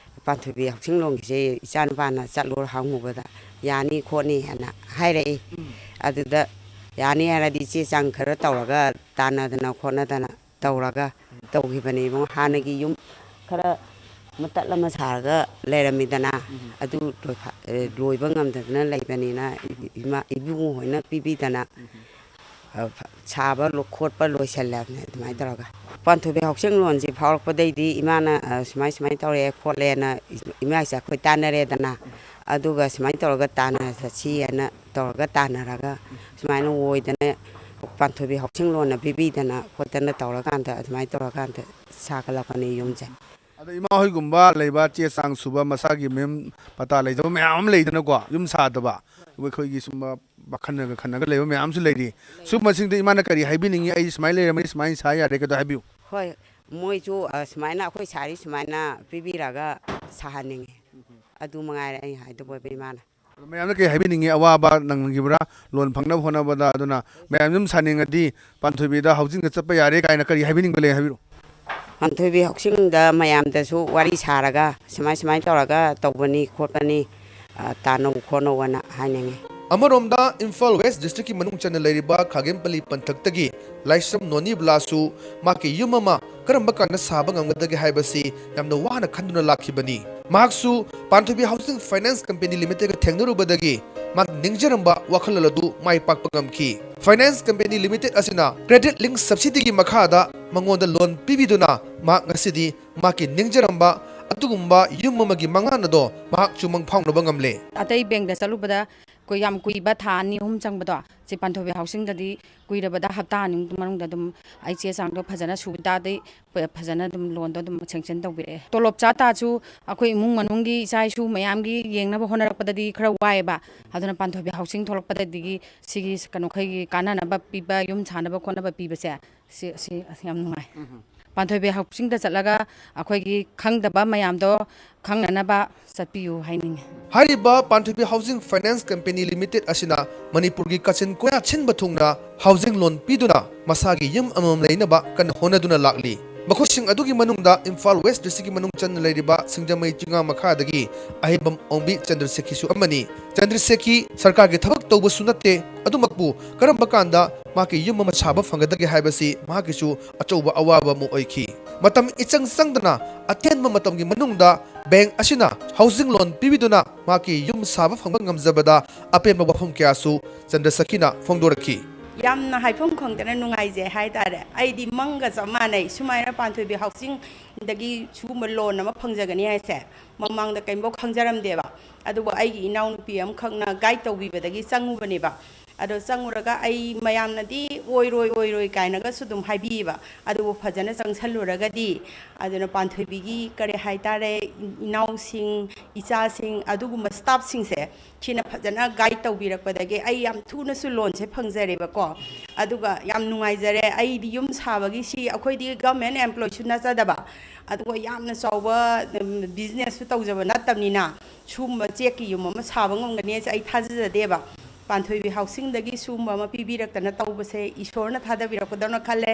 ꯄꯥꯟꯊꯣꯏꯕꯤ housing loanꯒꯤꯁꯦ ꯏꯆꯥꯅꯨꯄꯥꯅ ꯆꯠꯂꯨꯔ ꯍꯪꯉꯨꯕꯗ ꯌꯥꯅꯤ ꯈꯣꯠꯅꯤ ꯍꯥꯏꯅ ꯍꯥꯏꯔꯛꯏ꯫ ꯑꯗꯨꯗ ꯌꯥꯅꯤ ꯍꯥꯏꯔꯗꯤ ꯆꯦ ꯆꯥꯡ ꯈꯔ ꯇꯧꯔꯒ ꯇꯥꯟꯅꯗꯅ ꯈꯣꯠꯅꯗꯅ ꯇꯧꯔꯒ ꯇꯧꯈꯤꯕꯅꯦ ꯏꯕꯨꯡꯉꯣ꯫ ꯍꯥꯟꯅꯒꯤ ꯌꯨꯝ ꯈꯔ ꯃꯇꯠ ꯑꯃ ꯁꯥꯔꯒ ꯂꯩꯔꯝꯃꯤꯗꯅ, ꯑꯗꯨ ꯂꯣꯏꯐꯥ-, ꯑꯦ, ꯂꯣꯏꯕ ꯉꯝꯗꯗꯅ ꯂꯩꯕꯅꯤꯅ, ꯏꯃꯥ ꯏꯕꯨꯡꯉꯣ ꯍꯣꯏꯅ ꯄꯤꯕꯤꯗꯅ, ꯑ, ꯐ-, ꯁꯥꯕ ꯂꯣ-, ꯈꯣꯠꯄ ꯂꯣꯏꯁꯜꯂꯕꯅꯦ ꯑꯗꯨꯃꯥꯏꯅ ꯇꯧꯔꯒ꯫ ꯄꯥꯟꯊꯣꯏꯕꯤ ꯍꯥꯎꯁꯤꯡ ꯂꯣꯟꯁꯤ ꯐꯥꯎꯔꯛꯄꯗꯩꯗꯤ ꯏꯃꯥꯅ, ꯑ, ꯁꯨꯃꯥꯏ ꯁꯨꯃꯥꯏꯅ ꯇꯧꯔꯛꯑꯦ ꯈꯣꯠꯂꯦꯅ ꯏꯃꯥ ꯏꯆꯥ ꯑꯩꯈꯣꯏ ꯇꯥꯟꯅꯔꯦꯗꯅ, ꯑꯗꯨꯒ ꯁꯨꯃꯥꯏꯅ ꯇꯧꯔꯒ ꯇꯥꯟꯅ ꯆꯠꯁꯤ ꯍꯥꯏꯅ ꯇꯧꯔꯒ ꯇꯥꯟꯅꯔꯒ ꯁꯨꯃꯥꯏꯅ ꯑꯣꯏꯗꯅ ꯄꯥꯟꯊꯣꯏꯕꯤ ꯍꯥꯎꯁꯤꯡ ꯂꯣꯟꯅ ꯄꯤꯕꯤꯗꯅ ꯈꯣꯠꯇꯅ ꯇꯧꯔꯀꯥꯟꯗ ꯑꯗꯨꯃꯥꯏꯅ ꯇꯧꯔꯀꯥꯟꯗ ꯁꯥꯒꯠꯂꯛꯄꯅꯦ ꯌꯨꯝꯁꯦ꯫ ꯑꯗ ꯏꯃꯥ ꯍꯣꯏꯒꯨꯝꯕ ꯂꯩꯕ ꯆꯦ ꯆꯥꯡ ꯁꯨꯕ ꯃꯁꯥꯒꯤ ꯃꯌꯨꯝ ꯄꯇꯥ ꯂꯩꯖꯕ ꯃꯌꯥꯝ ꯑꯃ ꯂꯩꯗꯅꯀꯣ, ꯌꯨꯝ ꯁꯥꯗꯕ, ꯑꯩꯈꯣꯏꯒꯤ ꯁꯨꯝꯕ ꯈꯟꯅꯒ ꯈꯟꯅꯒ ꯂꯩꯕ ꯃꯌꯥꯝꯁꯨ ꯂꯩꯔꯤ꯫ ꯁꯨꯝꯕꯁꯤꯡꯗ ꯏꯃꯥꯅ ꯀꯔꯤ ꯍꯥꯏꯕꯤꯅꯤꯡꯉꯤ? "ꯑꯩ ꯁꯨꯃꯥꯏꯅ ꯂꯩꯔꯝꯃꯤ, ꯁꯨꯃꯥꯏꯅ ꯁꯥ ꯌꯥꯔꯦ" ꯀꯗꯣ ꯍꯥꯏꯕꯤꯌꯨ꯫ ꯍꯣꯏ, ꯃꯣꯏꯁꯨ, ꯑ, ꯁꯨꯃꯥꯏꯅ ꯑꯩꯈꯣꯏ ꯁꯥꯔꯤ ꯁꯨꯃꯥꯏꯅ ꯄꯤꯕꯤꯔꯒ ꯁꯥꯍꯟꯅꯤꯡꯉꯤ꯫ ꯑꯗꯨ ꯃꯉꯥꯏꯔꯦ ꯑꯩ ꯍꯥꯏꯗꯧꯕ ꯑꯣꯏꯕ ꯏꯃꯥꯅ꯫ ꯑꯗꯣ ꯃꯌꯥꯝꯅ ꯀꯔꯤ ꯍꯥꯏꯕꯤꯅꯤꯡꯉꯤ? ꯑꯋꯥꯕ ꯅꯪꯈꯤꯕ꯭ꯔꯥ ꯂꯣꯟ ꯐꯪꯅꯕ ꯍꯣꯠꯅꯕꯗ? ꯑꯗꯨꯅ ꯃꯌꯥꯝ ꯌꯨꯝ ꯁꯥꯅꯤꯡꯉꯗꯤ ꯄꯥꯟꯊꯣꯏꯕꯤꯗ ꯍꯥꯎꯁꯤꯡꯗ ꯆꯠꯄ ꯌꯥꯔꯦ ꯀꯥꯏꯅ ꯀꯔꯤ ꯍꯥꯏꯕꯤꯅꯤꯡꯕ ꯂꯩ? ꯍꯥꯏꯕꯤꯔꯛꯑꯣ꯫ ꯄꯥꯟꯊꯣꯏꯕꯤ ꯍꯥꯎꯁꯤꯡꯗ ꯃꯌꯥꯝꯗꯁꯨ ꯋꯥꯔꯤ ꯁꯥꯔꯒ ꯁꯨꯃꯥꯏ ꯁꯨꯃꯥꯏꯅ ꯇꯧꯔꯒ ꯇꯧꯕꯅꯤ ꯈꯣꯠꯄꯅꯤ, ꯑ, ꯇꯥꯟꯅꯧ ꯈꯣꯠꯅꯧꯑꯅ ꯍꯥꯏꯅꯤꯡꯉꯤ꯫ ꯑꯃꯔꯣꯝꯗ ꯏꯝꯐꯥꯜ ꯋꯦꯁ ꯗꯤꯁꯇ꯭ꯔꯤꯛꯀꯤ ꯃꯅꯨꯡ ꯆꯟꯅ ꯂꯩꯔꯤꯕ ꯈꯥꯒꯦꯝꯄꯜꯂꯤ ꯄꯟꯊꯛꯇꯒꯤ ꯂꯥꯏꯁ꯭ꯔꯝ ꯅꯣꯅꯤꯕꯂꯥꯁꯨ ꯃꯍꯥꯛꯀꯤ ꯌꯨꯝ ꯑꯃ ꯀꯔꯝꯕ ꯀꯥꯟꯗ ꯁꯥꯕ ꯉꯝꯒꯗꯒꯦ ꯍꯥꯏꯕꯁꯤ ꯌꯥꯝꯅ ꯋꯥꯅ ꯈꯟꯗꯨꯅ ꯂꯥꯛꯈꯤꯕꯅꯤ꯫ ꯃꯍꯥꯛꯁꯨ ꯄꯥꯟꯊꯣꯏꯕꯤ ꯍꯥꯎꯁꯤꯡ ꯐꯥꯏꯅꯥꯟꯁ ꯀꯝꯄꯦꯅꯤ ꯂꯤꯃꯤꯇꯦꯗꯀ ꯊꯦꯡꯅꯔꯨꯕꯗꯒꯤ ꯃꯍꯥꯛ ꯅꯤꯡꯖꯔꯝꯕ ꯋꯥꯈꯜꯂꯣꯟ ꯑꯗꯨ ꯃꯥꯏ ꯄꯥꯛꯄ ꯉꯝꯈꯤ꯫ ꯐꯥꯏꯅꯥꯟꯁ ꯀꯝꯄꯦꯅꯤ ꯂꯤꯃꯤꯇꯦꯗ ꯑꯁꯤꯅ ꯀ꯭ꯔꯦꯗꯤꯠ ꯂꯤꯡ ꯁꯕꯁꯤꯗꯤꯒꯤ ꯃꯈꯥꯗ ꯃꯉꯣꯟꯗ ꯂꯣꯟ ꯄꯤꯕꯤꯗꯨꯅ ꯃꯍꯥꯛ ꯉꯁꯤꯗꯤ ꯃꯍꯥꯛꯀꯤ ꯅꯤꯡꯖꯔꯝꯕ ꯑꯗꯨꯒꯨꯝꯕ ꯌꯨꯝ ꯑꯃꯒꯤ ꯃꯪꯂꯥꯟ ꯑꯗꯣ ꯃꯍꯥꯛꯁꯨ ꯃꯪ ꯐꯥꯎꯅꯕ ꯉꯝꯂꯦ꯫ ꯑꯇꯩ ꯕꯦꯡꯗ ꯆꯠꯂꯨꯕꯗ ꯑꯩꯈꯣꯏ ꯌꯥꯝ ꯀꯨꯏꯕ ꯊꯥ ꯑꯅꯤ ꯑꯍꯨꯝ ꯆꯪꯕꯗꯣ, ꯁꯤ ꯄꯥꯟꯊꯣꯏꯕꯤ ꯍꯥꯎꯁꯤꯡꯗꯗꯤ ꯀꯨꯏꯔꯕꯗ ꯍꯞꯇꯥ ꯑꯅꯤꯃꯨꯛꯀꯤ ꯃꯅꯨꯡꯗ ꯑꯗꯨꯝ ꯑꯩ ꯆꯦ ꯆꯥꯡꯗꯣ ꯐꯖꯅ ꯁꯨ ꯇꯥꯔꯗꯤ ꯐ-, ꯐꯖꯅ ꯑꯗꯨꯝ ꯂꯣꯟꯗꯣ ꯑꯗꯨꯝ ꯁꯦꯡꯁꯟ ꯇꯧꯕꯤꯔꯛꯑꯦ꯫ ꯇꯣꯂꯣꯞ ꯆꯥ ꯇꯥꯔꯁꯨ ꯑꯩꯈꯣꯏ ꯏꯃꯨꯡ ꯃꯅꯨꯡꯒꯤ ꯏꯆꯥ ꯏꯁꯨ ꯃꯌꯥꯝꯒꯤ ꯌꯦꯡꯅꯕ ꯍꯣꯠꯅꯔꯛꯄꯗꯗꯤ ꯈꯔ ꯋꯥꯏꯑꯦꯕ꯫ ꯑꯗꯨꯅ ꯄꯥꯟꯊꯣꯏꯕꯤ ꯍꯥꯎꯁꯤꯡ ꯊꯣꯛꯂꯛꯄꯗꯒꯤ ꯁꯤꯒꯤ ꯀꯩꯅꯣ ꯑꯩꯈꯣꯏꯒꯤ ꯀꯥꯟꯅꯅꯕ ꯄꯤꯕ, ꯌꯨꯝ ꯁꯥꯅꯕ ꯈꯣꯠꯅꯕ ꯄꯤꯕꯁꯦ, ꯁꯤ, ꯁꯤ ꯌꯥꯝ ꯅꯨꯡꯉꯥꯏ꯫ ꯄꯥꯟꯊꯣꯏꯕꯤ ꯍꯥꯎꯁꯤꯡꯗ ꯆꯠꯂꯒ ꯑꯩꯈꯣꯏꯒꯤ ꯈꯪꯗꯕ ꯃꯌꯥꯝꯗꯣ ꯈꯪꯅꯅꯕ ꯆꯠꯄꯤꯌꯨ ꯍꯥꯏꯅꯤꯡꯉꯤ꯫ ꯍꯥꯏꯔꯤꯕ ꯄꯥꯟꯊꯣꯏꯕꯤ ꯍꯥꯎꯁꯤꯡ ꯐꯥꯏꯅꯥꯟꯁ ꯀꯝꯄꯦꯅꯤ ꯂꯤꯃꯤꯇꯦꯗ ꯑꯁꯤꯅ ꯃꯅꯤꯄꯨꯔꯒꯤ ꯀꯥꯆꯤꯟ ꯀꯣꯌꯥ ꯁꯤꯟꯕ ꯊꯨꯡꯅ ꯍꯥꯎꯁꯤꯡ ꯂꯣꯟ ꯄꯤꯗꯨꯅ ꯃꯁꯥꯒꯤ ꯌꯨꯝ ꯑꯃꯃꯝ ꯂꯩꯅꯕ ꯀꯟꯅ ꯍꯣꯠꯅꯗꯨꯅ ꯂꯥꯛꯂꯤ꯫ ꯃꯈꯣꯏꯁꯤꯡ ꯑꯗꯨꯒꯤ ꯃꯅꯨꯡꯗ ꯏꯝꯐꯥꯜ ꯋꯦꯁ ꯗꯤꯁꯇ꯭ꯔꯤꯛꯀꯤ ꯃꯅꯨꯡ ꯆꯟꯅ ꯂꯩꯔꯤꯕ ꯁꯤꯡꯖꯃꯩ ꯆꯤꯉꯥ ꯃꯈꯥꯗꯒꯤ ꯑꯍꯩꯕꯝ ꯑꯣꯡꯕꯤ ꯆꯟꯗ꯭ꯔꯁꯦꯈꯤꯁꯨ ꯑꯃꯅꯤ꯫ ꯆꯟꯗ꯭ꯔꯁꯦꯈꯤ ꯁꯔꯀꯥꯔꯒꯤ ꯊꯕꯛ ꯇꯧꯕꯁꯨ ꯅꯠꯇꯦ, ꯑꯗꯨꯃꯛꯄꯨ ꯀꯔꯝꯕ ꯀꯥꯟꯗ ꯃꯍꯥꯛꯀꯤ ꯌꯨꯝ ꯑꯃ ꯁꯥꯕ ꯐꯪꯒꯗꯒꯦ ꯍꯥꯏꯕꯁꯤ ꯃꯍꯥꯛꯀꯤꯁꯨ ꯑꯆꯧꯕ ꯑꯋꯥꯕ ꯑꯃ ꯑꯣꯏꯈꯤ꯫ ꯃꯇꯝ ꯏꯆꯪ ꯆꯪꯗꯅ ꯑꯇꯦꯟꯕ ꯃꯇꯝꯒꯤ ꯃꯅꯨꯡꯗ ꯕꯦꯡꯛ ꯑꯁꯤꯅ ꯍꯥꯎꯁꯤꯡ ꯂꯣꯟ ꯄꯤꯕꯤꯗꯨꯅ ꯃꯍꯥꯛꯀꯤ ꯌꯨꯝ ꯁꯥꯕ ꯐꯪꯕ ꯉꯝꯖꯕꯗ ꯑꯄꯦꯟꯕ ꯋꯥꯐꯝ ꯀꯌꯥꯁꯨ ꯆꯟꯗ꯭ꯔꯁꯈꯤꯅ ꯐꯣꯡꯗꯣꯔꯛꯈꯤ꯫ ꯌꯥꯝꯅ ꯍꯥꯏꯐꯝ ꯈꯪꯗꯅ ꯅꯨꯡꯉꯥꯏꯖꯩ ꯍꯥꯏꯇꯥꯔꯦ꯫ ꯑꯩꯗꯤ ꯃꯪꯒ ꯆꯞ ꯃꯥꯟꯅꯩ꯫ ꯁꯨꯃꯥꯏꯅ ꯄꯥꯟꯊꯣꯏꯕꯤ ꯍꯥꯎꯁꯤꯡꯗꯒꯤ ꯁꯤꯒꯨꯝꯕ ꯂꯣꯟ ꯑꯃ ꯐꯪꯖꯒꯅꯤ ꯍꯥꯏꯁꯦ ꯃꯃꯥꯡꯗ ꯀꯔꯤꯝꯐꯥꯎ ꯈꯪꯖꯔꯝꯗꯦꯕ꯫ ꯑꯗꯨꯕꯨ ꯑꯩꯒꯤ ꯏꯅꯥꯎꯅꯨꯄꯤ ꯑꯃꯈꯛꯅ ꯒꯥꯏꯗ ꯇꯧꯕꯤꯕꯗꯒꯤ ꯆꯪꯉꯨꯕꯅꯦꯕ꯫ ꯑꯗꯣ ꯆꯪꯉꯨꯔꯒ ꯑꯩ ꯃꯌꯥꯝꯅꯗꯤ ꯑꯣꯏꯔꯣꯏ, ꯑꯣꯏꯔꯣꯏ ꯀꯥꯏꯅꯒꯁꯨ ꯑꯗꯨꯝ ꯍꯥꯏꯕꯤꯌꯦꯕ꯫ ꯑꯗꯨꯕꯨ ꯐꯖꯅ ꯆꯪꯁꯜꯂꯨꯔꯒꯗꯤ, ꯑꯗꯨꯅ ꯄꯥꯟꯊꯣꯏꯕꯤꯒꯤ ꯀꯔꯤ ꯍꯥꯏꯇꯥꯔꯦ, ꯏꯅꯥꯎꯁꯤꯡ, ꯏꯆꯥꯁꯤꯡ, ꯑꯗꯨꯒꯨꯝꯕ ꯁ꯭ꯇꯥꯐꯁꯤꯡꯁꯦ, ꯁꯤꯅ ꯐꯖꯅ ꯒꯥꯏꯗ ꯇꯧꯕꯤꯔꯛꯄꯗꯒꯤ ꯑꯩ ꯌꯥꯝ ꯊꯨꯅꯁꯨ ꯂꯣꯟꯁꯦ ꯐꯪꯖꯔꯦꯕꯀꯣ꯫ ꯑꯗꯨꯒ ꯌꯥꯝ ꯅꯨꯡꯉꯥꯏꯖꯔꯦ꯫ ꯑꯩꯗꯤ ꯌꯨꯝ ꯁꯥꯕꯒꯤ, ꯁꯤ ꯑꯩꯈꯣꯏꯗꯤ ꯒꯚꯔꯟꯃꯦꯟꯠ ꯑꯦꯝꯄ꯭ꯂꯣꯏꯁꯨ ꯅꯠꯆꯗꯕ, ꯑꯗꯨꯒ ꯌꯥꯝꯅ ꯆꯥꯎꯕ, ꯎꯝ, ꯕꯤꯖꯤꯅꯦꯁꯁꯨ ꯇꯧꯖꯕ ꯅꯠꯇꯕꯅꯤꯅ, ꯁꯤꯒꯨꯝꯕ ꯆꯦꯛꯀꯤ ꯌꯨꯝ ꯑꯃ ꯁꯥꯕ ꯉꯝꯒꯅꯤ ꯍꯥꯏꯁꯦ ꯑꯩ ꯊꯥꯖꯖꯗꯦꯕ꯫ ꯄꯥꯟꯊꯣꯏꯕꯤ ꯍꯥꯎꯁꯤꯡꯗꯒꯤ ꯁꯤꯒꯨꯝꯕ ꯑꯃ ꯄꯤꯕꯤꯔꯛꯇꯅ ꯇꯧꯕꯁꯦ ꯏꯁꯣꯔꯅ ꯊꯥꯗꯕꯤꯔꯛꯄꯗꯧꯅ ꯈꯜꯂꯦ꯫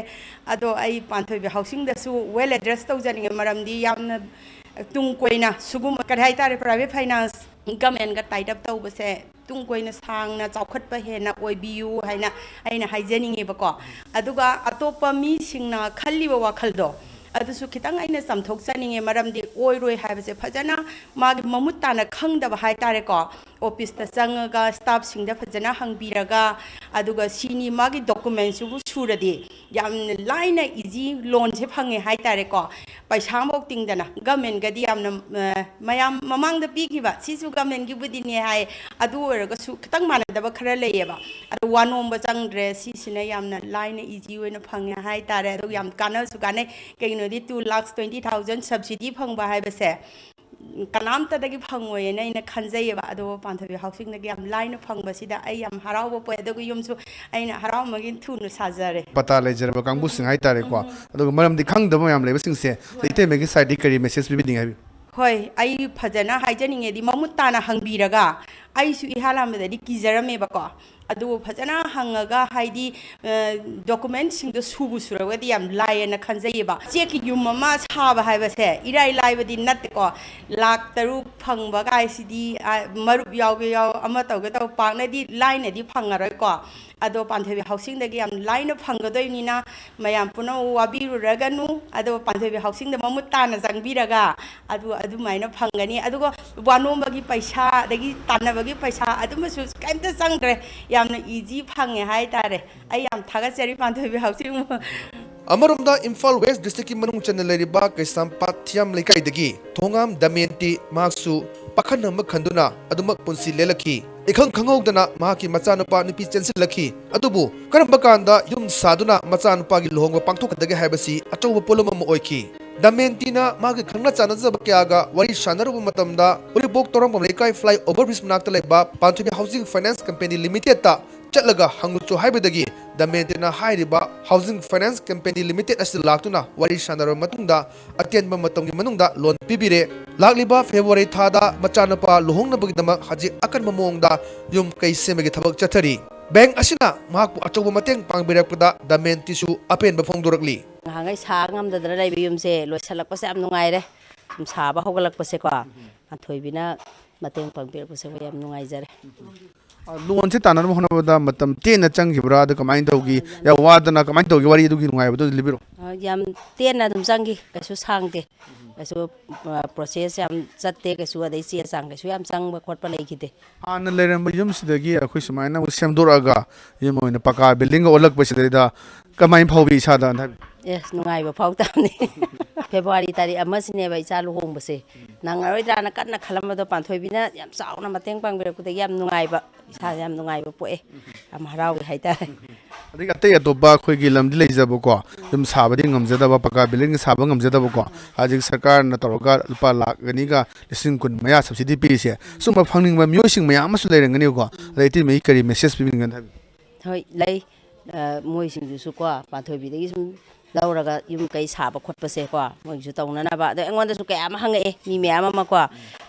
ꯑꯗꯣ ꯑꯩ ꯄꯥꯟꯊꯣꯏꯕꯤ ꯍꯥꯎꯁꯤꯡꯗꯁꯨ ꯋꯦꯜ ꯑꯦꯗ꯭ꯔꯦꯁ ꯇꯧꯖꯅꯤꯡꯉꯦ, ꯃꯔꯝꯗꯤ ꯌꯥꯝꯅ ꯇꯨꯡ ꯀꯣꯏꯅ ꯁꯤꯒꯨꯝꯕ, ꯀꯔꯤ ꯍꯥꯏꯇꯥꯔꯦ, ꯄ꯭ꯔꯥꯏꯚꯦꯠ ꯐꯥꯏꯅꯥꯟꯁ, ꯒꯃꯦꯟꯒ ꯇꯥꯏꯠ ꯑꯞ ꯇꯧꯕꯁꯦ ꯇꯨꯡ ꯀꯣꯏꯅ ꯁꯥꯡꯅ ꯆꯥꯎꯈꯠꯄ ꯍꯦꯟꯅ ꯑꯣꯏꯕꯤꯌꯨ ꯍꯥꯏꯅ ꯑꯩꯅ ꯍꯥꯏꯖꯅꯤꯡꯉꯦꯕꯀꯣ꯫ ꯑꯗꯨꯒ ꯑꯇꯣꯞꯄ ꯃꯤꯁꯤꯡꯅ ꯈꯜꯂꯤꯕ ꯋꯥꯈꯜꯗꯣ, ꯑꯗꯨꯁꯨ ꯈꯤꯇꯪ ꯑꯩꯅ ꯆꯥꯝꯊꯣꯛꯆꯅꯤꯡꯉꯦ, ꯃꯔꯝꯗꯤ ꯑꯣꯏꯔꯣꯏ ꯍꯥꯏꯕꯁꯦ ꯐꯖꯅ ꯃꯥꯒꯤ ꯃꯃꯨꯠ ꯇꯥꯅ ꯈꯪꯗꯕ ꯍꯥꯏꯇꯥꯔꯦꯀꯣ꯫ ꯑꯣꯐꯤꯁꯇ ꯆꯪꯉꯒ ꯁ꯭ꯇꯥꯐꯁꯤꯡꯗ ꯐꯖꯅ ꯍꯪꯕꯤꯔꯒ, ꯑꯗꯨꯒ ꯁꯤꯅꯤ ꯃꯥꯒꯤ ꯗꯣꯀꯨꯃꯦꯟꯁꯤꯕꯨ ꯁꯨꯔꯗꯤ ꯌꯥꯝꯅ ꯂꯥꯏꯅ ꯏꯖꯤ ꯂꯣꯟꯁꯦ ꯐꯪꯉꯦ ꯍꯥꯏꯇꯥꯔꯦꯀꯣ꯫ ꯄꯩꯁꯥ ꯑꯃꯐꯥꯎ ꯇꯤꯡꯗꯅ꯫ ꯒꯃꯦꯟꯒꯗꯤ ꯌꯥꯝꯅ, ꯑ, ꯃꯌꯥꯝ ꯃꯃꯥꯡꯗ ꯄꯤꯈꯤꯕ, ꯁꯤꯁꯨ ꯒꯃꯦꯟꯒꯤꯕꯨꯗꯤꯅꯦ ꯍꯥꯏ, ꯑꯗꯨ ꯑꯣꯏꯔꯒꯁꯨ ꯈꯤꯇꯪ ꯃꯥꯟꯅꯗꯕ ꯈꯔ ꯂꯩꯌꯦꯕ꯫ ꯑꯗꯣ ꯋꯥ ꯅꯣꯝꯕ ꯆꯪꯗ꯭ꯔꯦ, ꯁꯤꯁꯤꯅ ꯌꯥꯝꯅ ꯂꯥꯏꯅ ꯏꯖꯤ ꯑꯣꯏꯅ ꯐꯪꯉꯦ ꯍꯥꯏꯇꯥꯔꯦ꯫ ꯑꯗꯨꯒ ꯌꯥꯝ ꯀꯥꯟꯅꯕꯁꯨ ꯀꯥꯟꯅꯩ꯫ ꯀꯩꯒꯤꯅꯣꯗꯤ two lakhs twenty thousand subsidy ꯐꯪꯕ ꯍꯥꯏꯕꯁꯦ ꯀꯅꯥꯝꯇꯗꯒꯤ ꯐꯪꯉꯣꯏꯅ ꯑꯩꯅ ꯈꯟꯖꯩꯌꯦꯕ꯫ ꯑꯗꯣ ꯄꯥꯟꯊꯣꯏꯕꯤ ꯍꯥꯎꯁꯤꯡꯗꯒꯤ ꯌꯥꯝ ꯂꯥꯏꯅ ꯐꯪꯕꯁꯤꯗ ꯑꯩ ꯌꯥꯝ ꯍꯔꯥꯎꯕ ꯄꯣꯛꯑꯦ꯫ ꯑꯗꯨꯒ ꯌꯨꯝꯁꯨ ꯑꯩꯅ ꯍꯔꯥꯎꯃꯒꯤ ꯊꯨꯅ ꯁꯥꯖꯔꯦ꯫ ꯄꯇꯥ ꯂꯩꯖꯔꯕ ꯀꯥꯡꯕꯨꯁꯤꯡ ꯍꯥꯏꯇꯥꯔꯦꯀꯣ꯫ ꯎꯝ꯫ ꯑꯗꯨꯒ ꯃꯔꯝꯗꯤ ꯈꯪꯗꯕ ꯃꯌꯥꯝ ꯂꯩꯕꯁꯤꯡꯁꯦ, ꯍꯣꯏ꯫ ꯏꯇꯩꯃꯒꯤ ꯁꯥꯏꯠꯇꯒꯤ ꯀꯔꯤ ꯃꯦꯁꯦꯖ ꯄꯤꯕꯤꯅꯤꯡꯉꯦ ꯍꯥꯏꯕꯤꯌꯨ? ꯍꯣꯏ, ꯑꯩ ꯐꯖꯅ ꯍꯥꯏꯖꯅꯤꯡꯉꯦꯗꯤ, ꯃꯃꯨꯠ ꯇꯥꯅ ꯍꯪꯕꯤꯔꯒ, ꯑꯩꯁꯨ ꯏꯍꯥꯟ ꯍꯥꯟꯕꯗꯗꯤ ꯀꯤꯖꯔꯝꯃꯦꯕꯀꯣ꯫ ꯑꯗꯨꯕꯨ ꯐꯖꯅ ꯍꯪꯉꯒ, ꯍꯥꯏꯗꯤ, ꯑ, ꯗꯣꯀꯨꯃꯦꯟꯁꯤꯡꯗꯣ ꯁꯨꯕꯨ ꯁꯨꯔꯒꯗꯤ ꯌꯥꯝ ꯂꯥꯏꯌꯦꯅ ꯈꯟꯖꯩꯌꯦꯕ꯫ ꯆꯦꯛꯀꯤ ꯌꯨꯝ ꯑꯃ ꯁꯥꯕ ꯍꯥꯏꯕꯁꯦ ꯏꯔꯥꯏ ꯂꯥꯏꯕꯗꯤ ꯅꯠꯇꯦꯀꯣ꯫ ꯂꯥꯛ ꯇꯔꯨꯛ ꯐꯪꯕ ꯀꯥꯏꯁꯤꯗꯤ, ꯑ, ꯃꯔꯨꯞ ꯌꯥꯎꯒꯦ ꯌꯥꯎ, ꯑꯃ ꯇꯧꯒꯦ ꯇꯧ, ꯄꯥꯛꯅꯗꯤ ꯂꯥꯏꯅꯗꯤ ꯐꯪꯉꯔꯣꯏꯀꯣ꯫ ꯑꯗꯣ ꯄꯥꯟꯊꯣꯏꯕꯤ ꯍꯥꯎꯁꯤꯡꯗꯒꯤ ꯌꯥꯝ ꯂꯥꯏꯅ ꯐꯪꯒꯗꯣꯏꯅꯤꯅ, ꯃꯌꯥꯝ ꯄꯨꯝꯅꯃꯛ ꯋꯥꯕꯤꯔꯨꯔꯒꯅꯨ꯫ ꯑꯗꯣ ꯄꯥꯟꯊꯣꯏꯕꯤ ꯍꯥꯎꯁꯤꯡꯗ ꯃꯃꯨꯠ ꯇꯥꯅ ꯆꯪꯕꯤꯔꯒ ꯑꯗꯨ ꯑꯗꯨꯃꯥꯏꯅ ꯐꯪꯒꯅꯤ꯫ ꯑꯗꯨꯒ ꯋꯥꯅꯣꯝꯕꯒꯤ ꯄꯩꯁꯥ, ꯑꯗꯒꯤ ꯇꯥꯟꯅꯕꯒꯤ ꯄꯩꯁꯥ, ꯑꯗꯨꯝꯕꯁꯨ ꯀꯩꯝꯇ ꯆꯪꯗ꯭ꯔꯦ꯫ ꯌꯥꯝꯅ ꯏꯖꯤ ꯐꯪꯉꯦ ꯍꯥꯏꯇꯥꯔꯦ꯫ ꯑꯩ ꯌꯥꯝ ꯊꯥꯒꯠꯆꯔꯤ ꯄꯥꯟꯊꯣꯏꯕꯤ ꯍꯥꯎꯁꯤꯡꯕꯨ꯫ ꯑꯃꯔꯣꯝꯗ ꯏꯝꯐꯥꯜ ꯋꯦꯁ꯭ꯠ ꯗꯤꯁꯇ꯭ꯔꯤꯛꯀꯤ ꯃꯅꯨꯡ ꯆꯟꯅ ꯂꯩꯔꯤꯕ ꯀꯩꯁꯥꯝꯄꯥꯠ ꯊꯤꯌꯥꯝ ꯂꯩꯀꯥꯏꯗꯒꯤ ꯊꯣꯉꯥꯝ ꯗꯃꯌꯟꯇꯤ ꯃꯍꯥꯛꯁꯨ ꯄꯥꯈꯪ ꯑꯃ ꯈꯟꯗꯨꯅ ꯑꯗꯨꯃꯛ ꯄꯨꯟꯁꯤ ꯂꯦꯜꯂꯛꯈꯤ꯫ ꯏꯈꯪ ꯈꯪꯍꯧꯗꯅ ꯃꯍꯥꯛꯀꯤ ꯃꯆꯥꯅꯨꯄꯥ ꯅꯨꯄꯤ ꯆꯦꯟꯁꯤꯜꯂꯛꯈꯤ꯫ ꯑꯗꯨꯕꯨ ꯀꯔꯝꯕ ꯀꯥꯟꯗ ꯌꯨꯝ ꯁꯥꯗꯨꯅ ꯃꯆꯥꯅꯨꯄꯥꯒꯤ ꯂꯨꯍꯣꯡꯕ ꯄꯥꯡꯊꯣꯛꯀꯗꯒꯦ ꯍꯥꯏꯕꯁꯤ ꯑꯆꯧꯕ ꯄꯣꯠꯂꯨꯝ ꯑꯃ ꯑꯣꯏꯈꯤ꯫ ꯗꯃꯌꯟꯇꯤꯅ ꯃꯍꯥꯛꯀꯤ ꯈꯪꯅ ꯆꯥꯟꯅꯖꯕ ꯀꯌꯥꯒ ꯋꯥꯔꯤ ꯁꯥꯟꯅꯔꯨꯕ ꯃꯇꯝꯗ ꯎꯔꯤꯄꯣꯛ ꯇꯧꯔꯥꯡꯕꯝ ꯂꯩꯀꯥꯏ flyover bridge ꯃꯅꯥꯛꯇ ꯂꯩꯕ ꯄꯥꯟꯊꯣꯏꯕꯤ ꯍꯥꯎꯁꯤꯡ ꯐꯥꯏꯅꯥꯟꯁ ꯀꯝꯄꯦꯅꯤ ꯂꯤꯃꯤꯇꯦꯗꯇ ꯆꯠꯂꯒ ꯍꯪꯂꯨꯆꯣ ꯍꯥꯏꯕꯗꯒꯤ ꯗꯃꯌꯟꯇꯤꯅ ꯍꯥꯏꯔꯤꯕ ꯍꯥꯎꯁꯤꯡ ꯐꯥꯏꯅꯥꯟꯁ ꯀꯝꯄꯦꯅꯤ ꯂꯤꯃꯤꯇꯦꯗ ꯑꯁꯤꯗ ꯂꯥꯛꯇꯨꯅ ꯋꯥꯔꯤ ꯁꯥꯟꯅꯔꯕ ꯃꯇꯨꯡꯗ ꯑꯇꯦꯟꯕ ꯃꯇꯝꯒꯤ ꯃꯅꯨꯡꯗ ꯂꯣꯟ ꯄꯤꯕꯤꯔꯦ꯫ ꯂꯥꯛꯂꯤꯕ ꯐꯦꯕ꯭ꯔꯨꯋꯥꯔꯤ ꯊꯥꯗ ꯃꯆꯥꯅꯨꯄꯥ ꯂꯨꯍꯣꯡꯅꯕꯒꯤꯗꯃꯛ ꯍꯧꯖꯤꯛ ꯑꯀꯟꯕ ꯃꯑꯣꯡꯗ ꯌꯨꯝ ꯀꯩ ꯁꯦꯝꯕꯒꯤ ꯊꯕꯛ ꯆꯠꯊꯔꯤ꯫ ꯕꯦꯡꯛ ꯑꯁꯤꯅ ꯃꯍꯥꯛꯄꯨ ꯑꯆꯧꯕ ꯃꯇꯦꯡ ꯄꯥꯡꯕꯤꯔꯛꯄꯗ ꯗꯃꯌꯟꯇꯤꯁꯨ ꯑꯄꯦꯟꯕ ꯐꯣꯡꯗꯣꯔꯛꯂꯤ꯫ ꯉꯍꯥꯟꯈꯩ ꯁꯥ ꯉꯝꯗꯗꯅ ꯂꯩꯕ ꯌꯨꯝꯁꯦ ꯂꯣꯏꯁꯤꯜꯂꯛꯄꯁꯦ ꯌꯥꯝ ꯅꯨꯡꯉꯥꯏꯔꯦ꯫ ꯁꯨꯝ ꯁꯥꯕ ꯍꯧꯒꯠꯂꯛꯄꯁꯦꯀꯣ, ꯄꯥꯟꯊꯣꯏꯕꯤꯅ ꯃꯇꯦꯡ ꯄꯥꯡꯕꯤꯔꯛꯄꯁꯦ ꯑꯩꯈꯣꯏ ꯌꯥꯝ ꯅꯨꯡꯉꯥꯏꯖꯔꯦ꯫ ꯂꯣꯟꯁꯦ ꯇꯥꯟꯅꯅꯕ ꯍꯣꯠꯅꯕꯗ ꯃꯇꯝ ꯇꯦꯟꯅ ꯆꯪꯈꯤꯕ꯭ꯔꯥ? ꯑꯗꯨ ꯀꯃꯥꯏꯅ ꯇꯧꯈꯤ? ꯌꯥꯝ ꯋꯥꯗꯅ ꯀꯃꯥꯏꯅ ꯇꯧꯈꯤ? ꯋꯥꯔꯤ ꯑꯗꯨꯒꯤ ꯅꯨꯡꯉꯥꯏꯕꯗꯣ ꯂꯤꯕꯤꯔꯛꯑꯣ꯫ ꯑ, ꯌꯥꯝ ꯇꯦꯟꯅ ꯑꯗꯨꯝ ꯆꯪꯈꯤ, ꯀꯩꯁꯨ ꯁꯥꯡꯗꯦ, ꯀꯩꯁꯨ ꯄ꯭ꯔꯣꯁꯦꯁ ꯌꯥꯝ ꯆꯠꯇꯦ, ꯀꯩꯁꯨ ꯑꯗꯩ ꯆꯦ ꯆꯥꯡ ꯀꯩꯁꯨ ꯌꯥꯝ ꯆꯪꯕ ꯈꯣꯠꯄ ꯂꯩꯈꯤꯗꯦ꯫ ꯍꯥꯟꯅ ꯂꯩꯔꯝꯕ ꯌꯨꯝꯁꯤꯗꯒꯤ ꯑꯩꯈꯣꯏ ꯁꯨꯃꯥꯏꯅ ꯑꯃꯨꯛ ꯁꯦꯝꯗꯣꯔꯛꯑꯒ ꯌꯨꯝ ꯑꯣꯏꯅ ꯄꯀꯥ ꯕꯤꯜꯗꯤꯡꯒ ꯑꯣꯜꯂꯛꯄꯁꯤꯗꯩꯗ ꯀꯃꯥꯏꯅ ꯐꯥꯎꯕꯤ ꯏꯁꯥꯗ? ꯑꯦꯁ, ꯅꯨꯡꯉꯥꯏꯕ ꯐꯥꯎ ꯇꯥꯕꯅꯤ꯫ ꯐꯦꯕ꯭ꯔꯨꯋꯥꯔꯤ ꯇꯥꯔꯤꯛ ꯑꯃꯁꯤꯅꯦꯕ ꯏꯆꯥ ꯂꯨꯍꯣꯡꯕꯁꯦ꯫ ꯅꯪꯉꯔꯣꯏꯗ꯭ꯔꯥꯅ ꯀꯟꯅ ꯈꯜꯂꯝꯕꯗꯣ ꯄꯥꯟꯊꯣꯏꯕꯤꯅ ꯌꯥꯝ ꯆꯥꯎꯅ ꯃꯇꯦꯡ ꯄꯥꯡꯕꯤꯔꯛꯄꯗꯒꯤ ꯌꯥꯝ ꯅꯨꯡꯉꯥꯏꯕ, ꯏꯁꯥꯗ ꯌꯥꯝ ꯅꯨꯡꯉꯥꯏꯕ ꯄꯣꯛꯑꯦ꯫ ꯌꯥꯝ ꯍꯔꯥꯎꯋꯦ ꯍꯥꯏꯇꯥꯔꯦ꯫ ꯑꯗꯒꯤ ꯑꯇꯩ ꯑꯇꯣꯞꯄ ꯑꯩꯈꯣꯏꯒꯤ ꯂꯝꯗꯤ ꯂꯩꯖꯕꯀꯣ, ꯌꯨꯝ ꯁꯥꯕꯗꯤ ꯉꯝꯖꯗꯕ, ꯄꯀꯥ ꯕꯤꯜꯗꯤꯡ ꯁꯥꯕ ꯉꯝꯖꯗꯕꯀꯣ, ꯍꯧꯖꯤꯛ ꯁꯔꯀꯥꯔꯅ ꯇꯧꯔꯒ ꯂꯨꯄꯥ ꯂꯥꯛ ꯑꯅꯤꯒ ꯂꯤꯁꯤꯡ ꯀꯨꯟ ꯃꯌꯥ ꯁꯕꯁꯤꯗꯤ ꯄꯤꯔꯤꯁꯦ, ꯁꯨꯝꯕ ꯐꯪꯅꯤꯡꯕ ꯃꯤꯑꯣꯏꯁꯤꯡ ꯃꯌꯥꯝ ꯑꯃꯁꯨ ꯂꯩꯔꯝꯒꯅꯤꯀꯣ꯫ ꯑꯗ ꯏꯇꯩꯃꯒꯤ ꯀꯔꯤ ꯃꯦꯁꯦꯖ ꯄꯤꯕꯤꯅꯤꯡꯒꯅꯤ ꯍꯥꯏꯕꯤꯌꯨ? ꯍꯣꯏ, ꯂꯩ꯫ ꯑ, ꯃꯣꯏꯁꯤꯡꯗꯨꯁꯨꯀꯣ, ꯄꯥꯟꯊꯣꯏꯕꯤꯗꯒꯤ ꯁꯨꯝ ꯂꯧꯔꯒ ꯌꯨꯝ ꯀꯩ ꯁꯥꯕ ꯈꯣꯠꯄꯁꯦꯀꯣ, ꯃꯣꯏꯒꯤꯁꯨ ꯇꯧꯅꯅꯕ꯫ ꯑꯗꯣ ꯑꯩꯉꯣꯟꯗꯁꯨ ꯀꯌꯥ ꯑꯃ ꯍꯪꯉꯛꯑꯦ, ꯃꯤ ꯃꯌꯥꯝ ꯑꯃꯀꯣ,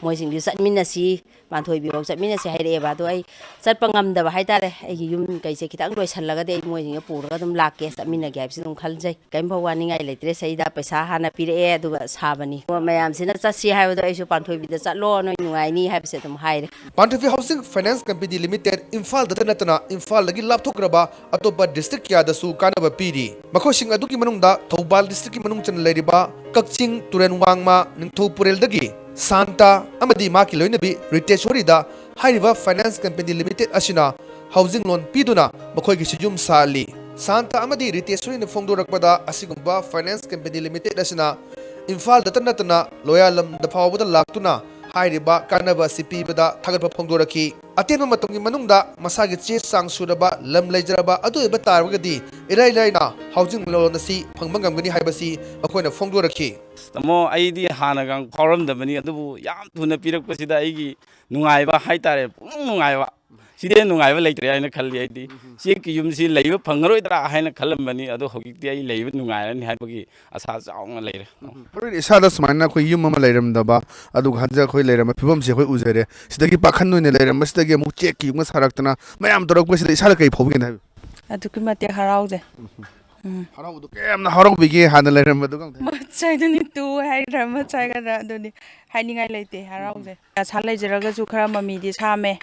ꯃꯣꯏꯁꯤꯡꯁꯨ ꯆꯠꯃꯤꯟꯅꯁꯤ, ꯄꯥꯟꯊꯣꯏꯕꯤꯐꯥꯎ ꯆꯠꯃꯤꯟꯅꯁꯤ ꯍꯥꯏꯔꯛꯑꯦꯕ꯫ ꯑꯗꯣ ꯑꯩ ꯆꯠꯄ ꯉꯝꯗꯕ ꯍꯥꯏꯇꯥꯔꯦ, ꯑꯩꯒꯤ ꯌꯨꯝ ꯀꯩꯁꯦ ꯈꯤꯇꯪ ꯂꯣꯏꯁꯜꯂꯒꯗꯤ ꯑꯩ ꯃꯣꯏꯁꯤꯡꯁꯦ ꯄꯨꯔꯒ ꯑꯗꯨꯝ ꯂꯥꯛꯀꯦ, ꯆꯠꯃꯤꯟꯅꯒꯦ ꯍꯥꯏꯕꯁꯤ ꯑꯗꯨꯝ ꯈꯟꯖꯩ꯫ ꯀꯔꯤꯝꯐꯥꯎ ꯋꯥꯅꯤꯡꯉꯥꯏ ꯂꯩꯇ꯭ꯔꯦ, ꯁꯤꯗ ꯄꯩꯁꯥ ꯍꯥꯟꯅ ꯄꯤꯔꯛꯑꯦ, ꯑꯗꯨꯒ ꯁꯥꯕꯅꯤ꯫ ꯑꯣ, ꯃꯌꯥꯝꯁꯤꯅ ꯆꯠꯁꯤ ꯍꯥꯏꯕꯗꯣ ꯑꯩꯁꯨ ꯄꯥꯟꯊꯣꯏꯕꯤꯗ ꯆꯠꯂꯣ, ꯅꯣꯏ ꯅꯨꯡꯉꯥꯏꯅꯤ ꯍꯥꯏꯕꯁꯦ ꯑꯗꯨꯝ ꯍꯥꯏꯔꯦ꯫ ꯄꯥꯟꯊꯣꯏꯕꯤ ꯍꯥꯎꯁꯤꯡ ꯐꯥꯏꯅꯥꯟꯁ ꯀꯝꯄꯦꯅꯤ ꯂꯤꯃꯤꯇꯦꯗ ꯏꯝꯐꯥꯜꯗꯇ ꯅꯠꯇꯅ ꯏꯝꯐꯥꯜꯗꯒꯤ ꯂꯥꯞꯊꯣꯛꯈ꯭ꯔꯕ ꯑꯇꯣꯞꯄ ꯗꯤꯁꯇ꯭ꯔꯤꯛ ꯀꯌꯥꯗꯁꯨ ꯀꯥꯟꯅꯕ ꯄꯤꯔꯤ꯫ ꯃꯈꯣꯏꯁꯤꯡ ꯑꯗꯨꯒꯤ ꯃꯅꯨꯡꯗ ꯊꯧꯕꯥꯜ ꯗꯤꯁꯇ꯭ꯔꯤꯛꯀꯤ ꯃꯅꯨꯡ ꯆꯟꯅ ꯂꯩꯔꯤꯕ ꯀꯛꯆꯤꯡ, ꯇꯨꯔꯦꯟ ꯋꯥꯡꯃ, ꯅꯤꯡꯊꯧ ꯄꯨꯔꯦꯜꯗꯒꯤ ꯁꯥꯟꯇ ꯑꯃꯗꯤ ꯃꯍꯥꯛꯀꯤ ꯂꯣꯏꯅꯕꯤ ꯔꯤꯇꯦꯁꯣꯔꯤꯗ ꯍꯥꯏꯔꯤꯕ ꯐꯥꯏꯅꯥꯟꯁ ꯀꯝꯄꯦꯅꯤ ꯂꯤꯃꯤꯇꯦꯗ ꯑꯁꯤꯅ ꯍꯥꯎꯁꯤꯡ ꯂꯣꯟ ꯄꯤꯗꯨꯅ ꯃꯈꯣꯏꯒꯤꯁꯨ ꯌꯨꯝ ꯁꯥꯍꯜꯂꯤ꯫ ꯁꯥꯟꯇ ꯑꯃꯗꯤ ꯔꯤꯇꯦꯁꯣꯔꯤꯅ ꯐꯣꯡꯗꯣꯔꯛꯄꯗ, ꯑꯁꯤꯒꯨꯝꯕ ꯐꯥꯏꯅꯥꯟꯁ ꯀꯝꯄꯦꯅꯤ ꯂꯤꯃꯤꯇꯦꯗ ꯑꯁꯤꯅ ꯏꯝꯐꯥꯜꯗꯇ ꯅꯠꯇꯅ ꯂꯣꯌꯥꯂꯝꯗ ꯐꯥꯎꯕꯗ ꯂꯥꯛꯇꯨꯅ ꯍꯥꯏꯔꯤꯕ ꯀꯥꯟꯅꯕ ꯑꯁꯤ ꯄꯤꯕꯗ ꯊꯥꯒꯠꯄ ꯐꯣꯡꯗꯣꯔꯛꯈꯤ꯫ ꯑꯇꯦꯟꯕ ꯃꯇꯝꯒꯤ ꯃꯅꯨꯡꯗ ꯃꯁꯥꯒꯤ ꯆꯦ ꯆꯥꯡ ꯁꯨꯔꯕ ꯂꯝ ꯂꯩꯖꯔꯕ ꯑꯗꯨ ꯑꯣꯏꯕ ꯇꯥꯔꯒꯗꯤ ꯏꯔꯥꯏ ꯂꯥꯏꯅ ꯍꯥꯎꯁꯤꯡ ꯂꯣꯟ ꯑꯁꯤ ꯐꯪꯕ ꯉꯝꯒꯅꯤ ꯍꯥꯏꯕꯁꯤ ꯃꯈꯣꯏꯅ ꯐꯣꯡꯗꯣꯔꯛꯈꯤ꯫ ꯇꯥꯃꯣ, ꯑꯩꯗꯤ ꯍꯥꯟꯅꯒ ꯐꯥꯎꯔꯝꯗꯕꯅꯤ, ꯑꯗꯨꯕꯨ ꯌꯥꯝ ꯊꯨꯅ ꯄꯤꯔꯛꯄꯁꯤꯗ ꯑꯩꯒꯤ ꯅꯨꯡꯉꯥꯏꯕ ꯍꯥꯏꯇꯥꯔꯦ, ꯄꯨꯡꯅꯨꯡ ꯅꯨꯡꯉꯥꯏꯕ꯫ ꯁꯤꯗꯩ ꯍꯦꯟꯅ ꯅꯨꯡꯉꯥꯏꯕ ꯂꯩꯇ꯭ꯔꯦ ꯍꯥꯏꯅ ꯈꯜꯂꯤ꯫ ꯑꯩꯗꯤ ꯆꯦꯛꯀꯤ ꯌꯨꯝꯁꯤ ꯂꯩꯕ ꯐꯪꯉꯔꯣꯏꯗ꯭ꯔꯥ ꯍꯥꯏꯅ ꯈꯜꯂꯝꯕꯅꯤ, ꯑꯗꯣ ꯍꯧꯖꯤꯛꯇꯤ ꯑꯩ ꯂꯩꯕ ꯅꯨꯡꯉꯥꯏꯔꯅꯤ ꯍꯥꯏꯕꯒꯤ ꯑꯁꯥ ꯆꯥꯎꯅ ꯂꯩꯔꯦ꯫ ꯃꯔꯨ ꯑꯣꯏꯅ ꯏꯁꯥꯗ ꯁꯨꯃꯥꯏꯅ ꯑꯩꯈꯣꯏ ꯌꯨꯝ ꯑꯃ ꯂꯩꯔꯝꯗꯕ, ꯑꯗꯨꯒ ꯍꯟꯗꯛ ꯑꯩꯈꯣꯏ ꯂꯩꯔꯝꯕ ꯐꯤꯕꯝꯁꯤ ꯑꯩꯈꯣꯏ ꯎꯖꯔꯦ꯫ ꯁꯤꯗꯒꯤ ꯄꯥꯈꯟ ꯑꯣꯏꯅ ꯂꯩꯔꯝꯕꯁꯤꯗꯒꯤ ꯑꯃꯨꯛ ꯆꯦꯛꯀꯤ ꯌꯨꯝꯒ ꯁꯥꯔꯛꯇꯅ ꯃꯌꯥꯝ ꯇꯧꯔꯛꯄꯁꯤꯗ ꯏꯁꯥꯗ ꯀꯔꯤ ꯐꯥꯎꯕꯤꯒꯦꯅ ꯍꯥꯏꯕꯤꯌꯨ? ꯑꯗꯨꯛꯀꯤ ꯃꯇꯤꯛ ꯍꯔꯥꯎꯖꯩ꯫ ꯎꯝ꯫ ꯍꯔꯥꯎꯕꯗꯣ ꯀꯌꯥꯝꯅ ꯍꯔꯥꯎꯕꯤꯒꯦ ꯍꯥꯟꯅ ꯂꯩꯔꯝꯕꯗꯨꯒ? ꯃꯆꯥꯏꯗꯨꯅꯤ ꯇꯨ ꯍꯥꯏꯒꯗ꯭ꯔꯥ ꯃꯆꯥꯏꯒꯗ꯭ꯔꯥ, ꯑꯗꯨꯗꯤ ꯍꯥꯏꯅꯤꯡꯉꯥꯏ ꯂꯩꯇꯦ, ꯍꯔꯥꯎꯖꯩ꯫ ꯑꯁꯥ ꯂꯩꯖꯔꯒꯁꯨ ꯈꯔ ꯃꯃꯤꯗꯤ ꯁꯥꯝꯃꯦ,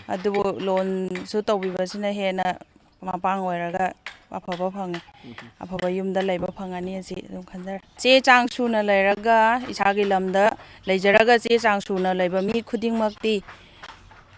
ꯑꯗꯨꯕꯨ ꯂꯣꯟꯁꯨ ꯇꯧꯕꯤꯕꯁꯤꯅ ꯍꯦꯟꯅ ꯃꯄꯥꯡ ꯑꯣꯏꯔꯒ ꯑꯐꯕ ꯐꯪꯉꯦ꯫ ꯑꯐꯕ ꯌꯨꯝꯗ ꯂꯩꯕ ꯐꯪꯉꯅꯤ ꯑꯁꯤ ꯑꯗꯨꯝ ꯈꯟꯖꯔꯦ꯫ ꯆꯦ ꯆꯥꯡ ꯁꯨꯅ ꯂꯩꯔꯒ, ꯏꯁꯥꯒꯤ ꯂꯝꯗ ꯂꯩꯖꯔꯒ ꯆꯦ ꯆꯥꯡ ꯁꯨꯅ ꯂꯩꯕ ꯃꯤ ꯈꯨꯗꯤꯡꯃꯛꯇꯤ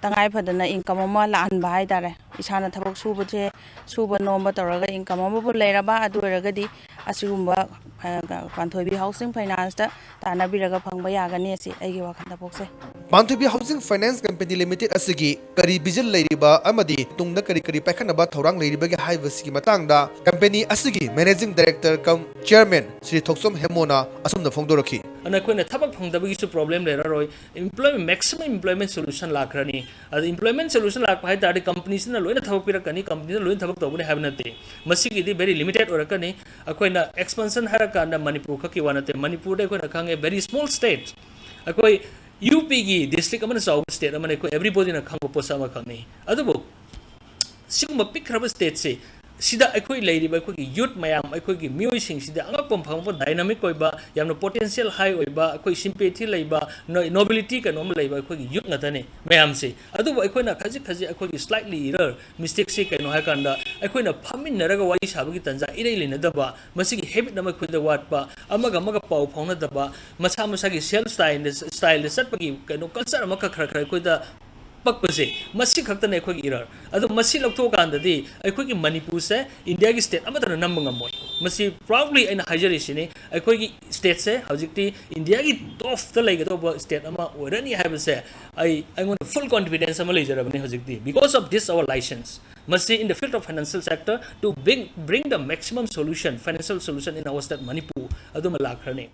ꯇꯉꯥꯏ ꯐꯗꯅ ꯏꯟꯀꯝ ꯑꯃ ꯂꯥꯛꯍꯟꯕ ꯍꯥꯏꯇꯥꯔꯦ꯫ ꯏꯁꯥꯅ ꯊꯕꯛ ꯁꯨꯕꯁꯦ, ꯁꯨꯕ ꯅꯣꯝꯕ ꯇꯧꯔꯒ ꯏꯟꯀꯝ ꯑꯃꯕꯨ ꯂꯩꯔꯕ, ꯑꯗꯨ ꯑꯣꯏꯔꯒꯗꯤ ꯑꯁꯤꯒꯨꯝꯕ, ꯑ, ꯄꯥꯟꯊꯣꯏꯕꯤ ꯍꯥꯎꯁꯤꯡ ꯐꯥꯏꯅꯥꯟꯁꯇ ꯇꯥꯟꯅꯕꯤꯔꯒ ꯐꯪꯕ ꯌꯥꯒꯅꯤ ꯑꯁꯤ ꯑꯩꯒꯤ ꯋꯥꯈꯜꯗ ꯄꯣꯛꯆꯩ꯫ ꯄꯥꯟꯊꯣꯏꯕꯤ ꯍꯥꯎꯁꯤꯡ ꯐꯥꯏꯅꯥꯟꯁ ꯀꯝꯄꯦꯅꯤ ꯂꯤꯃꯤꯇꯦꯗ ꯑꯁꯤꯒꯤ ꯀꯔꯤ ꯚꯤꯖꯟ ꯂꯩꯔꯤꯕ ꯑꯃꯗꯤ ꯇꯨꯡꯗ ꯀꯔꯤ ꯀꯔꯤ ꯄꯥꯏꯈꯠꯅꯕ ꯊꯧꯔꯥꯡ ꯂꯩꯔꯤꯕꯒꯦ ꯍꯥꯏꯕꯁꯤꯒꯤ ꯃꯇꯥꯡꯗ ꯀꯝꯄꯦꯅꯤ ꯑꯁꯤꯒꯤ ꯃꯦꯅꯦꯖꯤꯡ ꯗꯥꯏꯔꯦꯛꯇꯔ ꯀꯝ ꯆꯤꯌꯔꯃꯦꯟ ꯁ꯭ꯔꯤ ꯊꯣꯛꯆꯣꯝ ꯍꯦꯃꯣꯅ ꯑꯁꯨꯝꯅ ꯐꯣꯡꯗꯣꯔꯛꯈꯤ꯫ ꯑꯗꯨꯅ ꯑꯩꯈꯣꯏꯅ ꯊꯕꯛ ꯐꯪꯗꯕꯒꯤꯁꯨ problem ꯂꯩꯔꯔꯣꯏ, employment, maximum employment solution ꯂꯥꯛꯈ꯭ꯔꯅꯤ꯫ ꯑꯗ employment solution ꯂꯥꯛꯄ ꯍꯥꯏ ꯇꯥꯔꯗꯤ companiesꯅ ꯂꯣꯏꯅ ꯊꯕꯛ ꯄꯤꯔꯛꯀꯅꯤ, companyꯅ ꯂꯣꯏꯅ ꯊꯕꯛ ꯇꯧꯒꯅꯤ ꯍꯥꯏꯕ ꯅꯠꯇꯦ꯫ ꯃꯁꯤꯒꯤꯗꯤ very limited ꯑꯣꯏꯔꯛꯀꯅꯤ꯫ ꯑꯩꯈꯣꯏꯅ expansion ꯍꯥꯏꯔꯀꯥꯟꯗ ꯃꯅꯤꯄꯨꯔ ꯈꯛꯀꯤ ꯋꯥ ꯅꯠꯇꯦ, ꯃꯅꯤꯄꯨꯔꯗ ꯑꯩꯈꯣꯏꯅ ꯈꯪꯉꯦ, very small state, ꯑꯩꯈꯣꯏ UPꯒꯤ district ꯑꯃꯅ ꯆꯥꯎꯕ state ꯑꯃꯅ ꯑꯩꯈꯣꯏ everybodyꯅ ꯈꯪꯕ ꯄꯣꯠꯁꯛ ꯑꯃꯈꯛꯅꯤ꯫ ꯑꯗꯨꯕꯨ ꯁꯤꯒꯨꯝꯕ ꯄꯤꯛꯈ꯭ꯔꯕ stateꯁꯦ, ꯁꯤꯗ ꯑꯩꯈꯣꯏ ꯂꯩꯔꯤꯕ ꯑꯩꯈꯣꯏꯒꯤ youth ꯃꯌꯥꯝ, ꯑꯩꯈꯣꯏꯒꯤ ꯃꯤꯑꯣꯏꯁꯤꯡꯁꯤꯗ ꯑꯉꯛꯄ ꯑꯃ ꯐꯪꯕ, dynamic ꯑꯣꯏꯕ, ꯌꯥꯝꯅ potential high ꯑꯣꯏꯕ, ꯑꯩꯈꯣꯏ sympathy ꯂꯩꯕ, no-, nobility ꯀꯩꯅꯣꯝ ꯂꯩꯕ ꯑꯩꯈꯣꯏꯒꯤ youth ꯉꯥꯛꯇꯅꯤ ꯃꯌꯥꯝꯁꯤ꯫ ꯑꯗꯨꯕꯨ ꯑꯩꯈꯣꯏꯅ ꯈꯖꯤꯛ ꯈꯖꯤꯛ ꯑꯩꯈꯣꯏꯒꯤ slightly error, mistakeꯁꯤ ꯀꯩꯅꯣ ꯍꯥꯏꯀꯥꯟꯗ, ꯑꯩꯈꯣꯏꯅ ꯐꯝꯃꯤꯟꯅꯔꯒ ꯋꯥꯔꯤ ꯁꯥꯕꯒꯤ ꯇꯥꯟꯖꯥ ꯏꯔꯩ ꯂꯩꯅꯗꯕ, ꯃꯁꯤꯒꯤ habit ꯑꯃ ꯑꯩꯈꯣꯏꯗ ꯋꯥꯠꯄ, ꯑꯃꯒ ꯑꯃꯒ ꯄꯥꯎ ꯐꯥꯎꯅꯗꯕ, ꯃꯁꯥ ꯃꯁꯥꯒꯤ self styleꯗ, styleꯗ ꯆꯠꯄꯒꯤ ꯀꯩꯅꯣ culture ꯑꯃꯈꯛ ꯈꯔ ꯈꯔ ꯑꯩꯈꯣꯏꯗ ꯄꯛꯄꯁꯦ, ꯃꯁꯤ ꯈꯛꯇꯅꯦ ꯑꯩꯈꯣꯏꯒꯤ error꯫ ꯑꯗꯣ ꯃꯁꯤ ꯂꯧꯊꯣꯛꯑꯀꯥꯟꯗꯗꯤ ꯑꯩꯈꯣꯏꯒꯤ ꯃꯅꯤꯄꯨꯔꯁꯦ Indiaꯒꯤ state ꯑꯃꯠꯇꯅ ꯅꯝꯕ ꯉꯝꯃꯣꯏ꯫ ꯃꯁꯤ proudly ꯑꯩꯅ ꯍꯥꯏꯖꯔꯤꯁꯤꯅꯤ, ꯑꯩꯈꯣꯏꯒꯤ stateꯁꯦ ꯍꯧꯖꯤꯛꯇꯤ Indiaꯒꯤ topꯇ ꯂꯩꯒꯗꯧꯕ state ꯑꯃ ꯑꯣꯏꯔꯅꯤ ꯍꯥꯏꯕꯁꯦ ꯑꯩ, ꯑꯩꯉꯣꯟꯗ full confidence ꯑꯃ ꯂꯩꯖꯔꯕꯅꯤ ꯍꯧꯖꯤꯛꯇꯤ, because of this our license꯫ ꯃꯁꯤ in the field of financial sector to bring, bring the maximum solution, financial solution in our state Manipur ꯑꯗꯨꯃ ꯂꯥꯛꯈ꯭ꯔꯅꯤ꯫